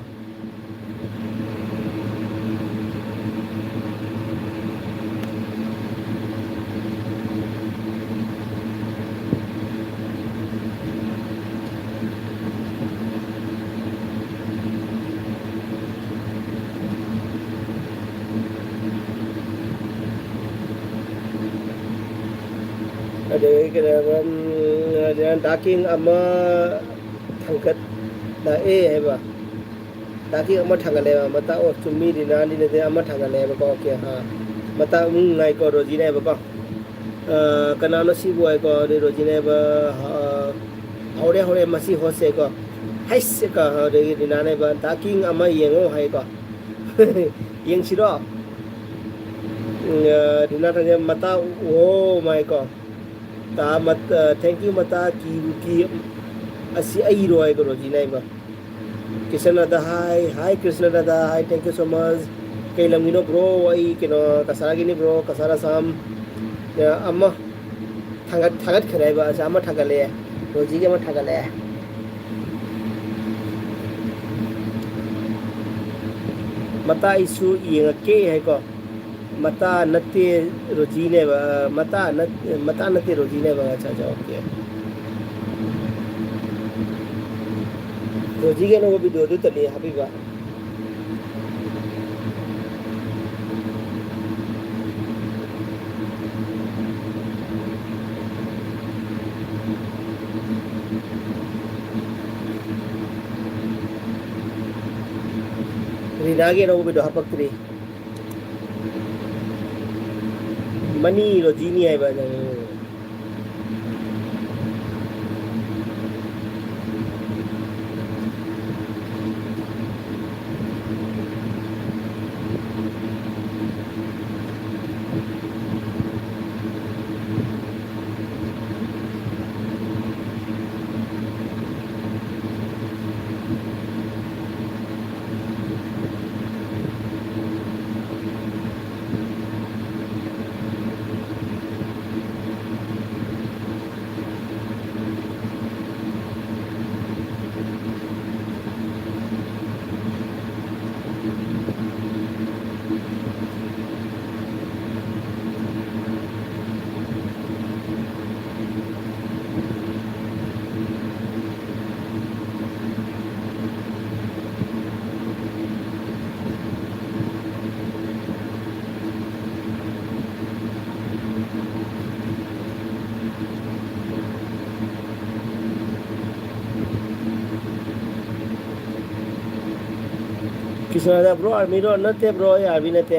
ꯑꯗꯒꯤ ꯀꯩꯅꯣ, ꯎꯝ, ꯗꯥꯀꯤꯡ ꯑꯃ ꯊꯥꯡꯒꯠꯂꯛꯑꯦ ꯍꯥꯏꯕ꯫ ꯗꯥꯀꯤꯡ ꯑꯃ ꯊꯥꯡꯒꯠꯂꯛꯑꯦꯕ꯫ ꯃꯇꯥ ꯑꯣ ꯆꯨꯝꯃꯤ, ꯔꯤꯅꯥꯂꯤꯅꯗꯤ ꯑꯃ ꯊꯥꯡꯒꯠꯂꯛꯑꯦꯕꯀꯣ꯫ ꯑꯣꯀꯦ, ꯑꯥ꯫ ꯃꯇꯥ, ꯎꯝ, ꯉꯥꯏꯀꯣ, ꯔꯣꯖꯤꯅ ꯍꯥꯏꯕꯀꯣ꯫ ꯑꯥ, ꯀꯅꯥꯅꯣ ꯁꯤꯕꯨ ꯍꯥꯏꯀꯣ? ꯑꯗꯩ ꯔꯣꯖꯤꯅ ꯍꯥꯏꯕ, ꯑꯥ, ꯍꯧꯔꯦ, ꯍꯧꯔꯦ, ꯃꯁꯤ ꯍꯣꯁꯁꯦꯀꯣ꯫ ꯍꯩꯁ ꯀ, ꯑꯗꯒꯤ ꯔꯤꯅꯥꯅ ꯍꯥꯏꯕ, "ꯗꯥꯀꯤꯡ ꯑꯃ ꯌꯦꯡꯉꯣ" ꯍꯥꯏꯀꯣ꯫ ꯌꯦꯡꯁꯤꯔꯣ? ꯎꯝ, ꯑꯥ, ꯔꯤꯅꯥ ꯊꯥꯡꯖꯝ ꯃꯇꯥ, ꯑꯣ ꯃꯥꯏ ꯀꯣ꯫ ꯇꯥ ꯃꯠ-, ꯑ, thank you ꯃꯇꯥ ꯀꯤ ꯀꯤ ꯑꯁꯤ ꯑꯩꯔꯣ ꯍꯥꯏꯀꯣ ꯔꯣꯖꯤꯅ ꯍꯥꯏꯕ꯫ ꯀ꯭ꯔꯤꯁꯅꯗ ꯍꯥꯏ, hi ꯀ꯭ꯔꯤꯁꯅꯗ, hi, thank you so much꯫ ꯀꯩ ꯂꯝꯒꯤꯅꯣ bro? ꯑꯩ ꯀꯩꯅꯣ ꯀꯁꯥꯔꯒꯤꯅꯤ bro, ꯀꯁꯥꯔ ꯑꯁꯥꯝ꯫ ꯑ, ꯑꯃ ꯊꯥꯒꯠ-, ꯊꯥꯒꯠꯈ꯭ꯔꯦ ꯍꯥꯏꯕ, ꯑꯁ, ꯑꯃ ꯊꯥꯒꯠꯂꯛꯑꯦ꯫ ꯔꯣꯖꯤꯒꯤ ꯑꯃ ꯊꯥꯒꯠꯂꯛꯑꯦ꯫ ꯃꯇꯥ ꯑꯩꯁꯨ ꯌꯦꯡꯉꯛꯀꯦ ꯍꯥꯏꯀꯣ꯫ ꯃꯇꯥ ꯅꯠꯇꯦ ꯔꯣꯖꯤꯅꯦꯕ, ꯃꯇꯥ ꯅꯠ-, ꯃꯇꯥ ꯅꯠꯇꯦ ꯔꯣꯖꯤꯅꯦꯕ꯫ ꯑꯠꯆꯥ, ꯑꯠꯆꯥ, ꯑꯣꯀꯦ꯫ ꯔꯣꯖꯤꯒꯤ ꯑꯅꯧꯕ ꯚꯤꯗꯤꯑꯣꯗꯨꯇꯅꯤ ꯍꯥꯞꯄꯤꯕ꯫ ꯔꯤꯅꯥꯒꯤ ꯑꯅꯧꯕ ꯚꯤꯗꯤꯑꯣ ꯍꯥꯄꯛꯇ꯭ꯔꯤ꯫ ꯃꯅꯤ ꯔꯣꯖꯤꯅꯤ ꯍꯥꯏꯕ ꯅꯪ꯫ ꯀ꯭ꯔꯤꯁꯅꯗ, ꯕ꯭ꯔꯣ ꯑꯥꯔꯃꯤꯔꯣ? ꯅꯠꯇꯦ ꯕ꯭ꯔꯣ, ꯑꯩ ꯑꯥꯔꯃꯤ ꯅꯠꯇꯦ꯫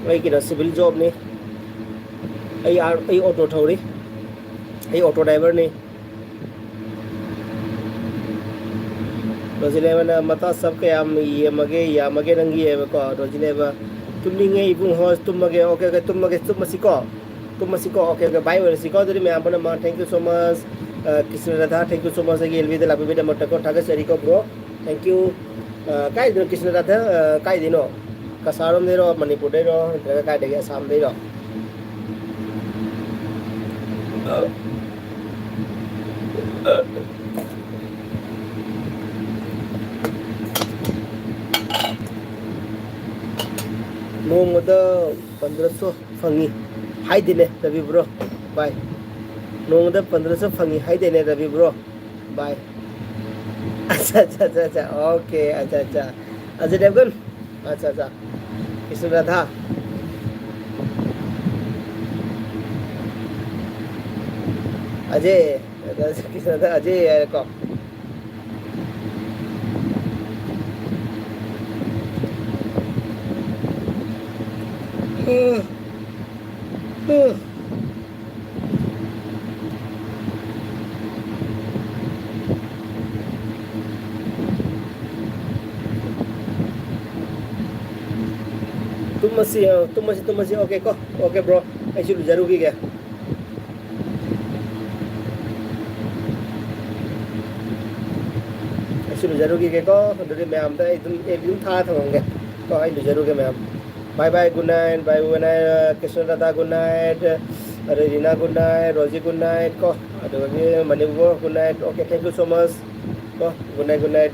ꯑꯩ ꯀꯩꯅꯣ, ꯁꯤꯚꯤꯜ ꯖꯣꯕꯅꯤ꯫ ꯑꯩ ꯑꯥꯔ-, ꯑꯩ ꯑꯣꯇꯣ ꯊꯧꯔꯤ꯫ ꯑꯩ ꯑꯣꯇꯣ ꯗ꯭ꯔꯥꯏꯚꯔꯅꯤ꯫ ꯔꯣꯖꯤꯂꯦꯕꯅ ꯃꯇꯥ ꯁꯕ ꯀꯌꯥꯝ ꯌꯦꯝꯃꯒꯦ, ꯌꯥꯝꯃꯒꯦ ꯅꯪꯒꯤ ꯍꯥꯏꯕꯀꯣ꯫ ꯔꯣꯖꯤꯂꯦꯕ, "ꯇꯨꯝꯅꯤꯡꯉꯦ ꯏꯕꯨꯡ ꯍꯣꯁ, ꯇꯨꯝꯃꯒꯦ"꯫ ꯑꯣꯀꯦ, ꯑꯣꯀꯦ, ꯇꯨꯝꯃꯒꯦ, ꯇꯨꯝꯃꯁꯤꯀꯣ꯫ ꯇꯨꯝꯃꯁꯤꯀꯣ꯫ ꯑꯣꯀꯦ, ꯑꯣꯀꯦ, ꯕꯥꯏ ꯑꯣꯏꯔꯁꯤꯀꯣ꯫ ꯑꯗꯨꯗꯤ ꯃꯌꯥꯝ ꯄꯨꯝꯅꯃꯛ, thank you so much꯫ ꯑ, Krishna Radha, thank you so much ꯑꯩꯒꯤ ꯑꯦꯜꯕꯤꯗ ꯂꯥꯛꯄꯤꯕꯒꯤꯗꯃꯛꯇꯀꯣ꯫ ꯊꯥꯒꯠꯆꯔꯤꯀꯣ ꯕ꯭ꯔꯣ꯫ Thank you꯫ ꯑ, ꯀꯥꯏꯗꯅꯣ ꯀ꯭ꯔꯤꯁꯅ ꯔꯥꯙꯥ? ꯑ, ꯀꯥꯏꯗꯩꯅꯣ? ꯀꯁꯥꯔꯣꯝꯗꯩꯔꯣ, ꯃꯅꯤꯄꯨꯔꯗꯩꯔꯣ, ꯅꯠꯇ꯭ꯔꯒ ꯀꯥꯏꯗꯒꯤ, ꯑꯁꯥꯝꯗꯩꯔꯣ? ꯅꯣꯡꯃꯗ ꯄꯟꯗ꯭ꯔꯁꯨ ꯐꯪꯉꯤ ꯍꯥꯏꯗꯦꯅꯦ ꯔꯕꯤ ꯕ꯭ꯔꯣ꯫ ꯚꯥꯏ, ꯅꯣꯡꯃꯗ ꯄꯟꯗ꯭ꯔꯁꯨ ꯐꯪꯉꯤ ꯍꯥꯏꯗꯦꯅꯦ ꯔꯕꯤ ꯕ꯭ꯔꯣ꯫ ꯚꯥꯏ, ꯑꯠꯆꯥ, ꯑꯠꯆꯥ, ꯑꯠꯆꯥ, ꯑꯠꯆꯥ, ꯑꯣꯀꯦ, ꯑꯠꯆꯥ, ꯑꯠꯆꯥ꯫ ꯑꯖꯌ ꯗꯦꯕꯒꯟ, ꯑꯠꯆꯥ, ꯑꯠꯆꯥ꯫ ꯀ꯭ꯔꯤꯁꯅ ꯔꯥꯙꯥ꯫ ꯑꯖꯦ, ꯀ꯭ꯔꯤꯁꯅ ꯔꯥꯙꯥ, ꯑꯖꯦ ꯍꯥꯏꯔꯦꯀꯣ꯫ ꯎꯝ꯫ ꯎꯝ꯫ ꯇꯨꯝꯃꯁꯤ, ꯑ, ꯇꯨꯝꯃꯁꯤ, ꯇꯨꯝꯃꯁꯤ꯫ ꯑꯣꯀꯦ ꯀꯣ, ꯑꯣꯀꯦ ꯕ꯭ꯔꯣ, ꯑꯩꯁꯨ ꯂꯨꯖꯔꯨꯈꯤꯒꯦ꯫ ꯑꯩꯁꯨ ꯂꯨꯖꯔꯨꯈꯤꯒꯦꯀꯣ꯫ ꯑꯗꯨꯗꯤ ꯃꯌꯥꯝꯗ ꯑꯩ ꯑꯗꯨꯝ, ꯑꯦ, ꯑꯗꯨꯝ ꯊꯥꯔ ꯊꯝꯃꯝꯒꯦ ꯀꯣ꯫ ꯑꯩ ꯂꯨꯖꯔꯨꯒꯦ ꯃꯌꯥꯝ꯫ Bye bye, good night, bye, good night, uh, Krishna Dada, good night, uh, Rina, good night, Rosie, good night, ꯀꯣ, ꯑꯗꯨꯗꯒꯤ Manipur, good night, okay, thank you so much, ꯀꯣ, good night, good night.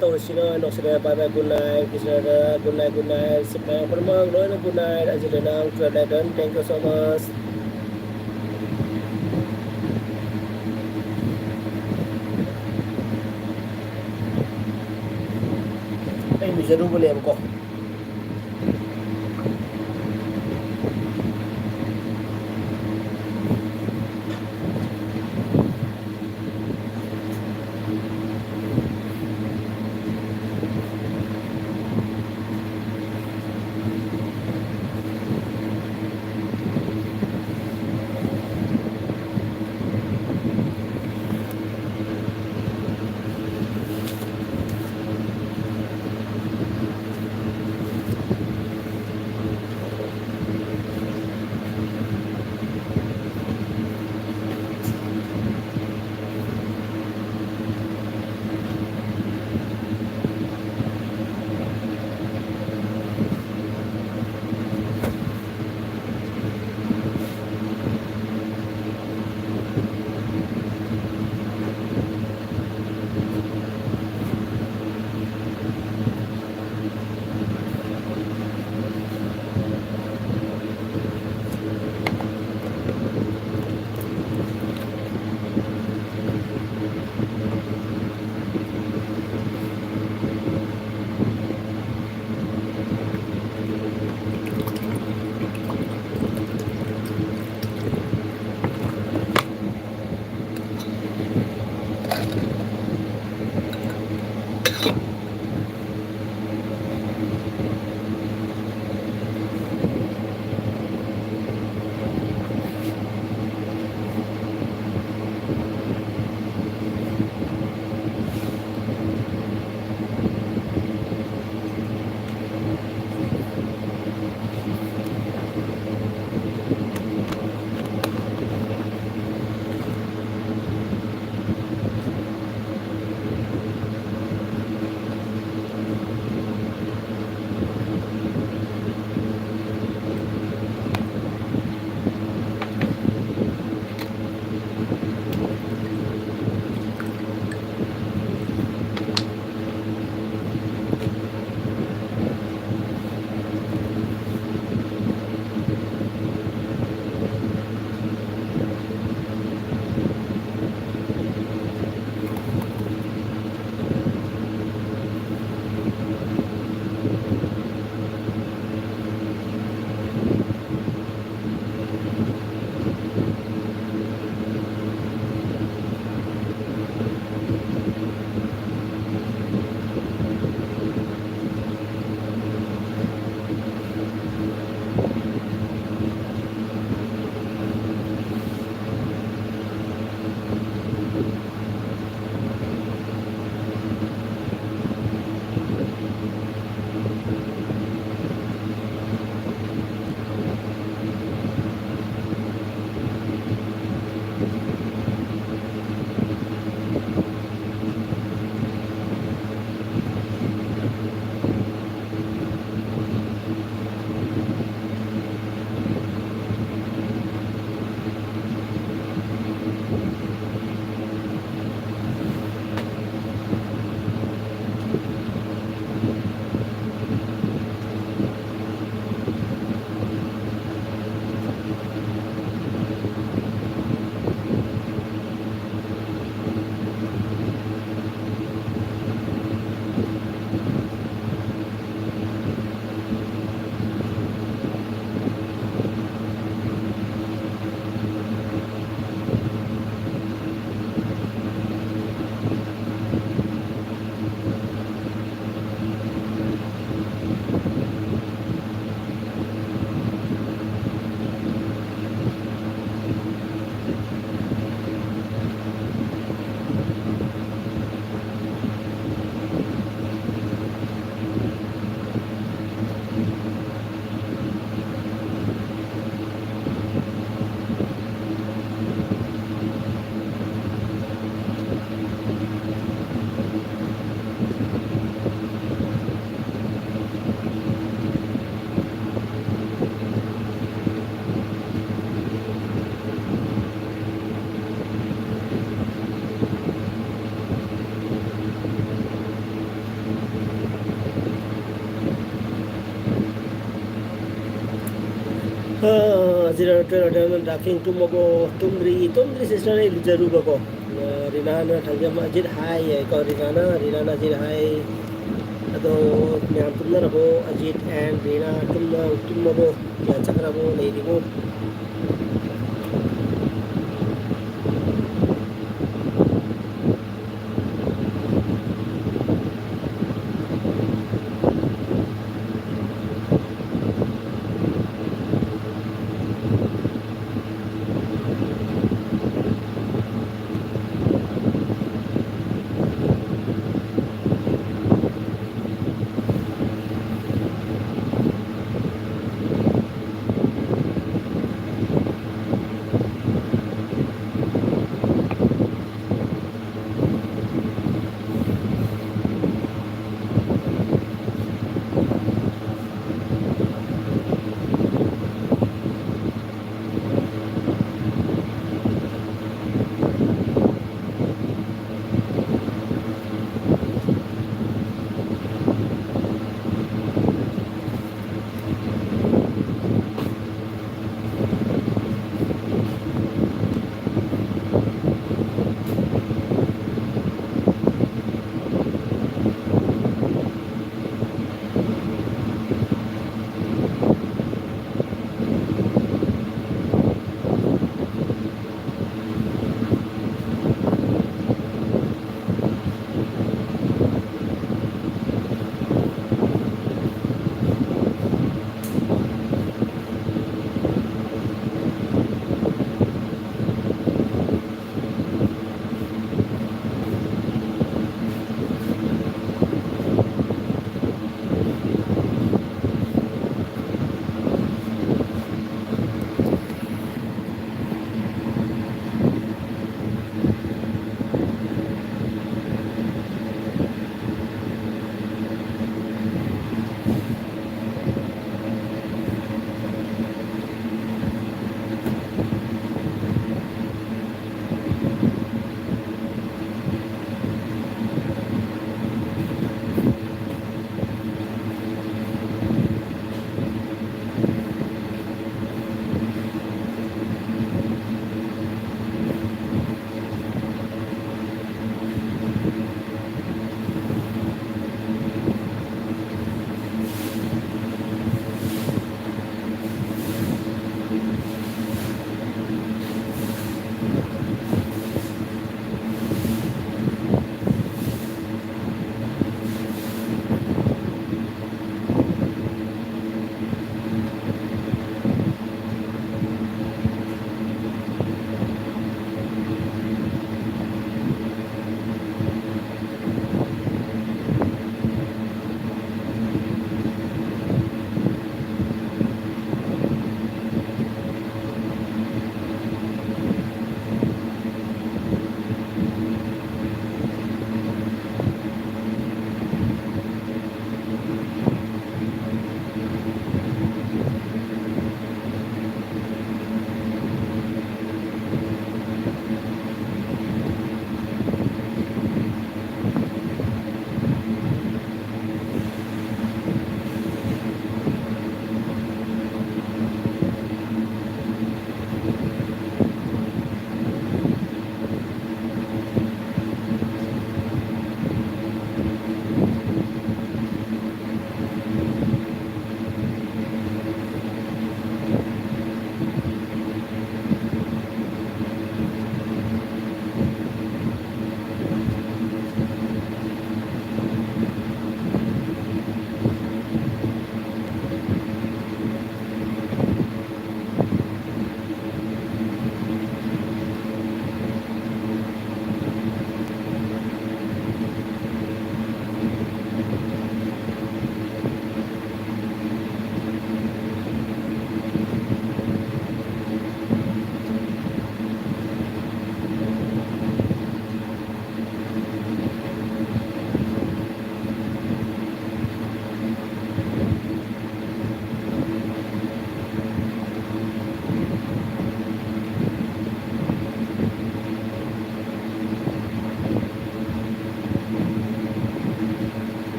ꯇꯧꯔꯁꯤꯅ ꯅꯣꯛꯁꯤꯅ bye bye, good night, ꯀ꯭ꯔꯤꯁꯅꯗ good night, good night, ꯁꯤ ꯃꯌꯥꯝ ꯄꯨꯝꯅꯃꯛ ꯂꯣꯏꯅ good night, Ajit ꯂꯩꯅꯥꯡ, twelve eleven, thank you so much. ꯑꯩ ꯂꯨꯖꯔꯨꯕꯅꯦꯕꯀꯣ꯫ ꯍꯧꯖꯤꯛ ꯅꯠꯇ꯭ꯔꯒ ꯅꯠꯇ꯭ꯔꯒ ꯗꯥꯀꯤꯡ ꯇꯨꯝꯃꯕꯣ? ꯇꯨꯝꯗ꯭ꯔꯤ, ꯇꯨꯝꯗ꯭ꯔꯤ sister, ꯑꯩ ꯂꯨꯖꯔꯨꯕꯀꯣ꯫ ꯑ, ꯔꯤꯅꯥꯅ ꯊꯥꯡꯖꯝ ꯑꯖꯤꯠ ꯍꯥꯏ ꯌꯥꯏꯀꯣ, ꯔꯤꯅꯥꯅ, ꯔꯤꯅꯥꯅ ꯑꯖꯤꯠ ꯍꯥꯏ꯫ ꯑꯗꯣ ꯃꯌꯥꯝ ꯇꯨꯝꯅꯔꯕꯣ? ꯑꯖꯤꯠ and ꯔꯤꯅꯥ ꯇꯨꯝꯅ-, ꯇꯨꯝꯃꯕꯣ? ꯀꯌꯥ ꯆꯠꯈ꯭ꯔꯕꯣ? ꯂꯩꯔꯤꯕꯣ?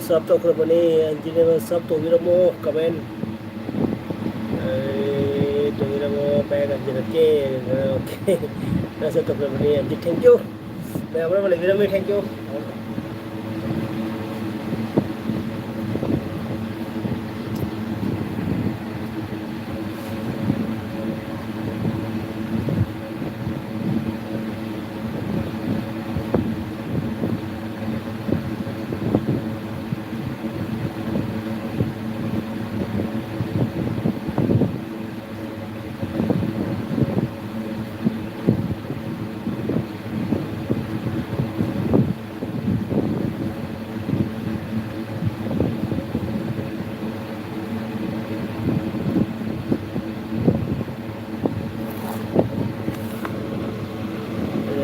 ꯁꯞ ꯇꯧꯈ꯭ꯔꯕꯅꯤ, ꯑꯟꯖꯤꯅꯦꯕ ꯁꯞ ꯇꯧꯕꯤꯔꯝꯃꯣ, ꯀꯃꯦꯟ꯫ ꯑꯩ ꯇꯧꯕꯤꯔꯝꯃꯣ, ꯕꯦꯛ ꯍꯟꯖꯤꯜꯂꯛꯀꯦ꯫ ꯑꯣꯀꯦ, ꯅꯪ ꯁꯞ ꯇꯧꯈ꯭ꯔꯕꯅꯤ, ꯑꯟꯖꯤ, thank you꯫ ꯃꯌꯥꯝ ꯑꯃ ꯂꯩꯕꯤꯔꯝꯃꯤ, thank you꯫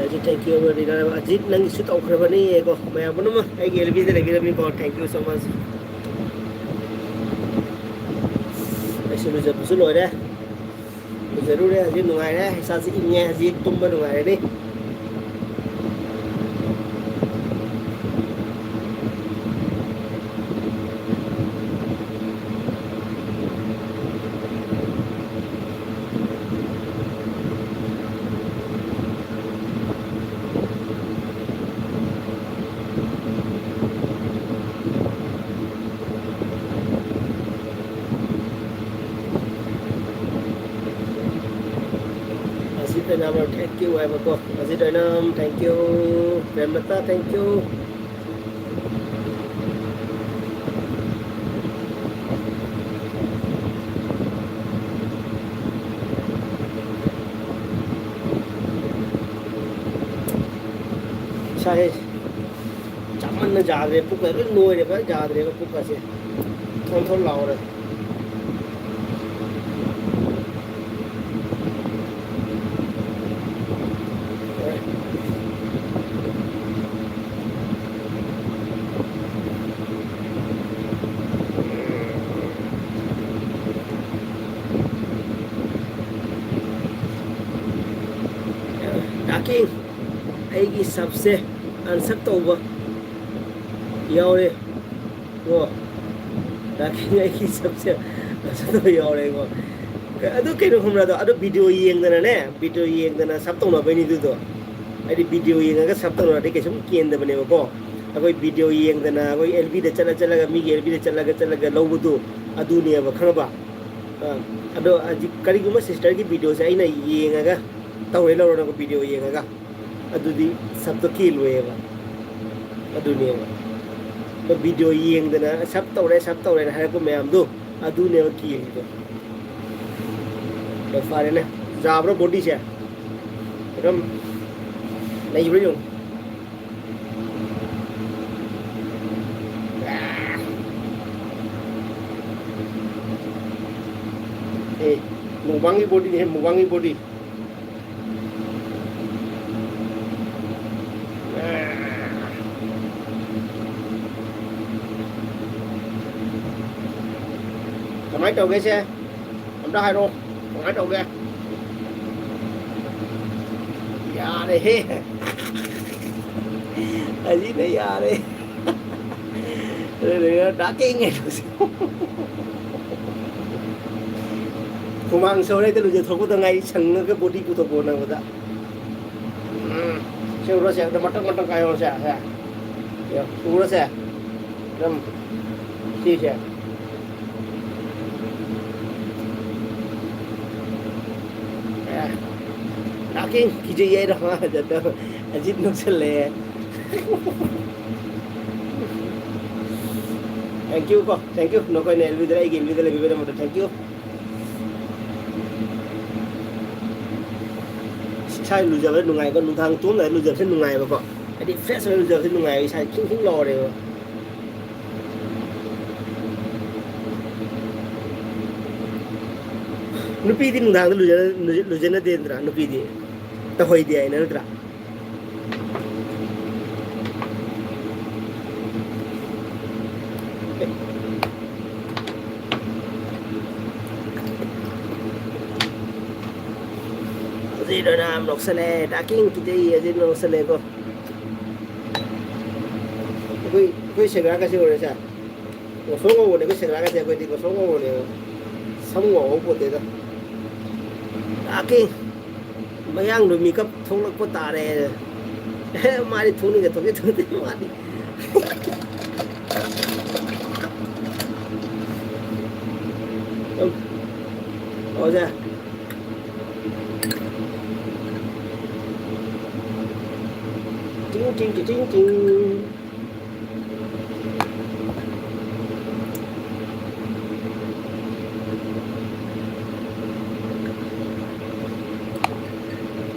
Ajit, thank you, Ajit, ꯅꯪꯒꯤꯁꯨ ꯇꯧꯈ꯭ꯔꯕꯅꯤꯀꯣ꯫ ꯃꯌꯥꯝ ꯄꯨꯝꯅꯃꯛ ꯑꯩꯒꯤ ꯑꯦꯜ ꯕꯤꯗ ꯂꯩꯕꯤꯔꯝꯃꯤꯀꯣ, thank you so much꯫ ꯑꯩꯁꯨ ꯂꯨꯖꯕꯁꯨ ꯂꯣꯏꯔꯦ, ꯂꯨꯖꯔꯨꯔꯦ, ꯍꯧꯖꯤꯛ ꯅꯨꯡꯉꯥꯏꯔꯦ, ꯏꯁꯥꯁꯤ ꯏꯪꯉꯦ, ꯍꯧꯖꯤꯛ ꯇꯨꯝꯕ ꯅꯨꯡꯉꯥꯏꯔꯅꯤ꯫ ꯑꯁꯤꯠ ꯑꯣꯏꯅꯥꯝ, thank you ꯍꯥꯏꯕꯀꯣ꯫ ꯑꯁꯤꯠ ꯑꯣꯏꯅꯥꯝ, thank you꯫ ꯄ꯭ꯔꯦꯝꯂꯇꯥ, thank you꯫ ꯏꯁꯥꯁꯦ ꯆꯥꯃꯟꯅ ꯌꯥꯗ꯭ꯔꯦ, ꯄꯨꯛꯀ ꯂꯣꯏ ꯅꯣꯏꯔꯦ, ꯐꯖꯅ ꯌꯥꯗ꯭ꯔꯦꯕ ꯄꯨꯛꯀꯁꯦ꯫ ꯊꯣꯟ ꯊꯣꯟ ꯂꯥꯎꯔꯦ꯫ ꯗꯥꯀꯤꯡ, ꯑꯩꯒꯤ ꯁꯞꯁꯦ ꯑꯟꯁꯞ ꯇꯧꯕ ꯌꯥꯎꯔꯦ꯫ ꯀꯣ꯫ ꯗꯥꯀꯤꯡ ꯑꯩꯒꯤ ꯁꯞꯁꯦ ꯐꯖꯅ ꯌꯥꯎꯔꯦꯀꯣ꯫ ꯑꯗꯨ ꯀꯩꯅꯣ ꯈꯪꯕ꯭ꯔꯥ? ꯑꯗꯣ, ꯑꯗꯨ ꯚꯤꯗꯤꯑꯣ ꯌꯦꯡꯗꯅꯅꯦ, ꯚꯤꯗꯤꯑꯣ ꯌꯦꯡꯗꯅ ꯁꯞ ꯇꯧꯅꯕꯩꯅꯤ ꯑꯗꯨꯗꯣ꯫ ꯍꯥꯏꯗꯤ ꯚꯤꯗꯤꯑꯣ ꯌꯦꯡꯉꯒ ꯁꯞ ꯇꯧꯅꯔꯗꯤ ꯀꯩꯁꯨꯝ ꯀꯦꯟꯗꯕꯅꯦꯕꯀꯣ꯫ ꯑꯩꯈꯣꯏ ꯚꯤꯗꯤꯑꯣ ꯌꯦꯡꯗꯅ, ꯑꯩꯈꯣꯏ ꯑꯦꯜ ꯕꯤꯗ ꯆꯠꯂ ꯆꯠꯂꯒ, ꯃꯤꯒꯤ ꯑꯦꯜ ꯕꯤꯗ ꯆꯠꯂꯒ ꯆꯠꯂꯒ ꯂꯧꯕꯗꯣ, ꯑꯗꯨꯅꯦꯕ, ꯈꯪꯉꯕ? ꯑꯥ, ꯑꯗꯣ ꯍꯧꯖꯤꯛ ꯀꯔꯤꯒꯨꯝꯕ ꯁꯤꯁꯇꯔꯒꯤ ꯚꯤꯗꯤꯑꯣꯁꯦ ꯑꯩꯅ ꯌꯦꯡꯉꯒ ꯇꯧꯔꯦ ꯂꯧꯔꯣꯅꯀꯣ, ꯚꯤꯗꯤꯑꯣ ꯌꯦꯡꯉꯒ, ꯑꯗꯨꯗꯤ ꯁꯞꯇꯣ ꯀꯦꯜꯂꯣꯏꯌꯦꯕ꯫ ꯑꯗꯨꯅꯦꯕ꯫ ꯑꯗꯣ ꯚꯤꯗꯤꯑꯣ ꯌꯦꯡꯗꯅ "ꯁꯞ ꯇꯧꯔꯦ, ꯁꯞ ꯇꯧꯔꯦꯅ" ꯍꯥꯏꯔꯛꯄ ꯃꯌꯥꯝꯗꯣ, ꯑꯗꯨꯅꯦꯕ ꯀꯦꯜꯂꯤꯗꯣ꯫ ꯑꯗꯣ ꯐꯔꯦꯅꯦ, ꯌꯥꯕ꯭ꯔꯣ ꯕꯣꯗꯤꯁꯦ? ꯑꯗꯨꯝ ꯂꯩꯕ꯭ꯔꯥ ꯌꯦꯡꯉꯨ꯫ ꯑꯦ, ꯃꯨꯛꯕꯥꯡꯒꯤ ꯕꯣꯗꯤꯅꯦ, ꯃꯨꯛꯕꯥꯡꯒꯤ ꯕꯣꯗꯤ꯫ ꯀꯃꯥꯏꯅ ꯇꯧꯒꯦꯁꯦ? ꯑꯝꯇ ꯍꯥꯏꯔꯛꯑꯣ꯫ ꯀꯃꯥꯏꯅ ꯇꯧꯒꯦ? ꯌꯥꯔꯦꯍꯦ꯫ ꯑꯁꯤꯅ ꯌꯥꯔꯦ꯫ ꯗꯥꯀꯤꯡ ꯍꯥꯏꯗꯣ꯫ ꯍꯨꯃꯥꯡ ꯁꯧꯔꯦ, ꯍꯦꯛꯇ ꯂꯨꯖꯊꯣꯛꯄꯗ ꯉꯥꯏ, ꯁꯪꯉꯒ ꯕꯣꯗꯤ ꯄꯨꯊꯣꯛꯄ ꯍꯣꯠꯅꯕꯗ꯫ ꯎꯝ, ꯁꯤ ꯎꯔꯣꯁꯦ, ꯑꯗ ꯃꯇꯪ ꯃꯇꯪ ꯀꯥꯏꯌꯣꯁꯦ, ꯁꯦ꯫ ꯁꯤ ꯎꯔꯣꯁꯦ꯫ ꯑꯗꯨꯝ ꯁꯤꯁꯦ꯫ ꯑꯦ, ꯗꯥꯀꯤꯡ ꯀꯤꯖꯩꯌꯦ ꯍꯥꯏꯔꯣ? ꯑꯖꯤꯠ ꯅꯣꯛꯁꯜꯂꯛꯑꯦ꯫ Thank you ꯀꯣ, thank you꯫ ꯅꯈꯣꯏꯅ ꯑꯦꯜ ꯕꯤꯗ, ꯑꯩꯒꯤ ꯑꯦꯜ ꯕꯤꯗ ꯂꯩꯕꯤꯕꯒꯤꯗꯃꯛꯇ thank you꯫ ꯏꯁꯥ ꯂꯨꯖꯕ ꯅꯨꯡꯉꯥꯏꯀꯣ, ꯅꯨꯡꯗꯥꯡ ꯇꯨꯝꯂꯒ ꯂꯨꯖꯕꯁꯦ ꯅꯨꯡꯉꯥꯏꯕꯀꯣ, ꯍꯥꯏꯗꯤ fresh ꯑꯣꯏꯅ ꯂꯨꯖꯕꯁꯦ ꯅꯨꯡꯉꯥꯏꯕ, ꯏꯁꯥ ꯈꯤꯡ ꯈꯤꯡ ꯂꯥꯎꯔꯦꯕ꯫ ꯅꯨꯄꯤꯗꯤ ꯅꯨꯡꯗꯥꯡꯗ ꯂꯨꯖ-, ꯂꯨꯖ-, ꯂꯨꯖꯅꯗꯦꯗꯅ, ꯅꯨꯄꯤꯗꯤ ꯇꯧꯍꯩꯗꯦ ꯍꯥꯏꯅ ꯅꯠꯇ꯭ꯔꯥ? ꯑꯖꯤꯠ ꯑꯣꯏꯅ ꯌꯥꯝ ꯅꯣꯛꯁꯜꯂꯦ, ꯗꯥꯀꯤꯡ ꯀꯤꯖꯩ, ꯑꯖꯤꯠ ꯅꯣꯛꯁꯜꯂꯦꯀꯣ꯫ ꯑꯩꯈꯣꯏ, ꯑꯩꯈꯣꯏ ꯁꯦꯒꯥꯏꯔꯛꯀꯁꯤ ꯑꯣꯏꯔꯦ ꯁꯦ꯫ ꯉꯧꯁꯣꯛ ꯉꯧꯕꯅꯦ ꯑꯩꯈꯣꯏ ꯁꯦꯡꯅꯒꯁꯦ, ꯑꯩꯈꯣꯏꯗꯤ ꯉꯧꯁꯣꯛ ꯉꯧꯕꯅꯦꯕ꯫ ꯁꯝ ꯉꯧꯍꯧ ꯄꯣꯠꯇꯦꯗ꯫ ꯂꯥꯛꯀꯦ꯫ ꯃꯌꯥꯡꯗꯣ ꯃꯤꯀꯞ ꯊꯣꯛꯂꯛꯄ ꯇꯥꯔꯦ꯫ ꯑꯦ, ꯃꯥꯗꯤ ꯊꯣꯛꯅꯤꯡꯒ ꯊꯣꯛꯀꯦ ꯊꯣꯛꯇꯦ ꯃꯥꯗꯤ꯫ ꯑꯣꯖꯥ꯫ ꯇꯤꯡ, ꯇꯤꯡ, ꯇꯤꯡ, ꯇꯤꯡ, ꯇꯤꯡ꯫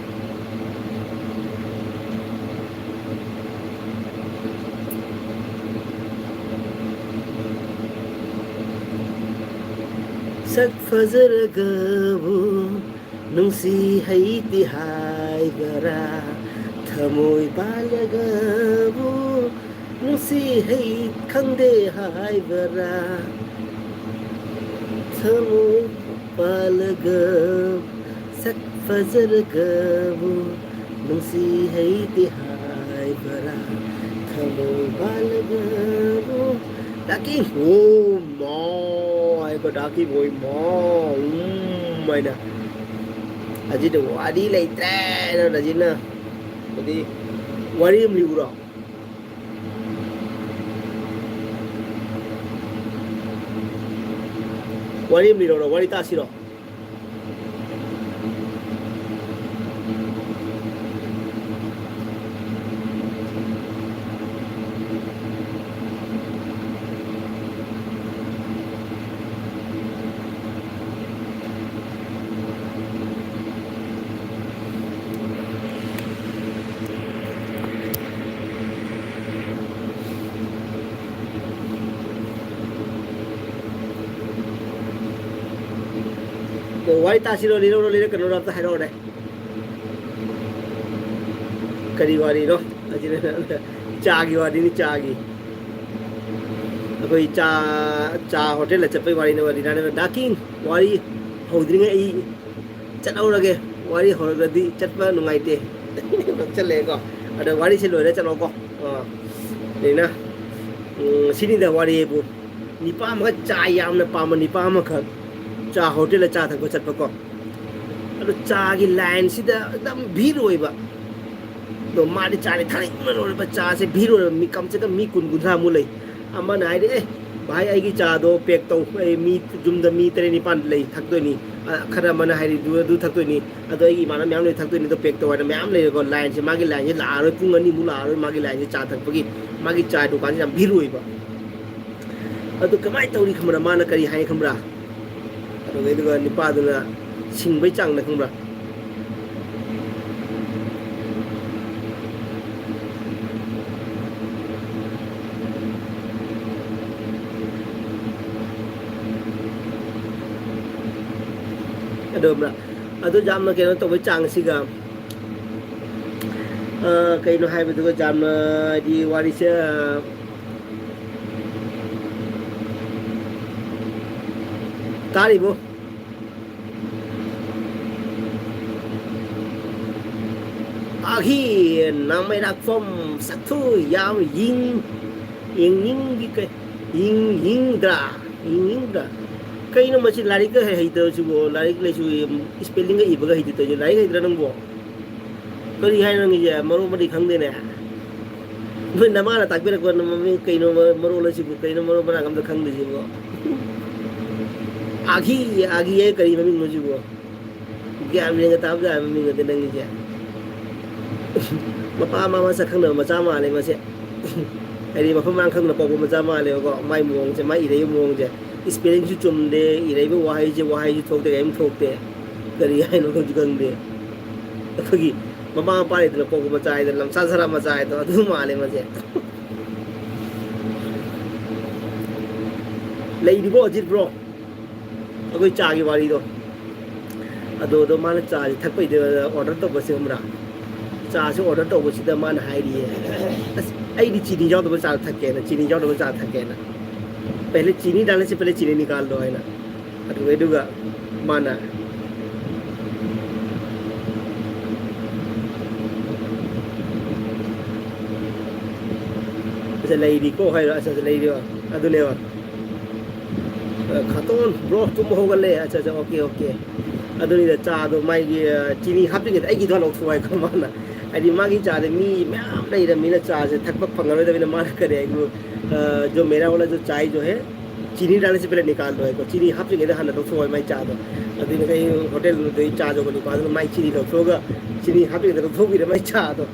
ꯁꯛ ꯐꯖꯔꯒꯕꯨ ꯅꯨꯡꯁꯤ ꯍꯩꯇꯦ ꯍꯥꯏꯕꯔꯥ? ꯊꯃꯣꯏ ꯄꯥꯜꯂꯒꯕꯨ ꯅꯨꯡꯁꯤ ꯍꯩ ꯈꯪꯗꯦ ꯍꯥꯏꯕꯔꯥ? ꯊꯃꯣꯏ ꯄꯥꯜꯂꯒ ꯁꯛ ꯐꯖꯔꯒꯕꯨ ꯅꯨꯡꯁꯤ ꯍꯩꯇꯦ ꯍꯥꯏꯕꯔꯥ? ꯊꯃꯣꯏ ꯄꯥꯜꯂꯒꯕꯨ ꯗꯥꯀꯤ, ꯑꯣ ꯃꯥꯏ ꯒꯣꯗ, ꯗꯥꯀꯤ ꯕꯣꯏ ꯃꯥ, ꯎꯝ ꯍꯥꯏꯅ꯫ ꯑꯁꯤꯗ ꯋꯥꯔꯤ ꯂꯩꯇ꯭ꯔꯦ꯫ ꯅꯪ ꯑꯁꯤꯅ ꯍꯥꯏꯗꯤ ꯋꯥꯔꯤ ꯑꯃ ꯂꯤꯕ꯭ꯔꯣ? ꯋꯥꯔꯤ ꯑꯃ ꯂꯤꯔꯧꯔꯣ, ꯋꯥꯔꯤ ꯇꯥꯁꯤꯔꯣ? ꯑꯣ, ꯋꯥꯔꯤ ꯇꯥꯁꯤꯔꯣ, ꯂꯤꯔꯧꯔꯣ, ꯂꯤꯔꯛꯀꯅꯨꯔꯣ, ꯑꯝꯇ ꯍꯥꯏꯔꯛꯑꯣꯅꯦ꯫ ꯀꯔꯤ ꯋꯥꯔꯤꯅꯣ? ꯆꯥꯒꯤ ꯋꯥꯔꯤꯅꯤ, ꯆꯥꯒꯤ꯫ ꯑꯩꯈꯣꯏ ꯆꯥ, ꯆꯥ ꯍꯣꯇꯦꯜꯗ ꯆꯠꯄꯩ ꯋꯥꯔꯤꯅꯦ, ꯋꯥꯔꯤ ꯇꯥꯅꯕ꯫ ꯗꯥ ꯀꯤꯡ, ꯋꯥꯔꯤ ꯍꯧꯗ꯭ꯔꯤꯉꯩ ꯑꯩ ꯆꯠꯍꯧꯔꯒꯦ꯫ ꯋꯥꯔꯤ ꯍꯧꯔꯒꯗꯤ ꯆꯠꯄ ꯅꯨꯡꯉꯥꯏꯇꯦ꯫ ꯆꯠꯂꯦꯀꯣ꯫ ꯑꯗꯣ ꯋꯥꯔꯤꯁꯦ ꯂꯣꯏꯔ ꯆꯠꯂꯣꯀꯣ꯫ ꯑꯥ, ꯂꯩꯅ, ꯎꯝ, ꯁꯤꯅꯤꯗ ꯋꯥꯔꯤꯕꯨ꯫ ꯅꯤꯄꯥ ꯑꯃꯈꯛ ꯆꯥ ꯌꯥꯝꯅ ꯄꯥꯝꯕ ꯅꯤꯄꯥ ꯑꯃꯈꯛ ꯆꯥ ꯍꯣꯇꯦꯜꯗ ꯆꯥ ꯊꯛꯄ ꯆꯠꯄꯀꯣ꯫ ꯑꯗꯣ ꯆꯥꯒꯤ ꯂꯥꯏꯟꯁꯤꯗ ꯑꯗꯨꯝ ꯚꯤꯔ ꯑꯣꯏꯕ꯫ ꯑꯗꯣ ꯃꯥꯗꯤ ꯆꯥꯗꯤ ꯊꯛꯅꯤꯡꯕꯅ ꯂꯣꯏꯔꯕ, ꯆꯥꯁꯦ ꯚꯤꯔ ꯑꯣꯏꯔꯕ, ꯃꯤ ꯀꯝꯁꯦ ꯀꯝ ꯃꯤ ꯀꯨꯟ ꯀꯨꯟꯊ꯭ꯔꯥꯃꯨꯛ ꯂꯩ꯫ ꯑꯃꯅ ꯍꯥꯏꯔꯦ, "ꯑꯦ ꯚꯥꯏ, ꯑꯩꯒꯤ ꯆꯥꯗꯣ ꯄꯦꯛ ꯇꯧ, ꯑꯩ ꯃꯤ ꯌꯨꯝꯗ ꯃꯤ ꯇꯔꯦꯠ ꯅꯤꯄꯥꯟ ꯂꯩ ꯊꯛꯇꯣꯏꯅꯤ"꯫ ꯑ, ꯈꯔ ꯑꯃꯅ ꯍꯥꯏꯔꯤ, "ꯑꯗꯨ, ꯑꯗꯨ ꯊꯛꯇꯣꯏꯅꯤ, ꯑꯗꯣ ꯑꯩꯒꯤ ꯏꯃꯥꯟꯅꯕ ꯃꯌꯥꯝ ꯂꯩ ꯊꯛꯇꯣꯏꯅꯤ, ꯑꯗꯣ ꯄꯦꯛ ꯇꯧ" ꯍꯥꯏꯅ ꯃꯌꯥꯝ ꯂꯩꯔꯦꯀꯣ꯫ ꯂꯥꯏꯟꯁꯦ, ꯃꯥꯒꯤ ꯂꯥꯏꯟꯁꯦ ꯂꯥꯛꯑꯔꯣꯏ, ꯄꯨꯡ ꯑꯅꯤꯃꯨꯛ ꯂꯥꯛꯑꯔꯣꯏ ꯃꯥꯒꯤ ꯂꯥꯏꯟꯁꯦ ꯆꯥ ꯊꯛꯄꯒꯤ꯫ ꯃꯥꯒꯤ ꯆꯥ ꯗꯨꯀꯥꯟꯁꯦ ꯌꯥꯝ ꯚꯤꯔ ꯑꯣꯏꯕ꯫ ꯑꯗꯨ ꯀꯃꯥꯏꯅ ꯇꯧꯔꯤ ꯈꯪꯕ꯭ꯔꯥ? ꯃꯥꯅ ꯀꯔꯤ ꯍꯥꯏ ꯈꯪꯕ꯭ꯔꯥ? ꯑꯗꯨꯒ, ꯑꯗꯨꯒ ꯅꯨꯄꯥꯗꯨꯅ ꯁꯤꯡꯕꯩ ꯆꯥꯡꯅ ꯈꯪꯕ꯭ꯔꯥ? ꯑꯗꯨ ꯈꯪꯕ꯭ꯔꯥ? ꯑꯗꯨ ꯌꯥꯝꯅ ꯀꯩꯅꯣ ꯇꯧꯕꯩ ꯆꯥꯡꯁꯤꯒ, ꯑ, ꯀꯩꯅꯣ ꯍꯥꯏꯕꯗꯨꯒ ꯌꯥꯝꯅ, ꯍꯥꯏꯗꯤ, ꯋꯥꯔꯤꯁꯦ, ꯑ, ꯇꯥꯔꯤꯕꯣ? ꯑꯥꯍꯤ, ꯅꯥꯃꯩꯔꯥꯛꯐꯝ ꯁꯛꯊꯨ ꯌꯥꯝ ꯌꯦꯡ-, ꯌꯦꯡꯅꯤꯡꯕꯤ ꯀꯩ-, ꯌꯦꯡ-, ꯌꯦꯡꯗ꯭ꯔꯥ? ꯌꯦꯡꯅꯤꯡꯗ꯭ꯔꯥ? ꯀꯩꯅꯣ ꯃꯁꯤ ꯂꯥꯏꯔꯤꯛꯀ ꯍꯩ-, ꯍꯩꯇꯕꯁꯤꯕꯣ? ꯂꯥꯏꯔꯤꯛ ꯂꯥꯏꯁꯨ ꯌꯦꯡ-, ꯏꯁꯄꯦꯂꯤꯡꯒ ꯏꯕꯒ ꯍꯩꯇꯦ ꯇꯧꯔꯤꯁꯦ꯫ ꯂꯥꯏꯔꯤꯛ ꯍꯩꯇ꯭ꯔꯥ ꯅꯪꯕꯣ? ꯀꯔꯤ ꯍꯥꯏꯅꯣ ꯅꯪꯒꯤꯁꯦ? ꯃꯔꯣꯟ ꯃꯔꯤ ꯈꯪꯗꯦꯅꯦ꯫ ꯅꯣꯏ ꯅꯃꯥꯅ ꯇꯥꯛꯄꯤꯔꯛꯄ ꯃꯃꯤꯡ ꯀꯩꯅꯣ, ꯃꯔꯣꯜ ꯑꯁꯤꯕꯨ ꯀꯩꯅꯣ, ꯃꯔꯣꯟ ꯃꯔꯥꯡ ꯑꯝꯇ ꯈꯪꯗ꯭ꯔꯤꯁꯤꯕꯣ? ꯑꯥꯒꯤ, ꯑꯥꯒꯤ ꯍꯥꯏ ꯀꯔꯤ ꯃꯃꯤꯡꯅꯣ ꯁꯤꯕꯣ? ꯒ꯭ꯌꯥꯟ ꯃꯦꯟꯒ ꯇꯥꯕ ꯖꯥꯠ ꯃꯃꯤꯡ ꯅꯠꯇꯦ ꯅꯪꯒꯤꯁꯦ꯫ ꯃꯄꯥ ꯃꯃꯥ ꯃꯁꯛ ꯈꯪꯗꯕ ꯃꯆꯥ ꯃꯥꯜꯂꯦ ꯃꯁꯦ꯫ ꯍꯥꯏꯗꯤ ꯃꯐꯝ ꯃꯔꯥꯡ ꯈꯪꯗꯅ ꯄꯣꯛꯄ ꯃꯆꯥ ꯃꯥꯜꯂꯦꯕꯀꯣ꯫ ꯃꯥꯏ ꯃꯑꯣꯡꯁꯦ, ꯃꯥꯏ ꯏꯔꯩꯕ ꯃꯑꯣꯡꯁꯦ, ꯏꯁꯄꯦꯂꯤꯡꯁꯨ ꯆꯨꯝꯗꯦ, ꯏꯔꯩꯕ ꯋꯥꯍꯩꯁꯦ, ꯋꯥꯍꯩꯁꯨ ꯊꯣꯛꯇꯦ, ꯀꯔꯤꯝ ꯊꯣꯛꯇꯦ꯫ ꯀꯔꯤ ꯍꯥꯏꯅꯣ ꯈꯪꯁꯨ ꯈꯪꯗꯦ꯫ ꯑꯩꯈꯣꯏꯒꯤ ꯃꯃꯥ ꯃꯄꯥ ꯂꯩꯇꯅ ꯄꯣꯛꯄ ꯃꯆꯥ ꯍꯥꯏꯗꯣ, ꯂꯝꯁꯥ ꯁꯔꯥ ꯃꯆꯥ ꯍꯥꯏꯗꯣ ꯑꯗꯨ ꯃꯥꯜꯂꯦ ꯃꯁꯦ꯫ ꯂꯩꯔꯤꯕꯣ ꯑꯖꯤꯠ ꯕ꯭ꯔꯣ? ꯑꯩꯈꯣꯏ ꯆꯥꯒꯤ ꯋꯥꯔꯤꯗꯣ꯫ ꯑꯗꯣ, ꯑꯗꯣ ꯃꯥꯅ ꯆꯥꯁꯦ ꯊꯛꯄꯩꯗ order ꯇꯧꯕꯁꯦ ꯈꯪꯕ꯭ꯔꯥ? ꯆꯥꯁꯦ order ꯇꯧꯕꯁꯤꯗ ꯃꯥꯅ ꯍꯥꯏꯔꯤꯌꯦ, "ꯑꯁ, ꯑꯩꯗꯤ ꯆꯤꯅꯤ ꯌꯥꯎꯗꯕ ꯆꯥ ꯊꯛꯀꯦꯅ, ꯆꯤꯅꯤ ꯌꯥꯎꯗꯕ ꯆꯥ ꯊꯛꯀꯦꯅ꯫ ꯄꯍꯂꯦ ꯆꯤꯅꯤ ꯗꯥꯜꯅꯦ ꯁꯦ ꯄꯍꯂꯦ ꯆꯤꯅꯤ ꯅꯤꯀꯥꯜ ꯗꯣ" ꯍꯥꯏꯅ꯫ ꯑꯗꯨꯒ, ꯑꯗꯨꯒ ꯃꯥꯅ ꯑꯁ, ꯂꯩꯔꯤꯀꯣ ꯍꯥꯏꯔꯣ, ꯑꯁ, ꯑꯁ, ꯂꯩꯔꯤꯕ꯫ ꯑꯗꯨꯅꯦꯕ꯫ ꯈꯥꯇꯣꯟ, ꯕ꯭ꯔꯣ, ꯇꯨꯝꯕ ꯍꯧꯒꯠꯂꯦ꯫ ꯑꯠꯆꯥ, ꯑꯠꯆꯥ, ꯑꯣꯀꯦ, ꯑꯣꯀꯦ꯫ ꯑꯗꯨꯅꯤꯗ, ꯆꯥꯗꯣ ꯃꯥꯒꯤ, ꯑ, ꯆꯤꯅꯤ ꯍꯥꯞꯇ꯭ꯔꯤꯉꯩꯗ ꯑꯩꯒꯤꯗꯣ ꯂꯧꯊꯣꯛꯑꯣ ꯍꯥꯏꯀꯣ ꯃꯥꯅ꯫ ꯍꯥꯏꯗꯤ ꯃꯥꯒꯤ ꯆꯥꯗꯤ ꯃꯤ ꯃꯌꯥꯝ ꯂꯩꯔꯕꯅꯤꯅ ꯆꯥꯁꯦ ꯊꯛꯄ ꯐꯪꯉꯔꯣꯏꯗꯕꯅꯤꯅ ꯃꯥꯅ ꯀꯔꯤ ꯍꯥꯏꯕꯨ, ꯑ, "जो मेरा वाला जो चाय जो है, चीनी डालने से पहले निकाल दो" ꯍꯥꯏꯀꯣ꯫ ꯆꯤꯅꯤ ꯍꯥꯞꯇ꯭ꯔꯤꯉꯩꯗ ꯍꯥꯟꯅ ꯂꯧꯊꯣꯛꯑꯣ ꯍꯥꯏ ꯃꯥꯏ ꯆꯥꯗꯣ꯫ ꯑꯗꯨꯅ ꯑꯩ ꯍꯣꯇꯦꯜꯗꯨꯗꯩ ꯆꯥ ꯌꯣꯟꯕ ꯅꯨꯄꯥ ꯑꯗꯨꯅ ꯃꯥꯏ ꯆꯤꯅꯤ ꯂꯧꯊꯣꯛꯑꯒ, ꯆꯤꯅꯤ ꯍꯥꯞꯇ꯭ꯔꯤꯉꯩꯗ ꯂꯧꯊꯣꯛꯄꯤꯔꯦ ꯃꯥꯏ ꯆꯥꯗꯣ꯫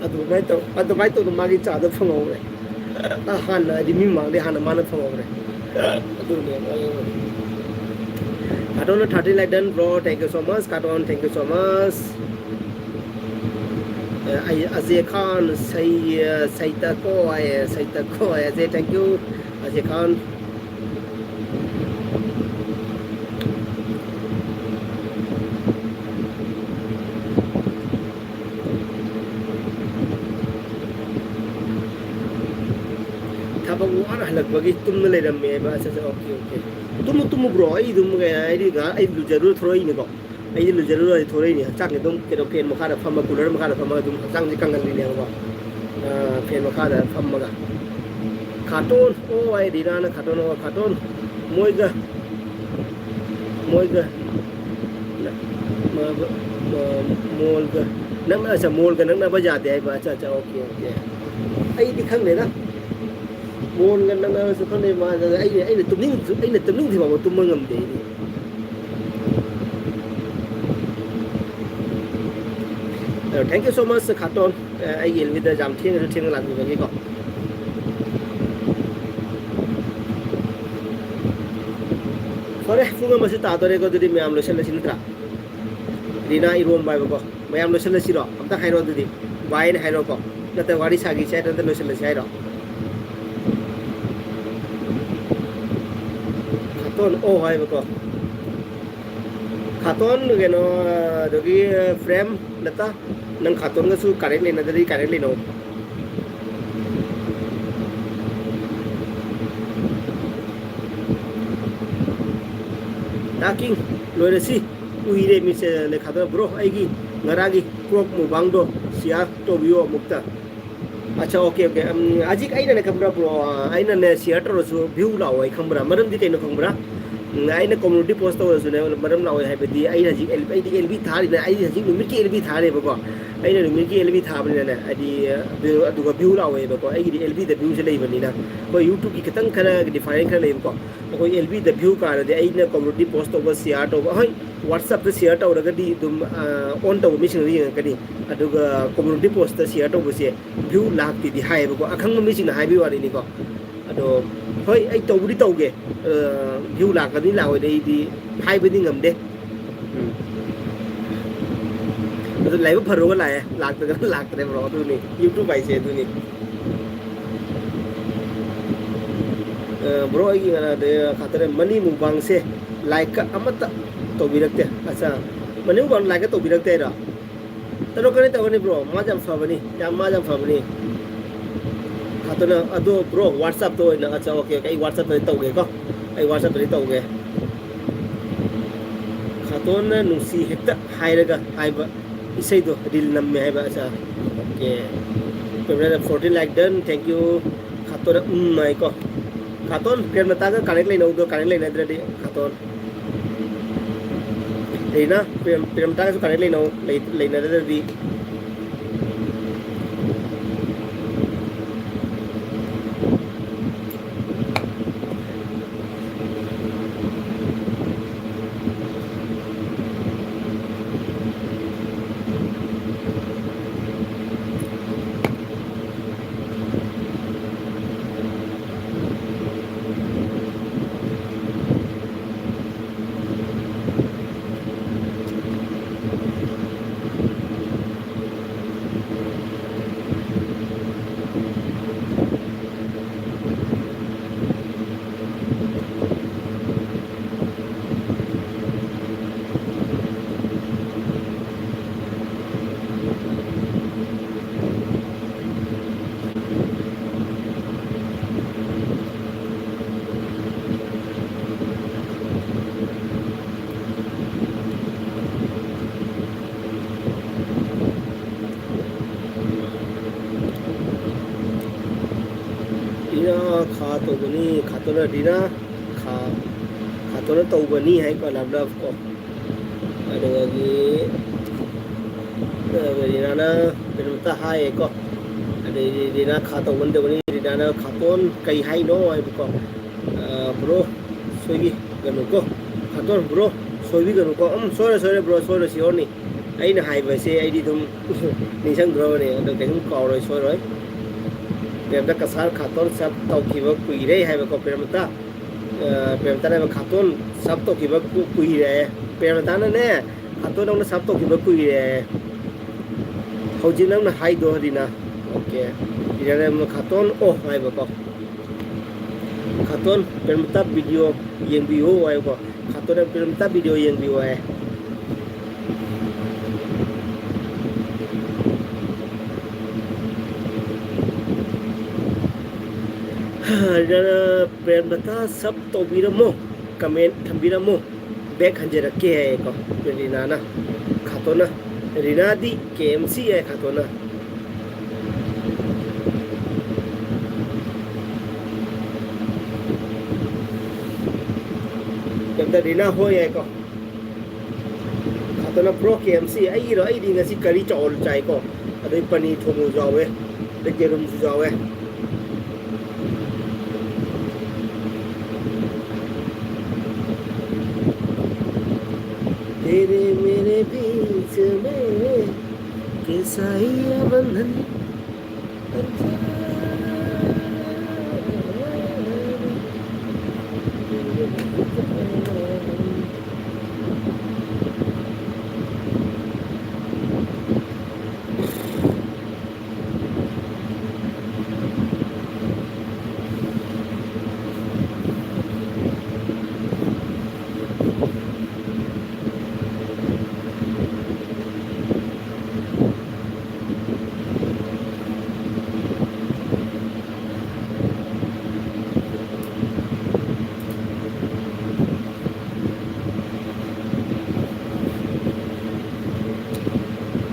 ꯑꯗꯨꯃꯥꯏꯅ ꯇꯧ-, ꯑꯗꯨꯃꯥꯏꯅ ꯇꯧꯗꯅ ꯃꯥꯒꯤ ꯆꯥꯗꯣ ꯐꯪꯍꯧꯔꯦ꯫ ꯍꯥꯟꯅ, ꯍꯥꯏꯗꯤ, ꯃꯤ ꯃꯃꯥꯡꯗꯩ ꯍꯥꯟꯅ ꯃꯥꯅ ꯐꯪꯍꯧꯔꯦ꯫ ꯑꯗꯨꯅꯦ꯫ Carton thirteen like done, bro. Thank you so much, Carton. Thank you so much. ꯑ, ꯑꯩ, ꯑꯖꯦ ꯈꯥꯟ, ꯁꯩ-, ꯑ, ꯁꯩꯇꯀꯣ ꯍꯥꯏꯌꯦ, ꯁꯩꯇꯀꯣ ꯍꯥꯏꯌꯦ꯫ ꯑꯖꯦ, thank you, ꯑꯖꯦ ꯈꯥꯟ꯫ ꯊꯕꯛ ꯋꯥꯅ ꯍꯜꯂꯛꯄꯒꯤ ꯇꯨꯝꯅ ꯂꯩꯔꯝꯃꯦꯕ꯫ ꯑꯠꯆꯥ, ꯑꯠꯆꯥ, okay, okay. Tamu, Tamu, bro. ꯑꯩ ꯑꯗꯨꯝ, ꯑꯩ ꯉꯥꯏꯍꯥꯛ, ꯑꯩ ꯂꯨꯖꯔꯨꯔ ꯊꯣꯔꯛꯏꯅꯤꯀꯣ꯫ ꯑꯩꯗꯤ ꯂꯨꯖꯔꯨꯔ ꯊꯣꯔꯛꯏꯅꯤ꯫ ꯍꯛꯆꯥꯡꯁꯦ ꯑꯗꯨꯝ ꯀꯩꯅꯣ, ꯐꯦꯟ ꯃꯈꯥꯗ ꯐꯝꯃ, ꯀꯨꯂꯔ ꯃꯈꯥꯗ ꯐꯝꯃꯒ ꯑꯗꯨꯝ ꯍꯛꯆꯥꯡꯁꯦ ꯀꯪꯍꯜꯂꯤꯅꯦꯕꯀꯣ꯫ ꯑ, ꯐꯦꯟ ꯃꯈꯥꯗ ꯐꯝꯃꯒ꯫ ꯈꯥꯇꯣꯟ, ꯑꯣ, ꯑꯩ ꯔꯤꯅꯥꯅ ꯈꯥꯇꯣꯟ, ꯑꯣ, ꯈꯥꯇꯣꯟ, ꯃꯣꯏꯒ, ꯃꯣꯏꯒ, ꯅ-, ꯃ-, ꯃ-, ꯃꯣꯜꯒ ꯅꯛꯅ-, ꯑꯠꯆꯥ, ꯃꯣꯜꯒ ꯅꯛꯅꯕ ꯌꯥꯗꯦ ꯍꯥꯏꯕ꯫ ꯑꯠꯆꯥ, ꯑꯠꯆꯥ, ꯑꯣꯀꯦ, ꯑꯣꯀꯦ꯫ ꯑꯩꯗꯤ ꯈꯪꯗꯦꯗ꯫ ꯃꯣꯜꯒ ꯅꯛꯅꯕꯁꯨ ꯈꯪꯗꯦ, ꯃꯥ-, ꯑꯩꯅ, ꯑꯩꯅ ꯇꯨꯝꯅꯤꯡ-, ꯑꯩꯅ ꯇꯨꯝꯅꯤꯡꯗ꯭ꯔꯤ ꯐꯥꯎꯕ ꯇꯨꯝꯕ ꯉꯝꯗꯦ ꯑꯩꯗꯤ꯫ ꯑ, thank you so much, ꯈꯥꯇꯣꯟ꯫ ꯑ, ꯑꯩꯒꯤ ꯑꯦꯜꯕꯤꯗ ꯌꯥꯝ ꯊꯦꯡꯅꯁꯨ ꯊꯦꯡꯅ ꯂꯥꯛꯄꯤꯕꯒꯤꯀꯣ꯫ ꯐꯔꯦ, ꯄꯨꯡ ꯑꯃꯁꯨ ꯇꯥꯗꯣꯔꯦꯀꯣ, ꯑꯗꯨꯗꯤ ꯃꯌꯥꯝ ꯂꯣꯏꯁꯤꯜꯂꯁꯤ ꯅꯠꯇ꯭ꯔꯥ? ꯔꯤꯅꯥ ꯏꯔꯣꯝꯕ ꯍꯥꯏꯕꯀꯣ꯫ ꯃꯌꯥꯝ ꯂꯣꯏꯁꯤꯜꯂꯁꯤꯔꯣ? ꯑꯝꯇ ꯍꯥꯏꯔꯣ ꯑꯗꯨꯗꯤ꯫ ꯕꯥꯏꯅ ꯍꯥꯏꯔꯣꯀꯣ꯫ ꯅꯠꯇ꯭ꯔ ꯋꯥꯔꯤ ꯁꯥꯈꯤꯁꯦ ꯍꯥꯏꯔꯣ? ꯅꯠꯇ꯭ꯔ ꯂꯣꯏꯁꯤꯜꯂꯁꯤ ꯍꯥꯏꯔꯣ? ꯈꯥꯇꯣꯟ ꯑꯣ ꯍꯥꯏꯕꯀꯣ꯫ ꯈꯥꯇꯣꯟ ꯀꯩꯅꯣ, ꯑꯗꯨꯒꯤ ꯐ꯭ꯔꯦꯝ ꯅꯠꯇ, ꯅꯪ ꯈꯥꯇꯣꯟꯒꯁꯨ ꯀꯔꯦꯛ ꯂꯩꯅꯗ꯭ꯔꯗꯤ ꯀꯔꯦꯛ ꯂꯩꯅꯧ꯫ ꯇꯥꯀꯤꯡ ꯂꯣꯏꯔꯁꯤ꯫ ꯎꯏꯔꯦ ꯃꯤꯠꯁꯦ ꯂꯩꯈꯥꯗ꯫ ꯕ꯭ꯔꯣ, ꯑꯩꯒꯤ ꯉꯔꯥꯡꯒꯤ ꯀ꯭ꯔꯣꯛ ꯃꯨꯛꯕꯥꯡꯗꯣ ꯁꯤꯌꯥꯔ ꯇꯧꯕꯤꯌꯣ ꯑꯃꯨꯛꯇ꯫ ꯑꯠꯆꯥ, ꯑꯣꯀꯦ, ꯑꯣꯀꯦ꯫ ꯎꯝ, ꯍꯧꯖꯤꯛ ꯑꯩꯅꯅꯦ, ꯈꯪꯕ꯭ꯔꯥ, ꯕ꯭ꯔꯣ, ꯑꯩꯅꯅꯦ ꯁꯤꯌꯔ ꯇꯧꯔꯁꯨ ꯚ꯭ꯌꯨ ꯂꯥꯛꯑꯣꯏ, ꯈꯪꯕ꯭ꯔꯥ? ꯃꯔꯝꯗꯤ ꯀꯩꯅꯣ ꯈꯪꯕ꯭ꯔꯥ? ꯎꯝ, ꯑꯩꯅ ꯀꯝꯃ꯭ꯌꯨꯅꯤꯇꯤ ꯄꯣꯁ ꯇꯧꯔꯁꯨꯅꯦ, ꯃꯔꯝ ꯂꯥꯛꯑꯣꯏ ꯍꯥꯏꯕꯗꯤ ꯑꯩ ꯍꯧꯖꯤꯛ ꯑꯦꯜ-, ꯑꯩꯗꯤ ꯑꯦꯜ ꯕꯤ ꯊꯥꯔꯤꯅꯦ, ꯑꯩꯗꯤ ꯍꯧꯖꯤꯛ ꯅꯨꯃꯤꯠꯀꯤ ꯑꯦꯜ ꯕꯤ ꯊꯥꯔꯦꯕꯀꯣ꯫ ꯑꯩꯅ ꯅꯨꯃꯤꯠꯀꯤ ꯑꯦꯜ ꯕꯤ ꯊꯥꯕꯅꯤꯅꯅꯦ, ꯍꯥꯏꯗꯤ, ꯚ꯭ꯌꯨ, ꯑꯗꯨꯒ ꯚ꯭ꯌꯨ ꯂꯥꯛꯑꯣꯏꯕꯀꯣ꯫ ꯑꯩꯒꯤꯗꯤ ꯑꯦꯜ ꯕꯤꯗ ꯚ꯭ꯌꯨꯁꯦ ꯂꯩꯕꯅꯤꯅ꯫ ꯍꯣꯏ, ꯌꯨꯇ꯭ꯌꯨꯕꯀꯤ ꯈꯤꯇꯪ ꯈꯔ ꯗꯤꯐꯔꯦꯟ ꯈꯔ ꯂꯩꯕꯀꯣ꯫ ꯑꯩꯈꯣꯏ ꯑꯦꯜ ꯕꯤꯗ ꯚ꯭ꯌꯨ ꯀꯥꯔꯗꯤ ꯑꯩꯅ ꯀꯝꯃ꯭ꯌꯨꯅꯤꯇꯤ ꯄꯣꯁ ꯇꯧꯕ, ꯁꯤꯌꯥꯔ ꯇꯧꯕ, ꯍꯣꯏ, WhatsApp-ꯇ ꯁꯤꯌꯥꯔ ꯇꯧꯔꯒꯗꯤ ꯑꯗꯨꯝ, ꯑ, ꯑꯣꯟ ꯇꯧꯕ ꯃꯤꯁꯤꯡꯅ ꯌꯦꯡꯉꯛꯀꯅꯤ꯫ ꯑꯗꯨꯒ ꯀꯝꯃ꯭ꯌꯨꯅꯤꯇꯤ ꯄꯣꯁꯇ ꯁꯤꯌꯥꯔ ꯇꯧꯕꯁꯦ ꯚ꯭ꯌꯨ ꯂꯥꯛꯇꯦꯗꯤ ꯍꯥꯏꯌꯦꯕꯀꯣ, ꯑꯈꯪꯕ ꯃꯤꯁꯤꯡꯅ ꯍꯥꯏꯕꯒꯤ ꯋꯥꯔꯤꯅꯤꯀꯣ꯫ ꯑꯗꯣ ꯍꯣꯏ, ꯑꯩ ꯇꯧꯕꯨꯗꯤ ꯇꯧꯒꯦ, ꯑ, ꯚ꯭ꯌꯨ ꯂꯥꯛꯀꯅꯤ ꯂꯥꯛꯑꯣꯏꯗꯤ ꯑꯩꯗꯤ ꯍꯥꯏꯕꯗꯤ ꯉꯝꯗꯦ꯫ ꯎꯝ꯫ ꯑꯗꯨ ꯂꯥꯏꯕꯛ ꯐꯔꯨꯔꯒ ꯂꯥꯛꯑꯦ, ꯂꯥꯛꯇ꯭ꯔꯒꯅ ꯂꯥꯛꯇ꯭ꯔꯦ, ꯕ꯭ꯔꯣ꯫ ꯑꯗꯨꯅꯤ ꯌꯨꯇ꯭ꯌꯨꯕ ꯍꯥꯏꯁꯦ, ꯑꯗꯨꯅꯤ꯫ ꯑ, ꯕ꯭ꯔꯣ, ꯑꯩꯒꯤ ꯀꯩꯅꯣꯗ ꯈꯛꯇꯅꯦ, ꯃꯅꯤ ꯃꯨꯛꯕꯥꯡꯁꯦ ꯂꯥꯏꯛꯀ ꯑꯃꯠꯇ ꯇꯧꯕꯤꯔꯛꯇꯦ꯫ ꯑꯠꯆꯥ, ꯃꯅꯤ ꯃꯨꯛꯕꯥꯡ ꯂꯥꯏꯛꯀ ꯇꯧꯕꯤꯔꯛꯇꯦ ꯍꯥꯏꯔꯣ? ꯇꯧꯔꯛꯀꯅꯤ, ꯇꯧꯒꯅꯤ, ꯕ꯭ꯔꯣ꯫ ꯃꯥꯁꯦ ꯌꯥꯝ ꯐꯕꯅꯤ, ꯌꯥꯝ, ꯃꯥꯁꯦ ꯌꯥꯝ ꯐꯕꯅꯤ꯫ ꯈꯛꯇꯅ ꯑꯗꯣ, ꯕ꯭ꯔꯣ, WhatsApp-ꯇ ꯑꯣꯏꯅ, ꯑꯠꯆꯥ, ꯑꯣꯀꯦ, ꯑꯣꯀꯦ, ꯑꯩ WhatsApp-ꯇꯗꯤ ꯇꯧꯒꯦꯀꯣ, ꯑꯩ WhatsApp-ꯇꯗꯤ ꯇꯧꯒꯦ꯫ ꯈꯥꯇꯣꯟꯅ ꯅꯨꯡꯁꯤ ꯍꯦꯛꯇ ꯍꯥꯏꯔꯒ ꯍꯥꯏꯕ ꯏꯁꯩꯗꯣ, ꯔꯤꯜ ꯅꯝꯃꯦ ꯍꯥꯏꯕ꯫ ꯑꯠꯆꯥ, ꯑꯣꯀꯦ꯫ ꯄꯦꯃꯦꯟꯗ forty like done, thank you꯫ ꯈꯥꯇꯣꯟꯅ ꯎꯝ ꯍꯥꯏꯀꯣ꯫ ꯈꯥꯇꯣꯟ, ꯄ꯭ꯔꯦꯝꯂꯇꯥꯒ ꯀꯅꯦꯛ ꯂꯩꯅꯧꯗꯣ, ꯀꯅꯦꯛ ꯂꯩꯅꯗ꯭ꯔꯗꯤ ꯈꯥꯇꯣꯟ꯫ ꯂꯩꯅ, ꯄ꯭ꯔꯦꯝ, ꯄ꯭ꯔꯦꯝꯂꯇꯥꯒꯁꯨ ꯀꯅꯦꯛ ꯂꯩꯅꯧ, ꯂꯩ-, ꯂꯩꯅꯗ꯭ꯔꯗꯤ꯫ ꯈꯥ ꯇꯧꯕꯅꯤ, ꯈꯥꯇꯣꯟꯅ ꯔꯤꯅꯥ, ꯈꯥ, ꯈꯥꯇꯣꯟꯅ ꯇꯧꯕꯅꯤ ꯍꯥꯏꯀꯣ, ꯂꯚ ꯂꯚ ꯀꯣ꯫ ꯑꯗꯨꯗꯒꯤ, ꯑ, ꯔꯤꯅꯥꯅ ꯀꯩꯅꯣꯝꯇ ꯍꯥꯏꯌꯦꯀꯣ꯫ ꯑꯗꯩꯗꯤ ꯔꯤꯅꯥ ꯈꯥ ꯇꯧꯕꯅꯤ ꯇꯧꯕꯅꯤ, ꯔꯤꯅꯥꯅ ꯈꯥꯇꯣꯟ ꯀꯩ ꯍꯥꯏꯅꯣ ꯍꯥꯏꯕꯀꯣ꯫ ꯑ, "ꯕ꯭ꯔꯣ, ꯁꯣꯏꯕꯤꯒꯅꯨꯀꯣ꯫ ꯈꯥꯇꯣꯟ, ꯕ꯭ꯔꯣ, ꯁꯣꯏꯕꯤꯒꯅꯨꯀꯣ꯫" ꯎꯝ, ꯁꯣꯏꯔꯣꯏ, ꯁꯣꯏꯔꯣꯏ, ꯕ꯭ꯔꯣ, ꯁꯣꯏꯔꯣꯏ, ꯁꯤꯌꯣꯔꯅꯤ꯫ ꯑꯩꯅ ꯍꯥꯏꯕꯁꯦ ꯑꯩꯗꯤ ꯑꯗꯨꯝ ꯅꯤꯡꯁꯤꯡꯗ꯭ꯔꯕꯅꯦ, ꯑꯗꯣ ꯀꯩꯁꯨꯝ ꯀꯥꯎꯔꯣꯏ, ꯁꯣꯏꯔꯣꯏ꯫ ꯄ꯭ꯔꯦꯝꯗ ꯀꯁꯥꯔ ꯈꯥꯇꯣꯟ ꯁꯞ ꯇꯧꯈꯤꯕ ꯀꯨꯏꯔꯦ ꯍꯥꯏꯕꯀꯣ, ꯄ꯭ꯔꯦꯝꯂꯇꯥ꯫ ꯑ, ꯄ꯭ꯔꯦꯝꯂꯇꯥꯅ ꯍꯥꯏꯕ, "ꯈꯥꯇꯣꯟ ꯁꯞ ꯇꯧꯈꯤꯕ ꯀꯨ-, ꯀꯨꯏꯔꯦ꯫" ꯄ꯭ꯔꯦꯝꯂꯇꯥꯅꯅꯦ, "ꯈꯥꯇꯣꯟ ꯅꯧꯅ ꯁꯞ ꯇꯧꯈꯤꯕ ꯀꯨꯏꯔꯦ꯫ ꯍꯧꯖꯤꯛ ꯅꯪꯅ ꯍꯥꯏꯗꯣ, ꯔꯤꯅꯥ꯫" ꯑꯣꯀꯦ꯫ ꯔꯤꯅꯥꯅ ꯑꯃꯨꯛ, "ꯈꯥꯇꯣꯟ ꯑꯣ" ꯍꯥꯏꯕꯀꯣ꯫ "ꯈꯥꯇꯣꯟ, ꯄ꯭ꯔꯦꯝꯂꯇꯥ ꯚꯤꯗꯤꯑꯣ ꯌꯦꯡꯕꯤꯌꯨ" ꯍꯥꯏꯕꯀꯣ꯫ ꯈꯥꯇꯣꯟꯅ ꯄ꯭ꯔꯦꯝꯂꯇꯥ ꯚꯤꯗꯤꯑꯣ ꯌꯦꯡꯕꯤꯌꯨ ꯍꯥꯏ꯫ ꯄ꯭ꯔꯦꯝꯂꯇꯥ ꯁꯞ ꯇꯧꯕꯤꯔꯝꯃꯣ, ꯀꯃꯦꯟ ꯊꯝꯕꯤꯔꯝꯃꯣ, ꯕꯦꯛ ꯍꯟꯖꯔꯛꯀꯦ ꯍꯥꯏꯌꯦꯀꯣ ꯔꯤꯅꯥꯅ꯫ ꯈꯥꯇꯣꯟꯅ, ꯔꯤꯅꯥꯗꯤ ꯀꯦ ꯑꯦꯝ ꯁꯤ ꯍꯥꯏ ꯈꯥꯇꯣꯟꯅ꯫ ꯀꯩꯝꯇ ꯔꯤꯅꯥ ꯍꯣꯏ ꯍꯥꯏꯀꯣ꯫ ꯈꯥꯇꯣꯟꯅ, "ꯕ꯭ꯔꯣ, ꯀꯦ ꯑꯦꯝ ꯁꯤ ꯑꯩꯒꯤꯔꯣ? ꯑꯩꯗꯤ ꯉꯁꯤ ꯀꯔꯤ ꯆꯥꯎꯑꯣꯜ ꯆꯥꯏꯀꯣ, ꯑꯗꯩ ꯄꯅꯤꯔ ꯊꯣꯡꯕꯁꯨ ꯌꯥꯎꯋꯦ, ꯑꯗꯩ ꯌꯦꯔꯨꯝꯁꯨ ꯌꯥꯎꯋꯦ꯫" तेरे मेरे बीच में कैसा ये बंधन।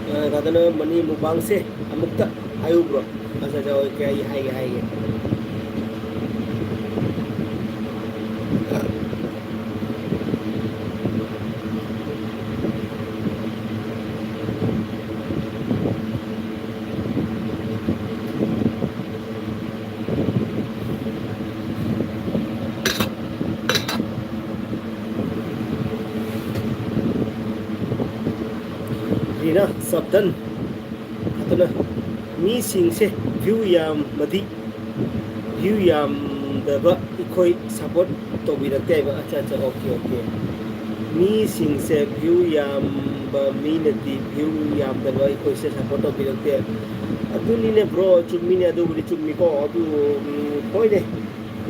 ꯑ, ꯈꯥꯇꯣꯟꯅ ꯃꯅꯤ ꯃꯨꯛꯕꯥꯡꯁꯦ ꯑꯃꯨꯛꯇ ꯍꯥꯏꯌꯨ ꯕ꯭ꯔꯣ꯫ ꯑꯠꯆꯥ, ꯑꯠꯆꯥ, ꯑꯣꯀꯦ, ꯑꯩ ꯍꯥꯏꯒꯦ, ꯍꯥꯏꯒꯦ꯫ ꯑꯩꯅ ꯁꯕꯗꯟ ꯑꯗꯨꯅ ꯃꯤꯁꯤꯡꯁꯦ ꯚ꯭ꯌꯨ ꯌꯥꯝꯃꯗꯤ, ꯚ꯭ꯌꯨ ꯌꯥꯝꯗꯕ ꯑꯩꯈꯣꯏ ꯁꯞꯄꯣꯔꯠ ꯇꯧꯕꯤꯔꯛꯇꯦ ꯍꯥꯏꯕ꯫ ꯑꯠꯆꯥ, ꯑꯠꯆꯥ, ꯑꯣꯀꯦ, ꯑꯣꯀꯦ꯫ ꯃꯤꯁꯤꯡꯁꯦ ꯚ꯭ꯌꯨ ꯌꯥꯝꯕ ꯃꯤꯅꯗꯤ ꯚ꯭ꯌꯨ ꯌꯥꯝꯗꯕ ꯑꯩꯈꯣꯏꯁꯦ ꯁꯞꯄꯣꯔꯠ ꯇꯧꯕꯤꯔꯛꯇꯦ꯫ ꯑꯗꯨꯅꯤꯅꯦ ꯕ꯭ꯔꯣ, ꯆꯨꯝꯃꯤꯅꯦ, ꯑꯗꯨꯕꯨꯗꯤ ꯆꯨꯝꯃꯤꯀꯣ꯫ ꯑꯗꯨ, ꯎꯝ, ꯍꯣꯏꯅꯦ,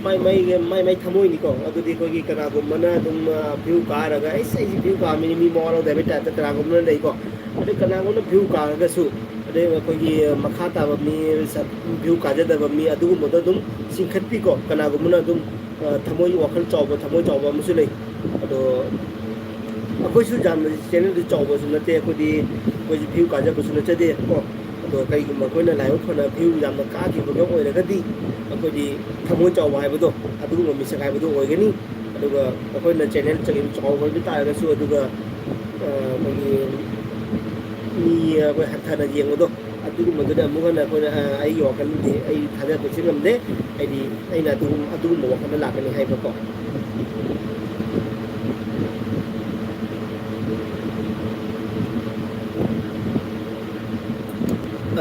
ꯃꯥꯏ ꯃꯥꯏꯒꯤ, ꯃꯥꯏ ꯃꯥꯏ ꯊꯃꯣꯏꯅꯤꯀꯣ꯫ ꯑꯗꯨꯗꯤ ꯑꯩꯈꯣꯏꯒꯤ ꯀꯅꯥꯒꯨꯝꯕꯅ ꯑꯗꯨꯝ, ꯑ, ꯚ꯭ꯌꯨ ꯀꯥꯔꯒ, "ꯑꯩꯁ, ꯑꯩꯁꯦ ꯚ꯭ꯌꯨ ꯀꯥꯕ ꯃꯤꯅꯤ", ꯃꯤ ꯃꯋꯥ ꯂꯧꯗꯦ ꯍꯥꯏꯕꯒꯤ ꯇꯥꯏꯞꯇ ꯀꯅꯥꯒꯨꯝꯕꯅ ꯂꯩꯀꯣ꯫ ꯑꯗꯩ ꯀꯅꯥꯒꯨꯝꯕꯅ ꯚ꯭ꯌꯨ ꯀꯥꯔꯒꯁꯨ, ꯑꯗꯩ ꯑꯩꯈꯣꯏꯒꯤ ꯃꯈꯥ ꯇꯥꯕ ꯃꯤ, ꯁ-, ꯚ꯭ꯌꯨ ꯀꯥꯖꯗꯕ ꯃꯤ ꯑꯗꯨꯒꯨꯝꯕꯗꯣ ꯑꯗꯨꯝ ꯆꯤꯡꯈꯠꯄꯤꯀꯣ꯫ ꯀꯅꯥꯒꯨꯝꯕꯅ ꯑꯗꯨꯝ, ꯑ, ꯊꯃꯣꯏ ꯋꯥꯈꯜ ꯆꯥꯎꯕ, ꯊꯃꯣꯏ ꯆꯥꯎꯕ ꯑꯃꯁꯨ ꯂꯩ꯫ ꯑꯗꯣ ꯑꯩꯈꯣꯏꯁꯨ ꯌꯥꯝꯅ ꯆꯦꯅꯦꯜꯗꯨ ꯆꯥꯎꯕꯁꯨ ꯅꯠꯇꯦ, ꯑꯩꯈꯣꯏꯗꯤ, ꯑꯩꯈꯣꯏꯁꯨ ꯚ꯭ꯌꯨ ꯀꯥꯖꯕꯁꯨ ꯅꯠꯆꯗꯦ ꯀꯣ꯫ ꯑꯗꯣ ꯀꯔꯤꯒꯨꯝꯕ ꯑꯩꯈꯣꯏꯅ ꯂꯥꯏꯕꯛ ꯐꯅ ꯚ꯭ꯌꯨ ꯌꯥꯝꯅ ꯀꯥꯈꯤꯕꯒ ꯑꯣꯏꯔꯒꯗꯤ, ꯑꯩꯈꯣꯏꯗꯤ ꯊꯃꯣꯏ ꯆꯥꯎꯕ ꯍꯥꯏꯕꯗꯣ, ꯑꯗꯨꯒꯨꯝꯕ ꯃꯤꯁꯛ ꯍꯥꯏꯕꯗꯣ ꯑꯣꯏꯒꯅꯤ꯫ ꯑꯗꯨꯒ ꯑꯩꯈꯣꯏꯅ ꯆꯦꯅꯦꯜ ꯆ-, ꯆꯥꯎꯕ ꯑꯣꯏꯕ ꯇꯥꯔꯒꯁꯨ, ꯑꯗꯨꯒ, ꯑ, ꯑꯩꯈꯣꯏꯒꯤ ꯃꯤ ꯑꯩꯈꯣꯏ ꯍꯟꯊꯅ ꯌꯦꯡꯕꯗꯣ, ꯑꯗꯨꯒꯨꯝꯕꯗꯨꯗ ꯑꯃꯨꯛ ꯍꯟꯅ ꯑꯩꯈꯣꯏꯅ, ꯑ, ꯑꯩꯒꯤ ꯋꯥꯈꯜꯗꯗꯤ ꯑꯩ ꯊꯥꯖꯕꯁꯤ ꯉꯝꯗꯦ꯫ ꯍꯥꯏꯗꯤ ꯑꯩꯅ ꯑꯗꯨꯒꯨꯝ-, ꯑꯗꯨꯒꯨꯝꯕ ꯋꯥꯈꯜꯗ ꯂꯥꯛꯀꯅꯤ ꯍꯥꯏꯕꯀꯣ꯫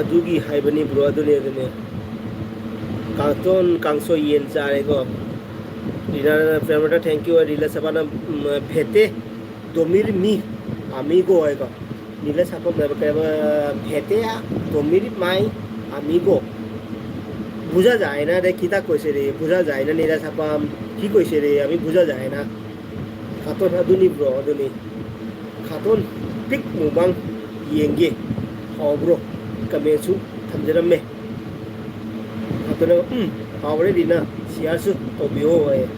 ꯑꯗꯨꯒꯤ ꯍꯥꯏꯕꯅꯤ ꯕ꯭ꯔꯣ, ꯑꯗꯨꯅꯦ, ꯑꯗꯨꯅꯦ꯫ ꯀꯥꯡꯇꯣꯟ ꯀꯥꯡꯁꯣꯏ ꯌꯦꯟ ꯆꯥꯔꯦꯀꯣ꯫ ꯔꯤꯅꯥꯅ ꯄ꯭ꯔꯦꯃꯗ thank you, ꯔꯤꯂꯥ ꯁꯕꯥꯅ, ꯎꯝ, ꯐꯦꯠꯇꯦ, ꯗꯣꯃꯤꯔ ꯃꯤ, ꯑꯃꯤꯒꯣ ꯍꯥꯏꯀꯣ꯫ ꯅꯤꯂꯥ ꯁꯥꯄꯝꯅ ꯀꯩꯕ, ꯐꯦꯠꯇꯦ, ꯗꯣꯃꯤꯔ ꯃꯥꯏ, ꯑꯃꯤꯒꯣ꯫ ꯕꯨꯖꯥ ꯖꯥꯏꯅ ꯔꯦ, ꯀꯤꯇꯥ ꯀꯣꯏꯁꯦ ꯔꯦ, ꯕꯨꯖꯥ ꯖꯥꯏꯅ ꯅꯤꯂꯥ ꯁꯥꯄꯝ, ꯀꯤ ꯀꯣꯏꯁꯦ ꯔꯦ, ꯑꯃꯤ ꯕꯨꯖꯥ ꯖꯥꯏꯅ꯫ ꯀꯥꯇꯣꯟ ꯑꯗꯨꯅꯤ ꯕ꯭ꯔꯣ, ꯑꯗꯨꯅꯤ꯫ ꯈꯥꯇꯣꯟ ꯄꯤꯛ ꯃꯨꯛꯕꯥꯡ ꯌꯦꯡꯒꯦ꯫ ꯍꯥꯎꯕ꯭ꯔꯣ? ꯀꯃꯦꯟꯁꯨ ꯊꯝꯖꯔꯝꯃꯦ꯫ ꯈꯥꯇꯣꯟꯅ, "ꯎꯝ, ꯍꯥꯎꯔꯦ ꯔꯤꯅꯥ, ꯁꯤꯌꯥꯔꯁꯨ ꯇꯧꯕꯤꯌꯣ" ꯍꯥꯏꯌꯦ꯫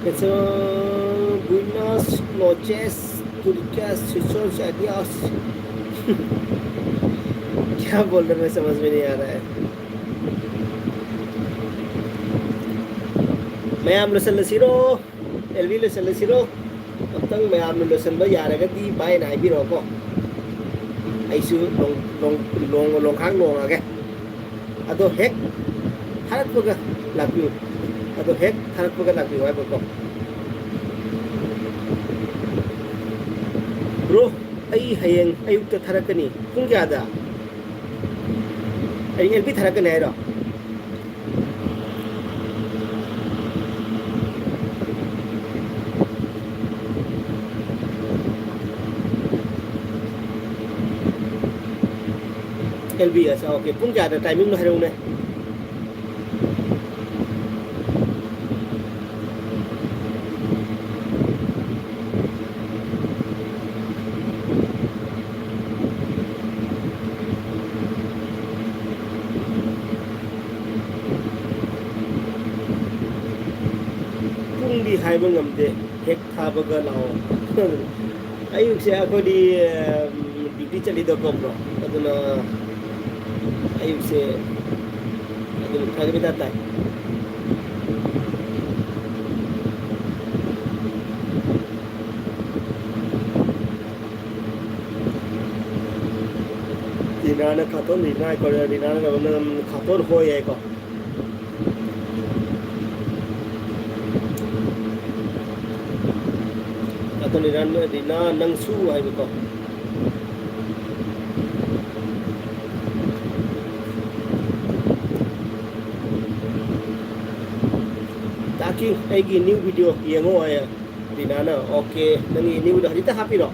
Eso, buenas noches. क्या सिचुएशन, क्या बोल रहे, मैं समझ में नहीं आ रहा है। ꯃꯌꯥꯝ ꯂꯣꯏꯁꯤꯜꯂꯁꯤꯔꯣ? L B ꯂꯣꯏꯁꯤꯜꯂꯁꯤꯔꯣ? ꯑꯝꯇꯪ ꯃꯌꯥꯝꯅ ꯂꯣꯏꯁꯤꯟꯕ ꯌꯥꯔꯒꯗꯤ ꯚꯥꯏꯅ ꯍꯥꯏꯕꯤꯔꯛꯑꯣꯀꯣ꯫ ꯑꯩꯁꯨ ꯂꯣꯡ-, ꯂꯣꯡ-, ꯂꯣꯡ-, ꯂꯣꯡꯈꯥꯡ ꯂꯣꯡꯉꯒꯦ꯫ ꯑꯗꯣ ꯍꯦꯛ ꯊꯥꯔꯛꯄꯒ ꯂꯥꯛꯄꯤꯌꯨ꯫ ꯑꯗꯣ ꯍꯦꯛ ꯊꯥꯔꯛꯄꯒ ꯂꯥꯛꯄꯤꯌꯨ ꯍꯥꯏꯕꯀꯣ꯫ ꯕ꯭ꯔꯣ, ꯑꯩ ꯍꯌꯦꯡ ꯑꯌꯨꯛꯇ ꯊꯥꯔꯛꯀꯅꯤ꯫ ꯄꯨꯡ ꯀꯌꯥꯗ? ꯑꯩ ꯑꯦꯜ ꯄꯤ ꯊꯥꯔꯛꯀꯅꯤ ꯍꯥꯏꯔꯣ? ꯑꯦꯜ ꯕꯤ, ꯑꯠꯆꯥ, ꯑꯣꯀꯦ꯫ ꯄꯨꯡ ꯀꯌꯥꯗ? ꯇꯥꯏꯃꯤꯡꯗꯣ ꯍꯥꯏꯔꯛꯎꯅꯦ꯫ ꯄꯨꯡꯗꯤ ꯍꯥꯏꯕ ꯉꯝꯗꯦ, ꯍꯦꯛ ꯊꯥꯕꯒ ꯂꯥꯛꯑꯣ꯫ ꯑꯌꯨꯛꯁꯦ ꯑꯩꯈꯣꯏꯗꯤ, ꯎꯝ, ꯗ꯭ꯌꯨꯇꯤ ꯆꯠꯂꯤꯗꯀꯣ, ꯕ꯭ꯔꯣ꯫ ꯑꯗꯨꯅ ꯑꯌꯨꯛꯁꯦ ꯑꯗꯨꯝ ꯐꯔꯛ ꯏꯇꯥ ꯇꯥꯏ꯫ ꯔꯤꯅꯥꯅ ꯈꯥꯇꯣꯟ, ꯔꯤꯅꯥ ꯀꯧꯔꯦ, ꯔꯤꯅꯥꯅ ꯀꯧꯕꯅ ꯈꯥꯇꯣꯟ ꯍꯣꯏ ꯍꯥꯏꯀꯣ꯫ ꯈꯥꯇꯣꯟ ꯔꯤꯅꯥ, ꯔꯤꯅꯥ ꯅꯪꯁꯨ ꯍꯥꯏꯕꯀꯣ꯫ ꯇꯥꯀꯤ, ꯑꯩꯒꯤ ꯅ꯭ꯌꯨ ꯚꯤꯗꯤꯑꯣ ꯌꯦꯡꯉꯣ ꯍꯥꯏꯌꯦ꯫ ꯔꯤꯅꯥꯅ, ꯑꯣꯀꯦ, ꯅꯪꯒꯤ ꯅ꯭ꯌꯨꯗꯣ ꯍꯧꯖꯤꯛꯇ ꯍꯥꯞꯄꯤꯔꯣ꯫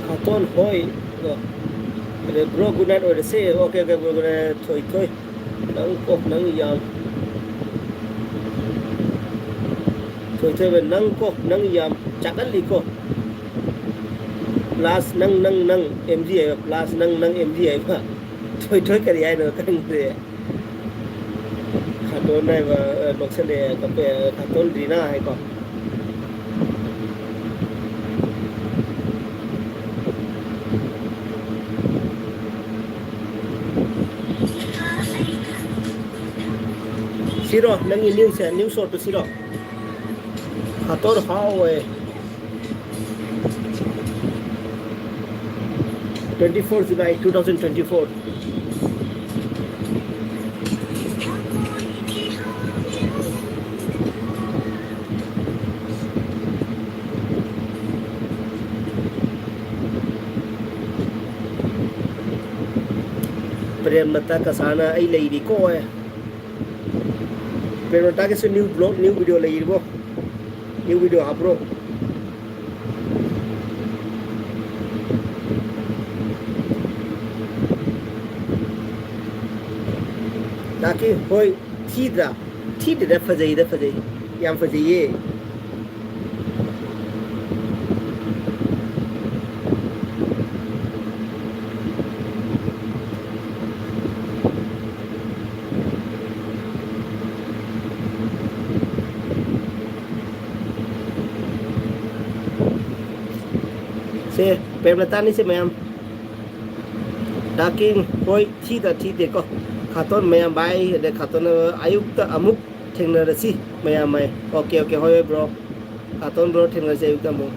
ꯈꯥꯇꯣꯟ ꯍꯣꯏ꯫ ꯑꯗꯣ, ꯑꯗꯣ bro, good night ꯑꯣꯏꯔꯁꯦ꯫ Okay, okay, bro, good night꯫ ꯊꯣꯏ, ꯊꯣꯏ꯫ ꯅꯪ ꯀꯣ, ꯅꯪ ꯌꯥꯝ, ꯊꯣꯏ, ꯊꯣꯏꯕ, ꯅꯪ ꯀꯣ, ꯅꯪ ꯌꯥꯝ ꯆꯥꯒꯜꯂꯤꯀꯣ꯫ Plus ꯅꯪ, ꯅꯪ, ꯅꯪ, M G ꯍꯥꯏꯕ, plus ꯅꯪ, ꯅꯪ, M G ꯍꯥꯏꯕ꯫ ꯊꯣꯏ, ꯊꯣꯏ ꯀꯔꯤ ꯍꯥꯏꯅꯣ ꯈꯪꯗ꯭ꯔꯦ꯫ ꯈꯥꯇꯣꯟ ꯍꯥꯏꯕ, ꯑ, ꯅꯣꯛꯁꯜꯂꯛꯑꯦ, ꯀꯞꯄꯦ, ꯈꯥꯇꯣꯟ ꯔꯤꯅꯥ ꯍꯥꯏꯀꯣ꯫ ꯁꯤꯔꯣ, ꯅꯪꯒꯤ newꯁꯦ, new shotꯇꯨ ꯁꯤꯔꯣ? ꯈꯥꯇꯣꯟ ꯍꯥꯎꯋꯦ꯫ Twenty four July two thousand twenty four꯫ ꯄ꯭ꯔꯦꯝꯂꯇꯥ ꯀꯁꯥꯅ ꯑꯩ ꯂꯩꯔꯤꯀꯣ꯫ ꯄ꯭ꯔꯦꯝꯂꯇꯥꯒꯤꯁꯨ new vlog, new video ꯂꯩꯔꯤꯕꯣ? New video ꯍꯥꯞꯄ꯭ꯔꯣ? ꯗꯥꯀꯤ, ꯍꯣꯏ, ꯊꯤꯗ꯭ꯔꯥ? ꯊꯤꯗꯦꯗ, ꯐꯖꯩꯗ, ꯐꯖꯩ꯫ ꯌꯥꯝ ꯐꯖꯩꯌꯦ꯫ ꯁꯦ, ꯄ꯭ꯔꯦꯝꯂꯇꯥꯅꯤ ꯁꯦ ꯃꯌꯥꯝ꯫ ꯗꯥꯀꯤꯡ, ꯍꯣꯏ, ꯊꯤꯗ ꯊꯤꯗꯦꯀꯣ꯫ ꯈꯥꯇꯣꯟ ꯃꯌꯥꯝ ꯕꯥꯏ, ꯑꯗꯩ ꯈꯥꯇꯣꯟ ꯑꯌꯨꯛꯇ ꯑꯃꯨꯛ ꯊꯦꯡꯅꯔꯁꯤ ꯃꯌꯥꯝ ꯃꯥꯏ꯫ Okay, okay, ꯍꯣꯏ, ꯍꯣꯏ, bro꯫ ꯈꯥꯇꯣꯟ bro, ꯊꯦꯡꯅꯔꯁꯤ ꯑꯌꯨꯛꯇ ꯑꯃꯨꯛ꯫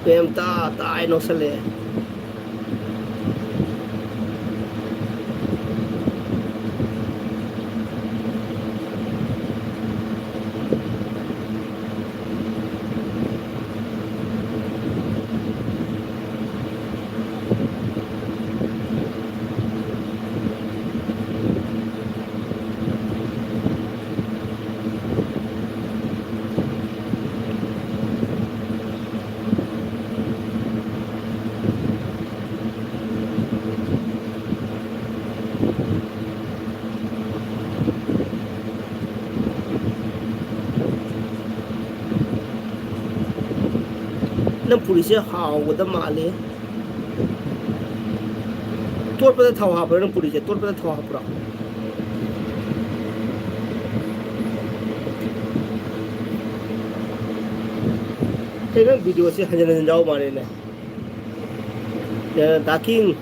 ꯄ꯭ꯔꯦꯝ ꯇꯥ ꯇꯥꯏ ꯅꯣꯛꯁꯜꯂꯛꯑꯦ꯫ ꯅꯪ ꯄꯨꯔꯤꯁꯦ ꯍꯥꯎꯒꯗꯕ ꯃꯥꯜꯂꯦ꯫ ꯇꯣꯠꯄꯗ ꯊꯥꯎ ꯍꯥꯞꯄ꯭ꯔꯣ ꯅꯪ ꯄꯨꯔꯤꯁꯦ? ꯇꯣꯠꯄꯗ ꯊꯥꯎ ꯍꯥꯞꯄ꯭ꯔꯣ? ꯀꯩꯅꯣ ꯚꯤꯗꯤꯑꯣꯁꯦ ꯍꯟꯖꯤꯟ ꯍꯟꯖꯤꯟ ꯌꯥꯎ ꯃꯥꯜꯂꯦꯅꯦ꯫ ꯑ, ꯗꯥ ꯀꯤꯡ,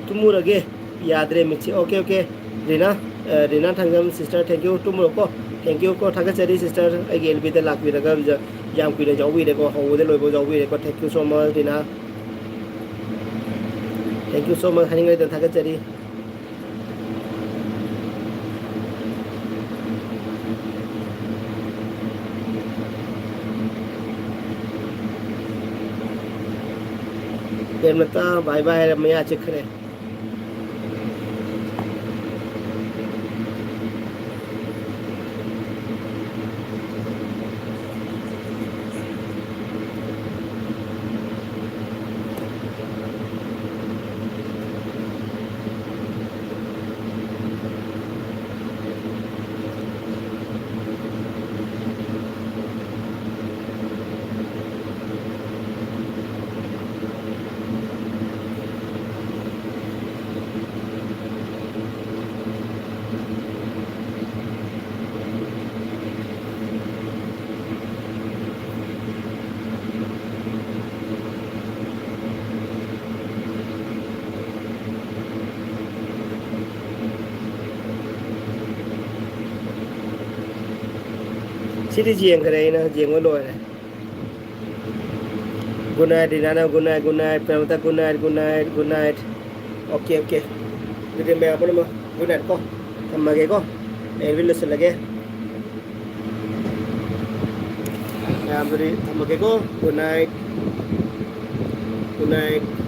ꯇꯨꯝꯃꯨꯔꯒꯦ꯫ ꯌꯥꯗ꯭ꯔꯦ ꯃꯤꯠꯁꯦ꯫ Okay, okay. ꯔꯤꯅꯥ, ꯑ, ꯔꯤꯅꯥ Thangjam sister, thank you꯫ ꯇꯨꯝꯃꯨꯔꯣꯀꯣ꯫ Thank you ꯀꯣ꯫ ꯊꯥꯒꯠꯆꯔꯤ sister꯫ ꯑꯩꯒꯤ ꯑꯦꯜ ꯕꯤꯗ ꯂꯥꯛꯄꯤꯔꯒ ꯌꯥꯝ ꯀꯨꯏꯅ ꯌꯥꯎꯕꯤꯔꯦꯀꯣ꯫ ꯍꯧꯕꯗ ꯂꯣꯏꯕ ꯌꯥꯎꯕꯤꯔꯦꯀꯣ꯫ Thank you so much, Rina. Thank you so much ꯍꯥꯏꯅꯤꯡꯉꯥꯏꯗ ꯊꯥꯒꯠꯆꯔꯤ꯫ ꯄ꯭ꯔꯦꯝꯂꯇꯥ, bye bye ꯍꯥꯏꯔ ꯃꯌꯥ ꯆꯤꯛꯈ꯭ꯔꯦ꯫ ꯁꯤꯗꯤ ꯌꯦꯡꯈ꯭ꯔꯦ ꯑꯩꯅ, ꯌꯦꯡꯕ ꯂꯣꯏꯔꯦ꯫ Good night, ꯔꯤꯅꯥꯅ good night, good night, ꯄ꯭ꯔꯦꯃꯇ good night, good night, good night꯫ Okay, okay. ꯑꯗꯨꯗꯤ ꯃꯌꯥꯝ ꯄꯨꯝꯅꯃꯛ good night ꯀꯣ꯫ ꯊꯝꯃꯒꯦꯀꯣ꯫ L B ꯂꯣꯏꯁꯤꯜꯂꯒꯦ꯫ ꯃꯌꯥꯝꯗꯨꯗꯤ ꯊꯝꯃꯒꯦꯀꯣ꯫ Good night꯫ Good night꯫